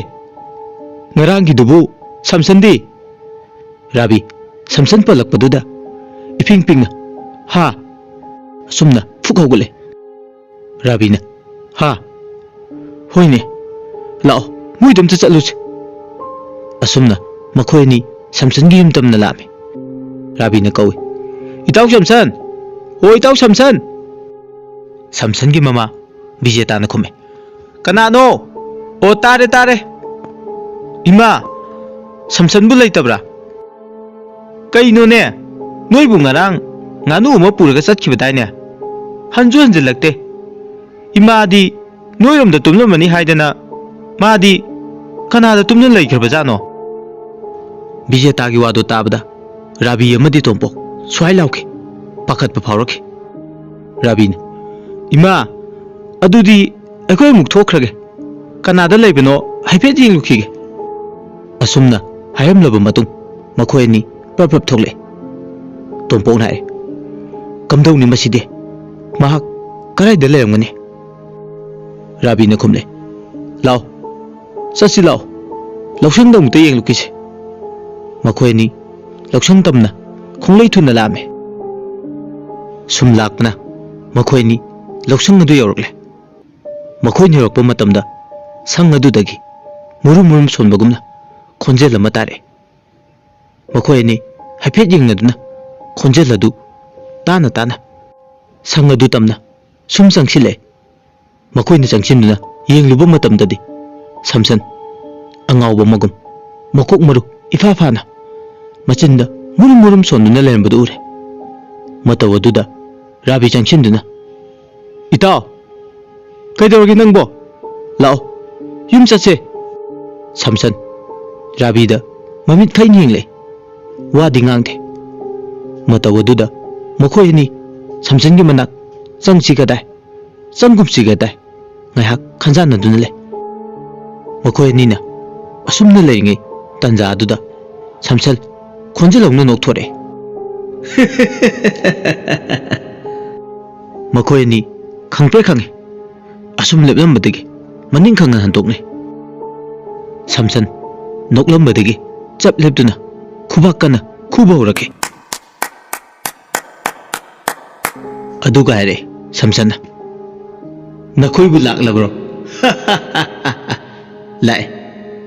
ꯉꯔꯥꯡꯒꯤꯗꯨꯕꯨ ꯁꯝꯁꯟꯗꯤ?" ꯔꯥꯕꯤ ꯁꯝꯁꯟ ꯄꯜꯂꯛꯄꯗꯨꯗ ꯏꯐꯤꯡ ꯐꯤꯡꯅ, "ꯍꯥ?" ꯑꯁꯨꯝꯅ ꯐꯨꯛ ꯍꯧꯒꯠꯂꯦ꯫ ꯔꯥꯕꯤꯅ, "ꯍꯥ? ꯍꯣꯏꯅꯦ, ꯂꯥꯛꯑꯣ, ꯃꯣꯏꯗ ꯑꯝꯇ ꯆꯠꯂꯨꯁꯦ"꯫ ꯑꯁꯨꯝꯅ ꯃꯈꯣꯏ ꯑꯅꯤ ꯁꯝꯁꯟꯒꯤ ꯌꯨꯝ ꯇꯝꯅ ꯂꯥꯛꯑꯝꯃꯤ꯫ ꯔꯥꯕꯤꯅ ꯀꯧꯏ, "ꯏꯇꯥꯎ ꯁꯝꯁꯟ! ꯑꯣ, ꯏꯇꯥꯎ ꯁꯝꯁꯟ!" ꯁꯝꯁꯟꯒꯤ ꯃꯃꯥ ꯕꯤꯖꯦꯇꯥꯅ ꯈꯨꯝꯃꯦ, "ꯀꯅꯥꯅꯣ? ꯑꯣ, ꯇꯥꯔꯦ, ꯇꯥꯔꯦ꯫ ꯏꯃꯥ, ꯁꯝꯁꯟꯕꯨ ꯂꯩꯇꯕ꯭ꯔꯥ? ꯀꯩꯅꯣꯅꯦ, ꯅꯣꯏꯕꯨ ꯉꯔꯥꯡ ꯉꯥꯅꯨ ꯑꯃ ꯄꯨꯔꯒ ꯆꯠꯈꯤꯕꯗꯥꯏꯅꯦ? ꯍꯟꯁꯨ ꯍꯟꯖꯤꯜꯂꯛꯇꯦ꯫ ꯏꯃꯥꯗꯤ ꯅꯣꯏꯔꯣꯝꯗ ꯇꯨꯝꯂꯝꯃꯅꯤ ꯍꯥꯏꯗꯅ ꯃꯥꯗꯤ ꯀꯅꯥꯗ ꯇꯨꯝꯅ ꯂꯩꯈ꯭ꯔꯕꯖꯥꯠꯅꯣ?" ꯕꯤꯖꯦꯇꯥꯒꯤ ꯋꯥꯗꯣ ꯇꯥꯕꯗ ꯔꯥꯕꯤ ꯑꯃꯗꯤ ꯇꯣꯝꯄꯣꯛ ꯁ꯭ꯋꯥꯏ ꯂꯥꯎꯈꯤ, ꯄꯥꯈꯠꯄ ꯐꯥꯎꯔꯛꯈꯤ꯫ ꯔꯥꯕꯤꯅ, "ꯏꯃꯥ, ꯑꯗꯨꯗꯤ ꯑꯩꯈꯣꯏ ꯑꯃꯨꯛ ꯊꯣꯛꯈ꯭ꯔꯒꯦ꯫ ꯀꯅꯥꯗ ꯂꯩꯕꯅꯣ ꯍꯥꯏꯐꯦꯠ ꯌꯦꯡꯂꯨꯈꯤꯒꯦ"꯫ ꯑꯁꯨꯝꯅ ꯍꯥꯏꯔꯝꯂꯕ ꯃꯇꯨꯡ ꯃꯈꯣꯏ ꯑꯅꯤ ꯄ꯭ꯔꯞ ꯄ꯭ꯔꯞ ꯊꯣꯛꯂꯛꯑꯦ꯫ ꯇꯣꯝꯄꯣꯛꯅ ꯍꯥꯏꯔꯦ꯫ "ꯀꯝꯗꯧꯅꯤ ꯃꯁꯤꯗꯤ? ꯃꯍꯥꯛ ꯀꯗꯥꯏꯗ ꯂꯩꯔꯝꯒꯅꯤ?" ꯔꯥꯕꯤꯅ ꯈꯨꯝꯂꯦ꯫ "ꯂꯥꯛꯑꯣ, ꯆꯠꯁꯤ ꯂꯥꯛꯑꯣ, ꯂꯧꯁꯪꯗ ꯑꯃꯨꯛꯇ ꯌꯦꯡꯂꯨꯈꯤꯁꯦ꯫" ꯃꯈꯣꯏ ꯑꯅꯤ ꯂꯧꯁꯪ ꯇꯝꯅ ꯈꯣꯡꯂꯩ ꯊꯨꯅ ꯂꯥꯛꯑꯝꯃꯦ꯫ ꯁꯨꯝ ꯂꯥꯛꯄꯅ ꯃꯈꯣꯏ ꯑꯅꯤ ꯂꯧꯁꯪ ꯑꯗꯨ ꯌꯧꯔꯛꯂꯦ꯫ ꯃꯈꯣꯏꯅ ꯌꯧꯔꯛꯄ ꯃꯇꯝꯗ ꯁꯪ ꯑꯗꯨꯗꯒꯤ ꯃꯨꯔꯨꯝ ꯃꯨꯔꯨꯝ ꯁꯣꯟꯕꯒꯨꯝꯅ ꯈꯣꯟꯖꯦꯜ ꯑꯃ ꯇꯥꯔꯛꯑꯦ꯫ ꯃꯈꯣꯏ ꯑꯅꯤ ꯍꯥꯏꯐꯦꯠ ꯌꯦꯡꯅꯗꯨꯅ ꯈꯣꯟꯖꯦꯜ ꯑꯗꯨ ꯇꯥꯅ ꯇꯥꯅ ꯁꯪ ꯑꯗꯨ ꯇꯝꯅ ꯁꯨꯝ ꯆꯪꯁꯤꯜꯂꯛꯑꯦ꯫ ꯃꯈꯣꯏꯅ ꯆꯪꯁꯤꯟꯗꯨꯅ ꯌꯦꯡꯂꯨꯕ ꯃꯇꯝꯗꯗꯤ ꯁꯝꯁꯟ ꯑꯉꯥꯎꯕ ꯑꯃꯒꯨꯝ ꯃꯀꯣꯛ ꯃꯔꯨ ꯏꯐꯥ ꯐꯥꯅ ꯃꯆꯤꯟꯗ ꯃꯨꯔꯨꯝ ꯃꯨꯔꯨꯝ ꯁꯣꯟꯗꯨꯅ ꯂꯩꯔꯝꯕꯗꯨ ꯎꯔꯦ꯫ ꯃꯇꯧ ꯑꯗꯨꯗ ꯔꯥꯕꯤ ꯆꯪꯁꯤꯟꯗꯨꯅ, "ꯏꯇꯥꯎ, ꯀꯩꯗꯧꯔꯒꯦ ꯅꯪꯕꯣ? ꯂꯥꯛꯑꯣ, ꯌꯨꯝ ꯆꯠꯁꯦ꯫" ꯁꯝꯁꯟ ꯔꯥꯕꯤꯗ ꯃꯃꯤꯠ ꯈꯩꯅ ꯌꯦꯡꯂꯛꯏ꯫ ꯋꯥꯗꯤ ꯉꯥꯡꯗꯦ꯫ ꯃꯇꯧ ꯑꯗꯨꯗ ꯃꯈꯣꯏ ꯑꯅꯤ ꯁꯝꯁꯟꯒꯤ ꯃꯅꯥꯛ ꯆꯪꯁꯤꯒꯗꯥꯏ, ꯆꯪꯒꯨꯝꯁꯤꯒꯗꯥꯏ ꯉꯥꯏꯍꯥꯛ ꯈꯟꯖꯥꯟꯅꯗꯨꯅ ꯂꯩ꯫ ꯃꯈꯣꯏ ꯑꯅꯤꯅ ꯑꯁꯨꯝꯅ ꯂꯩꯔꯤꯉꯩ ꯇꯟꯖꯥ ꯑꯗꯨꯗ ꯁꯝꯁꯟ ꯈꯣꯟꯖꯦꯜ ꯍꯧꯅ ꯅꯣꯛꯊꯣꯔꯛꯑꯦ꯫ ꯃꯈꯣꯏ ꯑꯅꯤ ꯈꯪꯄ꯭ꯔꯦꯛ ꯈꯪꯉꯤ꯫ ꯑꯁꯨꯝ ꯂꯦꯞꯂꯝꯕꯗꯒꯤ ꯃꯅꯤꯡ ꯈꯪꯅ ꯍꯟꯗꯣꯛꯅꯩ꯫ ꯁꯝꯁꯟ ꯅꯣꯛꯂꯝꯕꯗꯒꯤ ꯆꯞ ꯂꯦꯞꯇꯨꯅ ꯈꯨꯕꯥꯛ ꯀꯟꯅ ꯈꯨꯕ ꯍꯧꯔꯛꯈꯤ꯫ ꯑꯗꯨꯒ ꯍꯥꯏꯔꯛꯑꯦ ꯁꯝꯁꯟꯅ, "ꯅꯈꯣꯏꯕꯨ ꯂꯥꯛꯂꯕ꯭ꯔꯣ?" "ꯂꯥꯛꯑꯦ,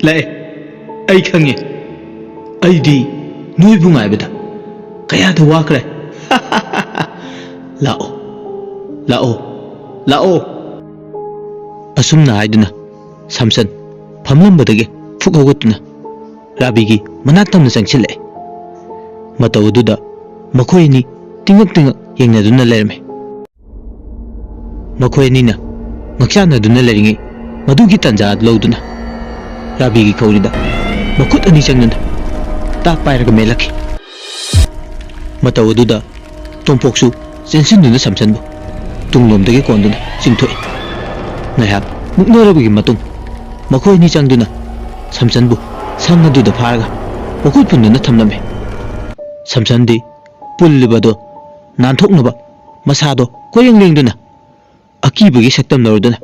ꯂꯥꯛꯑꯦ, ꯑꯩ ꯈꯪꯉꯦ꯫ ꯑꯩꯗꯤ ꯅꯣꯏꯕꯨ ꯉꯥꯏꯕꯗ ꯀꯌꯥꯗ ꯋꯥꯈ꯭ꯔꯦ꯫ ꯂꯥꯛꯑꯣ, ꯂꯥꯛꯑꯣ, ꯂꯥꯛꯑꯣ꯫" ꯑꯁꯨꯝꯅ ꯍꯥꯏꯗꯨꯅ ꯁꯝꯁꯟ ꯐꯝꯂꯝꯕꯗꯒꯤ ꯐꯨꯛ ꯍꯧꯒꯠꯇꯨꯅ ꯔꯥꯕꯤꯒꯤ ꯃꯅꯥꯛ ꯇꯝꯅ ꯆꯪꯁꯤꯜꯂꯛꯑꯦ꯫ ꯃꯇꯧ ꯑꯗꯨꯗ ꯃꯈꯣꯏ ꯑꯅꯤ ꯇꯤꯡꯉꯛ ꯇꯤꯡꯉꯛ ꯌꯦꯡꯅꯗꯨꯅ ꯂꯩꯔꯝꯃꯤ꯫ ꯃꯈꯣꯏ ꯑꯅꯤꯅ ꯉꯛꯆꯥꯟꯅꯗꯨꯅ ꯂꯩꯔꯤꯉꯩ ꯃꯗꯨꯒꯤ ꯇꯥꯟꯖꯥ ꯑꯗꯨ ꯂꯧꯗꯨꯅ ꯔꯥꯕꯤꯒꯤ ꯈꯧꯔꯤꯗ ꯃꯈꯨꯠ ꯑꯅꯤ ꯆꯪꯗꯨꯅ ꯇꯥꯛ ꯄꯥꯏꯔꯒ ꯃꯦꯜꯂꯛꯈꯤ꯫ ꯃꯇꯧ ꯑꯗꯨꯗ ꯇꯣꯝꯄꯣꯛꯁꯨ ꯆꯦꯟꯁꯤꯟꯗꯨꯅ ꯁꯝꯁꯟꯕꯨ ꯇꯨꯡꯂꯣꯝꯗꯒꯤ ꯀꯣꯟꯗꯨꯅ ꯆꯤꯡꯊꯣꯛꯏ꯫ ꯉꯥꯏꯍꯥꯛ ꯃꯨꯛꯅꯔꯕꯒꯤ ꯃꯇꯨꯡ ꯃꯈꯣꯏ ꯑꯅꯤ ꯆꯪꯗꯨꯅ ꯁꯝꯁꯟꯕꯨ ꯁꯪ ꯑꯗꯨꯗ ꯐꯥꯔꯒ ꯃꯈꯨꯠ ꯄꯨꯟꯗꯨꯅ ꯊꯝꯂꯝꯃꯤ꯫ ꯁꯝꯁꯟꯗꯤ ꯄꯨꯜꯂꯤꯕꯗꯣ ꯅꯥꯟꯊꯣꯛꯅꯕ ꯃꯁꯥꯗꯣ ꯀꯣꯏꯔꯦꯡ ꯂꯦꯡꯗꯨꯅ ꯑꯀꯤꯕꯒꯤ ꯁꯛꯇꯝ ꯂꯧꯔꯗꯨꯅ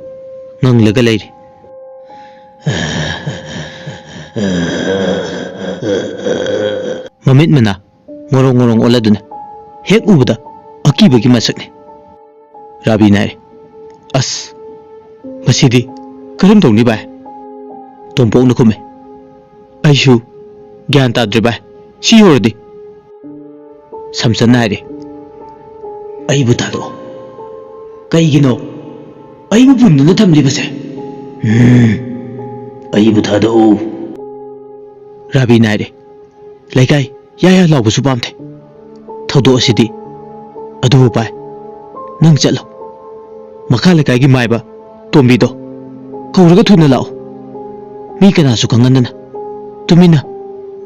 ꯉꯪꯂꯒ ꯂꯩꯔꯤ꯫ ꯃꯃꯤꯠ ꯃꯅꯥ ꯉꯣꯔꯣꯡ ꯉꯣꯔꯣꯡ ꯑꯣꯜꯂꯗꯨꯅ ꯍꯦꯛ ꯎꯕꯗ ꯑꯀꯤꯕꯒꯤ ꯃꯁꯛꯅꯤ꯫ ꯔꯥꯕꯤꯅ ꯍꯥꯏꯔꯦ, "ꯑꯁ, ꯃꯁꯤꯗꯤ ꯀꯔꯝ ꯇꯧꯅꯤ ꯚꯥꯏ?" ꯇꯣꯝꯄꯣꯛꯅ ꯈꯨꯝꯃꯦ, "ꯑꯩꯁꯨ ꯒ꯭ꯌꯥꯟ ꯇꯥꯗ꯭ꯔꯦ ꯚꯥꯏ, ꯁꯤ ꯌꯧꯔꯗꯤ꯫" ꯁꯝꯁꯟꯅ ꯍꯥꯏꯔꯦ, "ꯑꯩꯕꯨ ꯊꯥꯗꯣꯛꯑꯣ꯫ ꯀꯩꯒꯤꯅꯣ ꯑꯩꯕꯨ ꯄꯨꯟꯗꯨꯅ ꯊꯝꯂꯤꯕꯁꯦ? ꯎꯝ, ꯑꯩꯕꯨ ꯊꯥꯗꯣꯛꯎ꯫" ꯔꯥꯕꯤꯅ ꯍꯥꯏꯔꯦ, "ꯂꯩꯀꯥꯏ ꯌꯥ ꯌꯥ ꯂꯥꯎꯕꯁꯨ ꯄꯥꯝꯗꯦ꯫ ꯊꯧꯗꯣꯛ ꯑꯁꯤꯗꯤ ꯑꯗꯨꯕꯨ ꯄꯥꯏ꯫ ꯅꯪ ꯆꯠꯂꯣ꯫ ꯃꯈꯥ ꯂꯩꯀꯥꯏꯒꯤ ꯃꯥꯏꯕ ꯇꯣꯝꯕꯤꯗꯣ ꯀꯧꯔꯒ ꯊꯨꯅ ꯂꯥꯛꯑꯣ꯫ ꯃꯤ ꯀꯅꯥꯁꯨ ꯈꯪꯍꯟꯗꯅ ꯇꯨꯃꯤꯟꯅ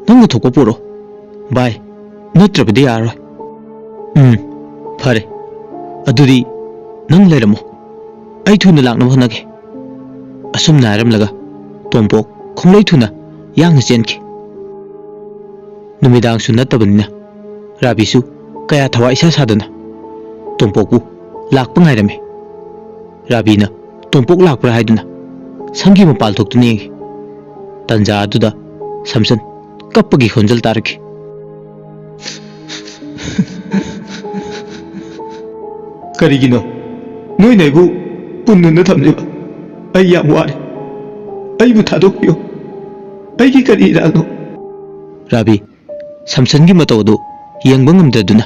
ꯅꯪꯅ ꯊꯣꯛꯄ ꯄꯨꯔꯛꯑꯣ ꯚꯥꯏ, ꯅꯠꯇ꯭ꯔꯕꯗꯤ ꯌꯥꯔꯔꯣꯏ꯫" "ꯎꯝ, ꯐꯔꯦ꯫ ꯑꯗꯨꯗꯤ ꯅꯪ ꯂꯩꯔꯝꯃꯣ꯫ ꯑꯩ ꯊꯨꯅ ꯂꯥꯛꯅꯕ ꯍꯣꯠꯅꯒꯦ꯫" ꯑꯁꯨꯝꯅ ꯍꯥꯏꯔꯝꯂꯒ ꯇꯣꯝꯄꯣꯛ ꯈꯣꯡꯂꯩ ꯊꯨꯅ ꯌꯥꯡꯅ ꯆꯦꯟꯈꯤ꯫ ꯅꯨꯃꯤꯗꯥꯡꯁꯨ ꯅꯠꯇꯕꯅꯤꯅ ꯔꯥꯕꯤꯁꯨ ꯀꯌꯥ ꯊꯋꯥꯏ ꯏꯁꯥ ꯁꯥꯗꯅ ꯇꯣꯝꯄꯣꯛꯄꯨ ꯂꯥꯛꯄ ꯉꯥꯏꯔꯝꯃꯤ꯫ ꯔꯥꯕꯤꯅ ꯇꯣꯝꯄꯣꯛ ꯂꯥꯛꯄ꯭ꯔꯥ ꯍꯥꯏꯗꯨꯅ ꯁꯪꯒꯤ ꯃꯄꯥꯜ ꯊꯣꯛꯇꯨꯅ ꯌꯦꯡꯉꯤ꯫ ꯇꯟꯖꯥ ꯑꯗꯨꯗ ꯁꯝꯁꯟ ꯀꯞꯄꯒꯤ ꯈꯣꯟꯖꯦꯜ ꯇꯥꯔꯛꯈꯤ꯫ "ꯀꯔꯤꯒꯤꯅꯣ ꯅꯣꯏꯅ ꯑꯩꯕꯨ ꯄꯨꯟꯗꯨꯅ ꯊꯝꯂꯤꯕ? ꯑꯩ ꯌꯥꯝ ꯋꯥꯔꯦ꯫ ꯑꯩꯕꯨ ꯊꯥꯗꯣꯛꯄꯤꯌꯨ꯫ ꯑꯩꯒꯤ ꯀꯔꯤ ꯏꯔꯥꯜꯅꯣ?" ꯔꯥꯕꯤ ꯁꯝꯁꯟꯒꯤ ꯃꯇꯧ ꯑꯗꯨ ꯌꯦꯡꯕ ꯉꯝꯗ꯭ꯔꯗꯨꯅ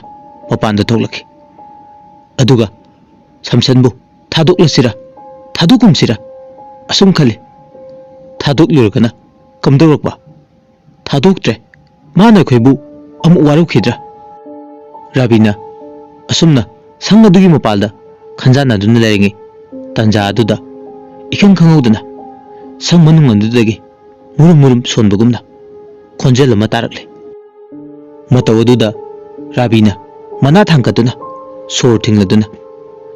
ꯃꯄꯥꯟꯗ ꯊꯣꯛꯂꯛꯈꯤ꯫ ꯑꯗꯨꯒ ꯁꯝꯁꯟꯕꯨ ꯊꯥꯗꯣꯛꯂꯁꯤꯔ, ꯊꯥꯗꯣꯛꯀꯨꯝꯁꯤꯔ ꯑꯁꯨꯝ ꯈꯜꯂꯤ꯫ ꯊꯥꯗꯣꯛꯂꯨꯔꯒꯅ ꯀꯝꯗꯧꯔꯛꯄ? ꯊꯥꯗꯣꯛꯇ꯭ꯔꯦ, ꯃꯥꯅ ꯑꯩꯈꯣꯏꯕꯨ ꯑꯃꯨꯛ ꯋꯥꯔꯧꯈꯤꯗ꯭ꯔꯥ? ꯔꯥꯕꯤꯅ ꯑꯁꯨꯝꯅ ꯁꯪ ꯑꯗꯨꯒꯤ ꯃꯄꯥꯜꯗ ꯈꯟꯖꯥꯟꯅꯗꯨꯅ ꯂꯩꯔꯤꯉꯩ ꯇꯥꯟꯖꯥ ꯑꯗꯨꯗ ꯏꯈꯪ ꯈꯪꯍꯧꯗꯅ ꯁꯪ ꯃꯅꯨꯡ ꯑꯗꯨꯗꯒꯤ ꯃꯨꯔꯨꯝ ꯃꯨꯔꯨꯝ ꯁꯣꯟꯕꯒꯨꯝꯅ ꯈꯣꯟꯖꯦꯜ ꯑꯃ ꯇꯥꯔꯛꯂꯦ꯫ ꯃꯇꯧ ꯑꯗꯨꯗ ꯔꯥꯕꯤꯅ ꯃꯅꯥ ꯊꯥꯡꯒꯠꯇꯨꯅ ꯁꯣꯔ ꯊꯤꯡꯂꯗꯨꯅ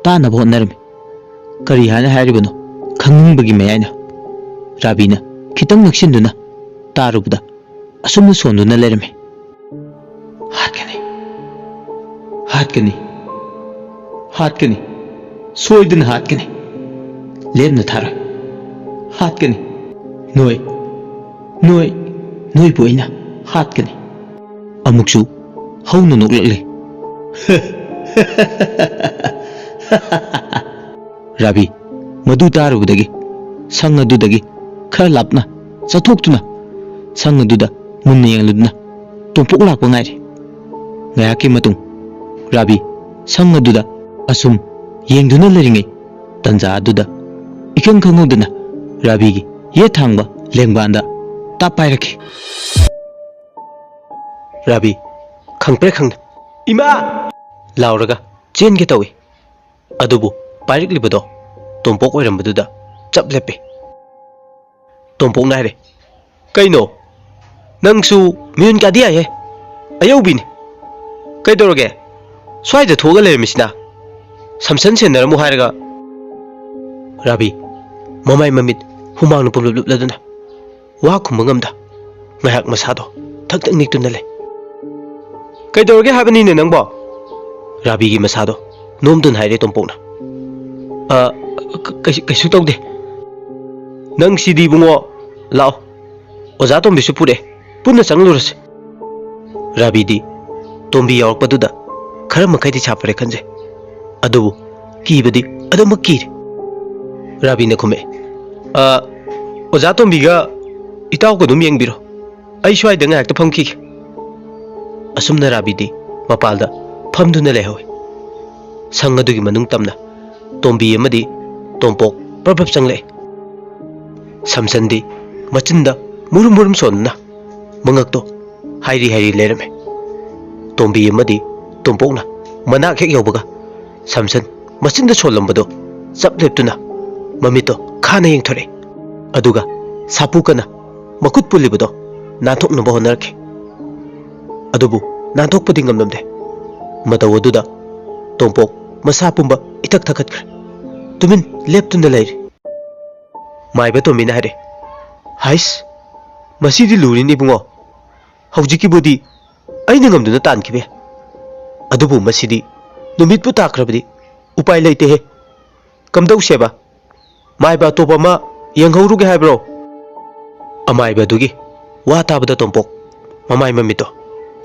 ꯇꯥꯅꯕ ꯍꯣꯠꯅꯔꯝꯃꯤ꯫ ꯀꯔꯤ ꯍꯥꯏꯅ ꯍꯥꯏꯔꯤꯕꯅꯣ ꯈꯪꯅꯤꯡꯕꯒꯤ ꯃꯌꯥꯏꯅ ꯔꯥꯕꯤꯅ ꯈꯤꯇꯪ ꯅꯛꯁꯤꯟꯗꯨꯅ ꯇꯥꯔꯨꯕꯗ ꯑꯁꯨꯝꯅ ꯁꯣꯟꯗꯨꯅ ꯂꯩꯔꯝꯃꯤ꯫ "ꯍꯥꯠꯀꯅꯤ, "ꯍꯥꯠꯀꯅꯤ, ꯍꯥꯠꯀꯅꯤ, ꯁꯣꯏꯗꯅ ꯍꯥꯠꯀꯅꯤ, ꯂꯦꯝꯅ ꯊꯥꯔꯣꯏ, ꯍꯥꯠꯀꯅꯤ, ꯅꯣꯏ, ꯅꯣꯏ, ꯅꯣꯏꯕꯨ ꯑꯩꯅ ꯍꯥꯠꯀꯅꯤ"꯫ ꯑꯃꯨꯛꯁꯨ ꯍꯧꯅ ꯅꯣꯛꯂꯛꯂꯦ꯫ ꯔꯥꯕꯤ ꯃꯗꯨ ꯇꯥꯔꯨꯕꯗꯒꯤ ꯁꯪ ꯑꯗꯨꯗꯒꯤ ꯈꯔ ꯂꯥꯞꯅ ꯆꯠꯊꯣꯛꯇꯨꯅ ꯁꯪ ꯑꯗꯨꯗ ꯃꯨꯟꯅ ꯌꯦꯡꯂꯗꯨꯅ ꯇꯣꯝꯄꯣꯛ ꯂꯥꯛꯄ ꯉꯥꯏꯔꯤ꯫ ꯉꯥꯏꯍꯥꯛꯀꯤ ꯃꯇꯨꯡ ꯔꯥꯕꯤ ꯁꯪ ꯑꯗꯨꯗ ꯑꯁꯨꯝ ꯌꯦꯡꯗꯨꯅ ꯂꯩꯔꯤꯉꯩ ꯇꯟꯖꯥ ꯑꯗꯨꯗ ꯏꯈꯪ ꯈꯪꯍꯧꯗꯅ ꯔꯥꯕꯤꯒꯤ ꯌꯦꯠ ꯊꯥꯡꯕ ꯂꯦꯡꯕꯥꯟꯗ ꯇꯥꯞ ꯄꯥꯏꯔꯛꯈꯤ꯫ ꯔꯥꯕꯤ ꯈꯪꯄ꯭ꯔꯦꯛ ꯈꯪꯅ "ꯏꯃꯥ!" ꯂꯥꯎꯔꯒ ꯆꯦꯟꯒꯦ ꯇꯧꯏ꯫ ꯑꯗꯨꯕꯨ ꯄꯥꯏꯔꯛꯂꯤꯕꯗꯣ ꯇꯣꯝꯄꯣꯛ ꯑꯣꯏꯔꯝꯕꯗꯨꯗ ꯆꯞ ꯂꯦꯞꯄꯦ꯫ ꯇꯣꯝꯄꯣꯛꯅ ꯍꯥꯏꯔꯦ, "ꯀꯩꯅꯣ? ꯅꯪꯁꯨ ꯃꯤꯍꯨꯟ ꯀꯥꯗꯤ ꯌꯥꯏꯍꯦ꯫ ꯑꯌꯧꯕꯤꯅꯤ꯫ ꯀꯩꯗꯧꯔꯒꯦ? ꯁ꯭ꯋꯥꯏꯗ ꯊꯣꯛꯑꯒ ꯂꯩꯔꯝꯃꯤꯁꯤꯅ? ꯁꯝꯁꯟ ꯁꯦꯟꯅꯔꯝꯃꯨ ꯍꯥꯏꯔꯒ"꯫ ꯔꯥꯕꯤ ꯃꯃꯥꯏ ꯃꯃꯤꯠ ꯍꯨꯃꯥꯡꯅ ꯄꯨꯝꯂꯨꯞ ꯂꯨꯞꯂꯗꯨꯅ ꯋꯥ ꯈꯨꯝꯕ ꯉꯝꯗ ꯉꯥꯏꯍꯥꯛ ꯃꯁꯥꯗꯣ ꯊꯛ ꯊꯛ ꯅꯤꯛꯇꯨꯅ ꯂꯩ꯫ "ꯀꯩꯗꯧꯔꯒꯦ ꯍꯥꯏꯕꯅꯤꯅꯦ ꯅꯪꯕꯣ?" ꯔꯥꯕꯤꯒꯤ ꯃꯁꯥꯗꯣ ꯅꯣꯝꯗꯨꯅ ꯍꯥꯏꯔꯦ ꯇꯣꯝꯄꯣꯛꯅ꯫ "ꯑ, ꯀ-, ꯀꯩꯁꯨ, ꯀꯩꯁꯨ ꯇꯧꯗꯦ꯫ ꯅꯪ ꯁꯤꯗꯤ ꯏꯕꯨꯡꯉꯣ, ꯂꯥꯛꯑꯣ꯫ ꯑꯣꯖꯥ ꯇꯣꯝꯕꯤꯁꯨ ꯄꯨꯔꯛꯑꯦ꯫ ꯄꯨꯟꯅ ꯆꯪꯂꯨꯔꯁꯤ"꯫ ꯔꯥꯕꯤꯗꯤ ꯇꯣꯝꯕꯤ ꯌꯥꯎꯔꯛꯄꯗꯨꯗ ꯈꯔ ꯃꯈꯩꯗꯤ ꯁꯥꯐꯔꯦ ꯈꯟꯖꯩ꯫ ꯑꯗꯨꯕꯨ ꯀꯤꯕꯗꯤ ꯑꯗꯨꯃꯛ ꯀꯤꯔꯤ꯫ ꯔꯥꯕꯤꯅ ꯈꯨꯝꯃꯛꯑꯦ, "ꯑ, ꯑꯣꯖꯥ ꯇꯣꯝꯕꯤꯒ ꯏꯇꯥꯎꯒ ꯑꯗꯨꯝ ꯌꯦꯡꯕꯤꯔꯣ꯫ ꯑꯩ ꯁ꯭ꯋꯥꯏꯗ ꯉꯥꯏꯍꯥꯛꯇ ꯐꯝꯈꯤꯒꯦ"꯫ ꯑꯁꯨꯝꯅ ꯔꯥꯕꯤꯗꯤ ꯃꯄꯥꯜꯗ ꯐꯝꯗꯨꯅ ꯂꯩꯍꯧꯏ꯫ ꯁꯪ ꯑꯗꯨꯒꯤ ꯃꯅꯨꯡ ꯇꯝꯅ ꯇꯣꯝꯕꯤ ꯑꯃꯗꯤ ꯇꯣꯝꯄꯣꯛ ꯄ꯭ꯔꯞ ꯄ꯭ꯔꯞ ꯆꯪꯂꯛꯏ꯫ ꯁꯝꯁꯟꯗꯤ ꯃꯆꯤꯟꯗ ꯃꯨꯔꯨꯝ ꯃꯨꯔꯨꯝ ꯁꯣꯟꯗꯨꯅ ꯃꯉꯛꯇꯣ ꯍꯥꯏꯔꯤ ꯍꯥꯏꯔꯤ ꯂꯩꯔꯝꯃꯤ꯫ ꯇꯣꯝꯕꯤ ꯑꯃꯗꯤ ꯇꯣꯝꯄꯣꯛꯅ ꯃꯅꯥꯛ ꯍꯦꯛ ꯌꯧꯕꯒ ꯁꯝꯁꯟ ꯃꯆꯤꯟꯗ ꯁꯣꯜꯂꯝꯕꯗꯣ ꯆꯞ ꯂꯦꯞꯇꯨꯅ ꯃꯃꯤꯠꯇꯣ ꯈꯥꯅ ꯌꯦꯡꯊꯣꯔꯛꯏ꯫ ꯑꯗꯨꯒ ꯁꯥꯄꯨ ꯀꯟꯅ ꯃꯈꯨꯠ ꯄꯨꯜꯂꯤꯕꯗꯣ ꯅꯥꯟꯊꯣꯛꯅꯕ ꯍꯣꯠꯅꯔꯛꯈꯤ꯫ ꯑꯗꯨꯕꯨ ꯅꯥꯟꯊꯣꯛꯄꯗꯤ ꯉꯝꯂꯝꯗꯦ꯫ ꯃꯇꯧ ꯑꯗꯨꯗ ꯇꯣꯝꯄꯣꯛ ꯃꯁꯥ ꯄꯨꯝꯕ ꯏꯊꯛ ꯊꯛꯀꯠꯈ꯭ꯔꯦ꯫ ꯇꯨꯃꯤꯟ ꯂꯦꯞꯇꯨꯅ ꯂꯩꯔꯦ꯫ ꯃꯥꯏꯕ ꯇꯣꯝꯕꯤꯅ ꯍꯥꯏꯔꯦ, "ꯍꯥꯏꯁ, ꯃꯁꯤꯗꯤ ꯂꯨꯔꯤꯅꯤ ꯏꯕꯨꯡꯉꯣ꯫ ꯍꯧꯖꯤꯛꯀꯤꯕꯨꯗꯤ ꯑꯩꯅ ꯉꯝꯗꯨꯅ ꯇꯥꯟꯈꯤꯕ ꯌꯥꯏ꯫ ꯑꯗꯨꯕꯨ ꯃꯁꯤꯗꯤ ꯅꯨꯃꯤꯠꯄꯨ ꯇꯥꯈ꯭ꯔꯕꯗꯤ ꯎꯄꯥꯏ ꯂꯩꯇꯦꯍꯦ꯫ ꯀꯝꯗꯧꯁꯦꯕ? ꯃꯥꯏꯕ ꯑꯇꯣꯞꯄ ꯑꯃ ꯌꯦꯡꯍꯧꯔꯨꯒꯦ ꯍꯥꯏꯕ꯭ꯔꯣ? ꯑꯃꯥꯏꯕ ꯑꯗꯨꯒꯤ ꯋꯥ ꯇꯥꯕꯗ ꯇꯣꯝꯄꯣꯛ ꯃꯃꯥꯏ ꯃꯃꯤꯠꯇꯣ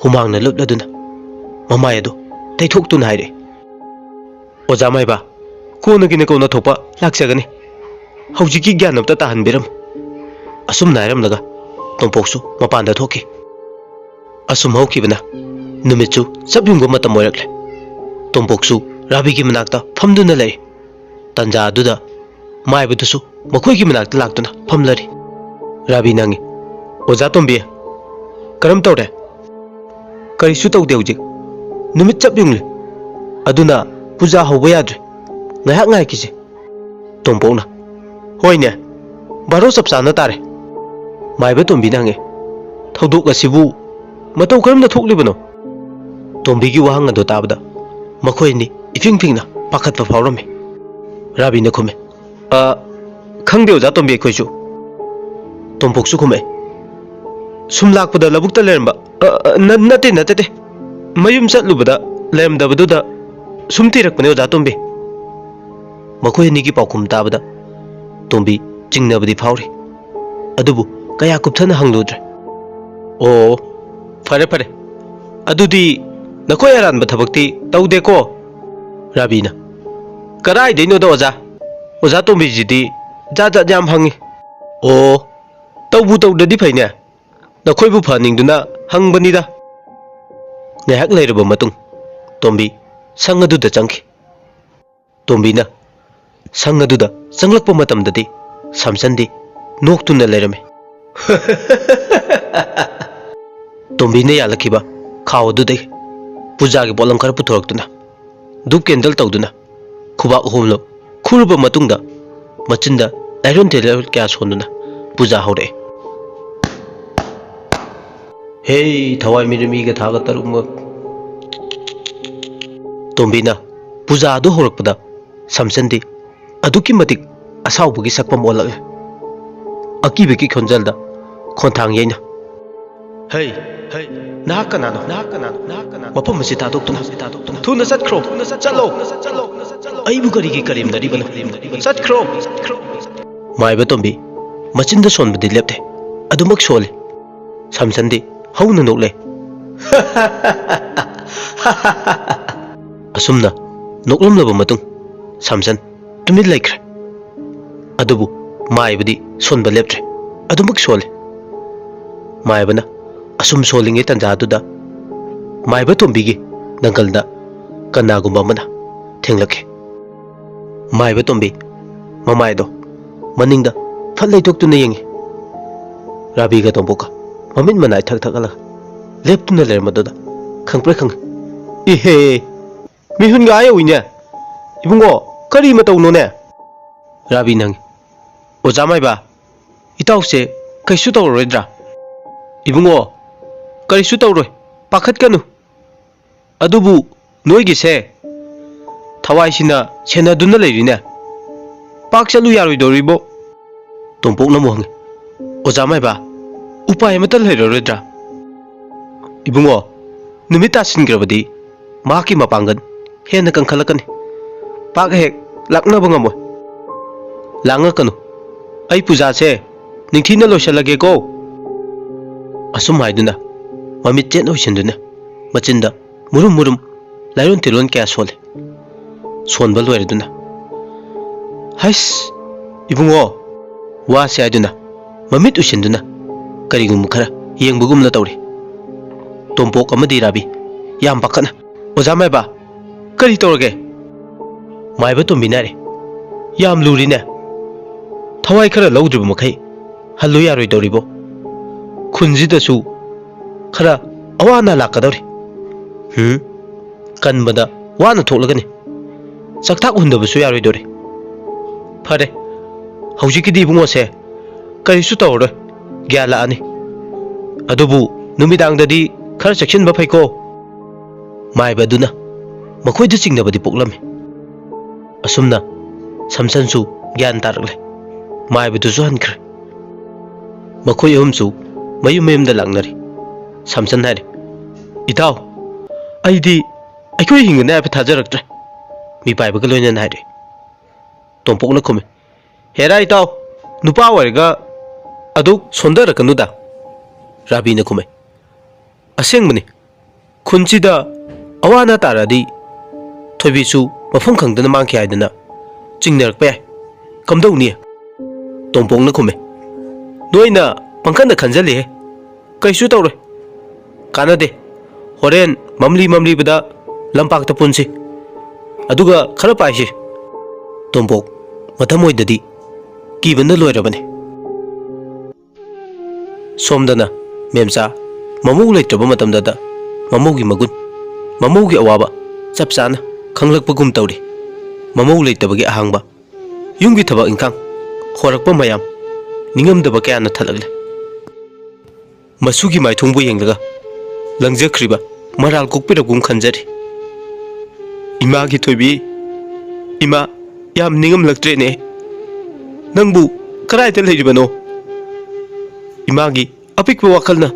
ꯍꯨꯃꯥꯡꯅ ꯂꯨꯞꯂꯗꯨꯅ ꯃꯃꯥꯏ ꯑꯗꯨ ꯇꯩꯊꯣꯛꯇꯨꯅ ꯍꯥꯏꯔꯛꯏ, "ꯑꯣꯖꯥ ꯃꯥꯏꯕ, ꯀꯣꯟꯅꯒꯤꯅꯦ ꯀꯣꯟꯅ ꯊꯣꯛꯄ ꯂꯥꯛꯆꯒꯅꯤ꯫ ꯍꯧꯖꯤꯛꯀꯤ ꯒ꯭ꯌꯥꯟ ꯑꯝꯇ ꯇꯥꯍꯟꯕꯤꯔꯝꯃꯨ꯫" ꯑꯁꯨꯝꯅ ꯍꯥꯏꯔꯝꯂꯒ ꯇꯣꯝꯄꯣꯛꯁꯨ ꯃꯄꯥꯟꯗ ꯊꯣꯛꯈꯤ꯫ ꯑꯁꯨꯝ ꯍꯧꯈꯤꯕꯅ ꯅꯨꯃꯤꯠꯁꯨ ꯆꯞ ꯌꯨꯡꯕ ꯃꯇꯝ ꯑꯣꯏꯔꯛꯂꯦ꯫ ꯇꯣꯝꯄꯣꯛꯁꯨ ꯔꯥꯕꯤꯒꯤ ꯃꯅꯥꯛꯇ ꯐꯝꯗꯨꯅ ꯂꯩ꯫ ꯇꯟꯖꯥ ꯑꯗꯨꯗ ꯃꯥꯏꯕꯗꯨꯁꯨ ꯃꯈꯣꯏꯒꯤ ꯃꯅꯥꯛꯇ ꯂꯥꯛꯇꯨꯅ ꯐꯝꯂꯔꯤ꯫ ꯔꯥꯕꯤꯅ ꯍꯪꯉꯤ, "ꯑꯣꯖꯥ ꯇꯣꯝꯕꯤ, ꯀꯔꯝ ꯇꯧꯔꯦ?" "ꯀꯔꯤꯁꯨ ꯇꯧꯗꯦ ꯍꯧꯖꯤꯛ꯫ ꯅꯨꯃꯤꯠ ꯆꯞ ꯌꯨꯡꯂꯤ꯫ ꯑꯗꯨꯅ ꯄꯨꯖꯥ ꯍꯧꯕ ꯌꯥꯗ꯭ꯔꯦ꯫ ꯉꯥꯏꯍꯥꯛ ꯉꯥꯏꯈꯤꯁꯦ꯫" ꯇꯣꯝꯄꯣꯛꯅ, "ꯍꯣꯏꯅꯦ, ꯕꯥꯔꯣ ꯆꯞ ꯆꯥꯅ ꯇꯥꯔꯦ꯫" ꯃꯥꯏꯕ ꯇꯣꯝꯕꯤꯅ ꯍꯪꯉꯦ, "ꯊꯧꯗꯣꯛ ꯑꯁꯤꯕꯨ ꯃꯇꯧ ꯀꯔꯝꯅ ꯊꯣꯛꯂꯤꯕꯅꯣ?" ꯇꯣꯝꯕꯤꯒꯤ ꯋꯥꯍꯪ ꯑꯗꯨ ꯇꯥꯕꯗ ꯃꯈꯣꯏ ꯑꯅꯤ ꯏꯐꯤꯡ ꯐꯤꯡꯅ ꯄꯥꯈꯠꯄ ꯐꯥꯎꯔꯝꯃꯤ꯫ ꯔꯥꯕꯤꯅ ꯈꯨꯝꯃꯦ, "ꯑ, ꯈꯪꯗꯦ ꯑꯣꯖꯥ ꯇꯣꯝꯕꯤ ꯑꯩꯈꯣꯏꯁꯨ꯫" ꯇꯣꯝꯄꯣꯛꯁꯨ ꯈꯨꯝꯃꯛꯑꯦ, "ꯁꯨꯝ ꯂꯥꯛꯄꯗ ꯂꯧꯕꯨꯛꯇ ꯂꯩꯔꯝꯕ, ꯑ, ꯑ, ꯅ-, ꯅꯠꯇꯦ, ꯅꯠꯇꯦ, ꯃꯌꯨꯝ ꯆꯠꯂꯨꯕꯗ ꯂꯩꯔꯝꯗꯕꯗꯨꯗ ꯁꯨꯝ ꯊꯤꯔꯛꯄꯅꯦ ꯑꯣꯖꯥ ꯇꯣꯝꯕꯤ꯫" ꯃꯈꯣꯏ ꯑꯅꯤꯒꯤ ꯄꯥꯎꯈꯨꯝ ꯇꯥꯕꯗ ꯇꯣꯝꯕꯤ ꯆꯤꯡꯅꯕꯗꯤ ꯐꯥꯎꯔꯤ, ꯑꯗꯨꯕꯨ ꯀꯌꯥ ꯀꯨꯞꯊꯅ ꯍꯪꯂꯨꯗ꯭ꯔꯦ꯫ "ꯑꯣ, ꯐꯔꯦ, ꯐꯔꯦ, ꯑꯗꯨꯗꯤ ꯅꯈꯣꯏ ꯑꯔꯥꯟꯕ ꯊꯕꯛꯇꯤ ꯇꯧꯗꯦꯀꯣ?" ꯔꯥꯕꯤꯅ, "ꯀꯗꯥꯏꯗꯩꯅꯣꯗ ꯑꯣꯖꯥ, ꯑꯣꯖꯥ ꯇꯣꯝꯕꯤꯁꯤꯗꯤ ꯖꯥꯠ ꯖꯥꯠ ꯌꯥꯝ ꯍꯪꯉꯤ꯫" "ꯑꯣ, ꯇꯧꯕꯨ ꯇꯧꯗ꯭ꯔꯗꯤ ꯐꯩꯅꯦ, ꯅꯈꯣꯏꯕꯨ ꯐꯍꯟꯅꯤꯡꯗꯨꯅ ꯍꯪꯕꯅꯤꯗ꯫" ꯉꯥꯏꯍꯥꯛ ꯂꯩꯔꯕ ꯃꯇꯨꯡ ꯇꯣꯝꯕꯤ ꯁꯪ ꯑꯗꯨꯗ ꯆꯪꯈꯤ꯫ ꯇꯣꯝꯕꯤꯅ ꯁꯪ ꯑꯗꯨꯗ ꯆꯪꯂꯛꯄ ꯃꯇꯝꯗꯗꯤ ꯁꯥꯝꯁꯟꯗꯤ ꯅꯣꯛꯇꯨꯅ ꯂꯩꯔꯝꯃꯤ꯫ ꯇꯣꯝꯕꯤꯅ ꯌꯥꯜꯂꯛꯈꯤꯕ ꯈꯥꯎ ꯑꯗꯨꯗꯒꯤ ꯄꯨꯖꯥꯒꯤ ꯄꯣꯠꯂꯝ ꯈꯔ ꯄꯨꯊꯣꯔꯛꯇꯨꯅ, ꯙꯨꯞ ꯀꯦꯟꯗꯜ ꯇꯧꯗꯨꯅ, ꯈꯨꯕꯥꯛ ꯑꯍꯨꯝꯂꯛ ꯈꯨꯔꯨꯕ ꯃꯇꯨꯡꯗ ꯃꯆꯤꯟꯗ ꯂꯥꯏꯔꯣꯟ ꯇꯦꯔꯣꯜ ꯀꯌꯥ ꯁꯣꯟꯗꯨꯅ ꯄꯨꯖꯥ ꯍꯧꯔꯛꯑꯦ꯫ "ꯍꯦ, ꯊꯋꯥꯏ ꯃꯤꯔꯃꯤꯒ ꯊꯥꯒ ꯇꯔꯨꯛꯃꯛ!" ꯇꯣꯝꯕꯤꯅ ꯄꯨꯖꯥ ꯑꯗꯨ ꯍꯧꯔꯛꯄꯗ ꯁꯥꯝꯁꯟꯗꯤ ꯑꯗꯨꯛꯀꯤ ꯃꯇꯤꯛ ꯑꯁꯥꯎꯕꯒꯤ ꯁꯛꯐꯝ ꯑꯣꯜꯂꯛꯂꯦ꯫ ꯑꯀꯤꯕꯒꯤ ꯈꯣꯟꯖꯦꯜꯗ ꯈꯣꯟꯊꯥꯡ ꯌꯩꯅ, "ꯍꯩ, ꯍꯩ, ꯅꯍꯥꯛ ꯀꯅꯥꯅꯣ? ꯅꯍꯥꯛ ꯀꯅꯥꯅꯣ? ꯅꯍꯥꯛ ꯀꯅꯥꯅꯣ? ꯃꯐꯝ ꯑꯁꯤ ꯊꯥꯗꯣꯛꯇꯨꯅ, ꯊꯥꯗꯣꯛꯇꯨꯅ, ꯊꯨꯅ ꯆꯠꯈ꯭ꯔꯣ! ꯆꯠꯂꯣ! ꯆꯠꯂꯣ! ꯑꯩꯕꯨ ꯀꯔꯤꯒꯤ ꯀꯔꯦꯝꯅꯔꯤꯕꯅꯣ? ꯆꯠꯈ꯭ꯔꯣ!" ꯃꯥꯏꯕ ꯇꯣꯝꯕꯤ ꯃꯆꯤꯟꯗ ꯁꯣꯟꯕꯗꯤ ꯂꯦꯞꯇꯦ, ꯑꯗꯨꯃꯛ ꯁꯣꯜꯂꯤ꯫ ꯁꯝꯁꯟꯗꯤ ꯍꯧꯅ ꯅꯣꯛꯂꯦ꯫ ꯑꯁꯨꯝꯅ ꯅꯣꯛꯂꯝꯂꯕ ꯃꯇꯨꯡ ꯁꯝꯁꯟ ꯇꯨꯃꯤꯟ ꯂꯩꯈ꯭ꯔꯦ꯫ ꯑꯗꯨꯕꯨ ꯃꯥꯏꯕꯗꯤ ꯁꯣꯟꯕ ꯂꯦꯞꯇ꯭ꯔꯦ, ꯑꯗꯨꯃꯛ ꯁꯣꯜꯂꯤ꯫ ꯃꯥꯏꯕꯅ ꯑꯁꯨꯝ ꯁꯣꯜꯂꯤꯉꯩ ꯇꯥꯟꯖꯥꯗꯨꯗ ꯃꯥꯏꯕ ꯇꯣꯝꯕꯤꯒꯤ ꯅꯪꯒꯜꯗ ꯀꯅꯥꯒꯨꯝꯕ ꯑꯃꯅ ꯊꯦꯡꯂꯛꯈꯤ꯫ ꯃꯥꯏꯕ ꯇꯣꯝꯕꯤ ꯃꯃꯥꯏꯗꯣ ꯃꯅꯤꯡꯗ ꯐꯠ ꯂꯩꯊꯣꯛꯇꯨꯅ ꯌꯦꯡꯉꯤ꯫ ꯔꯥꯕꯤꯒ ꯇꯣꯝꯄꯣꯛꯀ ꯃꯃꯤꯠ ꯃꯅꯥꯏ ꯊꯛ ꯊꯛꯍꯜꯂꯒ ꯂꯦꯞꯇꯨꯅ ꯂꯩꯔꯝꯕꯗꯨꯗ ꯈꯪꯄ꯭ꯔꯦꯛ ꯈꯪꯉꯤ꯫ "ꯏꯍꯦ, ꯃꯤꯍꯨꯟꯒ ꯑꯥ ꯌꯧꯏꯅꯦ꯫ ꯏꯕꯨꯡꯉꯣ, ꯀꯔꯤ ꯃꯇꯧꯅꯣꯅꯦ?" ꯔꯥꯕꯤꯅ ꯍꯪꯉꯤ꯫ "ꯑꯣꯖꯥ ꯃꯥꯏꯕ, ꯏꯇꯥꯎꯁꯦ ꯀꯩꯁꯨ ꯇꯧꯔꯔꯣꯏꯗ꯭ꯔꯥ?" "ꯏꯕꯨꯡꯉꯣ, ꯀꯔꯤꯁꯨ ꯇꯧꯔꯣꯏ, ꯄꯥꯈꯠꯀꯅꯨ꯫ ꯑꯗꯨꯕꯨ ꯅꯣꯏꯒꯤꯁꯦ ꯊꯋꯥꯏꯁꯤꯅ ꯁꯦꯟꯅꯗꯨꯅ ꯂꯩꯔꯤꯅꯦ꯫ ꯄꯥꯛ ꯆꯠꯂꯨ ꯌꯥꯔꯣꯏꯗꯧꯔꯤꯕꯣ?" ꯇꯣꯝꯄꯣꯛꯅ ꯑꯃꯨꯛ ꯍꯪꯉꯤ꯫ "ꯑꯣꯖꯥ ꯃꯥꯏꯕ, ꯎꯄꯥꯏ ꯑꯃꯠꯇ ꯂꯩꯔꯔꯣꯏꯗ꯭ꯔꯥ?" "ꯏꯕꯨꯡꯉꯣ, ꯅꯨꯃꯤꯠ ꯇꯥꯁꯤꯟꯈ꯭ꯔꯕꯗꯤ ꯃꯍꯥꯛꯀꯤ ꯃꯄꯥꯡꯒꯜ ꯍꯦꯟꯅ ꯀꯟꯈꯠꯂꯛꯀꯅꯤ꯫ ꯄꯥꯛ ꯍꯦꯛ ꯂꯥꯛꯅꯕ ꯉꯝꯃꯣꯏ꯫ ꯂꯥꯡꯉꯛꯀꯅꯨ꯫ ꯑꯩ ꯄꯨꯖꯥꯁꯦ ꯅꯤꯡꯊꯤꯅ ꯂꯣꯏꯁꯤꯜꯂꯒꯦꯀꯣ꯫" ꯑꯁꯨꯝ ꯍꯥꯏꯗꯨꯅ ꯃꯃꯤꯠ ꯆꯦꯠꯅ ꯎꯏꯁꯤꯟꯗꯨꯅ ꯃꯆꯤꯟꯗ ꯃꯨꯔꯨꯝ ꯃꯨꯔꯨꯝ ꯂꯥꯏꯔꯣꯟ ꯇꯤꯔꯣꯟ ꯀꯌꯥ ꯁꯣꯜꯂꯤ꯫ ꯁꯣꯟꯕ ꯂꯣꯏꯔꯗꯨꯅ, "ꯍꯩꯁ, ꯏꯕꯨꯡꯉꯣ!" ꯋꯥꯁꯦ ꯍꯥꯏꯗꯨꯅ ꯃꯃꯤꯠ ꯎꯏꯁꯤꯟꯗꯨꯅ ꯀꯔꯤꯒꯨꯝꯕ ꯈꯔ ꯌꯦꯡꯕꯒꯨꯝꯅ ꯇꯧꯔꯤ꯫ ꯇꯣꯝꯄꯣꯛ ꯑꯃꯗꯤ ꯔꯥꯕꯤ ꯌꯥꯝ ꯄꯥꯈꯠꯅ, "ꯑꯣꯖꯥ ꯃꯥꯏꯕ, ꯀꯔꯤ ꯇꯧꯔꯒꯦ?" ꯃꯥꯏꯕ ꯇꯣꯝꯕꯤꯅ ꯍꯥꯏꯔꯦ, "ꯌꯥꯝ ꯂꯨꯔꯤꯅꯦ꯫ ꯊꯋꯥꯏ ꯈꯔ ꯂꯧꯗ꯭ꯔꯤꯕ ꯃꯈꯩ ꯍꯜꯂꯨ ꯌꯥꯔꯣꯏꯗꯧꯔꯤꯕꯣ꯫ ꯈꯨꯟꯁꯤꯗꯁꯨ ꯈꯔ ꯑꯋꯥ ꯑꯅꯥ ꯂꯥꯛꯀꯗꯧꯔꯤ꯫ ꯍꯨꯝ, ꯀꯟꯕꯗ ꯋꯥꯅ ꯊꯣꯛꯂꯒꯅꯤ꯫ ꯆꯥꯛꯊꯥꯛ ꯍꯨꯟꯗꯕꯁꯨ ꯌꯥꯔꯣꯏꯗꯧꯔꯤ꯫ ꯐꯔꯦ, ꯍꯧꯖꯤꯛꯀꯤꯗꯤ ꯏꯕꯨꯡꯉꯣꯁꯦ ꯀꯔꯤꯁꯨ ꯇꯧꯔꯔꯣꯏ, ꯒ꯭ꯌꯥꯟ ꯂꯥꯛꯑꯅꯤ꯫ ꯑꯗꯨꯕꯨ ꯅꯨꯃꯤꯗꯥꯡꯗꯗꯤ ꯈꯔ ꯆꯦꯛꯁꯤꯟꯕ ꯐꯩꯀꯣ꯫" ꯃꯥꯏꯕꯗꯨꯅ ꯃꯈꯣꯏꯗ ꯆꯤꯡꯅꯕꯗꯤ ꯄꯣꯛꯂꯝꯃꯤ꯫ ꯑꯁꯨꯝꯅ ꯁꯝꯁꯟꯁꯨ ꯒ꯭ꯌꯥꯟ ꯇꯥꯔꯛꯂꯦ꯫ ꯃꯥꯏꯕꯗꯨꯁꯨ ꯍꯟꯈ꯭ꯔꯦ꯫ ꯃꯈꯣꯏ ꯑꯍꯨꯝꯁꯨ ꯃꯌꯨꯝ ꯃꯌꯨꯝꯗ ꯂꯥꯛꯅꯔꯤ꯫ ꯁꯥꯝꯁꯟ ꯍꯥꯏꯔꯦ, "ꯏꯇꯥꯎ, ꯑꯩꯗꯤ ꯑꯩꯈꯣꯏ ꯍꯤꯡꯒꯅꯤ ꯍꯥꯏꯕ ꯊꯥꯖꯔꯛꯇ꯭ꯔꯦ", ꯃꯤꯄꯥꯏꯕꯒ ꯂꯣꯏꯅꯅ ꯍꯥꯏꯔꯦ꯫ ꯇꯣꯝꯄꯣꯛꯅ ꯈꯨꯝꯃꯤ, "ꯍꯦꯔꯥ ꯏꯇꯥꯎ, ꯅꯨꯄꯥ ꯑꯣꯏꯔꯒ ꯑꯗꯨꯛ ꯁꯣꯟꯊꯔꯛꯀꯅꯨꯗ", ꯔꯥꯕꯤꯅ ꯈꯨꯝꯃꯤ꯫ "ꯑꯁꯦꯡꯕꯅꯤ, ꯈꯨꯟꯁꯤꯗ ꯑꯋꯥ ꯑꯅꯥ ꯇꯥꯔꯛꯑꯗꯤ ꯊꯣꯏꯕꯤꯁꯨ ꯃꯐꯝ ꯈꯪꯗꯅ ꯃꯥꯡꯈꯤ ꯍꯥꯏꯗꯅ ꯆꯤꯡꯅꯔꯛꯄ ꯌꯥꯏ꯫ ꯀꯝꯗꯧꯅꯤ?" ꯇꯣꯝꯄꯣꯛꯅ ꯈꯨꯝꯃꯦ, "ꯅꯣꯏꯅ ꯄꯪꯈꯟꯗ ꯈꯟꯖꯜꯂꯤꯍꯦ꯫ ꯀꯩꯁꯨ ꯇꯧꯔꯣꯏ꯫ ꯀꯥꯟꯅꯗꯦ꯫ ꯍꯣꯔꯦꯟ ꯃꯝꯂꯤ ꯃꯝꯂꯤꯕꯗ ꯂꯝꯄꯥꯛꯇ ꯄꯨꯟꯁꯤ꯫ ꯑꯗꯨꯒ ꯈꯔ ꯄꯥꯏꯁꯤ꯫" ꯇꯣꯝꯄꯣꯛ ꯃꯊꯃꯣꯏꯗꯗꯤ ꯀꯤꯕꯅ ꯂꯣꯏꯔꯕꯅꯤ꯫ ꯁꯣꯝꯗꯅ ꯃꯦꯝꯆꯥ ꯃꯃꯧ ꯂꯩꯇ꯭ꯔꯕ ꯃꯇꯝꯗꯇ ꯃꯃꯧꯒꯤ ꯃꯒꯨꯟ, ꯃꯃꯧꯒꯤ ꯑꯋꯥꯕ ꯆꯞ ꯆꯥꯅ ꯈꯪꯂꯛꯄꯒꯨꯝ ꯇꯧꯔꯤ꯫ ꯃꯃꯧ ꯂꯩꯇꯕꯒꯤ ꯑꯍꯥꯡꯕ, ꯌꯨꯝꯒꯤ ꯊꯕꯛ ꯏꯪꯈꯥꯡ, ꯍꯣꯔꯛꯄ ꯃꯌꯥꯝ, ꯅꯤꯡꯉꯝꯗꯕ ꯀꯌꯥꯅ ꯊꯜꯂꯛꯂꯦ꯫ ꯃꯁꯨꯒꯤ ꯃꯥꯏꯊꯣꯡꯕꯨ ꯌꯦꯡꯂꯒ ꯂꯪꯖꯈ꯭ꯔꯤꯕ ꯃꯔꯥꯜ ꯀꯣꯛꯄꯤꯔꯛꯄꯒꯨꯝ ꯈꯟꯖꯔꯤ꯫ "ꯏꯃꯥꯒꯤ ꯊꯣꯏꯕꯤ, ꯏꯃꯥ, ꯌꯥꯝ ꯅꯤꯡꯉꯝꯂꯛꯇ꯭ꯔꯦꯅꯦ꯫ ꯅꯪꯕꯨ ꯀꯗꯥꯏꯗ ꯂꯩꯔꯤꯕꯅꯣ? ꯏꯃꯥꯒꯤ ꯑꯄꯤꯛꯄ ꯋꯥꯈꯜꯅ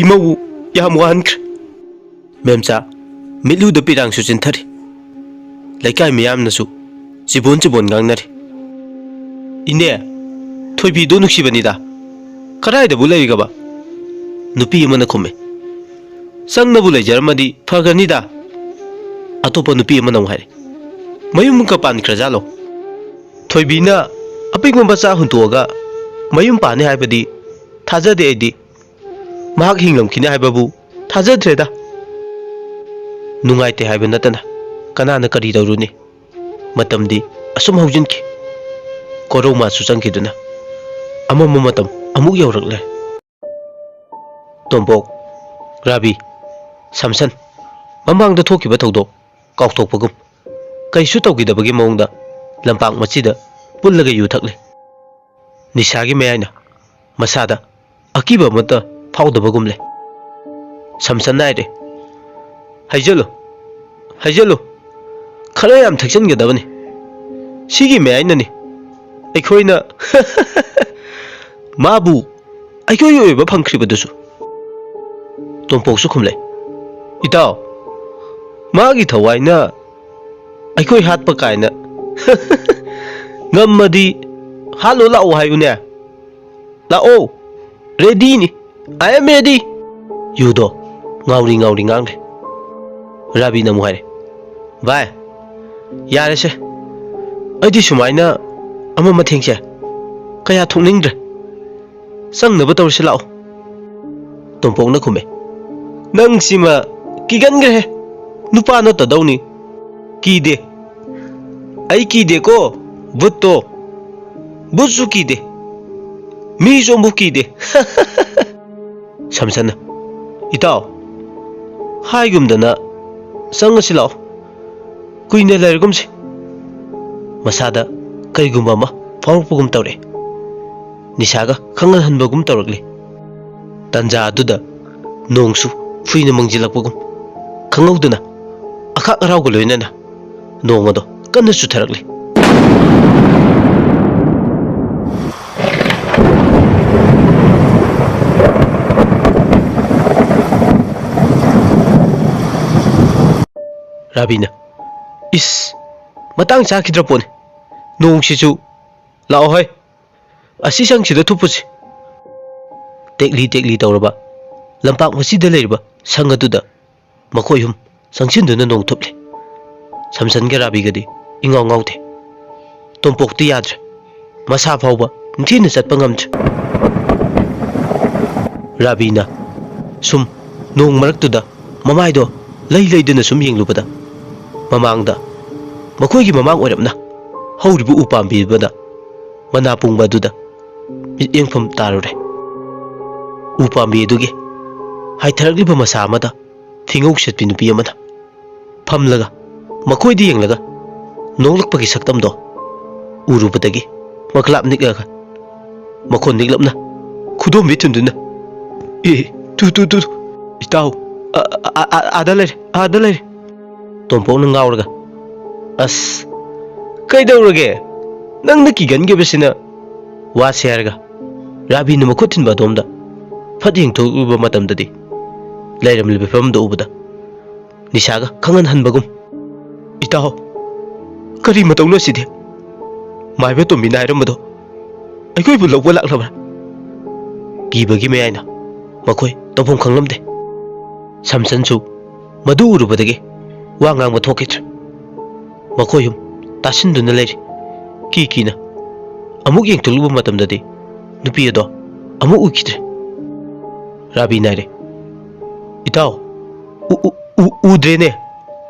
ꯏꯃꯧꯕꯨ ꯌꯥꯝ ꯋꯥꯍꯟꯈ꯭ꯔꯦ꯫" ꯃꯦꯝꯆꯥ ꯃꯤꯠꯂꯨꯗ ꯄꯤꯔꯥꯡꯁꯨ ꯆꯤꯟꯊꯔꯤ꯫ ꯂꯩꯀꯥꯏ ꯃꯤꯌꯥꯝꯅꯁꯨ ꯆꯤꯕꯣꯟ ꯆꯤꯕꯣꯟ ꯉꯥꯡꯅꯔꯤ꯫ "ꯏꯅꯦ, ꯊꯣꯏꯕꯤꯗꯣ ꯅꯨꯡꯁꯤꯕꯅꯤꯗ꯫ ꯀꯗꯥꯏꯗꯕꯨ ꯂꯩꯔꯤꯒꯕ?" ꯅꯨꯄꯤ ꯑꯃꯅ ꯈꯨꯝꯃꯤ꯫ "ꯆꯪꯅꯕꯨ ꯂꯩꯖꯔꯝꯃꯗꯤ ꯐꯒꯅꯤꯗ꯫" ꯑꯇꯣꯞꯄ ꯅꯨꯄꯤ ꯑꯃꯅ ꯑꯃꯨꯛ ꯍꯥꯏꯔꯤ꯫ "ꯃꯌꯨꯝꯒ ꯄꯥꯟꯈ꯭ꯔꯖꯥꯠꯂꯣ? ꯊꯣꯏꯕꯤꯅ ꯑꯄꯤꯛꯄ ꯃꯆꯥ ꯍꯨꯟꯇꯣꯛꯑꯒ ꯃꯌꯨꯝ ꯄꯥꯟꯅꯤ ꯍꯥꯏꯕꯗꯤ ꯊꯥꯖꯗꯦ ꯑꯩꯗꯤ꯫ ꯃꯍꯥꯛ ꯍꯤꯡꯂꯝꯈꯤꯅꯤ ꯍꯥꯏꯕꯕꯨ ꯊꯥꯖꯗ꯭ꯔꯦꯗ꯫" ꯅꯨꯡꯉꯥꯏꯇꯦ ꯍꯥꯏꯕ ꯅꯠꯇꯅ ꯀꯅꯥꯅ ꯀꯔꯤ ꯇꯧꯔꯨꯅꯤ? ꯃꯇꯝꯗꯤ ꯑꯁꯨꯝ ꯍꯧꯖꯤꯟꯈꯤ꯫ ꯀꯣꯔꯧꯃꯥꯁꯨ ꯆꯪꯈꯤꯗꯨꯅ ꯑꯃꯝꯕ ꯃꯇꯝ ꯑꯃꯨꯛ ꯌꯧꯔꯛꯂꯦ꯫ ꯇꯣꯝꯄꯣꯛ, ꯔꯥꯕꯤ, ꯁꯝꯁꯟ ꯃꯃꯥꯡꯗ ꯊꯣꯛꯈꯤꯕ ꯊꯧꯗꯣꯛ ꯀꯥꯎꯊꯣꯛꯄꯒꯨꯝ, ꯀꯩꯁꯨ ꯇꯧꯈꯤꯗꯕꯒꯤ ꯃꯑꯣꯡꯗ ꯂꯝꯄꯥꯛ ꯃꯆꯤꯗ ꯄꯨꯜꯂꯒ ꯌꯨ ꯊꯛꯂꯤ꯫ ꯅꯤꯁꯥꯒꯤ ꯃꯌꯥꯏꯅ ꯃꯁꯥꯗ ꯑꯀꯤꯕ ꯑꯃꯠꯇ ꯐꯥꯎꯗꯕꯒꯨꯝꯂꯦ꯫ ꯁꯝꯁꯟꯅ ꯍꯥꯏꯔꯦ, "ꯍꯩꯖꯜꯂꯨ, ꯍꯩꯖꯜꯂꯨ, ꯈꯔ ꯌꯥꯝ ꯊꯛꯆꯟꯒꯗꯕꯅꯤ꯫ ꯁꯤꯒꯤ ꯃꯌꯥꯏꯅꯅꯤ ꯑꯩꯈꯣꯏꯅ ꯃꯥꯕꯨ ꯑꯩꯈꯣꯏꯒꯤ ꯑꯣꯏꯕ ꯐꯪꯈ꯭ꯔꯤꯕꯗꯨꯁꯨ꯫" ꯇꯣꯝꯄꯣꯛꯁꯨ ꯈꯨꯝꯂꯦ, "ꯏꯇꯥꯎ, ꯃꯥꯒꯤ ꯊꯋꯥꯏꯅ ꯑꯩꯈꯣꯏ ꯍꯥꯠꯄ ꯀꯥꯏꯅ꯫ ꯉꯝꯃꯗꯤ ꯍꯥꯠꯂꯣ ꯂꯥꯛꯑꯣ ꯍꯥꯏꯌꯨꯅꯦ꯫ ꯂꯥꯛꯑꯣ꯫ Ready ꯅꯤ꯫ I am ready." ꯌꯨꯗꯣ ꯉꯥꯎꯔꯤ ꯉꯥꯎꯔꯤ ꯉꯥꯡꯂꯦ꯫ ꯔꯥꯕꯤꯅ ꯑꯃꯨꯛ ꯍꯥꯏꯔꯦ, "ꯚꯥꯏ, ꯌꯥꯔꯦꯁꯦ꯫ ꯑꯩꯗꯤ ꯁꯨꯃꯥꯏꯅ ꯑꯃ ꯃꯊꯦꯡꯁꯦ ꯀꯌꯥ ꯊꯣꯛꯅꯤꯡꯗ꯭ꯔꯦ꯫ ꯆꯪꯅꯕ ꯇꯧꯔꯁꯤ ꯂꯥꯛꯑꯣ꯫" ꯇꯣꯝꯄꯣꯛꯅ ꯈꯨꯝꯃꯦ, "ꯅꯪꯁꯤꯃ ꯀꯤꯒꯟꯈ꯭ꯔꯦꯍꯦ꯫ ꯅꯨꯄꯥ ꯅꯠꯇꯗꯧꯅꯤ꯫ ꯀꯤꯗꯦ꯫ ꯑꯩ ꯀꯤꯗꯦꯀꯣ, ꯚꯨꯠꯇꯣ꯫ ꯚꯨꯠꯁꯨ ꯀꯤꯗꯦ꯫ ꯃꯤꯁꯨ ꯑꯃꯨꯛ ꯀꯤꯗꯦ꯫" ꯁꯝꯁꯟꯅ, "ꯏꯇꯥꯎ, ꯍꯥꯏꯒꯨꯝꯗꯅ ꯆꯪꯉꯁꯤ ꯂꯥꯛꯑꯣ꯫ ꯀꯨꯏꯅ ꯂꯩꯔꯒꯨꯝꯁꯤ꯫" ꯃꯁꯥꯗ ꯀꯔꯤꯒꯨꯝꯕ ꯑꯃ ꯐꯥꯎꯔꯛꯄꯒꯨꯝ ꯇꯧꯔꯛꯑꯦ꯫ ꯅꯤꯁꯥꯒ ꯈꯪꯍꯟꯍꯟꯕꯒꯨꯝ ꯇꯧꯔꯛꯂꯤ꯫ ꯇꯟꯖꯥ ꯑꯗꯨꯗ ꯅꯣꯡꯁꯨ ꯐꯨꯏꯅ ꯃꯪꯁꯤꯜꯂꯛꯄꯒꯨꯝ, ꯈꯪꯍꯧꯗꯅ ꯑꯈꯥꯛ ꯑꯔꯥꯎꯒ ꯂꯣꯏꯅꯅ ꯅꯣꯡ ꯑꯗꯣ ꯀꯟꯅ ꯆꯨꯊꯔꯛꯂꯤ꯫ ꯔꯥꯕꯤꯅ, "ꯏꯁ, ꯃꯇꯥꯡ ꯆꯥꯈꯤꯗ꯭ꯔ ꯄꯣꯠꯅꯤ꯫ ꯅꯣꯡꯁꯤꯁꯨ꯫ ꯂꯥꯛꯑꯣ ꯍꯣꯏ, ꯑꯁꯤ ꯁꯪꯁꯤꯗ ꯊꯨꯞꯄꯨꯁꯤ꯫" ꯇꯦꯛꯂꯤ ꯇꯦꯛꯂꯤ ꯇꯧꯔꯕ ꯂꯝꯄꯥꯛ ꯃꯆꯤꯗ ꯂꯩꯔꯤꯕ ꯁꯪ ꯑꯗꯨꯗ ꯃꯈꯣꯏ ꯑꯍꯨꯝ ꯆꯪꯁꯤꯟꯗꯨꯅ ꯅꯣꯡ ꯊꯨꯞꯂꯦ꯫ ꯁꯝꯁꯟꯒ ꯔꯥꯕꯤꯒꯗꯤ ꯏꯉꯥꯎ ꯉꯥꯎꯗꯦ꯫ ꯇꯣꯝꯄꯣꯛꯇꯤ ꯌꯥꯗ꯭ꯔꯦ꯫ ꯃꯁꯥ ꯐꯥꯎꯕ ꯅꯤꯡꯊꯤꯅ ꯆꯠꯄ ꯉꯝꯗ꯭ꯔꯦ꯫ ꯔꯥꯕꯤꯅ ꯁꯨꯝ ꯅꯣꯡ ꯃꯔꯛꯇꯨꯗ ꯃꯃꯥꯏꯗꯣ ꯂꯩ ꯂꯩꯗꯨꯅ ꯁꯨꯝ ꯌꯦꯡꯂꯨꯕꯗ, ꯃꯃꯥꯡꯗ ꯃꯈꯣꯏꯒꯤ ꯃꯃꯥꯡ ꯑꯣꯏꯔꯞꯅ ꯍꯧꯔꯤꯕ ꯎ ꯄꯥꯝꯕꯤ ꯑꯃꯗ ꯃꯅꯥ ꯄꯨꯡꯕ ꯑꯗꯨꯗ ꯃꯤꯠꯌꯦꯡꯐꯝ ꯇꯥꯔꯨꯔꯦ꯫ ꯎ ꯄꯥꯝꯕꯤ ꯑꯗꯨꯒꯤ ꯍꯥꯏꯊꯔꯛꯂꯤꯕ ꯃꯁꯥ ꯑꯃꯗ ꯐꯤꯉꯧ ꯁꯦꯠꯄꯤ ꯅꯨꯄꯤ ꯑꯃꯅ ꯐꯝꯂꯒ ꯃꯈꯣꯏꯗ ꯌꯦꯡꯂꯒ ꯅꯣꯛꯂꯛꯄꯒꯤ ꯁꯛꯇꯝꯗꯣ ꯎꯔꯨꯕꯗꯒꯤ ꯃꯀ꯭ꯂꯥꯞ ꯅꯤꯛꯂꯒ ꯃꯈꯣꯟ ꯅꯤꯛꯂꯞꯅ ꯈꯨꯗꯣꯝꯕꯤ ꯊꯤꯟꯗꯨꯅ, "ꯑꯦ, ꯇꯨ, ꯇꯨ, ꯇꯨ, ꯇꯨ, ꯏꯇꯥꯎ, ꯑ, ꯑ, ꯑ, ꯑꯥꯗ ꯂꯩꯔꯦ, ꯑꯥꯗ ꯂꯩꯔꯦ꯫" ꯇꯣꯝꯄꯣꯛꯅ ꯉꯥꯎꯔꯒ, "ꯑꯁ, ꯀꯩꯗꯧꯔꯒꯦ? ꯅꯪꯅ ꯀꯤꯒꯟꯈꯤꯕꯁꯤꯅ ꯋꯥꯁꯦ," ꯍꯥꯏꯔꯒ ꯔꯥꯕꯤꯅ ꯃꯈꯨꯠ ꯊꯤꯟꯕ ꯑꯗꯣꯝꯗ ꯐꯠ ꯌꯦꯡꯊꯣꯛꯂꯨꯕ ꯃꯇꯝꯗꯗꯤ ꯂꯩꯔꯝꯂꯤꯕ ꯐꯤꯕꯝꯗꯨ ꯎꯕꯗ ꯅꯤꯁꯥꯒ ꯈꯪꯍꯟ ꯍꯟꯕꯒꯨꯝ, "ꯏꯇꯥꯎ, ꯀꯔꯤ ꯃꯇꯧꯅꯣ ꯑꯁꯤꯗꯤ? ꯃꯥꯏꯕ ꯇꯣꯝꯕꯤꯅ ꯍꯥꯏꯔꯝꯕꯗꯣ ꯑꯩꯈꯣꯏꯕꯨ ꯂꯧꯕ ꯂꯥꯛꯂꯕ꯭ꯔꯥ?" ꯀꯤꯕꯒꯤ ꯃꯌꯥꯏꯅ ꯃꯈꯣꯏ ꯇꯧꯐꯝ ꯈꯪꯂꯝꯗꯦ꯫ ꯁꯝꯁꯟꯁꯨ ꯃꯗꯨ ꯎꯔꯨꯕꯗꯒꯤ ꯋꯥ ꯉꯥꯡꯕ ꯊꯣꯛꯈꯤꯗ꯭ꯔꯦ꯫ ꯃꯈꯣꯏ ꯑꯍꯨꯝ ꯇꯥꯁꯤꯟꯗꯨꯅ ꯂꯩꯔꯤ꯫ ꯀꯤ ꯀꯤꯅ ꯑꯃꯨꯛ ꯌꯦꯡꯊꯣꯛꯂꯨꯕ ꯃꯇꯝꯗꯗꯤ ꯅꯨꯄꯤ ꯑꯗꯣ ꯑꯃꯨꯛ ꯎꯈꯤꯗ꯭ꯔꯦ꯫ ꯔꯥꯕꯤ ꯅꯥꯏꯔꯦ꯫ "ꯏꯇꯥꯎ, ꯎ-, ꯎ-, ꯎ-, ꯎꯗ꯭ꯔꯦꯅꯦ,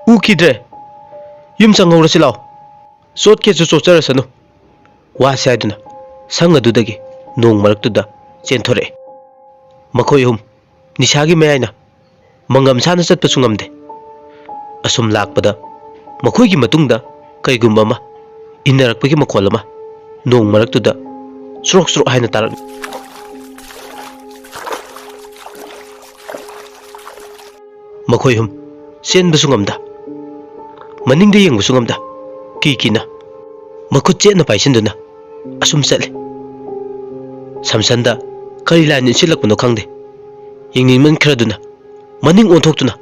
ꯎꯈꯤꯗ꯭ꯔꯦ꯫ ꯌꯨꯝ ꯆꯪꯍꯧꯔꯁꯤ ꯂꯥꯎ꯫ ꯆꯣꯠꯀꯦꯁꯨ ꯆꯣꯠꯆꯔꯁꯅꯨ꯫" ꯋꯥꯁꯦ ꯍꯥꯏꯗꯨꯅ ꯁꯪ ꯑꯗꯨꯗꯒꯤ ꯅꯣꯡ ꯃꯔꯛꯇꯨꯗ ꯆꯦꯟꯊꯣꯔꯛꯑꯦ꯫ ꯃꯈꯣꯏ ꯑꯍꯨꯝ ꯅꯤꯁꯥꯒꯤ ꯃꯌꯥꯏꯅ ꯃꯪꯒꯝ ꯁꯥꯅ ꯆꯠꯄꯁꯨ ꯉꯝꯗꯦ꯫ ꯑꯁꯨꯝ ꯂꯥꯛꯄꯗ ꯃꯈꯣꯏꯒꯤ ꯃꯇꯨꯡꯗ ꯀꯔꯤꯒꯨꯝꯕ ꯑꯃ ꯏꯟꯅꯔꯛꯄꯒꯤ ꯃꯈꯣꯜ ꯑꯃ ꯅꯣꯡ ꯃꯔꯛꯇꯨꯗ ꯆ꯭ꯔꯣꯛ ꯆ꯭ꯔꯣꯛ ꯍꯥꯏꯅ ꯇꯥꯔꯛꯏ꯫ ꯃꯈꯣꯏ ꯑꯍꯨꯝ ꯆꯦꯟꯕꯁꯨ ꯉꯝꯗ, ꯃꯅꯤꯡꯗ ꯌꯦꯡꯕꯁꯨ ꯉꯝꯗ, ꯀꯤ ꯀꯤꯅ ꯃꯈꯨꯠ ꯆꯦꯠꯅ ꯄꯥꯏꯁꯤꯟꯗꯨꯅ ꯑꯁꯨꯝ ꯆꯠꯂꯤ꯫ ꯁꯝꯁꯟꯗ ꯀꯔꯤ ꯂꯥꯏꯅ ꯏꯟꯁꯤꯜꯂꯛꯄꯅꯣ ꯈꯪꯗꯦ꯫ ꯌꯦꯡꯅꯤꯡꯃꯟꯈ꯭ꯔꯗꯨꯅ ꯃꯅꯤꯡ ꯑꯣꯟꯊꯣꯛꯇꯨꯅ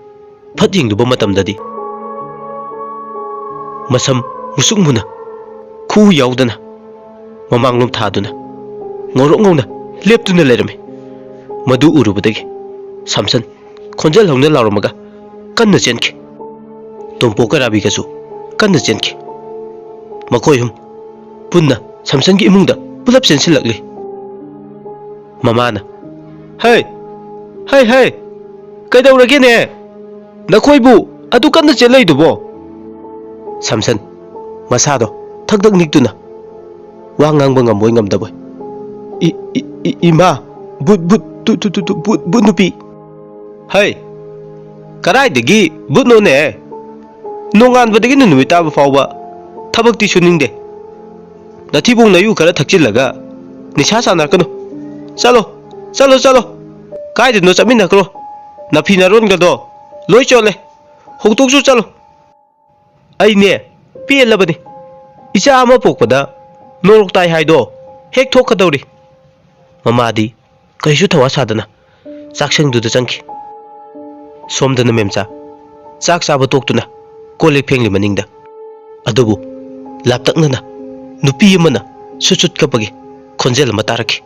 ꯐꯠ ꯌꯦꯡꯂꯨꯕ ꯃꯇꯝꯗꯗꯤ ꯃꯁꯝ ꯃꯨꯁꯨꯛ ꯃꯨꯅ, ꯈꯨꯎ ꯌꯥꯎꯗꯅ, ꯃꯃꯥꯡꯂꯣꯝ ꯊꯥꯗꯨꯅ ꯉꯧꯔꯣꯛ ꯉꯧꯅ ꯂꯦꯞꯇꯨꯅ ꯂꯩꯔꯝꯃꯤ꯫ ꯃꯗꯨ ꯎꯔꯨꯕꯗꯒꯤ ꯁꯝꯁꯟ ꯈꯣꯟꯖꯦꯜ ꯍꯧꯅ ꯂꯥꯎꯔꯝꯃꯒ ꯀꯟꯅ ꯆꯦꯟꯈꯤ꯫ ꯇꯣꯝꯄꯣꯛꯀ ꯔꯥꯕꯤꯒꯁꯨ ꯀꯟꯅ ꯆꯦꯟꯈꯤ꯫ ꯃꯈꯣꯏ ꯑꯍꯨꯝ ꯄꯨꯟꯅ ꯁꯝꯁꯟꯒꯤ ꯏꯃꯨꯡꯗ ꯄꯨꯂꯞ ꯆꯦꯟꯁꯤꯜꯂꯛꯂꯤ꯫ ꯃꯃꯥꯅ, "ꯍꯩ, ꯍꯩ, ꯍꯩ, ꯀꯩꯗꯧꯔꯒꯦꯅꯦ? ꯅꯈꯣꯏꯕꯨ ꯑꯗꯨ ꯀꯟꯅ ꯆꯦꯜꯂꯛꯏꯗꯨꯕꯣ?" ꯁꯝꯁꯟ ꯃꯁꯥꯗꯣ ꯊꯛ ꯊꯛ ꯅꯤꯛꯇꯨꯅ ꯋꯥ ꯉꯥꯡꯕ ꯉꯝꯕꯣꯏ ꯉꯝꯗꯕꯣꯏ, "ꯏ-, ꯏ-, ꯏ-, ꯏꯃꯥ, ꯚꯨꯠ, ꯚꯨꯠ, ꯇꯨ, ꯇꯨ, ꯇꯨ, ꯇꯨ, ꯚꯨꯠ, ꯚꯨꯠ ꯅꯨꯄꯤ!" "ꯍꯩ, ꯀꯗꯥꯏꯗꯒꯤ ꯚꯨꯠꯅꯣꯅꯦ? ꯅꯣꯡꯉꯥꯟꯕꯗꯒꯤꯅ ꯅꯨꯃꯤꯠ ꯇꯥꯕ ꯐꯥꯎꯕ ꯊꯕꯛꯇꯤ ꯁꯨꯅꯤꯡꯗꯦ꯫ ꯅꯊꯤꯕꯣꯡ ꯅꯌꯨ ꯈꯔ ꯊꯛꯆꯤꯜꯂꯒ ꯅꯤꯁꯥ ꯁꯥꯟꯅꯔꯛꯀꯅꯨ꯫ ꯆꯠꯂꯣ, ꯆꯠꯂꯣ, ꯆꯠꯂꯣ꯫ ꯀꯥꯏꯗꯅꯣ ꯆꯠꯃꯤꯟꯅꯈ꯭ꯔꯣ꯫ ꯅꯐꯤ ꯅꯔꯣꯟꯒꯗꯣ ꯂꯣꯏ ꯆꯣꯠꯂꯦ꯫ ꯍꯣꯡꯗꯣꯛꯆꯨ ꯆꯠꯂꯣ꯫" "ꯑꯩꯅꯦ, ꯄꯦꯜꯂꯕꯅꯤ꯫ ꯏꯆꯥ ꯑꯃ ꯄꯣꯛꯄꯗ ꯅꯣꯔꯣꯛ ꯇꯥꯏ ꯍꯥꯏꯗꯣ ꯍꯦꯛ ꯊꯣꯛꯀꯗꯧꯔꯤ꯫" ꯃꯃꯥꯗꯤ ꯀꯔꯤꯁꯨ ꯊꯧꯋꯥ ꯁꯥꯗꯅ ꯆꯥꯛꯁꯪꯗꯨꯗ ꯆꯪꯈꯤ꯫ ꯁꯣꯝꯗꯅ ꯃꯦꯝꯆꯥ ꯆꯥꯛ ꯆꯥꯕ ꯇꯣꯛꯇꯨꯅ ꯀꯣꯜ ꯂꯤꯛ ꯐꯦꯡꯂꯤ ꯃꯅꯤꯡꯗ꯫ ꯑꯗꯨꯕꯨ ꯂꯥꯞꯇꯛꯅꯅ ꯅꯨꯄꯤ ꯑꯃꯅ ꯁꯨꯠ ꯁꯨꯠ ꯀꯞꯄꯒꯤ ꯈꯣꯟꯖꯦꯜ ꯑꯃ ꯇꯥꯔꯛꯈꯤ꯫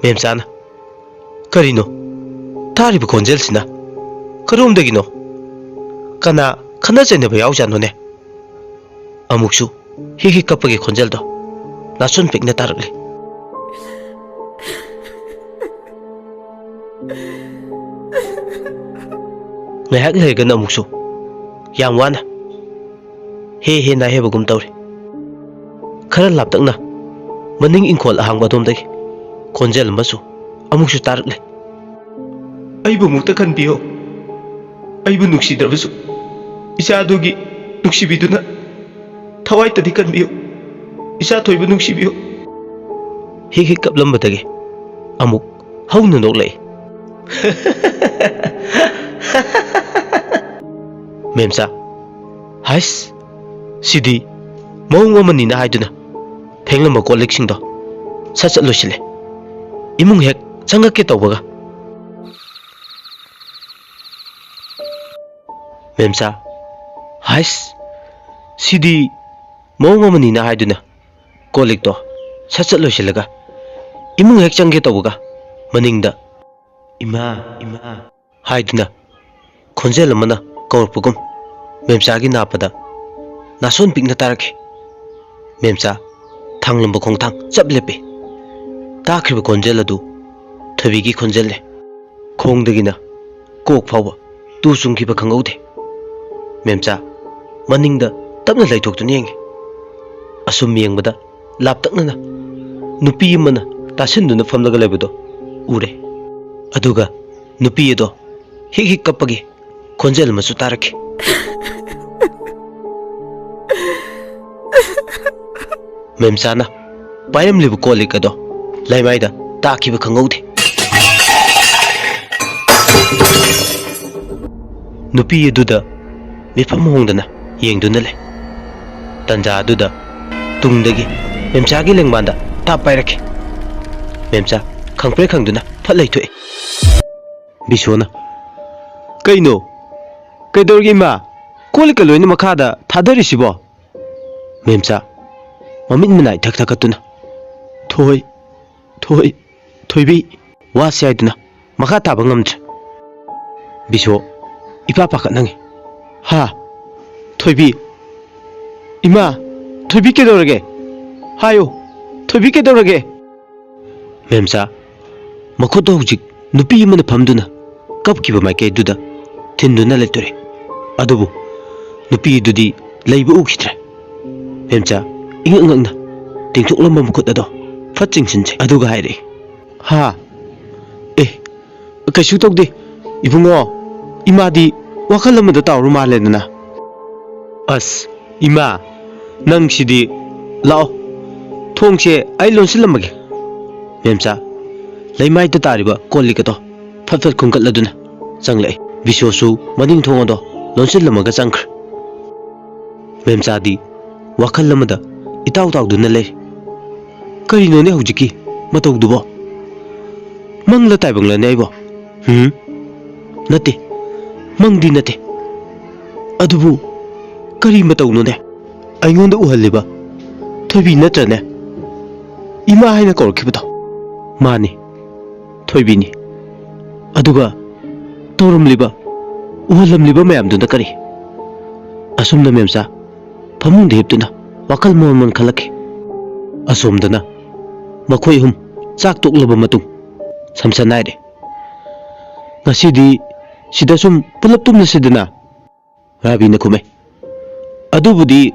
ꯃꯦꯝꯆꯥꯅ, "ꯀꯔꯤꯅꯣ ꯇꯥꯔꯤꯕ ꯈꯣꯟꯖꯦꯜꯁꯤꯅ? ꯀꯔꯣꯝꯗꯒꯤꯅꯣ? ꯀꯅꯥ ꯈꯠꯅ ꯆꯩꯅꯕ ꯌꯥꯎꯖꯥꯠꯅꯣꯅꯦ?" ꯑꯃꯨꯛꯁꯨ ꯍꯤꯛ ꯍꯤꯛ ꯀꯞꯄꯒꯤ ꯈꯣꯟꯖꯦꯜꯗꯣ ꯅꯥꯁꯣꯟ ꯄꯤꯛꯅ ꯇꯥꯔꯛꯂꯤ꯫ ꯉꯥꯏꯍꯥꯛ ꯂꯩꯔꯒꯅ ꯑꯃꯨꯛꯁꯨ ꯌꯥꯝ ꯋꯥꯅ ꯍꯦ ꯍꯦ ꯅꯥꯏ ꯍꯥꯏꯕꯒꯨꯝ ꯇꯧꯔꯤ꯫ ꯈꯔ ꯂꯥꯞꯇꯛꯅ ꯃꯅꯤꯡ ꯏꯪꯈꯣꯜ ꯑꯍꯥꯡꯕ ꯑꯗꯣꯝꯗꯒꯤ ꯈꯣꯟꯖꯦꯜ ꯑꯃꯁꯨ ꯑꯃꯨꯛꯁꯨ ꯇꯥꯔꯛꯂꯦ꯫ "ꯑꯩꯕꯨ ꯑꯃꯨꯛꯇ ꯈꯟꯕꯤꯌꯨ꯫ ꯑꯩꯕꯨ ꯅꯨꯡꯁꯤꯗ꯭ꯔꯕꯁꯨ ꯏꯆꯥꯗꯨꯒꯤ ꯅꯨꯡꯁꯤꯕꯤꯗꯨꯅ ꯊꯋꯥꯏꯇꯗꯤ ꯀꯟꯕꯤꯌꯨ꯫ ꯏꯆꯥ ꯊꯣꯏꯕ ꯅꯨꯡꯁꯤꯕꯤꯌꯨ꯫" ꯍꯤꯛ ꯍꯤꯛ ꯀꯞꯂꯝꯕꯗꯒꯤ ꯑꯃꯨꯛ ꯍꯧꯅ ꯅꯣꯛꯂꯛꯏ꯫ ꯃꯦꯝꯆꯥ, "ꯍꯥꯏꯁ, ꯁꯤꯗꯤ ꯃꯑꯣꯡ ꯑꯃꯅꯤꯅ" ꯍꯥꯏꯗꯨꯅ ꯐꯦꯡꯂꯝꯕ ꯀꯣꯜ ꯂꯤꯛꯁꯤꯡꯗꯣ ꯁꯠ ꯁꯠ ꯂꯣꯏꯁꯤꯜꯂꯦ꯫ ꯏꯃꯨꯡ ꯍꯦꯛ ꯆꯪꯉꯛꯀꯦ ꯇꯧꯕꯒ, ꯃꯦꯝꯆꯥ, "ꯍꯥꯏꯁ, ꯁꯤꯗꯤ ꯃꯑꯣꯡ ꯑꯃꯅꯤꯅ" ꯍꯥꯏꯗꯨꯅ ꯀꯣꯜ ꯂꯤꯛꯇꯣ ꯁꯠ ꯁꯠ ꯂꯣꯏꯁꯤꯜꯂꯒ ꯏꯃꯨꯡ ꯍꯦꯛ ꯆꯪꯒꯦ ꯇꯧꯕꯒ, ꯃꯅꯤꯡꯗ "ꯏꯃꯥ, ꯏꯃꯥ" ꯍꯥꯏꯗꯨꯅ ꯈꯣꯟꯖꯦꯜ ꯑꯃꯅ ꯀꯧꯔꯛꯄꯒꯨꯝ ꯃꯦꯝꯆꯥꯒꯤ ꯅꯥꯄꯗ ꯅꯥꯁꯣꯟ ꯄꯤꯛꯅ ꯇꯥꯔꯛꯈꯤ꯫ ꯃꯦꯝꯆꯥ ꯊꯥꯡꯂꯝꯕ ꯈꯣꯡꯊꯥꯡ ꯆꯞ ꯂꯦꯞꯄꯤ꯫ ꯇꯥꯈ꯭ꯔꯤꯕ ꯈꯣꯟꯖꯦꯜ ꯑꯗꯨ ꯊꯣꯏꯕꯤꯒꯤ ꯈꯣꯟꯖꯦꯜꯅꯤ꯫ ꯈꯣꯡꯗꯒꯤꯅ ꯀꯣꯛ ꯐꯥꯎꯕ ꯇꯨ ꯆꯨꯡꯈꯤꯕ ꯈꯪꯍꯧꯗꯦ꯫ ꯃꯦꯝꯆꯥ ꯃꯅꯤꯡꯗ ꯇꯞꯅ ꯂꯩꯊꯣꯛꯇꯨꯅ ꯌꯦꯡꯉꯤ꯫ ꯑꯁꯨꯝ ꯌꯦꯡꯕꯗ ꯂꯥꯞꯇꯛꯅꯅ ꯅꯨꯄꯤ ꯑꯃꯅ ꯇꯥꯁꯤꯟꯗꯨꯅ ꯐꯝꯂꯒ ꯂꯩꯕꯗꯣ ꯎꯔꯦ꯫ ꯑꯗꯨꯒ ꯅꯨꯄꯤ ꯑꯗꯣ ꯍꯤꯛ ꯍꯤꯛ ꯀꯞꯄꯒꯤ ꯈꯣꯟꯖꯦꯜ ꯑꯃꯁꯨ ꯇꯥꯔꯛꯈꯤ꯫ ꯃꯦꯝꯆꯥꯅ ꯄꯥꯏꯔꯝꯂꯤꯕ ꯀꯣꯜ ꯂꯤꯛ ꯑꯗꯣ ꯂꯩꯃꯥꯏꯗ ꯇꯥꯈꯤꯕ ꯈꯪꯍꯧꯗꯦ꯫ ꯅꯨꯄꯤ ꯑꯗꯨꯗ ꯃꯤꯐꯝ ꯍꯣꯡꯗꯅ ꯌꯦꯡꯗꯨꯅ ꯂꯩ꯫ ꯇꯟꯖꯥ ꯑꯗꯨꯗ ꯇꯨꯡꯗꯒꯤ ꯃꯦꯝꯆꯥꯒꯤ ꯂꯦꯡꯕꯥꯟꯗ ꯇꯥꯞ ꯄꯥꯏꯔꯛꯈꯤ꯫ ꯃꯦꯝꯆꯥ ꯈꯪꯄ꯭ꯔꯦꯛ ꯈꯪꯗꯨꯅ ꯐꯠ ꯂꯩꯊꯣꯛꯏ꯫ ꯕꯤꯁꯣꯅ, "ꯀꯩꯅꯣ? ꯀꯩꯗꯧꯔꯒꯦ ꯏꯃꯥ? ꯀꯣꯜ ꯂꯤꯛꯀ ꯂꯣꯏꯅ ꯃꯈꯥꯗ ꯊꯥꯗꯔꯤꯁꯤꯕꯣ?" ꯃꯦꯝꯆꯥ ꯃꯃꯤꯠ ꯃꯅꯥꯏ ꯊꯛ ꯊꯛꯀꯠꯇꯨꯅ, "ꯊꯣꯏ, ꯊꯣꯏ, ꯊꯣꯏꯕꯤ", ꯋꯥꯁꯤ ꯍꯥꯏꯗꯨꯅ ꯃꯈꯥ ꯇꯥꯕ ꯉꯝꯗ꯭ꯔꯦ꯫ ꯕꯤꯁꯣ ꯏꯄꯥ ꯄꯥꯈꯠꯅꯉꯤ꯫ "ꯍꯥ? ꯊꯣꯏꯕꯤ? ꯏꯃꯥ, ꯊꯣꯏꯕꯤ ꯀꯩꯗꯧꯔꯒꯦ? ꯍꯥꯏꯌꯨ, ꯊꯣꯏꯕꯤ ꯀꯩꯗꯧꯔꯒꯦ?" ꯃꯦꯝꯆꯥ ꯃꯈꯨꯠꯇ ꯍꯧꯖꯤꯛ ꯅꯨꯄꯤ ꯑꯃꯅ ꯐꯝꯗꯨꯅ ꯀꯞꯈꯤꯕ ꯃꯥꯏꯀꯩꯗꯨꯗ ꯊꯤꯟꯗꯨꯅ ꯂꯩꯇꯣꯔꯦ꯫ ꯑꯗꯨꯕꯨ ꯅꯨꯄꯤꯗꯨꯗꯤ ꯂꯩꯕ ꯎꯈꯤꯗ꯭ꯔꯦ꯫ ꯃꯦꯝꯆꯥ ꯏꯉꯛ ꯉꯛꯅ ꯇꯤꯡꯊꯣꯛꯂꯝꯕ ꯃꯈꯨꯠ ꯑꯗꯣ ꯐꯠ ꯆꯤꯡꯁꯤꯟꯖꯩ꯫ ꯑꯗꯨꯒ ꯍꯥꯏꯔꯛꯏ, "ꯍꯥ? ꯑꯦ, ꯀꯩꯁꯨ ꯇꯧꯗꯦ ꯏꯕꯨꯡꯉꯣ꯫ ꯏꯃꯥꯗꯤ ꯋꯥꯈꯜ ꯑꯃꯗ ꯇꯥꯎꯔ ꯃꯥꯜꯂꯦꯗꯅ꯫" "ꯑꯁ, ꯏꯃꯥ, ꯅꯪꯁꯤꯗꯤ꯫ ꯂꯥꯛꯑꯣ, ꯊꯣꯡꯁꯦ ꯑꯩ ꯂꯣꯟꯁꯤꯜꯂꯝꯃꯒꯦ꯫" ꯃꯦꯝꯆꯥ ꯂꯩꯃꯥꯏꯗ ꯇꯥꯔꯤꯕ ꯀꯣꯜ ꯂꯤꯛ ꯑꯗꯣ ꯐꯠ ꯐꯠ ꯈꯨꯟꯒꯠꯂꯗꯨꯅ ꯆꯪꯂꯛꯏ꯫ ꯕꯤꯁꯣꯁꯨ ꯃꯅꯤꯡ ꯊꯣꯡ ꯑꯗꯣ ꯂꯣꯟꯁꯤꯜꯂꯝꯃꯒ ꯆꯪꯈ꯭ꯔꯦ꯫ ꯃꯦꯝꯆꯥꯗꯤ ꯋꯥꯈꯜ ꯑꯃꯗ ꯏꯇꯥꯎ ꯇꯥꯎꯗꯨꯅ ꯂꯩ꯫ "ꯀꯔꯤꯅꯣꯅꯦ ꯍꯧꯖꯤꯛꯀꯤ ꯃꯇꯧꯗꯨꯕꯣ? ꯃꯪꯂ ꯇꯥꯏꯕꯪꯂꯅꯦ ꯑꯩꯕꯣ? ꯍꯨꯝ? ꯅꯠꯇꯦ, ꯃꯪꯗꯤ ꯅꯠꯇꯦ꯫ ꯑꯗꯨꯕꯨ ꯀꯔꯤ ꯃꯇꯧꯅꯣꯅꯦ? ꯑꯩꯉꯣꯟꯗ ꯎꯍꯜꯂꯤꯕ ꯊꯣꯏꯕꯤ ꯅꯠꯇ꯭ꯔꯅꯦ? ꯏꯃꯥ ꯍꯥꯏꯅ ꯀꯧꯔꯛꯈꯤꯕꯗꯣ?" "ꯃꯥꯅꯤ, ꯊꯣꯏꯕꯤꯅꯤ꯫ ꯑꯗꯨꯒ ꯇꯧꯔꯝꯂꯤꯕ, ꯎꯍꯜꯂꯝꯂꯤꯕ ꯃꯌꯥꯝꯗꯨꯅ ꯀꯔꯤ?" ꯑꯁꯨꯝꯅ ꯃꯦꯝꯆꯥ ꯐꯃꯨꯡꯗ ꯍꯤꯞꯇꯨꯅ ꯋꯥꯈꯜ ꯃꯣꯟ ꯃꯣꯟ ꯈꯜꯂꯛꯈꯤ꯫ ꯑꯁꯣꯝꯗꯅ ꯃꯈꯣꯏ ꯑꯍꯨꯝ ꯆꯥꯛ ꯇꯣꯛꯂꯕ ꯃꯇꯨꯡ ꯁꯝꯁꯟ ꯍꯥꯏꯔꯦ꯫ "ꯉꯁꯤꯗꯤ ꯁꯤꯗ ꯁꯨꯝ ꯄꯨꯂꯞ ꯇꯨꯝꯂꯁꯤꯗꯅ?" ꯔꯥꯕꯤꯅ ꯈꯨꯝꯃꯦ꯫ "ꯑꯗꯨꯕꯨꯗꯤ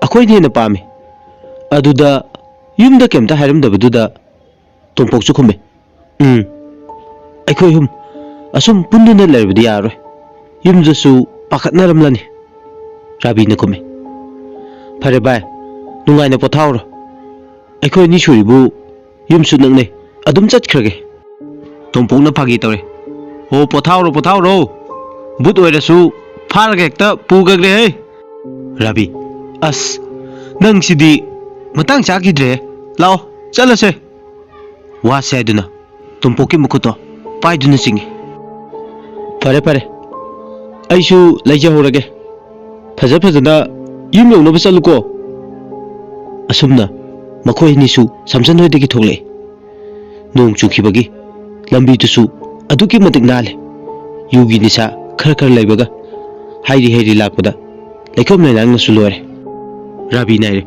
ꯑꯩꯈꯣꯏꯅ ꯍꯦꯟꯅ ꯄꯥꯝꯃꯤ꯫" ꯑꯗꯨꯗ ꯌꯨꯝꯗ ꯀꯩꯝꯇ ꯍꯥꯏꯔꯝꯗꯕꯗꯨꯗ ꯇꯣꯝꯄꯣꯛꯁꯨ ꯈꯨꯝꯃꯦ꯫ "ꯎꯝ, ꯑꯩꯈꯣꯏ ꯑꯍꯨꯝ ꯑꯁꯨꯝ ꯄꯨꯟꯗꯨꯅ ꯂꯩꯔꯕꯗꯤ ꯌꯥꯔꯔꯣꯏ꯫ ꯌꯨꯝꯗꯁꯨ ꯄꯥꯈꯠꯅꯔꯝꯂꯅꯤ꯫" ꯔꯥꯕꯤꯅ ꯈꯨꯝꯃꯦ꯫ "ꯐꯔꯦ ꯚꯥꯏ, ꯅꯨꯡꯉꯥꯏꯅ ꯄꯣꯊꯥꯍꯧꯔꯣ꯫ ꯑꯩꯈꯣꯏ ꯑꯅꯤ ꯁꯨꯔꯤꯕꯨ ꯌꯨꯝꯁꯨ ꯅꯛꯅꯩ, ꯑꯗꯨꯝ ꯆꯠꯈ꯭ꯔꯒꯦ꯫" ꯇꯣꯝꯄꯣꯛꯅ ꯐꯥꯒꯤ ꯇꯧꯔꯦ꯫ "ꯑꯣ, ꯄꯣꯊꯥꯍꯧꯔꯣ, ꯄꯣꯊꯥꯍꯧꯔꯣ꯫ ꯕꯨꯠ ꯑꯣꯏꯔꯁꯨ ꯐꯥꯔꯒ ꯍꯦꯛꯇ ꯄꯨꯈ꯭ꯔꯒꯦꯍꯦ꯫" ꯔꯥꯕꯤ, "ꯑꯁ, ꯅꯪꯁꯤꯗꯤ꯫ ꯃꯇꯥꯡ ꯆꯥꯈꯤꯗ꯭ꯔꯦ꯫ ꯂꯥꯛꯑꯣ, ꯆꯠꯂꯁꯦ꯫ ꯋꯥꯁꯦ ꯍꯥꯏꯗꯨꯅ ꯇꯣꯝꯄꯣꯛꯀꯤ ꯃꯈꯨꯠꯇꯣ ꯄꯥꯏꯗꯨꯅ ꯆꯤꯡꯏ꯫ "ꯐꯔꯦ, ꯐꯔꯦ, ꯑꯩꯁꯨ ꯂꯩꯖꯍꯧꯔꯒꯦ꯫ ꯐꯖ ꯐꯖꯅ ꯌꯨꯝ ꯌꯧꯅꯕ ꯆꯠꯂꯨꯀꯣ꯫" ꯑꯁꯨꯝꯅ ꯃꯈꯣꯏ ꯑꯅꯤꯁꯨ ꯁꯝꯁꯟ ꯍꯣꯏꯗꯒꯤ ꯊꯣꯛꯂꯛꯏ꯫ ꯅꯣꯡ ꯆꯨꯈꯤꯕꯒꯤ ꯂꯝꯕꯤꯗꯨꯁꯨ ꯑꯗꯨꯛꯀꯤ ꯃꯇꯤꯛ ꯅꯥꯜꯂꯦ꯫ ꯌꯨꯒꯤ ꯅꯤꯁꯥ ꯈꯔ ꯈꯔ ꯂꯩꯕꯒ ꯍꯥꯏꯔꯤ ꯍꯩꯔꯤ ꯂꯥꯛꯄꯗ ꯂꯩꯈꯣꯝ ꯂꯩꯅꯥꯡꯅꯁꯨ ꯂꯣꯏꯔꯦ꯫ ꯔꯥꯕꯤ ꯅꯥꯏꯔꯦ꯫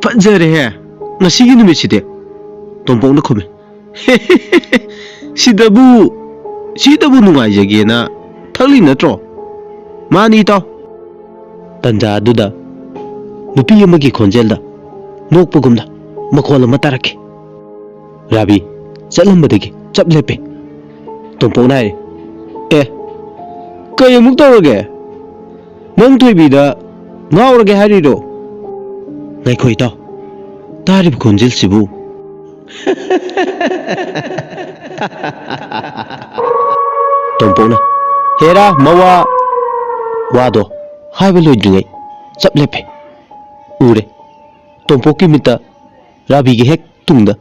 "ꯐꯖꯔꯦꯍꯦ, ꯉꯁꯤꯒꯤ ꯅꯨꯃꯤꯠꯁꯤꯗꯤ!" ꯇꯣꯝꯄꯣꯛꯅ ꯈꯨꯝꯃꯤ꯫ "ꯁꯤꯗꯕꯨ, ꯁꯤꯗꯕꯨ ꯅꯨꯡꯉꯥꯏꯖꯒꯦꯅ ꯊꯛꯂꯤ ꯅꯠꯇ꯭ꯔꯣ?" "ꯃꯥꯅꯤ, ꯏꯇꯥꯎ꯫" ꯇꯟꯖꯥ ꯑꯗꯨꯗ ꯅꯨꯄꯤ ꯑꯃꯒꯤ ꯈꯣꯟꯖꯦꯜꯗ ꯅꯣꯛꯄꯒꯨꯝꯅ ꯃꯈꯣꯜ ꯑꯃ ꯇꯥꯔꯛꯈꯤ꯫ ꯔꯥꯕꯤ ꯆꯠꯂꯝꯕꯗꯒꯤ ꯆꯞ ꯂꯦꯞꯄꯦ꯫ ꯇꯣꯝꯄꯣꯛꯅ ꯍꯥꯏꯔꯦ, "ꯑꯦ, ꯀꯩ ꯑꯃꯨꯛ ꯇꯧꯔꯒꯦ? ꯅꯪ ꯊꯣꯏꯕꯤꯗ ꯉꯥꯎꯔꯒꯦ ꯍꯥꯏꯔꯤꯔꯣ?" "ꯉꯥꯏꯈꯣ ꯏꯇꯥꯎ, ꯇꯥꯔꯤꯕ ꯈꯣꯟꯖꯦꯜꯁꯤꯕꯨ?" ꯇꯣꯝꯄꯣꯛꯅ, "ꯍꯦꯔꯥ, ꯃꯋꯥ!" ꯋꯥꯗꯣ ꯍꯥꯏꯕ ꯂꯣꯏꯗ꯭ꯔꯤꯉꯩ ꯆꯞ ꯂꯦꯞꯄꯦ꯫ ꯎꯔꯦ, ꯇꯣꯝꯄꯣꯛꯀꯤ ꯃꯤꯠꯇ ꯔꯥꯕꯤꯒꯤ ꯍꯦꯛ ꯇꯨꯡꯗ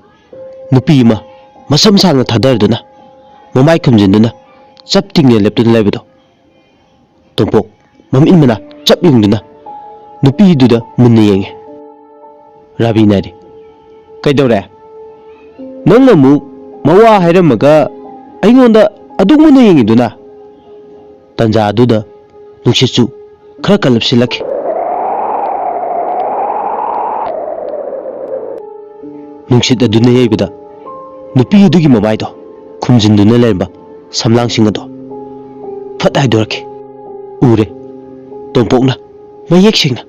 ꯅꯨꯄꯤ ꯑꯃ ꯃꯁꯝ ꯁꯥꯡꯅ ꯊꯥꯗꯔꯗꯨꯅ, ꯃꯃꯥꯏ ꯈꯨꯝꯖꯤꯟꯗꯨꯅ ꯆꯞ ꯇꯤꯡꯅ ꯂꯦꯞꯇꯨꯅ ꯂꯩꯕꯗꯣ꯫ ꯇꯣꯝꯄꯣꯛ ꯃꯃꯤꯠ ꯃꯅꯥ ꯆꯞ ꯌꯨꯡꯗꯨꯅ ꯅꯨꯄꯤꯗꯨꯗ ꯃꯨꯟꯅ ꯌꯦꯡꯉꯦ꯫ ꯔꯥꯕꯤꯅ ꯍꯥꯏꯔꯤ, "ꯀꯩꯗꯧꯔꯦ? ꯅꯪꯅ ꯑꯃꯨꯛ ꯃꯋꯥ ꯍꯥꯏꯔꯝꯃꯒ ꯑꯩꯉꯣꯟꯗ ꯑꯗꯨꯛ ꯃꯨꯟꯅ ꯌꯦꯡꯉꯤꯗꯨꯅ?" ꯇꯟꯖꯥ ꯑꯗꯨꯗ ꯅꯨꯡꯁꯤꯠꯁꯨ ꯈꯔ ꯀꯜꯂꯞꯁꯤꯜꯂꯛꯈꯤ꯫ ꯅꯨꯡꯁꯤꯠ ꯑꯗꯨꯅ ꯌꯩꯕꯗ ꯅꯨꯄꯤ ꯑꯗꯨꯒꯤ ꯃꯃꯥꯏꯗꯣ ꯈꯨꯝꯖꯤꯟꯗꯨꯅ ꯂꯩꯔꯝꯕ ꯁꯝꯂꯥꯡꯁꯤꯡ ꯑꯗꯣ ꯐꯠ ꯍꯥꯏꯗꯣꯔꯛꯈꯤ꯫ ꯎꯔꯦ, ꯇꯣꯝꯄꯣꯛꯅ ꯃꯌꯦꯛ ꯁꯦꯡꯅ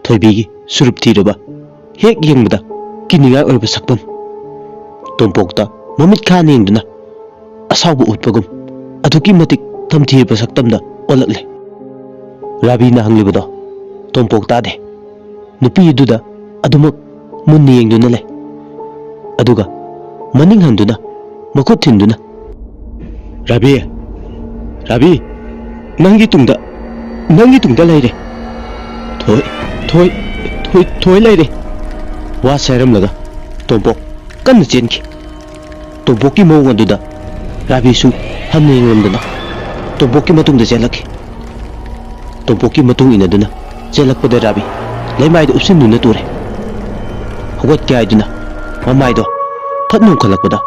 ꯊꯣꯏꯕꯤꯒꯤ ꯁꯨꯔꯨꯞ ꯊꯤꯔꯕ, ꯍꯦꯛ ꯌꯦꯡꯕꯗ ꯀꯤꯅꯤꯡꯉꯥꯏ ꯑꯣꯏꯕ ꯁꯛꯇꯝ꯫ ꯇꯣꯝꯄꯣꯛꯇ ꯃꯃꯤꯠ ꯈꯥꯅ ꯌꯦꯡꯗꯨꯅ ꯑꯁꯥꯎꯕ ꯎꯠꯄꯒꯨꯝ ꯑꯗꯨꯛꯀꯤ ꯃꯇꯤꯛ ꯇꯝꯊꯤꯔꯕ ꯁꯛꯇꯝꯗ ꯑꯣꯜꯂꯛꯂꯦ꯫ ꯔꯥꯕꯤꯅ ꯍꯪꯂꯤꯕꯗꯣ ꯇꯣꯝꯄꯣꯛ ꯇꯥꯗꯦ꯫ ꯅꯨꯄꯤ ꯑꯗꯨꯗ ꯑꯗꯨꯃꯛ ꯃꯨꯟꯅ ꯌꯦꯡꯗꯨꯅ ꯂꯩ꯫ ꯑꯗꯨꯒ ꯃꯅꯤꯡ ꯍꯟꯗꯨꯅ ꯃꯈꯨꯠ ꯊꯤꯟꯗꯨꯅ, "ꯔꯥꯕꯤ, ꯔꯥꯕꯤ, ꯅꯪꯒꯤ ꯇꯨꯡꯗ, ꯅꯪꯒꯤ ꯇꯨꯡꯗ ꯂꯩꯔꯦ꯫ ꯊꯣꯏ, ꯊꯣꯏ, ꯊꯣꯏ ꯊꯣꯏ ꯂꯩꯔꯦ꯫ ꯋꯥꯁꯦ ꯍꯥꯏꯔꯝꯂꯒ ꯇꯣꯝꯄꯣꯛ ꯀꯟꯅ ꯆꯦꯟꯈꯤ꯫ ꯇꯣꯝꯄꯣꯛꯀꯤ ꯃꯑꯣꯡ ꯑꯗꯨꯗ ꯔꯥꯕꯤꯁꯨ ꯍꯟꯅ ꯌꯦꯡꯂꯝꯗꯅ ꯇꯣꯝꯄꯣꯛꯀꯤ ꯃꯇꯨꯡꯗ ꯆꯦꯜꯂꯛꯈꯤ꯫ ꯇꯣꯝꯄꯣꯛꯀꯤ ꯃꯇꯨꯡ ꯏꯟꯅꯗꯨꯅ ꯆꯦꯜꯂꯛꯄꯗ ꯔꯥꯕꯤ ꯂꯩꯃꯥꯏꯗ ꯎꯞꯁꯤꯟꯗꯨꯅ ꯇꯨꯔꯦ꯫ ꯍꯧꯒꯠꯀꯦ ꯍꯥꯏꯗꯨꯅ ꯃꯃꯥꯏꯗꯣ ꯐꯠ ꯅꯣꯡꯈꯠꯂꯛꯄꯗ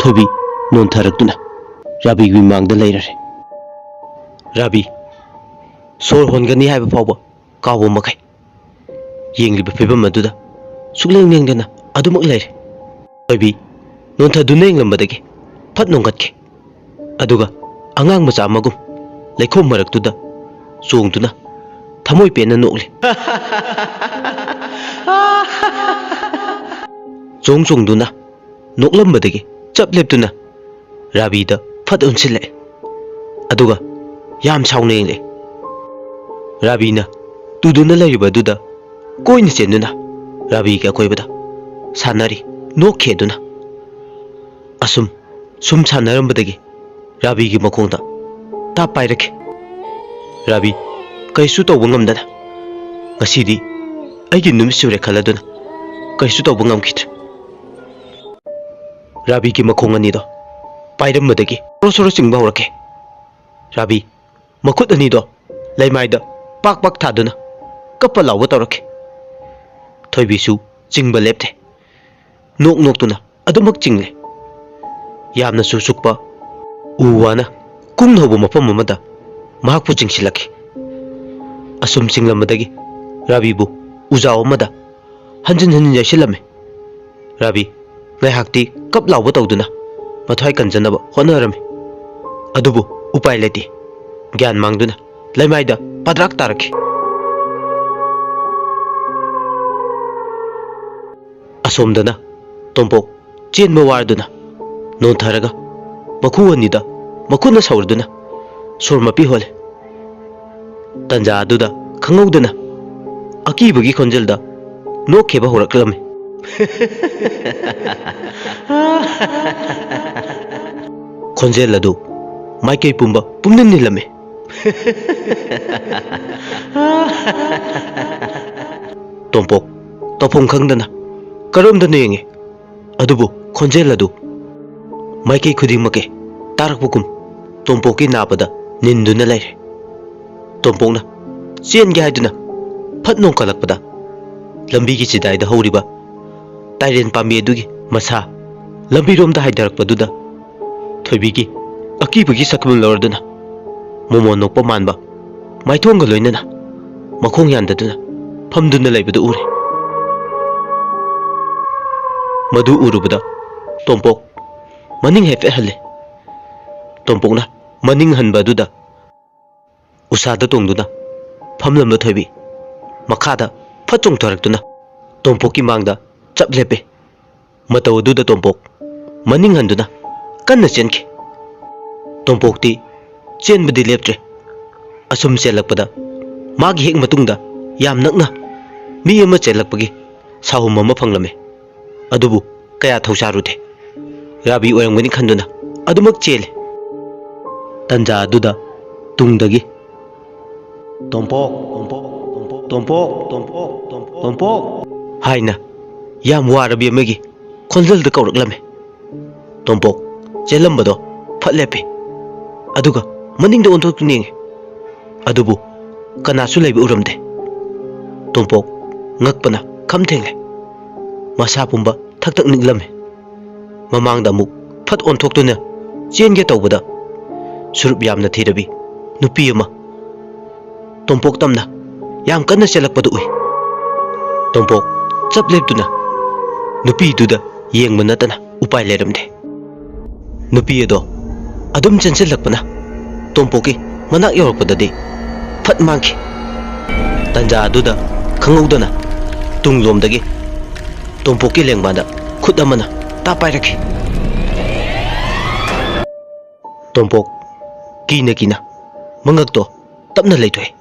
ꯊꯣꯏꯕꯤ ꯅꯣꯟꯊꯔꯛꯇꯨꯅ ꯔꯥꯕꯤꯒꯤ ꯃꯃꯥꯡꯗ ꯂꯩꯔꯔꯦ꯫ ꯔꯥꯕꯤ ꯁꯣꯔ ꯍꯣꯟꯒꯅꯤ ꯍꯥꯏꯕ ꯐꯥꯎꯕ ꯀꯥꯎꯕ ꯃꯈꯩ ꯌꯦꯡꯂꯤꯕ ꯐꯤꯕꯝ ꯑꯗꯨꯗ ꯁꯨꯛꯂꯦꯡ ꯂꯦꯡꯗꯅ ꯑꯗꯨꯃꯛ ꯂꯩꯔꯦ꯫ ꯊꯣꯏꯕꯤ ꯅꯣꯟꯊꯗꯨꯅ ꯌꯦꯡꯂꯝꯕꯗꯒꯤ ꯐꯠ ꯅꯣꯡꯈꯠꯈꯤ꯫ ꯑꯗꯨꯒ ꯑꯉꯥꯡ ꯃꯆꯥ ꯑꯃꯒꯨꯝ ꯂꯩꯈꯣꯝ ꯃꯔꯛꯇꯨꯗ ꯆꯣꯡꯗꯨꯅ ꯊꯃꯣꯏ ꯄꯦꯟꯅ ꯅꯣꯛꯂꯤ꯫ ꯆꯣꯡ ꯆꯣꯡꯗꯨꯅ ꯅꯣꯛꯂꯝꯕꯗꯒꯤ ꯆꯞ ꯂꯦꯞꯇꯨꯅ ꯔꯥꯕꯤꯗ ꯐꯠ ꯑꯣꯟꯁꯤꯜꯂꯛꯑꯦ꯫ ꯑꯗꯨꯒ ꯌꯥꯝ ꯁꯥꯎꯅ ꯌꯦꯡꯂꯛꯑꯦ꯫ ꯔꯥꯕꯤꯅ ꯇꯨꯗꯨꯅ ꯂꯩꯔꯤꯕ ꯑꯗꯨꯗ ꯀꯣꯏꯅ ꯆꯦꯟꯗꯨꯅ ꯔꯥꯕꯤꯒꯤ ꯑꯀꯣꯏꯕꯗ ꯁꯥꯟꯅꯔꯤ, ꯅꯣꯛꯈꯤ꯫ ꯑꯗꯨꯅ ꯑꯁꯨꯝ ꯁꯨꯝ ꯁꯥꯟꯅꯔꯝꯕꯗꯒꯤ ꯔꯥꯕꯤꯒꯤ ꯃꯈꯣꯡꯗ ꯇꯥꯞ ꯄꯥꯏꯔꯛꯈꯤ꯫ ꯔꯥꯕꯤ ꯀꯩꯁꯨ ꯇꯧꯕ ꯉꯝꯗꯅ, "ꯉꯁꯤꯗꯤ ꯑꯩꯒꯤ ꯅꯨꯃꯤꯠ ꯁꯨꯔꯦ" ꯈꯜꯂꯗꯨꯅ ꯀꯩꯁꯨ ꯇꯧꯕ ꯉꯝꯈꯤꯗ꯭ꯔꯦ꯫ ꯔꯥꯕꯤꯒꯤ ꯃꯈꯣꯡ ꯑꯅꯤꯗꯣ ꯄꯥꯏꯔꯝꯕꯗꯒꯤ ꯁꯣꯔꯣ ꯁꯣꯔꯣ ꯆꯤꯡꯕ ꯍꯧꯔꯛꯈꯤ꯫ ꯔꯥꯕꯤ ꯃꯈꯨꯠ ꯑꯅꯤꯗꯣ ꯂꯩꯃꯥꯏꯗ ꯄꯥꯛ ꯄꯥꯛ ꯊꯥꯗꯨꯅ ꯀꯞꯄ ꯂꯥꯎꯕ ꯇꯧꯔꯛꯈꯤ꯫ ꯊꯣꯏꯕꯤꯁꯨ ꯆꯤꯡꯕ ꯂꯦꯞꯇꯦ꯫ ꯅꯣꯛ ꯅꯣꯛꯇꯨꯅ ꯑꯗꯨꯃꯛ ꯆꯤꯡꯂꯦ꯫ ꯌꯥꯝꯅꯁꯨ ꯁꯨꯛꯄ ꯎ ꯋꯥꯅ ꯀꯨꯡꯅ ꯍꯧꯕ ꯃꯐꯝ ꯑꯃꯗ ꯃꯍꯥꯛꯄꯨ ꯆꯤꯡꯁꯤꯜꯂꯛꯈꯤ꯫ ꯑꯁꯨꯝ ꯆꯤꯡꯂꯝꯕꯗꯒꯤ ꯔꯥꯕꯤꯕꯨ ꯎꯖꯥꯎ ꯑꯃꯗ ꯍꯟꯖꯤꯟ ꯍꯟꯖꯤꯟ ꯌꯩꯁꯤꯜꯂꯝꯃꯤ꯫ ꯔꯥꯕꯤ ꯉꯥꯏꯍꯥꯛꯇꯤ ꯀꯞ ꯂꯥꯎꯕ ꯇꯧꯗꯨꯅ ꯃꯊ꯭ꯋꯥꯏ ꯀꯟꯖꯅꯕ ꯍꯣꯠꯅꯔꯝꯃꯤ꯫ ꯑꯗꯨꯕꯨ ꯎꯄꯥꯏ ꯂꯩꯇꯦ꯫ ꯒ꯭ꯌꯥꯟ ꯃꯥꯡꯗꯨꯅ ꯂꯩꯃꯥꯏꯗ ꯄꯗ꯭ꯔꯥꯛ ꯇꯥꯔꯛꯈꯤ꯫ ꯑꯁꯣꯝꯗꯅ ꯇꯣꯝꯄꯣꯛ ꯆꯦꯟꯕ ꯋꯥꯔꯗꯨꯅ ꯅꯣꯟꯊꯔꯒ ꯃꯈꯨ ꯑꯅꯤꯗ ꯃꯈꯨꯠꯅ ꯁꯧꯔꯗꯨꯅ ꯁꯣꯔ ꯃꯄꯤ ꯍꯣꯜꯂꯦ꯫ ꯇꯟꯖꯥ ꯑꯗꯨꯗ ꯈꯪꯍꯧꯗꯅ ꯑꯀꯤꯕꯒꯤ ꯈꯣꯟꯖꯦꯜꯗ ꯅꯣꯛꯈꯤꯕ ꯍꯧꯔꯛꯂꯝꯃꯤ꯫ ꯈꯣꯟꯖꯦꯜ ꯑꯗꯨ ꯃꯥꯏꯀꯩ ꯄꯨꯝꯕ ꯄꯨꯝꯅꯤꯜ ꯅꯤꯜꯂꯝꯃꯤ꯫ ꯇꯣꯝꯄꯣꯛ ꯇꯧꯐꯝ ꯈꯪꯗꯅ ꯀꯔꯣꯝꯗꯅꯣ ꯌꯦꯡꯉꯤ꯫ ꯑꯗꯨꯕꯨ ꯈꯣꯟꯖꯦꯜ ꯑꯗꯨ ꯃꯥꯏꯀꯩ ꯈꯨꯗꯤꯡꯃꯛꯀꯤ ꯇꯥꯔꯛꯄꯒꯨꯝ ꯇꯣꯝꯄꯣꯛꯀꯤ ꯅꯥꯄꯗ ꯅꯤꯟꯗꯨꯅ ꯂꯩꯔꯦ꯫ ꯇꯣꯝꯄꯣꯛꯅ ꯆꯦꯟꯒꯦ ꯍꯥꯏꯗꯨꯅ ꯐꯠ ꯅꯣꯡꯈꯠꯂꯛꯄꯗ, ꯂꯝꯕꯤꯒꯤ ꯆꯤꯗꯥꯏꯗ ꯍꯧꯔꯤꯕ ꯇꯥꯏꯔꯦꯟ ꯄꯥꯝꯕꯤ ꯑꯗꯨꯒꯤ ꯃꯁꯥ ꯂꯝꯕꯤꯔꯣꯝꯗ ꯍꯥꯏꯊꯔꯛꯄꯗꯨꯗ, ꯊꯣꯏꯕꯤꯒꯤ ꯑꯀꯤꯕꯒꯤ ꯁꯛꯐꯝ ꯂꯧꯔꯗꯨꯅ ꯃꯣꯃꯣꯟ ꯅꯣꯛꯄ ꯃꯥꯟꯕ ꯃꯥꯏꯊꯣꯡꯒ ꯂꯣꯏꯅꯅ ꯃꯈꯣꯡ ꯌꯥꯟꯗꯗꯨꯅ ꯐꯝꯗꯨꯅ ꯂꯩꯕꯗꯨ ꯎꯔꯦ꯫ ꯃꯗꯨ ꯎꯔꯨꯕꯗ ꯇꯣꯝꯄꯣꯛ ꯃꯅꯤꯡ ꯍꯥꯏꯐꯦꯠ ꯍꯜꯂꯦ꯫ ꯇꯣꯝꯄꯣꯛꯅ ꯃꯅꯤꯡ ꯍꯟꯕ ꯑꯗꯨꯗ ꯎꯁꯥꯗ ꯇꯣꯡꯗꯨꯅ ꯐꯝꯂꯝꯕ ꯊꯣꯏꯕꯤ ꯃꯈꯥꯗ ꯐꯠ ꯆꯣꯡꯊꯔꯛꯇꯨꯅ ꯇꯣꯝꯄꯣꯛꯀꯤ ꯃꯥꯡꯗ ꯆꯞ ꯂꯦꯞꯄꯦ꯫ ꯃꯇꯧ ꯑꯗꯨꯗ ꯇꯣꯝꯄꯣꯛ ꯃꯅꯤꯡ ꯍꯟꯗꯨꯅ ꯀꯟꯅ ꯆꯦꯟꯈꯤ꯫ ꯇꯣꯝꯄꯣꯛꯇꯤ ꯆꯦꯟꯕꯗꯤ ꯂꯦꯞꯇ꯭ꯔꯦ꯫ ꯑꯁꯨꯝ ꯆꯦꯜꯂꯛꯄꯗ ꯃꯥꯒꯤ ꯍꯦꯛ ꯃꯇꯨꯡꯗ ꯌꯥꯝ ꯅꯛꯅ ꯃꯤ ꯑꯃ ꯆꯦꯜꯂꯛꯄꯒꯤ ꯁꯥꯍꯨꯝ ꯑꯃ ꯐꯪꯂꯝꯃꯤ꯫ ꯑꯗꯨꯕꯨ ꯀꯌꯥ ꯊꯧꯁꯥꯔꯨꯗꯦ꯫ ꯔꯥꯕꯤ ꯑꯣꯏꯔꯝꯒꯅꯤ ꯈꯟꯗꯨꯅ ꯑꯗꯨꯃꯛ ꯆꯦꯜꯂꯤ꯫ ꯇꯟꯖꯥ ꯑꯗꯨꯗ ꯇꯨꯡꯗꯒꯤ "ꯇꯣꯝꯄꯣꯛ, ꯇꯣꯝꯄꯣꯛ, ꯇꯣꯝꯄꯣꯛ, ꯇꯣꯝꯄꯣꯛ, ꯇꯣꯝꯄꯣꯛ, ꯇꯣꯝꯄꯣꯛ" ꯍꯥꯏꯅ ꯌꯥꯝ ꯋꯥꯔꯕꯤ ꯑꯃꯒꯤ ꯈꯣꯟꯖꯦꯜꯗ ꯀꯧꯔꯛꯂꯝꯃꯤ꯫ ꯇꯣꯝꯄꯣꯛ ꯆꯦꯜꯂꯝꯕꯗꯣ ꯐꯠ ꯂꯦꯞꯄꯤ꯫ ꯑꯗꯨꯒ ꯃꯅꯤꯡꯗ ꯑꯣꯟꯊꯣꯛꯇꯨꯅ ꯌꯦꯡꯉꯤ꯫ ꯑꯗꯨꯕꯨ ꯀꯅꯥꯁꯨ ꯂꯩꯕ ꯎꯔꯝꯗꯦ꯫ ꯇꯣꯝꯄꯣꯛ ꯉꯛꯄꯅ ꯈꯝ ꯊꯦꯡꯂꯦ꯫ ꯃꯁꯥ ꯄꯨꯝꯕ ꯊꯛ ꯊꯛ ꯅꯤꯛꯂꯝꯃꯤ꯫ ꯃꯃꯥꯡꯗ ꯑꯃꯨꯛ ꯐꯠ ꯑꯣꯟꯊꯣꯛꯇꯨꯅ ꯆꯦꯟꯒꯦ ꯇꯧꯕꯗ, ꯁꯨꯔꯨꯞ ꯌꯥꯝꯅ ꯊꯤꯔꯕꯤ ꯅꯨꯄꯤ ꯑꯃ ꯇꯣꯝꯄꯣꯛ ꯇꯝꯅ ꯌꯥꯝ ꯀꯟꯅ ꯆꯦꯜꯂꯛꯄꯗꯨ ꯎꯏ꯫ ꯇꯣꯝꯄꯣꯛ ꯆꯞ ꯂꯦꯞꯇꯨꯅ ꯅꯨꯄꯤꯗꯨꯗ ꯌꯦꯡꯕ ꯅꯠꯇꯅ ꯎꯄꯥꯏ ꯂꯩꯔꯝꯗꯦ꯫ ꯅꯨꯄꯤ ꯑꯗꯣ ꯑꯗꯨꯝ ꯆꯦꯟꯁꯤꯜꯂꯛꯄꯅ ꯇꯣꯝꯄꯣꯛꯀꯤ ꯃꯅꯥꯛ ꯌꯧꯔꯛꯄꯗꯗꯤ ꯐꯠ ꯃꯥꯡꯈꯤ꯫ ꯇꯟꯖꯥ ꯑꯗꯨꯗ ꯈꯪꯍꯧꯗꯅ ꯇꯨꯡꯂꯣꯝꯗꯒꯤ ꯇꯣꯝꯄꯣꯛꯀꯤ ꯂꯦꯡꯕꯥꯟꯗ ꯈꯨꯠ ꯑꯃꯅ ꯇꯥ ꯄꯥꯏꯔꯛꯈꯤ꯫ ꯇꯣꯝꯄꯣꯛ ꯀꯤꯅ ꯀꯤꯅ ꯃꯉꯛꯇꯣ ꯇꯞꯅ ꯂꯩꯊꯣꯛꯏ꯫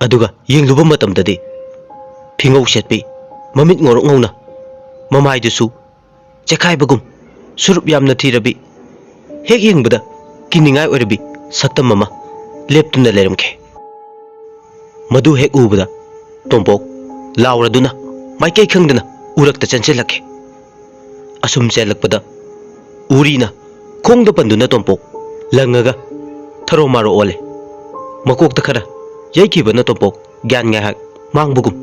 ꯑꯗꯨꯒ ꯌꯦꯡꯂꯨꯕ ꯃꯇꯝꯗꯗꯤ ꯐꯤꯉꯧ ꯁꯦꯠꯄꯤ, ꯃꯃꯤꯠ ꯉꯧꯔꯣꯛ ꯉꯧꯅ, ꯃꯃꯥꯏꯗꯨꯁꯨ ꯆꯦꯈꯥꯏꯕꯒꯨꯝ ꯁꯨꯔꯨꯞ ꯌꯥꯝꯅ ꯊꯤꯔꯕꯤ, ꯍꯦꯛ ꯌꯦꯡꯕꯗ ꯀꯤꯅꯤꯡꯉꯥꯏ ꯑꯣꯏꯔꯕꯤ ꯁꯛꯇꯝ ꯑꯃ ꯂꯦꯞꯇꯨꯅ ꯂꯩꯔꯝꯈꯤ꯫ ꯃꯗꯨ ꯍꯦꯛ ꯎꯕꯗ ꯇꯣꯝꯄꯣꯛ ꯂꯥꯎꯔꯗꯨꯅ ꯃꯥꯏꯀꯩ ꯈꯪꯗꯅ ꯎꯔꯛꯇ ꯆꯦꯟꯁꯤꯜꯂꯛꯈꯤ꯫ ꯑꯁꯨꯝ ꯆꯦꯜꯂꯛꯄꯗ ꯎꯔꯤꯅ ꯈꯣꯡꯗ ꯄꯟꯗꯨꯅ ꯇꯣꯝꯄꯣꯛ ꯂꯪꯉꯒ ꯊꯔꯣ ꯃꯥꯔꯣ ꯑꯣꯜꯂꯦ꯫ ꯃꯀꯣꯛꯇ ꯈꯔ ꯌꯩꯈꯤꯕꯅ ꯇꯣꯝꯄꯣꯛ ꯒ꯭ꯌꯥꯟ ꯉꯥꯏꯍꯥꯛ ꯃꯥꯡꯕꯒꯨꯝ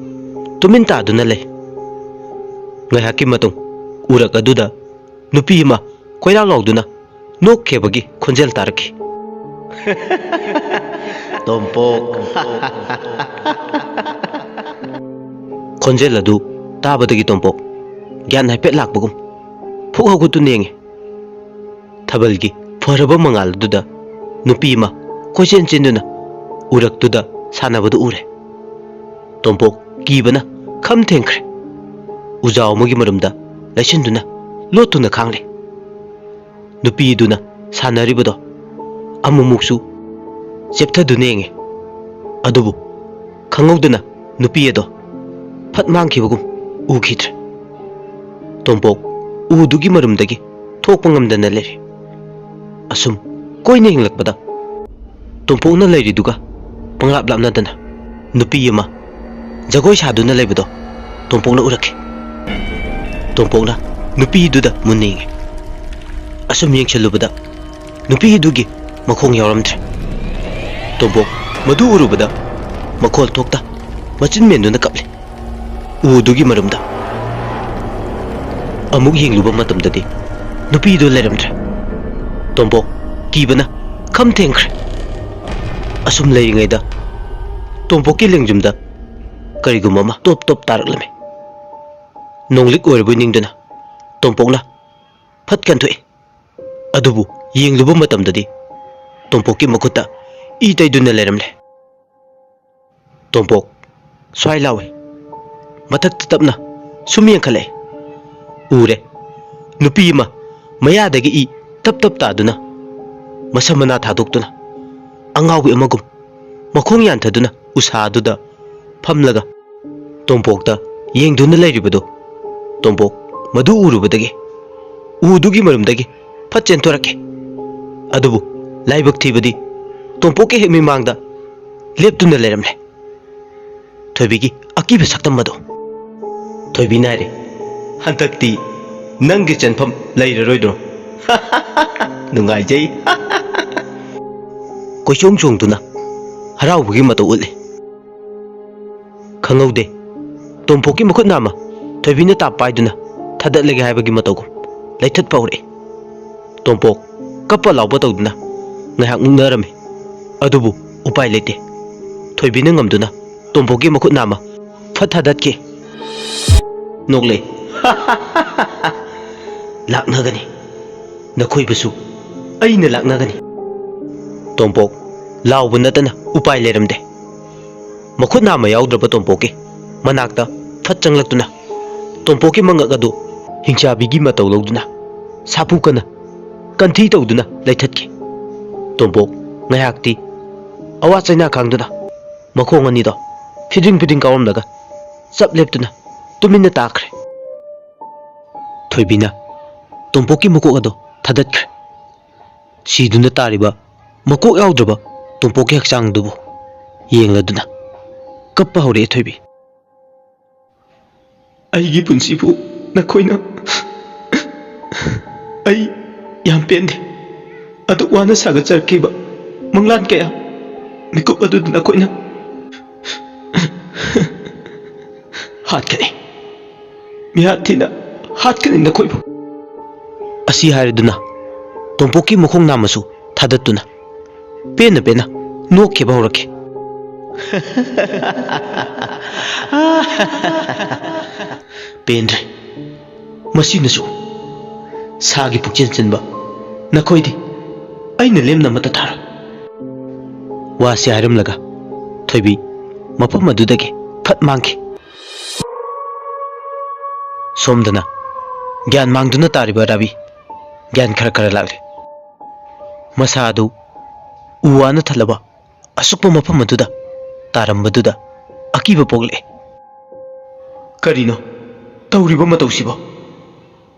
ꯇꯨꯃꯤꯟ ꯇꯥꯗꯨꯅ ꯂꯩ꯫ ꯉꯥꯏꯍꯥꯛꯀꯤ ꯃꯇꯨꯡ ꯎꯔꯛ ꯑꯗꯨꯗ ꯅꯨꯄꯤ ꯑꯃ ꯀꯣꯏꯔꯥꯡ ꯂꯥꯎꯗꯨꯅ ꯅꯣꯛꯈꯤꯕꯒꯤ ꯈꯣꯟꯖꯦꯜ ꯇꯥꯔꯛꯈꯤ꯫ "ꯇꯣꯝꯄꯣꯛ!" ꯈꯣꯟꯖꯦꯜ ꯑꯗꯨ ꯇꯥꯕꯗꯒꯤ ꯇꯣꯝꯄꯣꯛ ꯒ꯭ꯌꯥꯟ ꯍꯥꯏꯐꯦꯠ ꯂꯥꯛꯄꯒꯨꯝ ꯐꯨꯛ ꯍꯧꯒꯠꯇꯨꯅ ꯌꯦꯡꯉꯤ꯫ ꯊꯥꯕꯜꯒꯤ ꯐꯔꯕ ꯃꯉꯥꯜ ꯑꯗꯨꯗ ꯅꯨꯄꯤ ꯑꯃ ꯀꯣꯏꯆꯦꯟ ꯆꯦꯟꯗꯨꯅ ꯎꯔꯛꯇꯨꯗ ꯁꯥꯟꯅꯕꯗꯨ ꯎꯔꯦ꯫ ꯇꯣꯝꯄꯣꯛ ꯀꯤꯕꯅ ꯈꯝ ꯊꯦꯡꯈ꯭ꯔꯦ꯫ ꯎꯖꯥꯎ ꯑꯃꯒꯤ ꯃꯔꯨꯝꯗ ꯂꯩꯁꯤꯟꯗꯨꯅ ꯂꯣꯠꯇꯨꯅ ꯈꯥꯡꯂꯦ꯫ ꯅꯨꯄꯤꯗꯨꯅ ꯁꯥꯟꯅꯔꯤꯕꯗꯣ ꯑꯃꯨꯛꯃꯨꯛꯁꯨ ꯆꯦꯞꯊꯗꯨꯅ ꯌꯦꯡꯉꯦ꯫ ꯑꯗꯨꯕꯨ ꯈꯪꯍꯧꯗꯅ ꯅꯨꯄꯤ ꯑꯗꯣ ꯐꯠ ꯃꯥꯡꯈꯤꯕꯒꯨꯝ ꯎꯈꯤꯗ꯭ꯔꯦ꯫ ꯇꯣꯝꯄꯣꯛ ꯎꯗꯨꯒꯤ ꯃꯔꯨꯝꯗꯒꯤ ꯊꯣꯛꯄ ꯉꯝꯗꯅ ꯂꯩꯔꯦ꯫ ꯑꯁꯨꯝ ꯀꯣꯏꯅ ꯌꯦꯡꯂꯛꯄꯗ ꯇꯣꯝꯄꯣꯛꯅ ꯂꯩꯔꯤꯗꯨꯒ ꯄꯪꯂꯥꯞ ꯂꯥꯞꯅꯗꯅ ꯅꯨꯄꯤ ꯑꯃ ꯖꯒꯣꯏ ꯁꯥꯗꯨꯅ ꯂꯩꯕꯗꯣ ꯇꯣꯝꯄꯣꯛꯅ ꯎꯔꯛꯈꯤ꯫ ꯇꯣꯝꯄꯣꯛꯅ ꯅꯨꯄꯤꯗꯨꯗ ꯃꯨꯟꯅ ꯌꯦꯡꯉꯤ꯫ ꯑꯁꯨꯝ ꯌꯦꯡꯁꯤꯜꯂꯨꯕꯗ ꯅꯨꯄꯤꯗꯨꯒꯤ ꯃꯈꯣꯡ ꯌꯥꯎꯔꯝꯗ꯭ꯔꯦ꯫ ꯇꯣꯝꯄꯣꯛ ꯃꯗꯨ ꯎꯔꯨꯕꯗ ꯃꯈꯣꯜ ꯊꯣꯛꯇ ꯃꯆꯤꯟ ꯃꯦꯟꯗꯨꯅ ꯀꯞꯂꯤ꯫ ꯎꯗꯨꯒꯤ ꯃꯔꯨꯝꯗ ꯑꯃꯨꯛ ꯌꯦꯡꯂꯨꯕ ꯃꯇꯝꯗꯗꯤ ꯅꯨꯄꯤꯗꯨ ꯂꯩꯔꯝꯗ꯭ꯔꯦ꯫ ꯇꯣꯝꯄꯣꯛ ꯀꯤꯕꯅ ꯈꯝ ꯊꯦꯡꯈ꯭ꯔꯦ꯫ ꯑꯁꯨꯝ ꯂꯩꯔꯤꯉꯩꯗ ꯇꯣꯝꯄꯣꯛꯀꯤ ꯂꯦꯡꯖꯨꯝꯗ ꯀꯔꯤꯒꯨꯝꯕ ꯑꯃ ꯇꯣꯞ ꯇꯣꯞ ꯇꯥꯔꯛꯂꯝꯃꯤ꯫ ꯅꯣꯡꯂꯤꯛ ꯑꯣꯏꯔꯕꯣꯏ ꯅꯤꯡꯗꯨꯅ ꯇꯣꯝꯄꯣꯛꯅ ꯐꯠ ꯀꯟꯊꯣꯛꯏ꯫ ꯑꯗꯨꯕꯨ ꯌꯦꯡꯂꯨꯕ ꯃꯇꯝꯗꯗꯤ ꯇꯣꯝꯄꯣꯛꯀꯤ ꯃꯈꯨꯠꯇ ꯏ ꯇꯩꯗꯨꯅ ꯂꯩꯔꯝꯂꯦ꯫ ꯇꯣꯝꯄꯣꯛ ꯁ꯭ꯋꯥꯏ ꯂꯥꯎꯏ꯫ ꯃꯊꯛꯇ ꯇꯞꯅ ꯁꯨꯝ ꯌꯦꯡꯈꯠꯂꯛꯏ꯫ ꯎꯔꯦ, ꯅꯨꯄꯤ ꯑꯃ ꯃꯌꯥꯗꯒꯤ ꯏ ꯇꯞ ꯇꯞ ꯇꯥꯗꯨꯅ ꯃꯁꯝ ꯃꯅꯥ ꯊꯥꯗꯣꯛꯇꯨꯅ ꯑꯉꯥꯎꯕꯤ ꯑꯃꯒꯨꯝ ꯃꯈꯣꯡ ꯌꯥꯟꯊꯗꯨꯅ ꯎꯁꯥꯗꯨꯗ ꯐꯝꯂꯒ ꯇꯣꯝꯄꯣꯛꯇ ꯌꯦꯡꯗꯨꯅ ꯂꯩꯔꯤꯕꯗꯨ ꯇꯣꯝꯄꯣꯛ ꯃꯗꯨ ꯎꯔꯨꯕꯗꯒꯤ ꯎꯗꯨꯒꯤ ꯃꯔꯨꯝꯗꯒꯤ ꯐꯠ ꯆꯦꯟꯊꯣꯔꯛꯈꯤ꯫ ꯑꯗꯨꯕꯨ ꯂꯥꯏꯕꯛ ꯊꯤꯕꯗꯤ ꯇꯣꯝꯄꯣꯛꯀꯤ ꯍꯦꯛ ꯃꯤꯃꯥꯡꯗ ꯂꯦꯞꯇꯨꯅ ꯂꯩꯔꯝꯂꯦ꯫ ꯊꯣꯏꯕꯤꯒꯤ ꯑꯀꯤꯕ ꯁꯛꯇꯝ ꯑꯗꯣ꯫ ꯊꯣꯏꯕꯤꯅ ꯍꯥꯏꯔꯦ, "ꯍꯟꯗꯛꯇꯤ ꯅꯪꯒꯤ ꯆꯦꯟꯐꯝ ꯂꯩꯔꯔꯣꯏꯗ꯭ꯔꯣ?" ꯅꯨꯡꯉꯥꯏꯖꯩ꯫ ꯀꯣꯏꯆꯣꯡ ꯆꯣꯡꯗꯨꯅ ꯍꯔꯥꯎꯕꯒꯤ ꯃꯇꯧ ꯎꯠꯂꯤ꯫ ꯈꯪꯍꯧꯗꯦ, ꯇꯣꯝꯄꯣꯛꯀꯤ ꯃꯈꯨꯠ ꯅꯥꯝꯃ ꯊꯣꯏꯕꯤꯅ ꯇꯥꯞ ꯄꯥꯏꯗꯨꯅ ꯊꯥꯗꯠꯂꯒꯦ ꯍꯥꯏꯕꯒꯤ ꯃꯇꯧꯒꯨꯝ ꯂꯩꯊꯠꯄ ꯍꯧꯔꯛꯏ꯫ ꯇꯣꯝꯄꯣꯛ ꯀꯞꯄ ꯂꯥꯎꯕ ꯇꯧꯗꯨꯅ ꯉꯥꯏꯍꯥꯛ ꯃꯨꯛꯅꯔꯝꯃꯤ꯫ ꯑꯗꯨꯕꯨ ꯎꯄꯥꯏ ꯂꯩꯇꯦ꯫ ꯊꯣꯏꯕꯤꯅ ꯉꯝꯗꯨꯅ ꯇꯣꯝꯄꯣꯛꯀꯤ ꯃꯈꯨꯠ ꯅꯥꯝꯃ ꯐꯠ ꯊꯥꯗꯠꯈꯤ꯫ ꯅꯣꯛꯂꯦ꯫ "ꯂꯥꯛꯅꯒꯅꯤ꯫ ꯅꯈꯣꯏꯕꯨꯁꯨ ꯑꯩꯅ ꯂꯥꯛꯅꯒꯅꯤ꯫" ꯇꯣꯝꯄꯣꯛ ꯂꯥꯎꯕ ꯅꯠꯇꯅ ꯎꯄꯥꯏ ꯂꯩꯔꯝꯗꯦ꯫ ꯃꯈꯨꯠ ꯅꯥꯝꯃ ꯌꯥꯎꯗ꯭ꯔꯕ ꯇꯣꯝꯄꯣꯛꯀꯤ ꯃꯅꯥꯛꯇ ꯐꯠ ꯆꯪꯂꯛꯇꯨꯅ ꯇꯣꯝꯄꯣꯛꯀꯤ ꯃꯉꯛ ꯑꯗꯨ ꯍꯤꯡꯆꯥꯕꯤꯒꯤ ꯃꯇꯧ ꯂꯧꯗꯨꯅ ꯁꯥꯐꯨ ꯀꯟꯅ ꯀꯟꯊꯤ ꯇꯧꯗꯨꯅ ꯂꯩꯊꯠꯈꯤ꯫ ꯇꯣꯝꯄꯣꯛ ꯉꯥꯏꯍꯥꯛꯇꯤ ꯑꯋꯥ ꯆꯩꯅꯥ ꯈꯥꯡꯗꯨꯅ ꯃꯈꯣꯡ ꯑꯅꯤꯗꯣ ꯐꯤꯗ꯭ꯔꯤꯡ ꯐꯤꯗ꯭ꯔꯤꯡ ꯀꯥꯎꯔꯝꯂꯒ ꯆꯞ ꯂꯦꯞꯇꯨꯅ ꯇꯨꯃꯤꯟꯅ ꯇꯥꯈ꯭ꯔꯦ꯫ ꯊꯣꯏꯕꯤꯅ ꯇꯣꯝꯄꯣꯛꯀꯤ ꯃꯀꯣꯛ ꯑꯗꯣ ꯊꯥꯗꯠꯈ꯭ꯔꯦ꯫ ꯁꯤꯗꯨꯅ ꯇꯥꯔꯤꯕ ꯃꯀꯣꯛ ꯌꯥꯎꯗ꯭ꯔꯕ ꯇꯣꯝꯄꯣꯛꯀꯤ ꯍꯛꯆꯥꯡꯗꯨꯕꯨ ꯌꯦꯡꯂꯗꯨꯅ ꯀꯞꯄ ꯍꯧꯔꯛꯑꯦ ꯊꯣꯏꯕꯤ꯫ "ꯑꯩꯒꯤ ꯄꯨꯟꯁꯤꯕꯨ ꯅꯈꯣꯏꯅ, ꯑꯩ ꯌꯥꯝ ꯄꯦꯟꯗꯦ꯫ ꯑꯗꯨꯛ ꯋꯥꯅ ꯁꯥꯒꯠꯆꯔꯛꯈꯤꯕ ꯃꯪꯂꯥꯟ ꯀꯌꯥ, ꯃꯤꯀꯨꯞ ꯑꯗꯨꯗ ꯅꯈꯣꯏꯅ ꯍꯥꯠꯀꯅꯤ꯫ ꯃꯤꯍꯥꯠ ꯊꯤꯅ ꯍꯥꯠꯀꯅꯤ ꯅꯈꯣꯏꯕꯨ꯫" ꯑꯁꯤ ꯍꯥꯏꯔꯗꯨꯅ ꯇꯣꯝꯄꯣꯛꯀꯤ ꯃꯈꯣꯡ ꯅꯥꯝꯃꯁꯨ ꯊꯥꯗꯠꯇꯨꯅ ꯄꯦꯟꯅ ꯄꯦꯟꯅ ꯅꯣꯛꯈꯤꯕ ꯍꯧꯔꯛꯈꯤ꯫ "ꯄꯦꯟꯗ꯭ꯔꯦ꯫ ꯃꯁꯤꯅꯁꯨ ꯁꯥꯒꯤ ꯄꯨꯛꯆꯦꯟ ꯆꯦꯟꯕ ꯅꯈꯣꯏꯗꯤ ꯑꯩꯅ ꯂꯦꯝꯅ ꯑꯃꯠꯇ ꯊꯥꯔꯣꯏ꯫" ꯋꯥꯁꯤ ꯍꯥꯏꯔꯝꯂꯒ ꯊꯣꯏꯕꯤ ꯃꯐꯝ ꯑꯗꯨꯗꯒꯤ ꯐꯠ ꯃꯥꯡꯈꯤ꯫ ꯁꯣꯝꯗꯅ ꯒ꯭ꯌꯥꯟ ꯃꯥꯡꯗꯨꯅ ꯇꯥꯔꯤꯕ ꯔꯥꯕꯤ ꯒ꯭ꯌꯥꯟ ꯈꯔ ꯈꯔ ꯂꯥꯛꯂꯦ꯫ ꯃꯁꯥ ꯑꯗꯨ ꯎ ꯋꯥꯅ ꯊꯜꯂꯕ ꯑꯁꯨꯛꯄ ꯃꯐꯝ ꯑꯗꯨꯗ ꯇꯥꯔꯝꯕꯗꯨꯗ ꯑꯀꯤꯕ ꯄꯣꯛꯂꯛꯑꯦ꯫ "ꯀꯔꯤꯅꯣ ꯇꯧꯔꯤꯕ ꯃꯇꯧꯁꯤꯕꯣ?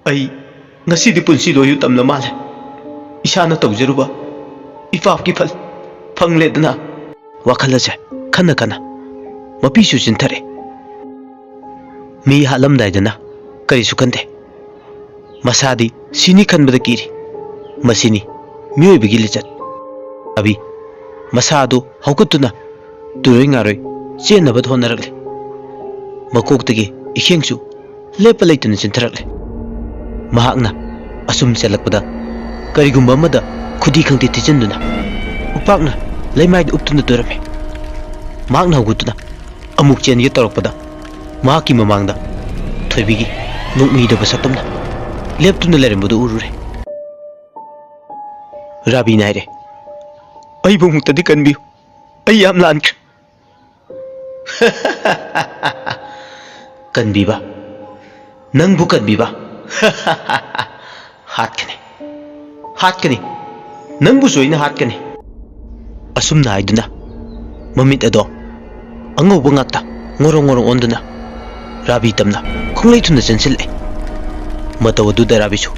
ꯑꯩ ꯉꯁꯤꯗꯤ ꯄꯨꯟꯁꯤ ꯂꯣꯏꯌꯨ ꯇꯝꯂ ꯃꯥꯜꯂꯦ꯫ ꯏꯁꯥꯅ ꯇꯧꯖꯔꯨꯕ ꯏꯄꯥꯞꯀꯤ ꯐꯜ ꯐꯪꯂꯦꯗꯅ꯫" ꯋꯥꯈꯜ ꯑꯁꯦ ꯈꯟꯅ ꯈꯟꯅ ꯃꯄꯤꯁꯨ ꯆꯤꯟꯊꯔꯦ꯫ ꯃꯤ ꯍꯥꯠꯂꯝꯗꯥꯏꯗꯅ ꯀꯔꯤꯁꯨ ꯈꯟꯗꯦ꯫ ꯃꯁꯥꯗꯤ ꯁꯤꯅꯤ ꯈꯟꯕꯗ ꯀꯤꯔꯤ꯫ ꯃꯁꯤꯅꯤ ꯃꯤꯑꯣꯏꯕꯒꯤ ꯂꯤꯆꯠ꯫ ꯑꯕꯤ ꯃꯁꯥ ꯑꯗꯨ ꯍꯧꯒꯠꯇꯨꯅ ꯇꯨꯔꯣꯏ ꯉꯥꯔꯣꯏ ꯆꯦꯟꯅꯕ ꯍꯣꯠꯅꯔꯛꯂꯤ꯫ ꯃꯀꯣꯛꯇꯒꯤ ꯏꯈꯦꯡꯁꯨ ꯂꯦꯞꯄ ꯂꯩꯇꯅ ꯆꯦꯟꯊꯔꯛꯂꯤ꯫ ꯃꯍꯥꯛꯅ ꯑꯁꯨꯝ ꯆꯦꯜꯂꯛꯄꯗ ꯀꯔꯤꯒꯨꯝꯕ ꯑꯃꯗ ꯈꯨꯗꯤ ꯈꯪꯗꯦ ꯊꯤꯖꯤꯟꯗꯨꯅ ꯎꯄꯥꯛꯅ ꯂꯩꯃꯥꯏꯗ ꯎꯞꯇꯨꯅ ꯇꯨꯔꯝꯃꯤ꯫ ꯃꯍꯥꯛꯅ ꯍꯧꯒꯠꯇꯨꯅ ꯑꯃꯨꯛ ꯆꯦꯟꯒꯦ ꯇꯧꯔꯛꯄꯗ ꯃꯍꯥꯛꯀꯤ ꯃꯃꯥꯡꯗ ꯊꯣꯏꯕꯤꯒꯤ ꯅꯣꯛꯃꯤꯗꯕ ꯁꯛꯇꯝꯅ ꯂꯦꯞꯇꯨꯅ ꯂꯩꯔꯝꯕꯗꯨ ꯎꯔꯨꯔꯦ꯫ ꯔꯥꯕꯤꯅ ꯍꯥꯏꯔꯦ, "ꯑꯩꯕꯨ ꯑꯃꯨꯛꯇꯗꯤ ꯀꯟꯕꯤꯌꯨ, ꯑꯩ ꯌꯥꯝ ꯂꯥꯟꯈ꯭ꯔꯦ꯫" "ꯀꯟꯕꯤꯕ? ꯅꯪꯕꯨ ꯀꯟꯕꯤꯕ? ꯍꯥꯠꯀꯅꯤ, ꯍꯥꯠꯀꯅꯤ, ꯅꯪꯕꯨꯁꯨ ꯑꯩꯅ ꯍꯥꯠꯀꯅꯤ꯫" ꯑꯁꯨꯝꯅ ꯍꯥꯏꯗꯨꯅ ꯃꯃꯤꯠ ꯑꯗꯣ ꯑꯉꯧꯕ ꯉꯥꯛꯇ ꯉꯣꯔꯣꯡ ꯉꯣꯔꯣꯡ ꯑꯣꯟꯗꯨꯅ ꯔꯥꯕꯤ ꯇꯝꯅ ꯈꯣꯡꯂꯩ ꯊꯨꯅ ꯆꯦꯟꯁꯤꯜꯂꯛꯑꯦ꯫ ꯃꯇꯧ ꯑꯗꯨꯗ ꯔꯥꯕꯤꯁꯨ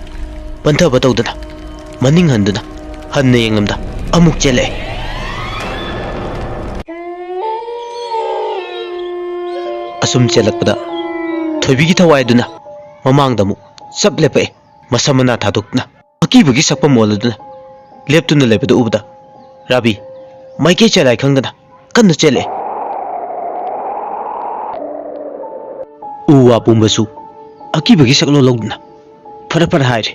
ꯄꯟꯊꯕ ꯇꯧꯗꯅ ꯃꯅꯤꯡ ꯍꯟꯗꯨꯅ ꯍꯟꯅ ꯌꯦꯡꯂꯝꯗ ꯑꯃꯨꯛ ꯆꯦꯜꯂꯛꯑꯦ꯫ ꯑꯁꯨꯝ ꯆꯦꯜꯂꯛꯄꯗ ꯊꯣꯏꯕꯤꯒꯤ ꯊꯋꯥꯏ ꯑꯗꯨꯅ ꯃꯃꯥꯡꯗ ꯑꯃꯨꯛ ꯆꯞ ꯂꯦꯞꯄꯛꯑꯦ꯫ ꯃꯁꯝ ꯃꯅꯥ ꯊꯥꯗꯣꯛꯇꯨꯅ ꯑꯀꯤꯕꯒꯤ ꯁꯛꯐꯝ ꯑꯣꯜꯂꯗꯨꯅ ꯂꯦꯞꯇꯨꯅ ꯂꯩꯕꯗꯨ ꯎꯕꯗ ꯔꯥꯕꯤ ꯃꯥꯏꯀꯩ ꯆꯦꯔꯥꯏ ꯈꯪꯗꯅ ꯀꯟꯅ ꯆꯦꯜꯂꯛꯑꯦ꯫ ꯎ ꯋꯥ ꯄꯨꯝꯕꯁꯨ ꯑꯀꯤꯕꯒꯤ ꯁꯛꯂꯣꯟ ꯂꯧꯗꯨꯅ ꯐꯔ ꯐꯔ ꯍꯥꯏꯔꯦ꯫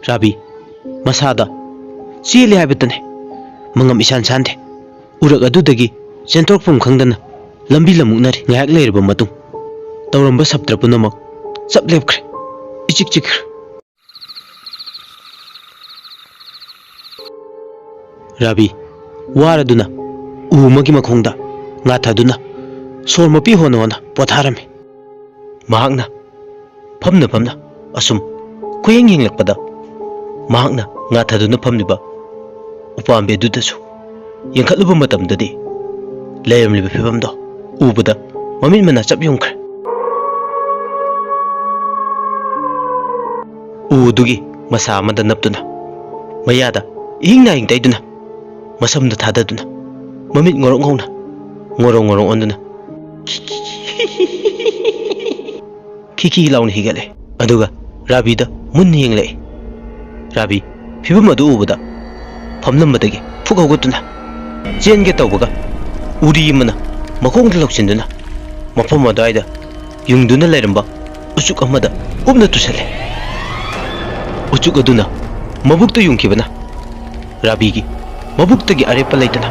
ꯔꯥꯕꯤ ꯃꯁꯥꯗ ꯆꯦꯜꯂꯦ ꯍꯥꯏꯕꯇꯅꯦ ꯃꯉꯝ ꯏꯁꯥꯟ ꯁꯥꯟꯗꯦ꯫ ꯎꯔꯛ ꯑꯗꯨꯗꯒꯤ ꯆꯦꯟꯊꯣꯛꯐꯝ ꯈꯪꯗꯅ ꯂꯝꯕꯤ ꯂꯝꯃꯨꯛꯅꯔꯦ꯫ ꯉꯥꯏꯍꯥꯛ ꯂꯩꯔꯕ ꯃꯇꯨꯡ ꯇꯧꯔꯝꯕ ꯁꯞꯇ꯭ꯔ ꯄꯨꯝꯅꯃꯛ ꯆꯞ ꯂꯦꯞꯈ꯭ꯔꯦ, ꯏꯆꯤꯛ ꯆꯤꯛꯈ꯭ꯔꯦ꯫ ꯔꯥꯕꯤ ꯋꯥꯔꯗꯨꯅ ꯎ ꯑꯃꯒꯤ ꯃꯈꯣꯡꯗ ꯉꯥꯊꯗꯨꯅ ꯁꯣꯔ ꯃꯄꯤ ꯍꯣꯟꯅ ꯍꯣꯟꯅ ꯄꯣꯊꯥꯔꯝꯃꯤ꯫ ꯃꯍꯥꯛꯅ ꯐꯝꯅ ꯐꯝꯅ ꯑꯁꯨꯝ ꯈꯨꯌꯦꯡ ꯌꯦꯡꯂꯛꯄꯗ ꯃꯍꯥꯛꯅ ꯉꯥꯊꯗꯨꯅ ꯐꯝꯂꯤꯕ ꯎꯄꯥꯝꯕꯤ ꯑꯗꯨꯗꯁꯨ ꯌꯦꯡꯈꯠꯂꯨꯕ ꯃꯇꯝꯗꯗꯤ ꯂꯩꯔꯝꯂꯤꯕ ꯐꯤꯕꯝꯗꯣ ꯎꯕꯗ ꯃꯃꯤꯠ ꯃꯅꯥ ꯆꯞ ꯌꯨꯡꯈ꯭ꯔꯦ꯫ ꯎ ꯑꯗꯨꯒꯤ ꯃꯁꯥ ꯑꯃꯗ ꯅꯞꯇꯨꯅ ꯃꯌꯥꯗ ꯏꯍꯤꯡ ꯅꯥꯍꯤꯡ ꯇꯩꯗꯨꯅ ꯃꯁꯝꯗ ꯊꯥꯗꯗꯨꯅ ꯃꯃꯤꯠ ꯉꯧꯔꯣꯛ ꯉꯧꯅ ꯉꯣꯔꯣꯡ ꯉꯣꯔꯣꯡ ꯑꯣꯟꯗꯨꯅ ꯈꯤꯈꯤ ꯂꯥꯎꯅ ꯍꯤꯒꯠꯂꯦ꯫ ꯑꯗꯨꯒ ꯔꯥꯕꯤꯗ ꯃꯨꯟꯅ ꯌꯦꯡꯂꯛꯏ꯫ ꯔꯥꯕꯤ ꯐꯤꯕꯝ ꯑꯗꯨ ꯎꯕꯗ ꯐꯝꯂꯝꯕꯗꯒꯤ ꯐꯨꯛ ꯍꯧꯒꯠꯇꯨꯅ ꯆꯦꯟꯒꯦ ꯇꯧꯕꯒ ꯎꯔꯤ ꯑꯃꯅ ꯃꯈꯣꯡꯗ ꯂꯧꯁꯤꯟꯗꯨꯅ ꯃꯐꯝ ꯑꯗꯨꯋꯥꯏꯗ ꯌꯨꯡꯗꯨꯅ ꯂꯩꯔꯝꯕ ꯎꯆꯨꯛ ꯑꯃꯗ ꯎꯞꯅ ꯇꯨꯁꯜꯂꯦ꯫ ꯎꯆꯨꯛ ꯑꯗꯨꯅ ꯃꯕꯨꯛꯇ ꯌꯨꯡꯈꯤꯕꯅ ꯔꯥꯕꯤꯒꯤ ꯃꯕꯨꯛꯇꯒꯤ ꯑꯔꯦꯞꯄ ꯂꯩꯇꯅ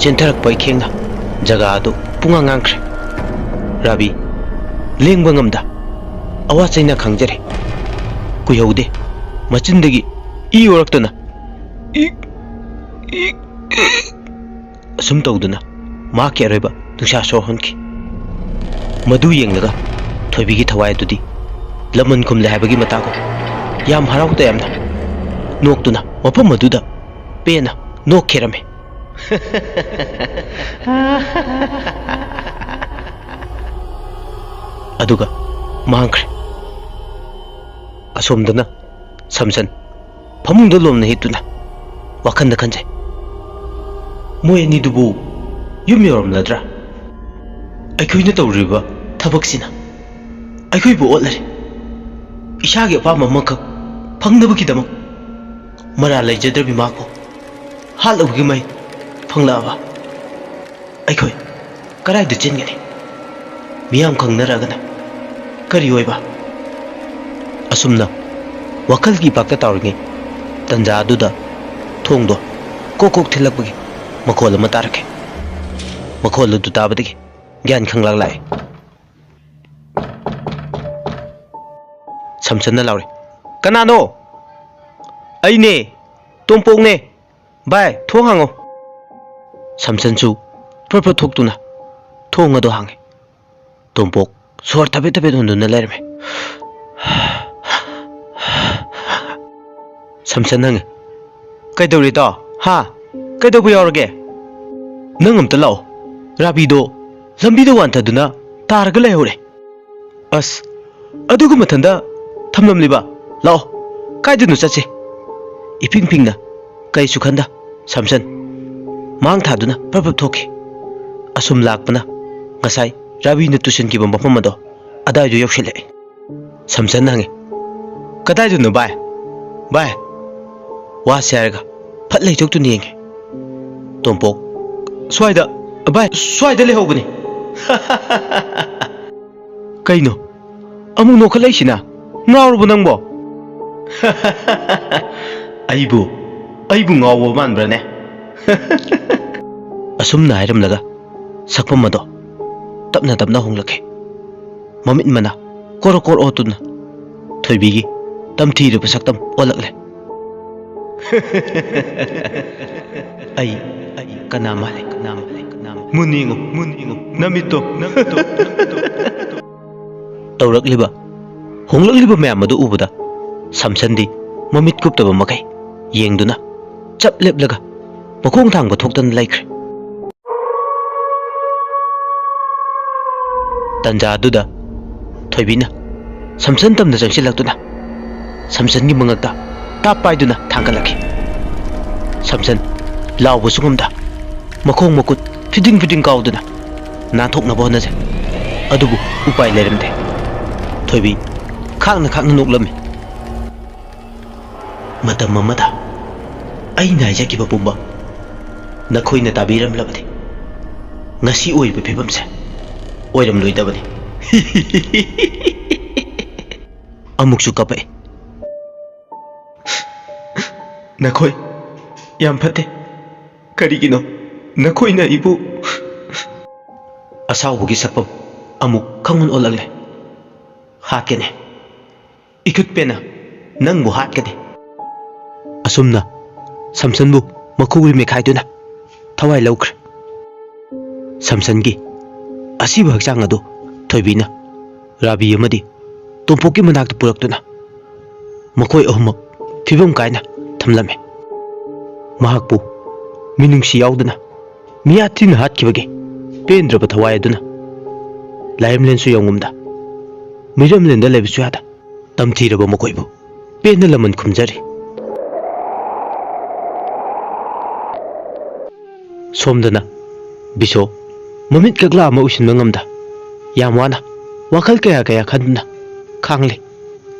ꯆꯦꯟꯊꯔꯛꯄ ꯏꯈꯦꯡꯅ ꯖꯒꯥ ꯑꯗꯨ ꯄꯨꯡꯉꯥꯡ ꯉꯥꯡꯈ꯭ꯔꯦ꯫ ꯔꯥꯕꯤ ꯂꯦꯡꯕ ꯉꯝꯗ ꯑꯋꯥ ꯆꯩꯅ ꯈꯥꯡꯖꯔꯦ꯫ ꯀꯨꯏꯍꯧꯗꯦ, ꯃꯆꯤꯟꯗꯒꯤ ꯏ ꯑꯣꯔꯛꯇꯨꯅ ꯏꯛ, ꯏꯛ, ꯏꯛ ꯑꯁꯨꯝ ꯇꯧꯗꯨꯅ ꯃꯍꯥꯛꯀꯤ ꯑꯔꯣꯏꯕ ꯅꯨꯡꯁꯥ ꯁꯣꯔ ꯍꯣꯟꯈꯤ꯫ ꯃꯗꯨ ꯌꯦꯡꯂꯒ ꯊꯣꯏꯕꯤꯒꯤ ꯊꯋꯥꯏ ꯑꯗꯨꯗꯤ ꯂꯃꯟ ꯈꯨꯝꯂꯦ ꯍꯥꯏꯕꯒꯤ ꯃꯇꯥꯒꯨꯝ ꯌꯥꯝ ꯍꯔꯥꯎ ꯇꯌꯥꯝꯅ ꯅꯣꯛꯇꯨꯅ ꯃꯐꯝ ꯑꯗꯨꯗ ꯄꯦꯟꯅ ꯅꯣꯛꯈꯤꯔꯝꯃꯤ꯫ ꯑꯗꯨꯒ ꯃꯥꯡꯈ꯭ꯔꯦ꯫ ꯑꯁꯣꯝꯗꯅ ꯁꯝꯁꯟ ꯐꯃꯨꯡꯗ ꯂꯣꯝꯅ ꯍꯤꯞꯇꯨꯅ ꯋꯥꯈꯜꯗ ꯈꯟꯖꯩ꯫ ꯃꯣꯏ ꯑꯅꯤꯗꯨꯕꯨ ꯌꯨꯝ ꯌꯧꯔꯝꯂꯗ꯭ꯔꯥ? ꯑꯩꯈꯣꯏꯅ ꯇꯧꯔꯤꯕ ꯊꯕꯛꯁꯤꯅ ꯑꯩꯈꯣꯏꯕꯨ ꯑꯣꯠꯂꯔꯦ꯫ ꯏꯁꯥꯒꯤ ꯑꯄꯥꯝꯕ ꯑꯃꯈꯛ ꯐꯪꯅꯕꯒꯤꯗꯃꯛ ꯃꯔꯥꯜ ꯂꯩꯖꯗ꯭ꯔꯕꯤ ꯃꯍꯥꯛꯄꯨ ꯍꯥꯠꯂꯨꯕꯒꯤ ꯃꯍꯩ ꯐꯪꯂꯛꯑꯕ ꯑꯩꯈꯣꯏ ꯀꯗꯥꯏꯗ ꯆꯦꯟꯒꯅꯤ? ꯃꯤꯌꯥꯝ ꯈꯪꯅꯔꯛꯑꯒꯅ ꯀꯔꯤ ꯑꯣꯏꯕ? ꯑꯁꯨꯝꯅ ꯋꯥꯈꯜꯒꯤ ꯏꯄꯥꯛꯇ ꯇꯥꯎꯔꯤꯉꯩ ꯇꯟꯖꯥ ꯑꯗꯨꯗ ꯊꯣꯡꯗꯣ ꯀꯣꯛ ꯀꯣꯛ ꯊꯤꯜꯂꯛꯄꯒꯤ ꯃꯈꯣꯜ ꯑꯃ ꯇꯥꯔꯛꯈꯤ꯫ ꯃꯈꯣꯜ ꯑꯗꯨ ꯇꯥꯕꯗꯒꯤ ꯒ꯭ꯌꯥꯟ ꯈꯪꯂꯥꯛ ꯂꯥꯛꯑꯦ꯫ ꯁꯝꯁꯟꯅ ꯂꯥꯎꯔꯦ, "ꯀꯅꯥꯅꯣ?" "ꯑꯩꯅꯦ, ꯇꯣꯝꯄꯣꯛꯅꯦ꯫ ꯚꯥꯏ, ꯊꯣꯡ ꯍꯥꯡꯉꯣ꯫" ꯁꯝꯁꯟꯁꯨ ꯐ꯭ꯔꯠ ꯐ꯭ꯔꯠ ꯊꯣꯛꯇꯨꯅ ꯊꯣꯡ ꯑꯗꯨ ꯍꯥꯡꯉꯦ꯫ ꯇꯣꯝꯄꯣꯛ ꯁꯣꯔ ꯊꯕꯦꯠ ꯊꯕꯦꯠ ꯍꯣꯟꯗꯨꯅ ꯂꯩꯔꯝꯃꯦ꯫ ꯁꯝꯁꯟ ꯍꯪꯉꯦ, "ꯀꯩꯗꯧꯔꯦ ꯏꯇꯥꯎ? ꯍꯥ? ꯀꯩꯗꯧꯕ ꯌꯥꯎꯔꯒꯦ? ꯅꯪ ꯑꯝꯇ ꯂꯥꯛꯑꯣ꯫ ꯔꯥꯕꯤꯗꯣ ꯂꯝꯕꯤꯗ ꯋꯥꯟꯊꯗꯨꯅ ꯇꯥꯔꯒ ꯂꯩꯍꯧꯔꯦ꯫" "ꯑꯁ, ꯑꯗꯨꯒ ꯃꯊꯟꯗ ꯊꯝꯂꯝꯂꯤꯕ? ꯂꯥꯛꯑꯣ, ꯀꯥꯏꯗꯅꯣ ꯆꯠꯁꯦ꯫" ꯏꯄꯤꯡ ꯄꯤꯡꯅ ꯀꯩꯁꯨ ꯈꯟꯗ ꯁꯝꯁꯟ ꯃꯥꯡ ꯊꯥꯗꯨꯅ ꯄ꯭ꯔꯞ ꯄ꯭ꯔꯞ ꯊꯣꯛꯈꯤ꯫ ꯑꯁꯨꯝ ꯂꯥꯛꯄꯅ ꯉꯁꯥꯏ ꯔꯥꯕꯤꯅ ꯇꯨꯁꯤꯟꯈꯤꯕ ꯃꯐꯝ ꯑꯗꯣ ꯑꯗꯥꯏꯗꯣ ꯌꯧꯁꯤꯜꯂꯛꯑꯦ꯫ ꯁꯝꯁꯟꯅ ꯍꯪꯉꯦ, "ꯀꯗꯥꯏꯗꯅꯣ ꯚꯥꯏ? ꯚꯥꯏ, ꯋꯥꯁꯦ" ꯍꯥꯏꯔꯒ ꯐꯠ ꯂꯩꯊꯣꯛꯇꯨꯅ ꯌꯦꯡꯉꯦ꯫ ꯇꯣꯝꯄꯣꯛ, "ꯁ꯭ꯋꯥꯏꯗ, ꯚꯥꯏ, ꯁ꯭ꯋꯥꯏꯗ ꯂꯩꯍꯧꯕꯅꯤ"꯫ "ꯀꯩꯅꯣ? ꯑꯃꯨꯛ ꯅꯣꯛꯈꯠꯂꯛꯏꯁꯤꯅ? ꯉꯥꯎꯔꯕꯣ ꯅꯪꯕꯣ?" "ꯑꯩꯕꯨ, ꯑꯩꯕꯨ ꯉꯥꯎꯕ ꯃꯥꯟꯕ꯭ꯔꯅꯦ?" ꯑꯁꯨꯝꯅ ꯍꯥꯏꯔꯝꯂꯒ ꯁꯛꯐꯝ ꯑꯗꯣ ꯇꯞꯅ ꯇꯞꯅ ꯍꯣꯡꯂꯛꯈꯤ꯫ ꯃꯃꯤꯠ ꯃꯅꯥ ꯀꯣꯔꯣ ꯀꯣꯔꯣ ꯑꯣꯠꯇꯨꯅ ꯊꯣꯏꯕꯤꯒꯤ ꯇꯝꯊꯤꯔꯕ ꯁꯛꯇꯝ ꯑꯣꯜꯂꯛꯂꯦ꯫ "ꯑꯩ, ꯑꯩ ꯀꯅꯥ ꯃꯥꯜꯂꯦ, ꯀꯅꯥ ꯃꯥꯜꯂꯦ, ꯀꯅꯥ ꯃꯥꯜꯂꯦ?" "ꯃꯨꯟꯅ ꯌꯦꯡꯉꯨ, ꯃꯨꯟꯅ ꯌꯦꯡꯉꯨ, ꯅꯃꯤꯠꯇꯣ, ꯅꯃꯤꯠꯇꯣ, ꯅꯃꯤꯠꯇꯣ, ꯅꯃꯤꯠꯇꯣ"꯫ ꯇꯧꯔꯛꯂꯤꯕ, ꯍꯣꯡꯂꯛꯂꯤꯕ ꯃꯌꯥꯝ ꯑꯗꯨ ꯎꯕꯗ ꯁꯝꯁꯟꯗꯤ ꯃꯃꯤꯠ ꯀꯨꯞꯇꯕ ꯃꯈꯩ ꯌꯦꯡꯗꯨꯅ ꯆꯞ ꯂꯦꯞꯂꯒ ꯃꯈꯣꯡ ꯊꯥꯡꯕ ꯊꯣꯛꯇꯅ ꯂꯩꯈ꯭ꯔꯦ꯫ ꯇꯟꯖꯥ ꯑꯗꯨꯗ ꯊꯣꯏꯕꯤꯅ ꯁꯝꯁꯟ ꯇꯝꯅ ꯆꯪꯁꯤꯜꯂꯛꯇꯨꯅ ꯁꯝꯁꯟꯒꯤ ꯃꯉꯛꯇ ꯇꯥꯞ ꯄꯥꯏꯗꯨꯅ ꯊꯥꯡꯒꯠꯂꯛꯈꯤ꯫ ꯁꯝꯁꯟ ꯂꯥꯎꯕꯁꯨ ꯉꯝꯗ ꯃꯈꯣꯡ ꯃꯈꯨꯠ ꯐꯤꯗꯤꯡ ꯐꯤꯗꯤꯡ ꯀꯥꯎꯗꯨꯅ ꯅꯥꯟꯊꯣꯛꯅꯕ ꯍꯣꯠꯅꯖꯩ꯫ ꯑꯗꯨꯕꯨ ꯎꯄꯥꯏ ꯂꯩꯔꯝꯗꯦ꯫ ꯊꯣꯏꯕꯤ ꯈꯥꯡꯅ ꯈꯥꯡꯅ ꯅꯣꯛꯂꯝꯃꯤ꯫ ꯃꯇꯝ ꯑꯃꯗ ꯑꯩꯅ ꯍꯥꯏꯖꯈꯤꯕ ꯄꯨꯝꯕ ꯅꯈꯣꯏꯅ ꯇꯥꯕꯤꯔꯝꯂꯕꯗꯤ ꯉꯁꯤ ꯑꯣꯏꯔꯤꯕ ꯐꯤꯕꯝꯁꯦ ꯑꯣꯏꯔꯝꯂꯣꯏꯗꯕꯅꯤ꯫ ꯑꯃꯨꯛꯁꯨ ꯀꯞꯄꯛꯏ꯫ "ꯅꯈꯣꯏ ꯌꯥꯝ ꯐꯠꯇꯦ꯫ ꯀꯔꯤꯒꯤꯅꯣ ꯅꯈꯣꯏꯅ ꯑꯩꯕꯨ?" ꯑꯁꯥꯎꯕꯒꯤ ꯁꯛꯐꯝ ꯑꯃꯨꯛ ꯈꯪꯑꯣꯟ ꯑꯣꯜꯂꯛꯂꯦ꯫ "ꯍꯥꯠꯀꯅꯤ꯫ ꯏꯈꯨꯠ ꯄꯦꯟꯅ ꯅꯪꯕꯨ ꯍꯥꯠꯀꯅꯤ"꯫ ꯑꯁꯨꯝꯅ ꯁꯝꯁꯟꯕꯨ ꯃꯈꯨꯒꯤ ꯃꯦꯈꯥꯏꯗꯨꯅ ꯊꯋꯥꯏ ꯂꯧꯈ꯭ꯔꯦ꯫ ꯁꯝꯁꯟꯒꯤ ꯑꯁꯤꯕ ꯍꯛꯆꯥꯡ ꯑꯗꯨ ꯊꯣꯏꯕꯤꯅ ꯔꯥꯕꯤ ꯑꯃꯗꯤ ꯇꯣꯝꯄꯣꯛꯀꯤ ꯃꯅꯥꯛꯇ ꯄꯨꯔꯛꯇꯨꯅ ꯃꯈꯣꯏ ꯑꯍꯨꯝꯃꯛ ꯐꯤꯕꯝ ꯀꯥꯏꯅ ꯊꯝꯂꯝꯃꯤ꯫ ꯃꯍꯥꯛꯄꯨ ꯃꯤꯅꯨꯡꯁꯤ ꯌꯥꯎꯗꯅ ꯃꯤꯌꯥ ꯊꯤꯅ ꯍꯥꯠꯈꯤꯕꯒꯤ ꯄꯦꯟꯗ꯭ꯔꯕ ꯊꯋꯥꯏ ꯑꯗꯨꯅ ꯂꯥꯏꯔꯦꯝꯂꯦꯟꯁꯨ ꯌꯥꯎꯉꯝꯗ ꯃꯤꯔꯝꯂꯦꯟꯗ ꯂꯩꯕꯁꯨ ꯌꯥꯗ ꯇꯝꯊꯤꯔꯕ ꯃꯈꯣꯏꯕꯨ ꯄꯦꯟꯅ ꯂꯃꯟ ꯈꯨꯝꯖꯔꯤ꯫ ꯁꯣꯝꯗꯅ ꯕꯤꯁꯣ ꯃꯃꯤꯠ ꯀꯛꯂꯥ ꯑꯃ ꯎꯏꯁꯤꯟꯕ ꯉꯝꯗ ꯌꯥꯝ ꯋꯥꯅ ꯋꯥꯈꯜ ꯀꯌꯥ ꯀꯌꯥ ꯈꯟꯗꯨꯅ ꯈꯥꯡꯂꯦ꯫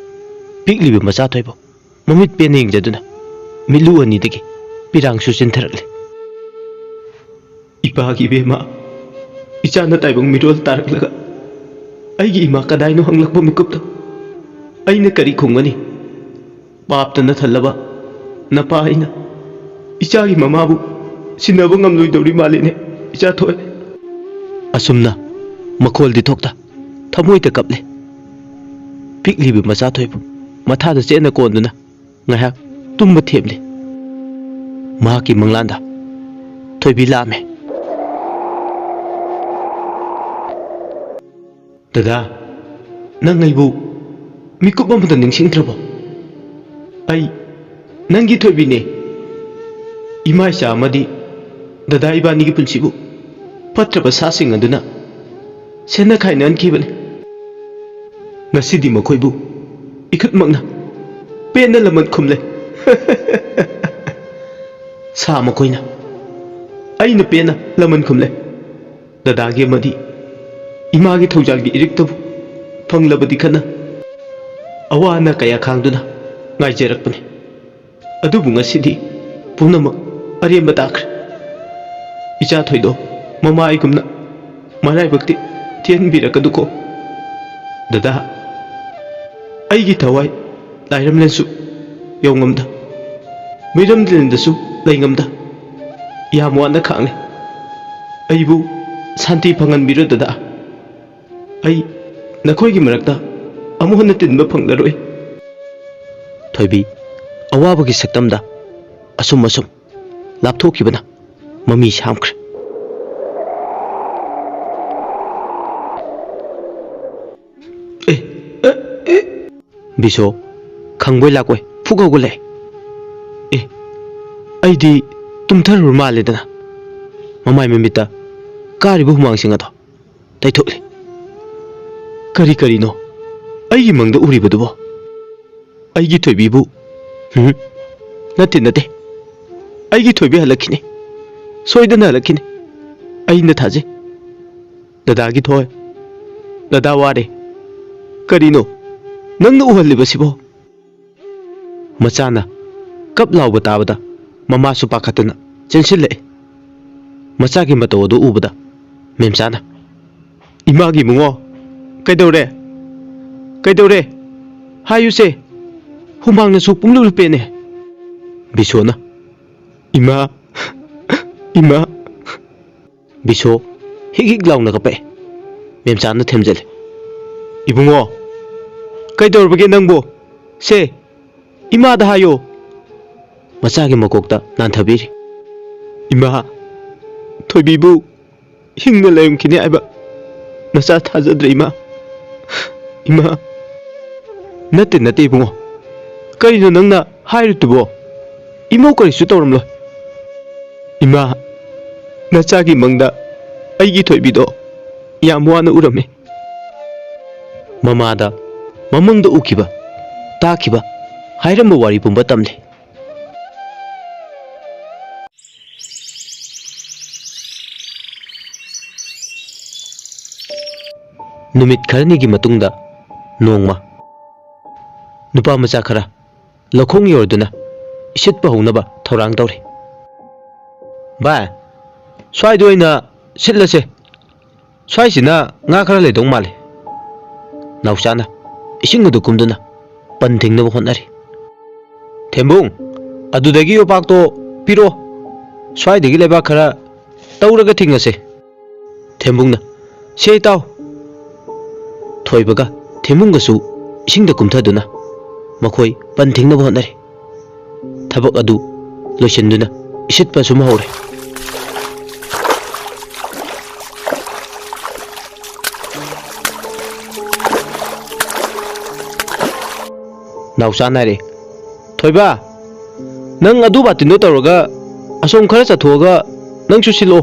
ꯄꯤꯛꯂꯤꯕ ꯃꯆꯥ ꯊꯣꯏꯕꯨ ꯃꯃꯤꯠ ꯄꯦꯟꯅ ꯌꯦꯡꯖꯗꯨꯅ ꯃꯤꯠꯂꯨ ꯑꯅꯤꯗꯒꯤ ꯄꯤꯔꯥꯡꯁꯨ ꯆꯤꯟꯊꯔꯛꯂꯦ꯫ "ꯏꯄꯥꯒꯤ ꯏꯕꯦꯝꯃ, ꯏꯆꯥꯅ ꯇꯥꯏꯕꯪ ꯃꯤꯔꯣꯜ ꯇꯥꯔꯛꯂꯒ ꯑꯩꯒꯤ ꯏꯃꯥ ꯀꯗꯥꯏꯅꯣ ꯍꯪꯂꯛꯄ ꯃꯤꯀꯨꯞꯇ ꯑꯩꯅ ꯀꯔꯤ ꯈꯨꯝꯒꯅꯤ? ꯄꯥꯞꯇꯅ ꯊꯜꯂꯕ ꯅꯄꯥ ꯑꯩꯅ ꯏꯆꯥꯒꯤ ꯃꯃꯥꯕꯨ ꯁꯤꯟꯅꯕ ꯉꯝꯂꯣꯏꯗꯧꯔꯤ ꯃꯥꯜꯂꯤꯅꯦ, ꯏꯆꯥ ꯊꯣꯏ꯫" ꯑꯁꯨꯝꯅ ꯃꯈꯣꯜꯗꯤ ꯊꯣꯛꯇ ꯊꯃꯣꯏꯗ ꯀꯞꯂꯦ꯫ ꯄꯤꯛꯂꯤꯕ ꯃꯆꯥ ꯊꯣꯏꯕꯨ ꯃꯊꯥꯗ ꯆꯦꯠꯅ ꯀꯣꯟꯗꯨꯅ ꯉꯥꯏꯍꯥꯛ ꯇꯨꯝꯕ ꯊꯦꯝꯂꯤ꯫ ꯃꯍꯥꯛꯀꯤ ꯃꯪꯂꯥꯟꯗ ꯊꯣꯏꯕꯤ ꯂꯥꯛꯑꯝꯃꯦ꯫ "ꯗꯗꯥ, ꯅꯪ ꯑꯩꯕꯨ ꯃꯤꯀꯨꯞ ꯑꯃꯗ ꯅꯤꯡꯁꯤꯡꯗ꯭ꯔꯕꯣ? ꯑꯩ ꯅꯪꯒꯤ ꯊꯣꯏꯕꯤꯅꯦ꯫ ꯏꯃꯥ ꯏꯆꯥ ꯑꯃꯗꯤ ꯗꯗꯥ ꯏꯕꯥꯅꯤꯒꯤ ꯄꯨꯟꯁꯤꯕꯨ ꯐꯠꯇ꯭ꯔꯕ ꯁꯥꯁꯤꯡ ꯑꯗꯨꯅ ꯁꯦꯟꯅ ꯈꯥꯏꯅꯍꯟꯈꯤꯕꯅꯤ꯫ ꯉꯁꯤꯗꯤ ꯃꯈꯣꯏꯕꯨ ꯏꯈꯨꯠꯃꯛꯅ ꯄꯦꯟꯅ ꯂꯃꯟ ꯈꯨꯝꯂꯦ꯫" "ꯁꯥ ꯃꯈꯣꯏꯅ ꯑꯩꯅ ꯄꯦꯟꯅ ꯂꯃꯟ ꯈꯨꯝꯂꯦ꯫ ꯗꯗꯥꯒꯤ ꯑꯃꯗꯤ ꯏꯃꯥꯒꯤ ꯊꯧꯖꯥꯜꯒꯤ ꯏꯔꯤꯛꯇꯕꯨ ꯐꯪꯂꯕꯗꯤ ꯈꯟꯅ ꯑꯋꯥ ꯑꯅꯥ ꯀꯌꯥ ꯈꯥꯡꯗꯨꯅ ꯉꯥꯏꯖꯔꯛꯄꯅꯤ꯫ ꯑꯗꯨꯕꯨ ꯉꯁꯤꯗꯤ ꯄꯨꯝꯅꯃꯛ ꯑꯔꯦꯝꯕ ꯇꯥꯈ꯭ꯔꯦ꯫ ꯏꯆꯥ ꯊꯣꯏꯗꯣ ꯃꯃꯥ ꯑꯩꯒꯨꯝꯅ ꯃꯔꯥꯏꯕꯛꯇꯤ ꯊꯤꯍꯟꯕꯤꯔꯛꯀꯅꯨꯀꯣ꯫ ꯗꯗꯥ, ꯑꯩꯒꯤ ꯊꯋꯥꯏ ꯂꯥꯏꯔꯝꯂꯦꯟꯁꯨ ꯌꯧꯉꯝꯗ, ꯃꯤꯔꯝꯂꯦꯟꯗꯁꯨ ꯂꯩꯉꯝꯗ ꯌꯥꯝ ꯋꯥꯅ ꯈꯥꯡꯂꯦ꯫ ꯑꯩꯕꯨ ꯁꯥꯟꯇꯤ ꯐꯪꯍꯟꯕꯤꯔꯣ ꯗꯗꯥ꯫ ꯑꯩ ꯅꯈꯣꯏꯒꯤ ꯃꯔꯛꯇ ꯑꯃꯨꯛ ꯍꯟꯅ ꯇꯤꯟꯕ ꯐꯪꯂꯔꯣꯏ꯫" ꯊꯣꯏꯕꯤ ꯑꯋꯥꯕꯒꯤ ꯁꯛꯇꯝꯗ ꯑꯁꯨꯝ ꯑꯁꯨꯝ ꯂꯥꯞꯊꯣꯛꯈꯤꯕꯅ ꯃꯃꯤ ꯁꯥꯝꯈ꯭ꯔꯦ꯫ ꯑꯦ, ꯑꯦ, ꯑꯦ꯫ ꯕꯤꯁꯣ ꯈꯪꯕꯣꯏ ꯂꯥꯛꯄꯣꯏ ꯐꯨꯛ ꯍꯧꯒꯠꯂꯛꯑꯦ꯫ "ꯑꯦ, ꯑꯩꯗꯤ ꯇꯨꯝꯊꯔꯨꯔ ꯃꯥꯜꯂꯦꯗꯅ꯫" ꯃꯃꯥꯏ ꯃꯃꯤꯠꯇ ꯀꯥꯔꯤꯕ ꯍꯨꯃꯥꯡꯁꯤꯡ ꯑꯗꯣ ꯇꯩꯊꯣꯛꯂꯤ꯫ "ꯀꯔꯤ ꯀꯔꯤꯅꯣ ꯑꯩꯒꯤ ꯃꯪꯗ ꯎꯔꯤꯕꯗꯨꯕꯣ? ꯑꯩꯒꯤ ꯊꯣꯏꯕꯤꯕꯨ, ꯎꯝ, ꯅꯠꯇꯦ, ꯅꯠꯇꯦ, ꯑꯩꯒꯤ ꯊꯣꯏꯕꯤ ꯍꯜꯂꯛꯈꯤꯅꯤ, ꯁꯣꯏꯗꯅ ꯍꯜꯂꯛꯈꯤꯅꯤ꯫ ꯑꯩꯅ ꯊꯥꯖꯩ, "ꯗꯗꯥꯒꯤ ꯊꯣꯏ, ꯗꯗꯥ ꯋꯥꯔꯦ꯫ ꯀꯔꯤꯅꯣ ꯅꯪꯅ ꯎꯍꯜꯂꯤꯕꯁꯤꯕꯣ?" ꯃꯆꯥꯅ ꯀꯞ ꯂꯥꯎꯕ ꯇꯥꯕꯗ ꯃꯃꯥꯁꯨ ꯄꯥꯈꯠꯇꯅ ꯆꯦꯟꯁꯤꯜꯂꯛꯏ꯫ ꯃꯆꯥꯒꯤ ꯃꯇꯧ ꯑꯗꯨ ꯎꯕꯗ ꯃꯦꯝꯆꯥꯅ, "ꯏꯃꯥꯒꯤ ꯏꯕꯨꯡꯉꯣ, ꯀꯩꯗꯧꯔꯦ? ꯀꯩꯗꯧꯔꯦ? ꯍꯥꯏꯌꯨꯁꯦ꯫ ꯍꯨꯃꯥꯡꯅꯁꯨ ꯄꯨꯡꯂꯨꯞ ꯂꯨꯞꯄꯦꯅꯦ꯫" ꯕꯤꯁꯣꯅ, "ꯏꯃꯥ, ꯏꯃꯥ꯫" ꯕꯤꯁꯣ ꯍꯤꯛ ꯍꯤꯛ ꯂꯥꯎꯅ ꯀꯞꯄꯛꯑꯦ꯫ ꯃꯦꯝꯆꯥꯅ ꯊꯦꯝꯖꯤꯜꯂꯦ, "ꯏꯕꯨꯡꯉꯣ, ꯀꯩꯗꯧꯔꯕꯒꯦ ꯅꯪꯕꯨ? ꯁꯦ, ꯏꯃꯥꯗ ꯍꯥꯏꯌꯣ꯫" ꯃꯆꯥꯒꯤ ꯃꯀꯣꯛꯇ ꯅꯥꯟꯊꯕꯤꯔꯤ꯫ "ꯏꯃꯥ, ꯊꯣꯏꯕꯤꯕꯨ ꯍꯤꯡꯅ ꯂꯩꯔꯝꯈꯤꯅꯤ ꯍꯥꯏꯕ ꯅꯆꯥ ꯊꯥꯖꯗ꯭ꯔꯦ, ꯏꯃꯥ꯫ ꯏꯃꯥ꯫" "ꯅꯠꯇꯦ, ꯅꯠꯇꯦ, ꯏꯕꯨꯡꯉꯣ꯫ ꯀꯔꯤꯅꯣ ꯅꯪꯅ ꯍꯥꯏꯔꯤꯗꯨꯕꯣ? ꯏꯃꯧ ꯀꯔꯤꯁꯨ ꯇꯧꯔꯝꯂꯣꯏ꯫ ꯏꯃꯥ, ꯅꯆꯥꯒꯤ ꯃꯪꯗ ꯑꯩꯒꯤ ꯊꯣꯏꯕꯤꯗꯣ ꯌꯥꯝ ꯋꯥꯅ ꯎꯔꯝꯃꯤ꯫" ꯃꯃꯥꯗ ꯃꯃꯪꯗ ꯎꯈꯤꯕ, ꯇꯥꯈꯤꯕ, ꯍꯥꯏꯔꯝꯕ ꯋꯥꯔꯤ ꯄꯨꯝꯕ ꯇꯝꯂꯦ꯫ ꯅꯨꯃꯤꯠ ꯈꯔꯅꯤꯒꯤ ꯃꯇꯨꯡꯗ ꯅꯣꯡꯃ ꯅꯨꯄꯥ ꯃꯆꯥ ꯈꯔ ꯂꯧꯈꯣꯡ ꯌꯧꯔꯗꯨꯅ ꯏꯁꯤꯠꯄ ꯍꯧꯅꯕ ꯊꯧꯔꯥꯡ ꯇꯧꯔꯤ꯫ "ꯚꯥꯏ, ꯁ꯭ꯋꯥꯏꯗ ꯑꯣꯏꯅ ꯁꯤꯠꯂꯁꯦ꯫ ꯁ꯭ꯋꯥꯏꯁꯤꯅ ꯉꯥ ꯈꯔ ꯂꯩꯗꯧ ꯃꯥꯜꯂꯤ꯫" ꯅꯥꯎꯆꯥꯅ ꯏꯁꯤꯡ ꯑꯗꯨ ꯀꯨꯝꯗꯨꯅ ꯄꯟ ꯊꯤꯡꯅꯕ ꯍꯣꯠꯅꯔꯤ꯫ "ꯊꯦꯝꯕꯨꯡ, ꯑꯗꯨꯗꯒꯤ ꯌꯣꯄꯥꯛꯇꯣ ꯄꯤꯔꯛꯑꯣ꯫ ꯁ꯭ꯋꯥꯏꯗꯒꯤ ꯂꯩꯕꯥꯛ ꯈꯔ ꯇꯧꯔꯒ ꯊꯤꯡꯉꯁꯦ꯫" ꯊꯦꯝꯕꯨꯡꯅ, "ꯁꯦ ꯏꯇꯥꯎ꯫" ꯊꯣꯏꯕꯒ ꯊꯦꯝꯕꯨꯡꯒꯁꯨ ꯏꯁꯤꯡꯗ ꯀꯨꯝꯊꯗꯨꯅ ꯃꯈꯣꯏ ꯄꯟ ꯊꯤꯡꯅꯕ ꯍꯣꯠꯅꯔꯤ꯫ ꯊꯕꯛ ꯑꯗꯨ ꯂꯣꯏꯁꯤꯟꯗꯨꯅ ꯏꯁꯤꯠꯄ ꯁꯨꯝ ꯍꯧꯔꯦ꯫ ꯅꯥꯎꯆꯥ ꯅꯥꯏꯔꯦ꯫ "ꯊꯣꯏꯕ, ꯅꯪ ꯑꯗꯨ ꯕꯥꯇꯤꯟꯗꯣ ꯇꯧꯔꯒ ꯑꯁꯣꯝ ꯈꯔ ꯆꯠꯊꯣꯛꯑꯒ ꯅꯪꯁꯨ ꯁꯤꯜꯂꯣ꯫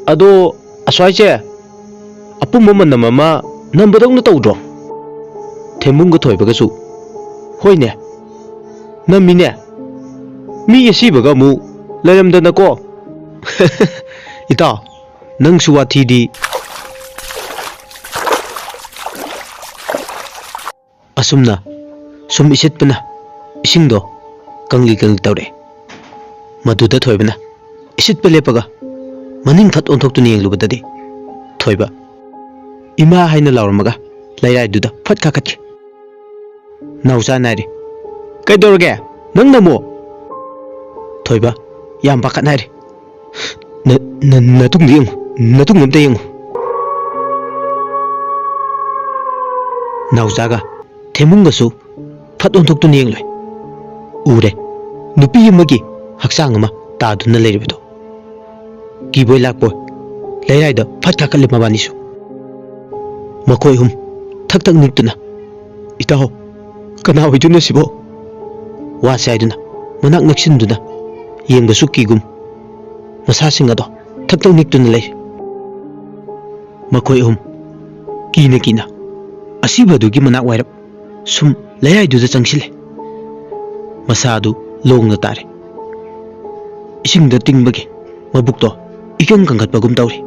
ꯑꯗꯣ ꯑꯁ꯭ꯋꯥꯏꯁꯦ ꯑꯄꯨꯝꯕ ꯃꯅꯝ ꯑꯃ ꯅꯝꯕꯗꯧꯅ ꯇꯧꯗ꯭ꯔꯣ?" ꯊꯦꯝꯕꯨꯡꯒ ꯊꯣꯏꯕꯒꯁꯨ, "ꯍꯣꯏꯅꯦ, ꯅꯝꯃꯤꯅꯦ꯫ ꯃꯤ ꯑꯁꯤꯕꯒ ꯑꯃꯨꯛ ꯂꯩꯔꯝꯗꯅꯀꯣ꯫" "ꯏꯇꯥꯎ, ꯅꯪꯁꯨ ꯋꯥꯊꯤꯗꯤ ꯑꯁꯨꯝꯅ ꯁꯨꯝ ꯏꯁꯤꯠꯄꯅ ꯏꯁꯤꯡꯗꯣ ꯀꯪꯂꯤ ꯀꯪꯂꯤ ꯇꯧꯔꯛꯑꯦ꯫ ꯃꯗꯨꯗ ꯊꯣꯏꯕꯅ ꯏꯁꯤꯠꯄ ꯂꯦꯞꯄꯒ ꯃꯅꯤꯡ ꯐꯠ ꯑꯣꯟꯊꯣꯛꯇꯨꯅ ꯌꯦꯡꯂꯨꯕꯗꯗꯤ ꯊꯣꯏꯕ "ꯏꯃꯥ" ꯍꯥꯏꯅ ꯂꯥꯎꯔꯝꯃꯒ ꯂꯩꯔꯥꯏꯗꯨꯗ ꯐꯠ ꯀꯥꯈꯠꯈꯤ꯫ ꯅꯥꯎꯆꯥ ꯅꯥꯏꯔꯦ꯫ "ꯀꯩꯗꯧꯔꯒꯦ? ꯅꯪ ꯅꯃꯣ?" ꯊꯣꯏꯕ ꯌꯥꯝ ꯄꯥꯈꯠꯅ ꯍꯥꯏꯔꯦ꯫ "ꯅ-, ꯅ-, ꯅꯇꯨꯡꯗ ꯌꯦꯡꯉꯨ, ꯅꯇꯨꯡ ꯑꯝꯇ ꯌꯦꯡꯉꯨ꯫" ꯅꯥꯎꯆꯥꯒ ꯊꯦꯝꯕꯨꯡꯒꯁꯨ ꯐꯠ ꯑꯣꯟꯊꯣꯛꯇꯨꯅ ꯌꯦꯡꯂꯨꯏ꯫ ꯎꯔꯦ, ꯅꯨꯄꯤ ꯑꯃꯒꯤ ꯍꯛꯆꯥꯡ ꯑꯃ ꯇꯥꯗꯨꯅ ꯂꯩꯔꯤꯕꯗꯣ꯫ ꯀꯤꯕꯣꯏ ꯂꯥꯛꯄꯣꯏ ꯂꯩꯔꯥꯏꯗ ꯐꯠ ꯀꯥꯈꯠꯂꯦ ꯃꯕꯥꯅꯤꯁꯨ꯫ ꯃꯈꯣꯏ ꯑꯍꯨꯝ ꯊꯛ ꯊꯛ ꯅꯤꯛꯇꯨꯅ, "ꯏꯇꯥꯎ, ꯀꯅꯥ ꯑꯣꯏꯗꯣꯏꯅꯣ ꯁꯤꯕꯣ?" ꯋꯥꯁꯦ ꯍꯥꯏꯗꯨꯅ ꯃꯅꯥꯛ ꯅꯛꯁꯤꯟꯗꯨꯅ ꯌꯦꯡꯕꯁꯨ ꯀꯤꯒꯨꯝ ꯃꯁꯥꯁꯤꯡ ꯑꯗꯣ ꯊꯛ ꯊꯛ ꯅꯤꯛꯇꯨꯅ ꯂꯩ꯫ ꯃꯈꯣꯏ ꯑꯍꯨꯝ ꯀꯤꯅ ꯀꯤꯅ ꯑꯁꯤꯕ ꯑꯗꯨꯒꯤ ꯃꯅꯥꯛ ꯋꯥꯏꯔꯞ ꯁꯨꯝ ꯂꯩꯔꯥꯏꯗꯨꯗ ꯆꯪꯁꯤꯜꯂꯦ꯫ ꯃꯁꯥ ꯑꯗꯨ ꯂꯣꯡꯅ ꯇꯥꯔꯦ꯫ ꯏꯁꯤꯡꯗ ꯇꯤꯡꯕꯒꯤ ꯃꯕꯨꯛꯇꯣ ꯏꯀꯪ ꯀꯪꯈꯠꯄꯒꯨꯝ ꯇꯧꯔꯤ꯫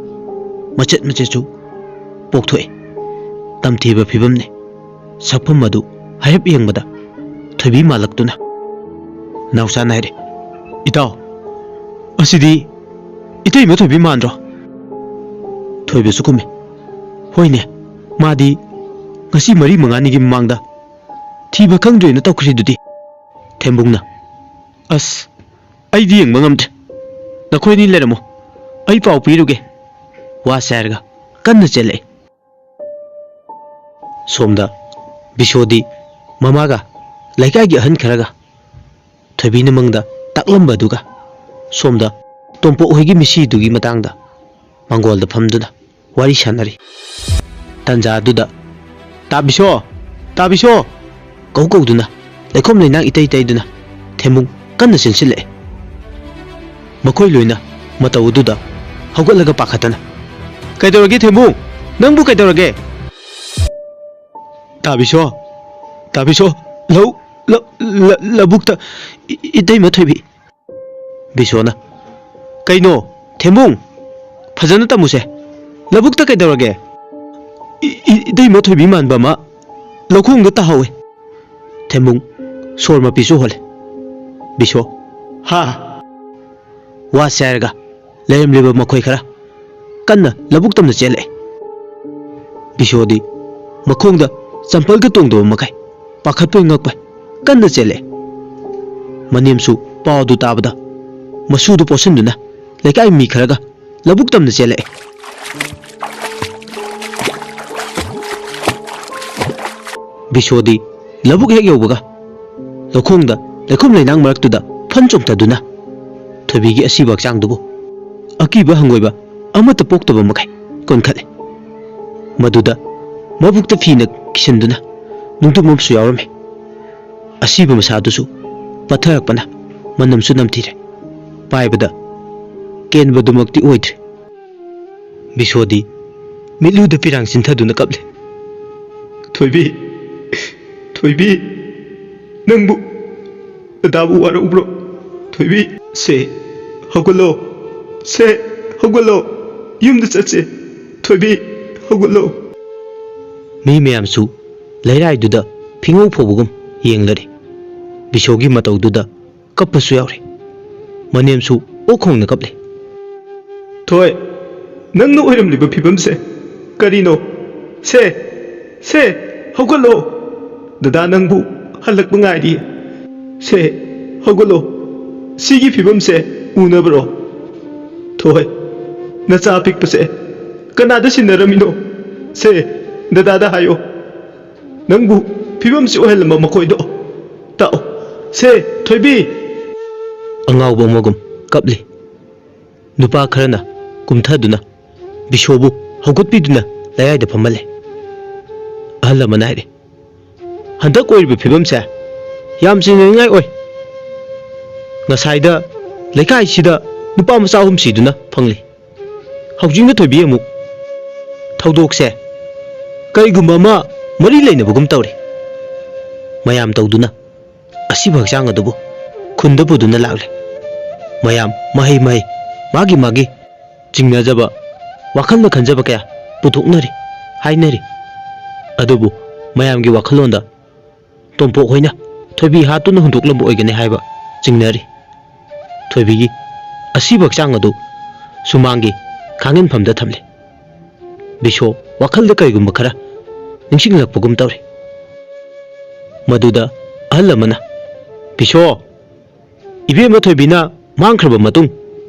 ꯃꯆꯦꯠ ꯃꯆꯦꯠꯁꯨ ꯄꯣꯛꯊꯣꯛꯑꯦ꯫ ꯇꯝꯊꯤꯕ ꯐꯤꯕꯝꯅꯤ꯫ ꯁꯛꯐꯝ ꯑꯗꯨ ꯍꯥꯏꯔꯞ ꯌꯦꯡꯕꯗ ꯊꯣꯏꯕꯤ ꯃꯥꯜꯂꯛꯇꯨꯅ ꯅꯥꯎꯆꯥꯅ ꯍꯥꯏꯔꯦ, "ꯏꯇꯥꯎ, ꯑꯁꯤꯗꯤ ꯏꯇꯩꯃ ꯊꯣꯏꯕꯤ ꯃꯥꯟꯗ꯭ꯔꯣ?" ꯊꯣꯏꯕꯁꯨ ꯈꯨꯝꯃꯤ, "ꯍꯣꯏꯅꯦ, ꯃꯥꯗꯤ ꯉꯁꯤ ꯃꯔꯤ ꯃꯉꯥꯅꯤꯒꯤ ꯃꯃꯥꯡꯗ ꯊꯤꯕ ꯈꯪꯗ꯭ꯔꯦꯅ ꯇꯧꯈ꯭ꯔꯤꯗꯨꯗꯤ꯫" ꯊꯦꯝꯕꯨꯡꯅ, "ꯑꯁ, ꯑꯩꯗꯤ ꯌꯦꯡꯕ ꯉꯝꯗ꯭ꯔꯦ꯫ ꯅꯈꯣꯏ ꯑꯅꯤ ꯂꯩꯔꯝꯃꯣ, ꯑꯩ ꯄꯥꯎ ꯄꯤꯔꯨꯒꯦ꯫" ꯋꯥꯁꯦ ꯍꯥꯏꯔꯒ ꯀꯟꯅ ꯆꯦꯜꯂꯛꯑꯦ꯫ ꯁꯣꯝꯗ ꯕꯤꯁꯣꯗꯤ ꯃꯃꯥꯒ ꯂꯩꯀꯥꯏꯒꯤ ꯑꯍꯟ ꯈꯔꯒ ꯊꯣꯏꯕꯤꯅ ꯃꯪꯗ ꯇꯥꯛꯂꯝꯕꯗꯨꯒ ꯁꯣꯝꯗ ꯇꯣꯝꯄꯣꯛ ꯍꯣꯏꯒꯤ ꯃꯤꯁꯤꯗꯨꯒꯤ ꯃꯇꯥꯡꯗ ꯃꯪꯒꯣꯜꯗ ꯐꯝꯗꯨꯅ ꯋꯥꯔꯤ ꯁꯥꯟꯅꯔꯤ꯫ ꯇꯟꯖꯥꯗꯨꯗ, "ꯇꯥꯕꯤꯁꯣ! ꯇꯥꯕꯤꯁꯣ!" ꯀꯧ ꯀꯧꯗꯨꯅ ꯂꯩꯈꯣꯝ ꯂꯩꯅꯥꯡ ꯏꯇꯩ ꯇꯩꯗꯨꯅ ꯊꯦꯝꯕꯨꯡ ꯀꯟꯅ ꯆꯦꯟꯁꯤꯜꯂꯛꯑꯦ꯫ ꯃꯈꯣꯏ ꯂꯣꯏꯅ ꯃꯇꯧ ꯑꯗꯨꯗ ꯍꯧꯒꯠꯂꯒ ꯄꯥꯈꯠꯇꯅ, "ꯀꯩꯗꯧꯔꯒꯦ ꯊꯦꯝꯕꯨꯡ? ꯅꯪꯕꯨ ꯀꯩꯗꯧꯔꯒꯦ?" "ꯇꯥꯕꯤꯁꯣ! ꯇꯥꯕꯤꯁꯣ! ꯂꯧ-, ꯂ-, ꯂ-, ꯂꯧꯕꯨꯛꯇ ꯏ-, ꯏꯇꯩꯃ ꯊꯣꯏꯕꯤ꯫" ꯕꯤꯁꯣꯅ, "ꯀꯩꯅꯣ ꯊꯦꯝꯕꯨꯡ? ꯐꯖꯅ ꯇꯝꯃꯨꯁꯦ꯫ ꯂꯧꯕꯨꯛꯇ ꯀꯩꯗꯧꯔꯒꯦ?" "ꯏ-, ꯏ-, ꯏꯇꯩꯃ ꯊꯣꯏꯕꯤ ꯃꯥꯟꯕ ꯑꯃ ꯂꯧꯈꯣꯡꯗ ꯇꯥꯍꯧꯋꯦ꯫ ꯊꯦꯝꯕꯨꯡ ꯁꯣꯔ ꯃꯄꯤꯁꯨ ꯍꯣꯜꯂꯦ꯫ ꯕꯤꯁꯣ, "ꯍꯥ?" ꯋꯥꯁꯦ ꯍꯥꯏꯔꯒ ꯂꯩꯔꯝꯂꯤꯕ ꯃꯈꯣꯏ ꯈꯔ ꯀꯟꯅ ꯂꯧꯕꯨꯛ ꯇꯝꯅ ꯆꯦꯜꯂꯛꯑꯦ꯫ ꯕꯤꯁꯣꯗꯤ ꯃꯈꯣꯡꯗ ꯆꯝꯄꯜꯒ ꯇꯣꯡꯗꯕ ꯃꯈꯩ ꯄꯥꯈꯠꯄꯣꯏ ꯉꯛꯄꯣꯏ ꯀꯟꯅ ꯆꯦꯜꯂꯛꯑꯦ꯫ ꯃꯅꯦꯝꯁꯨ ꯄꯥꯎ ꯑꯗꯨ ꯇꯥꯕꯗ ꯃꯁꯨꯗꯨ ꯄꯣꯠꯁꯤꯟꯗꯨꯅ ꯂꯩꯀꯥꯏ ꯃꯤ ꯈꯔꯒ ꯂꯧꯕꯨꯛ ꯇꯝꯅ ꯆꯦꯜꯂꯛꯑꯦ꯫ ꯕꯤꯁꯣꯗꯤ ꯂꯧꯕꯨꯛ ꯍꯦꯛ ꯌꯧꯕꯒ ꯂꯧꯈꯣꯡꯗ ꯂꯩꯈꯣꯝ ꯂꯩꯅꯥꯡ ꯃꯔꯛꯇꯨꯗ ꯐꯟ ꯆꯣꯡꯊꯗꯨꯅ ꯊꯣꯏꯕꯤꯒꯤ ꯑꯁꯤꯕ ꯍꯛꯆꯥꯡꯗꯨꯕꯨ ꯑꯀꯤꯕ ꯍꯪꯒꯣꯏꯕ ꯑꯃꯠꯇ ꯄꯣꯛꯇꯕ ꯃꯈꯩ ꯀꯣꯟꯈꯠꯂꯦ꯫ ꯃꯗꯨꯗ ꯃꯕꯨꯛꯇ ꯐꯤꯅ ꯀꯤꯁꯤꯟꯗꯨꯅ ꯅꯨꯡꯇꯨꯝ ꯑꯃꯁꯨ ꯌꯥꯎꯔꯝꯃꯤ꯫ ꯑꯁꯤꯕ ꯃꯁꯥꯗꯨꯁꯨ ꯄꯠꯊꯔꯛꯄꯅ ꯃꯅꯝꯁꯨ ꯅꯝꯊꯤꯔꯦ꯫ ꯄꯥꯏꯕꯗ ꯀꯦꯟꯕꯗꯨꯃꯛꯇꯤ ꯑꯣꯏꯗ꯭ꯔꯦ꯫ ꯕꯤꯁꯣꯗꯤ ꯃꯤꯠꯂꯨꯗ ꯄꯤꯔꯥꯡ ꯆꯤꯟꯊꯗꯨꯅ ꯀꯞꯂꯤ꯫ "ꯊꯣꯏꯕꯤ, ꯊꯣꯏꯕꯤ, ꯅꯪꯕꯨ, ꯗꯗꯥꯕꯨ ꯋꯥꯔꯧꯕ꯭ꯔꯣ? ꯊꯣꯏꯕꯤ, ꯁꯦ, ꯍꯧꯒꯠꯂꯣ, ꯁꯦ, ꯍꯧꯒꯠꯂꯣ, ꯌꯨꯝꯗ ꯆꯠꯁꯦ, ꯊꯣꯏꯕꯤ, ꯍꯧꯒꯠꯂꯣ"꯫ ꯃꯤ ꯃꯌꯥꯝꯁꯨ ꯂꯩꯔꯥꯏꯗꯨꯗ ꯐꯤꯉꯧ ꯐꯧꯕꯒꯨꯝ ꯌꯦꯡꯂꯔꯦ꯫ ꯕꯤꯁꯣꯒꯤ ꯃꯇꯧꯗꯨꯗ ꯀꯞꯄꯁꯨ ꯌꯥꯎꯔꯦ꯫ ꯃꯅꯦꯝꯁꯨ ꯑꯣꯛ ꯈꯣꯡꯅ ꯀꯞꯂꯦ꯫ "ꯊꯣꯏ, ꯅꯪꯅ ꯑꯣꯏꯔꯝꯂꯤꯕ ꯐꯤꯕꯝꯁꯦ ꯀꯔꯤꯅꯣ? ꯁꯦ, ꯁꯦ, ꯍꯧꯒꯠꯂꯣ꯫ ꯗꯗꯥ ꯅꯪꯕꯨ ꯍꯜꯂꯛꯄ ꯉꯥꯏꯔꯤ꯫ ꯁꯦ, ꯍꯧꯒꯠꯂꯣ꯫ ꯁꯤꯒꯤ ꯐꯤꯕꯝꯁꯦ ꯎꯅꯕ꯭ꯔꯣ? ꯊꯣꯏ, ꯅꯆꯥ ꯑꯄꯤꯛꯄꯁꯦ ꯀꯅꯥꯗ ꯁꯤꯟꯅꯔꯝꯃꯤꯅꯣ? ꯁꯦ, ꯗꯗꯥꯗ ꯍꯥꯏꯌꯣ꯫ ꯅꯪꯕꯨ ꯐꯤꯕꯝꯁꯤ ꯑꯣꯏꯍꯜꯂꯝꯕ ꯃꯈꯣꯏꯗꯣ ꯇꯥꯛꯑꯣ꯫ ꯁꯦ, ꯊꯣꯏꯕꯤ!" ꯑꯉꯥꯎꯕ ꯑꯃꯒꯨꯝ ꯀꯞꯂꯤ꯫ ꯅꯨꯄꯥ ꯈꯔꯅ ꯀꯨꯝꯊꯗꯨꯅ ꯕꯤꯁꯣꯕꯨ ꯍꯧꯒꯠꯄꯤꯗꯨꯅ ꯂꯩꯔꯥꯏꯗ ꯐꯝꯍꯜꯂꯦ꯫ ꯑꯍꯜ ꯑꯃꯅ ꯍꯥꯏꯔꯦ, "ꯍꯟꯗꯛ ꯑꯣꯏꯔꯤꯕ ꯐꯤꯕꯝꯁꯦ ꯌꯥꯝ ꯆꯤꯡꯅꯅꯤꯡꯉꯥꯏ ꯑꯣꯏ꯫ ꯉꯁꯥꯏꯗ ꯂꯩꯀꯥꯏꯁꯤꯗ ꯅꯨꯄꯥ ꯃꯆꯥ ꯑꯍꯨꯝ ꯁꯤꯗꯨꯅ ꯐꯪꯂꯤ꯫ ꯍꯧꯖꯤꯛꯅ ꯊꯣꯏꯕꯤ ꯑꯃꯨꯛ꯫ ꯊꯧꯗꯣꯛꯁꯦ ꯀꯔꯤꯒꯨꯝꯕ ꯑꯃ ꯃꯔꯤ ꯂꯩꯅꯕꯒꯨꯝ ꯇꯧꯔꯤ"꯫ ꯃꯌꯥꯝ ꯇꯧꯗꯨꯅ ꯑꯁꯤꯕ ꯍꯛꯆꯥꯡ ꯑꯗꯨꯕꯨ ꯈꯨꯟꯗ ꯄꯨꯗꯨꯅ ꯂꯥꯛꯂꯦ꯫ ꯃꯌꯥꯝ ꯃꯍꯩ ꯃꯍꯩ, ꯃꯥꯒꯤ ꯃꯥꯒꯤ ꯆꯤꯡꯅꯖꯕ, ꯋꯥꯈꯜꯅ ꯈꯟꯖꯕ ꯀꯌꯥ ꯄꯨꯊꯣꯛꯅꯔꯤ, ꯍꯥꯏꯅꯔꯤ꯫ ꯑꯗꯨꯕꯨ ꯃꯌꯥꯝꯒꯤ ꯋꯥꯈꯜꯂꯣꯟꯗ ꯇꯣꯝꯄꯣꯛ ꯍꯣꯏꯅ ꯊꯣꯏꯕꯤ ꯍꯥꯠꯇꯨꯅ ꯍꯨꯟꯗꯣꯛꯂꯝꯕ ꯑꯣꯏꯒꯅꯤ ꯍꯥꯏꯕ ꯆꯤꯡꯅꯔꯤ꯫ ꯊꯣꯏꯕꯤꯒꯤ ꯑꯁꯤꯕ ꯍꯛꯆꯥꯡ ꯑꯗꯨ ꯁꯨꯃꯥꯡꯒꯤ ꯈꯥꯡꯍꯟꯐꯝꯗ ꯊꯝꯂꯤ꯫ ꯕꯤꯁꯣ ꯋꯥꯈꯜꯗ ꯀꯔꯤꯒꯨꯝꯕ ꯈꯔ ꯅꯤꯡꯁꯤꯡꯂꯛꯄꯒꯨꯝ ꯇꯧꯔꯤ꯫ ꯃꯗꯨꯗ ꯑꯍꯜ ꯑꯃꯅ, "ꯕꯤꯁꯣ, ꯏꯕꯦꯝꯃ ꯊꯣꯏꯕꯤꯅ ꯃꯥꯡꯈ꯭ꯔꯕ ꯃꯇꯨꯡ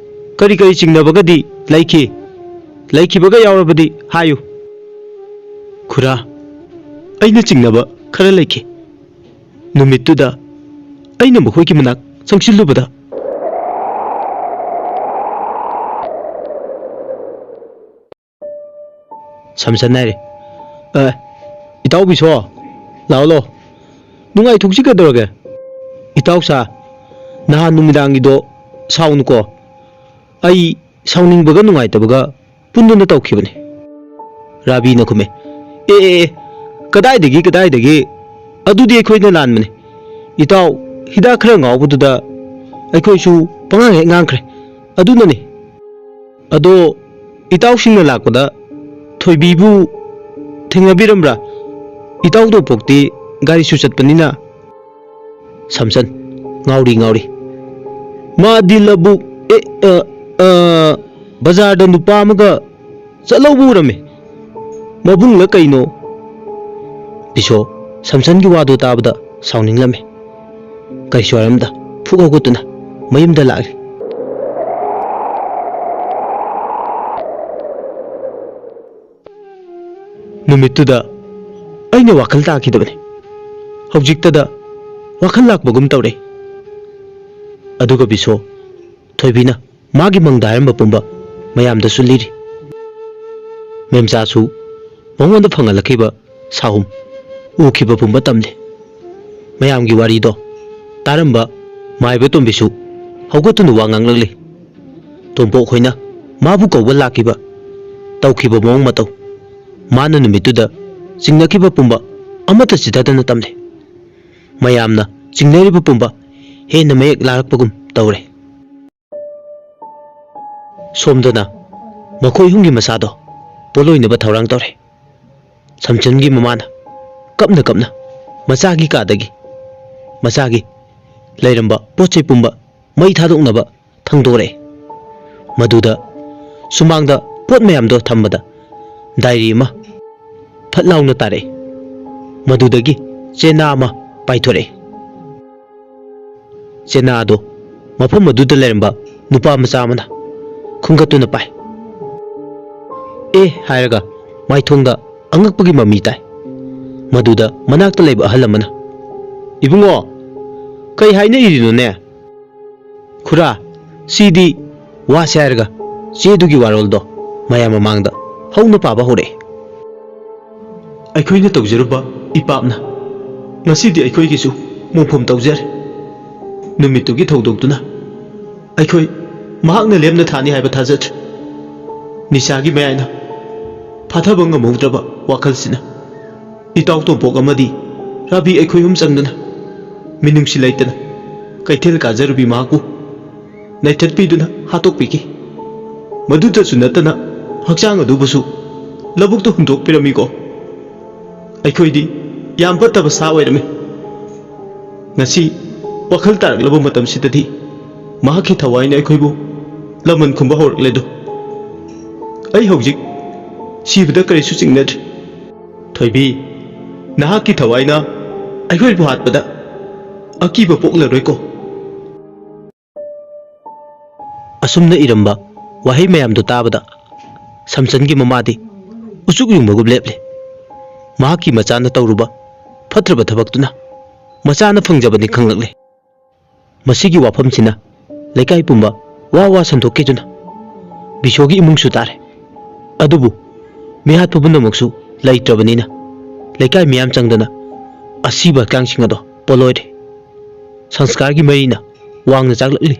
ꯀꯔꯤ ꯀꯔꯤ ꯆꯤꯡꯅꯕꯒꯗꯤ ꯂꯩꯈꯤ? ꯂꯩꯈꯤꯕꯒ ꯌꯥꯎꯔꯕꯗꯤ ꯍꯥꯏꯌꯨ꯫" "ꯈꯨꯔꯥ, ꯑꯩꯅ ꯆꯤꯡꯅꯕ ꯈꯔ ꯂꯩꯈꯤ꯫ ꯅꯨꯃꯤꯠꯇꯨꯗ ꯑꯩꯅ ꯃꯈꯣꯏꯒꯤ ꯃꯅꯥꯛ ꯆꯪꯁꯤꯜꯂꯨꯕꯗ" ꯁꯝꯁꯟ ꯍꯥꯏꯔꯦ, "ꯑꯦ, ꯏꯇꯥꯎ ꯕꯤꯁꯣ, ꯂꯥꯛꯑꯣ, ꯂꯥꯛꯑꯣ꯫ ꯅꯨꯡꯉꯥꯏꯊꯣꯛꯁꯤ ꯀꯩꯗꯧꯔꯒꯦ? ꯏꯇꯥꯎ ꯁꯥ, ꯅꯍꯥꯟ ꯅꯨꯃꯤꯗꯥꯡꯒꯤꯗꯣ ꯁꯥꯎꯅꯨꯀꯣ꯫ ꯑꯩ ꯁꯥꯎꯅꯤꯡꯕꯒ ꯅꯨꯡꯉꯥꯏꯇꯕꯒ ꯄꯨꯟꯗꯨꯅ ꯇꯧꯈꯤꯕꯅꯤ꯫" ꯔꯥꯕꯤꯅ ꯈꯨꯝꯃꯦ, "ꯑꯦ, ꯑꯦ, ꯑꯦ, ꯀꯗꯥꯏꯗꯒꯤ, ꯀꯗꯥꯏꯗꯒꯤ? ꯑꯗꯨꯗꯤ ꯑꯩꯈꯣꯏꯅ ꯂꯥꯟꯕꯅꯤ꯫ ꯏꯇꯥꯎ, ꯍꯤꯗꯥꯛ ꯈꯔ ꯉꯥꯎꯕꯗꯨꯗ ꯑꯩꯈꯣꯏꯁꯨ ꯄꯉꯥꯡ ꯍꯦꯛ ꯉꯥꯡꯈ꯭ꯔꯦ꯫ ꯑꯗꯨꯅꯅꯤ꯫" "ꯑꯗꯣ ꯏꯇꯥꯎꯁꯤꯡꯅ ꯂꯥꯛꯄꯗ ꯊꯣꯏꯕꯤꯕꯨ ꯊꯦꯡꯅꯕꯤꯔꯝꯕ꯭ꯔꯥ? ꯏꯇꯥꯎ ꯇꯣꯝꯄꯣꯛꯇꯤ ꯒꯥꯔꯤꯁꯨ ꯆꯠꯄꯅꯤꯅ꯫" ꯁꯝꯁꯟ, ꯉꯥꯎꯔꯤ ꯉꯥꯎꯔꯤ, "ꯃꯥꯗꯤ ꯂꯧꯕꯨꯛ, ꯑꯦ, ꯑ, ꯑ, ꯕꯖꯥꯔꯗ ꯅꯨꯄꯥ ꯑꯃꯒ ꯆꯠꯍꯧꯕ ꯎꯔꯝꯃꯦ꯫ ꯃꯕꯨꯡꯂ ꯀꯩꯅꯣ?" ꯕꯤꯁꯣ ꯁꯝꯁꯟꯒꯤ ꯋꯥꯗꯨ ꯇꯥꯕꯗ ꯁꯥꯎꯅꯤꯡꯂꯝꯃꯤ꯫ ꯀꯔꯤꯁꯨ ꯍꯥꯏꯔꯝꯗ ꯐꯨꯛ ꯍꯧꯒꯠꯇꯨꯅ ꯃꯌꯨꯝꯗ ꯂꯥꯛꯂꯤ꯫ ꯅꯨꯃꯤꯠꯇꯨꯗ ꯑꯩꯅ ꯋꯥꯈꯜ ꯇꯥꯈꯤꯗꯕꯅꯤ꯫ ꯍꯧꯖꯤꯛꯇꯗ ꯋꯥꯈꯜ ꯂꯥꯛꯄꯒꯨꯝ ꯇꯧꯔꯦ꯫ ꯑꯗꯨꯒ ꯕꯤꯁꯣ, ꯊꯣꯏꯕꯤꯅ ꯃꯥꯒꯤ ꯃꯪꯗ ꯍꯥꯏꯔꯝꯕ ꯄꯨꯝꯕ ꯃꯌꯥꯝꯗꯁꯨ ꯂꯤꯔꯤ꯫ ꯃꯦꯝꯆꯥꯁꯨ ꯃꯉꯣꯟꯗ ꯐꯪꯍꯜꯂꯛꯈꯤꯕ ꯁꯥꯍꯨꯝ ꯎꯈꯤꯕ ꯄꯨꯝꯕ ꯇꯝꯂꯤ꯫ ꯃꯌꯥꯝꯒꯤ ꯋꯥꯔꯤꯗꯣ ꯇꯥꯔꯝꯕ ꯃꯥꯏꯕ ꯇꯣꯝꯕꯤꯁꯨ ꯍꯧꯒꯠꯇꯨꯅ ꯋꯥ ꯉꯥꯡꯂꯛꯂꯤ꯫ ꯇꯣꯝꯄꯣꯛ ꯍꯣꯏꯅ ꯃꯥꯕꯨ ꯀꯧꯕ ꯂꯥꯛꯈꯤꯕ, ꯇꯧꯈꯤꯕ ꯃꯑꯣꯡ ꯃꯇꯧ, ꯃꯥꯅ ꯅꯨꯃꯤꯠꯇꯨꯗ ꯆꯤꯡꯅꯈꯤꯕ ꯄꯨꯝꯕ ꯑꯃꯠꯇ ꯆꯤꯊꯗꯅ ꯇꯝꯂꯤ꯫ ꯃꯌꯥꯝꯅ ꯆꯤꯡꯅꯔꯤꯕ ꯄꯨꯝꯕ ꯍꯦꯟꯅ ꯃꯌꯦꯛ ꯂꯥꯔꯛꯄꯒꯨꯝ ꯇꯧꯔꯦ꯫ ꯁꯣꯝꯗꯅ ꯃꯈꯣꯏ ꯑꯍꯨꯝꯒꯤ ꯃꯁꯥꯗꯣ ꯄꯣꯠꯂꯣꯏꯅꯕ ꯊꯧꯔꯥꯡ ꯇꯧꯔꯦ꯫ ꯁꯝꯆꯟꯒꯤ ꯃꯃꯥꯅ, ꯀꯞꯅ ꯀꯞꯅ ꯃꯆꯥꯒꯤ ꯀꯥꯗꯒꯤ ꯃꯆꯥꯒꯤ ꯂꯩꯔꯝꯕ ꯄꯣꯠ ꯆꯩ ꯄꯨꯝꯕ ꯃꯩ ꯊꯥꯗꯣꯛꯅꯕ ꯊꯥꯡꯗꯣꯔꯛꯑꯦ꯫ ꯃꯗꯨꯗ ꯁꯨꯃꯥꯡꯗ ꯄꯣꯠ ꯃꯌꯥꯝꯗꯣ ꯊꯝꯕꯗ ꯗꯥꯏꯔꯤ ꯑꯃ ꯐꯠ ꯂꯥꯎꯅ ꯇꯥꯔꯛꯑꯦ꯫ ꯃꯗꯨꯗꯒꯤ ꯆꯦꯅꯥ ꯑꯃ ꯄꯥꯏꯊꯣꯔꯛꯑꯦ꯫ ꯆꯦꯅꯥ ꯑꯗꯣ ꯃꯐꯝ ꯑꯗꯨꯗ ꯂꯩꯔꯝꯕ ꯅꯨꯄꯥ ꯃꯆꯥ ꯑꯃꯅ ꯈꯨꯟꯒꯠꯇꯨꯅ ꯄꯥꯏ꯫ "ꯑꯦ" ꯍꯥꯏꯔꯒ ꯃꯥꯏꯊꯣꯡꯗ ꯑꯉꯛꯄꯒꯤ ꯃꯃꯤ ꯇꯥꯏ꯫ ꯃꯗꯨꯗ ꯃꯅꯥꯛꯇ ꯂꯩꯕ ꯑꯍꯜ ꯑꯃꯅ, "ꯏꯕꯨꯡꯉꯣ, ꯀꯩ ꯍꯥꯏꯅ ꯏꯔꯤꯅꯣꯅꯦ?" "ꯈꯨꯔꯥ, ꯁꯤꯗꯤ ꯋꯥꯁꯦ" ꯍꯥꯏꯔꯒ ꯆꯦꯗꯨꯒꯤ ꯋꯥꯔꯣꯜꯗꯣ ꯃꯌꯥꯝ ꯃꯃꯥꯡꯗ ꯍꯧꯅ ꯄꯥꯕ ꯍꯧꯔꯛꯑꯦ꯫ "ꯑꯩꯈꯣꯏꯅ ꯇꯧꯖꯔꯨꯕ ꯏꯄꯥꯞꯅ ꯉꯁꯤꯗꯤ ꯑꯩꯈꯣꯏꯒꯤꯁꯨ ꯃꯣꯡꯐꯝ ꯇꯧꯖꯔꯦ꯫ ꯅꯨꯃꯤꯠꯇꯨꯒꯤ ꯊꯧꯗꯣꯛꯇꯨꯅ ꯑꯩꯈꯣꯏ ꯃꯍꯥꯛꯅ ꯂꯦꯝꯅ ꯊꯥꯅꯤ ꯍꯥꯏꯕ ꯊꯥꯖꯗ꯭ꯔꯦ꯫ ꯅꯤꯁꯥꯒꯤ ꯃꯌꯥꯏꯅ ꯐꯥꯊꯕ ꯉꯝꯍꯧꯗ꯭ꯔꯕ ꯋꯥꯈꯜꯁꯤꯅ ꯏꯇꯥꯎ ꯇꯣꯝꯄꯣꯛ ꯑꯃꯗꯤ ꯔꯥꯕꯤ ꯑꯩꯈꯣꯏ ꯑꯍꯨꯝ ꯆꯪꯗꯨꯅ ꯃꯤꯅꯨꯡꯁꯤ ꯂꯩꯇꯅ ꯀꯩꯊꯦꯜ ꯀꯥꯖꯔꯨꯕꯤ ꯃꯍꯥꯛꯄꯨ ꯅꯩꯊꯠꯄꯤꯗꯨꯅ ꯍꯥꯠꯇꯣꯛꯄꯤꯈꯤ꯫ ꯃꯗꯨꯗꯁꯨ ꯅꯠꯇꯅ ꯍꯛꯆꯥꯡ ꯑꯗꯨꯕꯨꯁꯨ ꯂꯧꯕꯨꯛꯇ ꯍꯨꯟꯗꯣꯛꯄꯤꯔꯝꯃꯤꯀꯣ꯫ ꯑꯩꯈꯣꯏꯗꯤ ꯌꯥꯝ ꯐꯠꯇꯕ ꯁꯥ ꯑꯣꯏꯔꯝꯃꯤ꯫ ꯉꯁꯤ ꯋꯥꯈꯜ ꯇꯥꯔꯛꯂꯕ ꯃꯇꯝꯁꯤꯗꯗꯤ ꯃꯍꯥꯛꯀꯤ ꯊꯋꯥꯏꯅ ꯑꯩꯈꯣꯏꯕꯨ ꯂꯃꯟ ꯈꯨꯝꯕ ꯍꯧꯔꯛꯂꯦꯗꯣ꯫ ꯑꯩ ꯍꯧꯖꯤꯛ ꯁꯤꯕꯗ ꯀꯔꯤꯁꯨ ꯆꯤꯡꯅꯗ꯭ꯔꯦ꯫ ꯊꯣꯏꯕꯤ, ꯅꯍꯥꯛꯀꯤ ꯊꯋꯥꯏꯅ ꯑꯩꯈꯣꯏꯕꯨ ꯍꯥꯠꯄꯗ ꯑꯀꯤꯕ ꯄꯣꯛꯂꯔꯣꯏꯀꯣ꯫" ꯑꯁꯨꯝꯅ ꯏꯔꯝꯕ ꯋꯥꯍꯩ ꯃꯌꯥꯝꯗꯨ ꯇꯥꯕꯗ ꯁꯝꯆꯟꯒꯤ ꯃꯃꯥꯗꯤ ꯎꯆꯨꯛ ꯌꯨꯡꯕꯒꯨꯝ ꯂꯦꯞꯂꯦ꯫ ꯃꯍꯥꯛꯀꯤ ꯃꯆꯥꯅ ꯇꯧꯔꯨꯕ ꯐꯠꯇ꯭ꯔꯕ ꯊꯕꯛꯇꯨꯅ ꯃꯆꯥꯅ ꯐꯪꯖꯕꯅꯤ ꯈꯪꯂꯛꯂꯦ꯫ ꯃꯁꯤꯒꯤ ꯋꯥꯐꯝꯁꯤꯅ ꯂꯩꯀꯥꯏ ꯄꯨꯝꯕ ꯋꯥ ꯋꯥ ꯁꯟꯗꯣꯛꯈꯤꯗꯨꯅ ꯕꯤꯁꯣꯒꯤ ꯏꯃꯨꯡꯁꯨ ꯇꯥꯔꯦ꯫ ꯑꯗꯨꯕꯨ ꯃꯤꯍꯥꯠꯄ ꯄꯨꯝꯅꯃꯛꯁꯨ ꯂꯩꯇ꯭ꯔꯕꯅꯤꯅ ꯂꯩꯀꯥꯏ ꯃꯤꯌꯥꯝ ꯆꯪꯗꯅ ꯑꯁꯤꯕ ꯍꯛꯆꯥꯡꯁꯤꯡ ꯑꯗꯣ ꯄꯣꯜꯂꯣꯏꯔꯦ꯫ ꯁꯪꯁꯀꯥꯔꯒꯤ ꯃꯩꯅ ꯋꯥꯡꯅ ꯆꯥꯛꯂꯛꯂꯤ꯫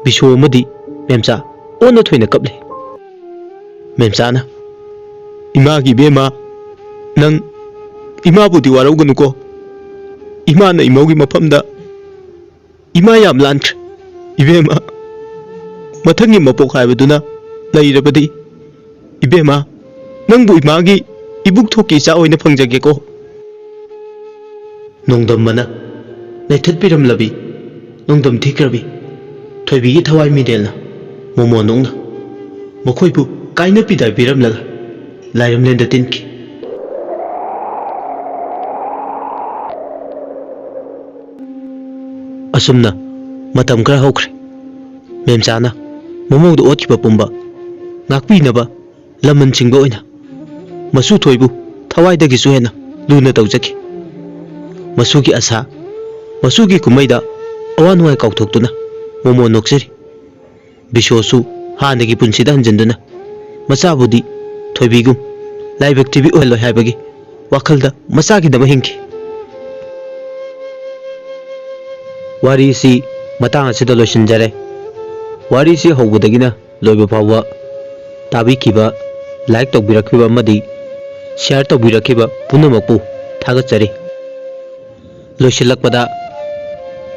ꯕꯤꯁꯣ ꯑꯃꯗꯤ ꯃꯦꯝꯆꯥ ꯑꯣꯟꯅ ꯊꯣꯏꯅ ꯀꯞꯂꯤ꯫ ꯃꯦꯝꯆꯥꯅ, "ꯏꯃꯥꯒꯤ ꯏꯕꯦꯝꯃ, ꯅꯪ ꯏꯃꯥꯕꯨꯗꯤ ꯋꯥꯔꯧꯒꯅꯨꯀꯣ꯫ ꯏꯃꯥꯅ ꯏꯃꯧꯒꯤ ꯃꯐꯝꯗ ꯏꯃꯥ ꯌꯥꯝ ꯂꯥꯟꯈ꯭ꯔꯦ꯫ ꯏꯕꯦꯝꯃ, ꯃꯊꯪꯒꯤ ꯃꯄꯣꯛ ꯍꯥꯏꯕꯗꯨꯅ ꯂꯩꯔꯕꯗꯤ, ꯏꯕꯦꯝꯃ, ꯅꯪꯕꯨ ꯏꯃꯥꯒꯤ ꯏꯕꯨꯛ ꯊꯣꯛꯀꯤ ꯏꯆꯥ ꯑꯣꯏꯅ ꯐꯪꯖꯒꯦꯀꯣ꯫" ꯅꯣꯡꯗꯝꯕꯅ ꯅꯩꯊꯠꯄꯤꯔꯝꯂꯕꯤ ꯅꯣꯡꯗꯝ ꯊꯤꯈ꯭ꯔꯕꯤ ꯊꯣꯏꯕꯤꯒꯤ ꯊꯋꯥꯏ ꯃꯤꯔꯦꯜꯅ ꯃꯣꯃꯣꯟ ꯅꯣꯛꯅ ꯃꯈꯣꯏꯕꯨ ꯀꯥꯏꯅ ꯄꯤꯗꯥꯏ ꯄꯤꯔꯝꯂꯒ ꯂꯥꯏꯔꯝꯂꯦꯟꯗ ꯇꯤꯟꯈꯤ꯫ ꯑꯁꯨꯝꯅ ꯃꯇꯝ ꯈꯔ ꯍꯧꯈ꯭ꯔꯦ꯫ ꯃꯦꯝꯆꯥꯅ ꯃꯃꯧꯗ ꯑꯣꯠꯈꯤꯕ ꯄꯨꯝꯕ ꯉꯥꯛꯄꯤꯅꯕ ꯂꯃꯟꯁꯤꯡꯕ ꯑꯣꯏꯅ ꯃꯁꯨ ꯊꯣꯏꯕꯨ ꯊꯋꯥꯏꯗꯒꯤꯁꯨ ꯍꯦꯟꯅ ꯂꯨꯅ ꯇꯧꯖꯈꯤ꯫ ꯃꯁꯨꯒꯤ ꯑꯁꯥ, ꯃꯁꯨꯒꯤ ꯀꯨꯝꯍꯩꯗ ꯑꯋꯥ ꯅꯨꯡꯉꯥꯏ ꯀꯥꯎꯊꯣꯛꯇꯨꯅ ꯃꯣꯃꯣꯟ ꯅꯣꯛꯆꯔꯤ꯫ ꯕꯤꯁꯣꯁꯨ ꯍꯥꯟꯅꯒꯤ ꯄꯨꯟꯁꯤꯗ ꯍꯟꯖꯤꯟꯗꯨꯅ ꯃꯆꯥꯕꯨꯗꯤ ꯊꯣꯏꯕꯤꯒꯨꯝ ꯂꯥꯏꯕꯛ ꯊꯤꯕꯤ ꯑꯣꯏꯍꯜꯂꯣꯏ ꯍꯥꯏꯕꯒꯤ ꯋꯥꯈꯜꯗ ꯃꯆꯥꯒꯤꯗꯃꯛ ꯍꯤꯡꯈꯤ꯫ ꯋꯥꯔꯤꯁꯤ ꯃꯇꯥꯡ ꯑꯁꯤꯗ ꯂꯣꯏꯁꯤꯟꯖꯔꯦ꯫ ꯋꯥꯔꯤꯁꯤ ꯍꯧꯕꯗꯒꯤꯅ ꯂꯣꯏꯕ ꯐꯥꯎꯕ ꯇꯥꯕꯤꯈꯤꯕ, ꯂꯥꯏꯛ ꯇꯧꯕꯤꯔꯛꯈꯤꯕ ꯑꯃꯗꯤ ꯁꯤꯌꯥꯔ ꯇꯧꯕꯤꯔꯛꯈꯤꯕ ꯄꯨꯝꯅꯃꯛꯄꯨ ꯊꯥꯒꯠꯆꯔꯤ꯫ ꯂꯣꯏꯁꯤꯜꯂꯛꯄꯗ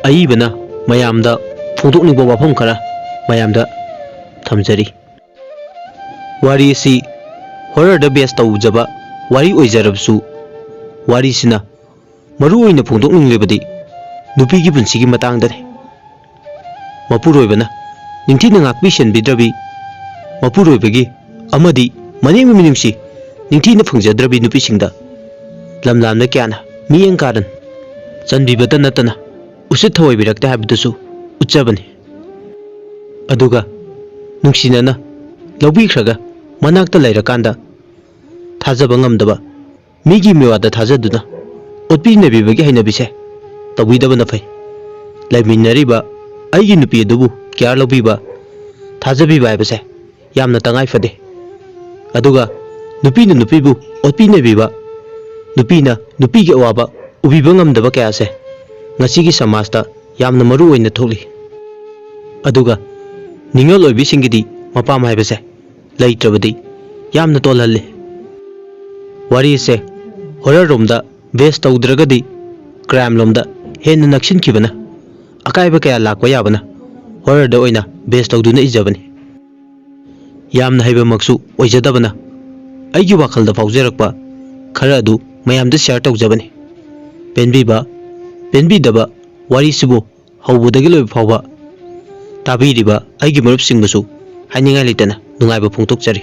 ꯑꯏꯕꯅ ꯃꯌꯥꯝꯗ ꯐꯣꯡꯗꯣꯛꯅꯤꯡꯕ ꯋꯥꯐꯝ ꯈꯔ ꯃꯌꯥꯝꯗ ꯊꯝꯖꯔꯤ꯫ ꯋꯥꯔꯤ ꯑꯁꯤ ꯍꯣꯔꯔꯗ ꯕꯦꯁ ꯇꯧꯖꯕ ꯋꯥꯔꯤ ꯑꯣꯏꯖꯔꯕꯁꯨ, ꯋꯥꯔꯤꯁꯤꯅ ꯃꯔꯨ ꯑꯣꯏꯅ ꯐꯣꯡꯗꯣꯛꯅꯤꯡꯂꯤꯕꯗꯤ ꯅꯨꯄꯤꯒꯤ ꯄꯨꯟꯁꯤꯒꯤ ꯃꯇꯥꯡꯗꯅꯤ꯫ ꯃꯄꯨꯔꯣꯏꯕꯅ ꯅꯤꯡꯊꯤꯅ ꯉꯥꯛꯄꯤ ꯁꯦꯟꯕꯤꯗ꯭ꯔꯕꯤ, ꯃꯄꯨꯔꯣꯏꯕꯒꯤ ꯑꯃꯗꯤ ꯃꯅꯦꯝꯒꯤ ꯃꯤꯅꯨꯡꯁꯤ ꯅꯤꯡꯊꯤꯅ ꯐꯪꯖꯗ꯭ꯔꯕꯤ ꯅꯨꯄꯤꯁꯤꯡꯗ ꯂꯝꯂꯥꯟꯕ ꯀꯌꯥꯅ ꯃꯤꯠꯌꯦꯡ ꯀꯥꯔꯟ ꯆꯟꯕꯤꯕꯇ ꯅꯠꯇꯅ ꯎꯁꯤꯠ ꯊꯑꯣꯏꯕꯤꯔꯛꯇꯦ ꯍꯥꯏꯕꯗꯨꯁꯨ ꯎꯠꯆꯕꯅꯤ꯫ ꯑꯗꯨꯒ ꯅꯨꯡꯁꯤꯅꯅ ꯂꯧꯕꯤꯈ꯭ꯔꯒ ꯃꯅꯥꯛꯇ ꯂꯩꯔꯀꯥꯟꯗ ꯊꯥꯖꯕ ꯉꯝꯗꯕ, ꯃꯤꯒꯤ ꯃꯤꯋꯥꯗ ꯊꯥꯖꯗꯨꯅ ꯑꯣꯠꯄꯤ ꯅꯩꯕꯤꯕꯒꯤ ꯍꯩꯅꯕꯤꯁꯦ ꯇꯧꯕꯤꯗꯕꯅ ꯐꯩ꯫ ꯂꯩꯃꯤꯟꯅꯔꯤꯕ ꯑꯩꯒꯤ ꯅꯨꯄꯤ ꯑꯗꯨꯕꯨ ꯀꯤꯌꯥꯔ ꯂꯧꯕꯤꯕ, ꯊꯥꯖꯕꯤꯕ ꯍꯥꯏꯕꯁꯦ ꯌꯥꯝꯅ ꯇꯉꯥꯏ ꯐꯗꯦ꯫ ꯑꯗꯨꯒ ꯅꯨꯄꯤꯅ ꯅꯨꯄꯤꯕꯨ ꯑꯣꯠꯄꯤ ꯅꯩꯕꯤꯕ, ꯅꯨꯄꯤꯅ ꯅꯨꯄꯤꯒꯤ ꯑꯋꯥꯕ ꯎꯕꯤꯕ ꯉꯝꯗꯕ ꯀꯌꯥꯁꯦ ꯉꯁꯤꯒꯤ ꯁꯃꯥꯖꯇ ꯌꯥꯝꯅ ꯃꯔꯨ ꯑꯣꯏꯅ ꯊꯣꯛꯂꯤ꯫ ꯑꯗꯨꯒ ꯅꯤꯡꯉꯣꯜ ꯑꯣꯏꯕꯤꯁꯤꯡꯒꯤꯗꯤ ꯃꯄꯥꯝ ꯍꯥꯏꯕꯁꯦ ꯂꯩꯇ꯭ꯔꯕꯗꯤ ꯌꯥꯝꯅ ꯇꯣꯜꯍꯜꯂꯤ꯫ ꯋꯥꯔꯤꯁꯦ ꯍꯣꯔꯔ ꯔꯣꯝꯗ ꯕꯦꯁ ꯇꯧꯗ꯭ꯔꯒꯗꯤ ꯀ꯭ꯔꯥꯏꯝ ꯂꯣꯝꯗ ꯍꯦꯟꯅ ꯅꯛꯁꯤꯟꯈꯤꯕꯅ ꯑꯀꯥꯏꯕ ꯀꯌꯥ ꯂꯥꯛꯄ ꯌꯥꯕꯅ ꯍꯣꯔꯔꯗ ꯑꯣꯏꯅ ꯕꯦꯁ ꯇꯧꯗꯨꯅ ꯏꯖꯕꯅꯤ꯫ ꯌꯥꯝꯅ ꯍꯩꯕꯃꯛꯁꯨ ꯑꯣꯏꯖꯗꯕꯅ ꯑꯩꯒꯤ ꯋꯥꯈꯜꯗ ꯐꯥꯎꯖꯔꯛꯄ ꯈꯔ ꯑꯗꯨ ꯃꯌꯥꯝꯗ ꯁꯤꯌꯥꯔ ꯇꯧꯖꯕꯅꯤ꯫ ꯄꯦꯟꯕꯤꯕ, ꯄꯦꯟꯕꯤꯗꯕ, ꯋꯥꯔꯤꯁꯤꯕꯨ ꯍꯧꯕꯗꯒꯤ ꯂꯣꯏꯕ ꯐꯥꯎꯕ ꯇꯥꯕꯤꯔꯤꯕ ꯑꯩꯒꯤ ꯃꯔꯨꯞꯁꯤꯡꯕꯨꯁꯨ ꯍꯥꯏꯅꯤꯡꯉꯥꯏ ꯂꯩꯇꯅ ꯅꯨꯡꯉꯥꯏꯕ ꯐꯣꯡꯗꯣꯛꯆꯔꯤ꯫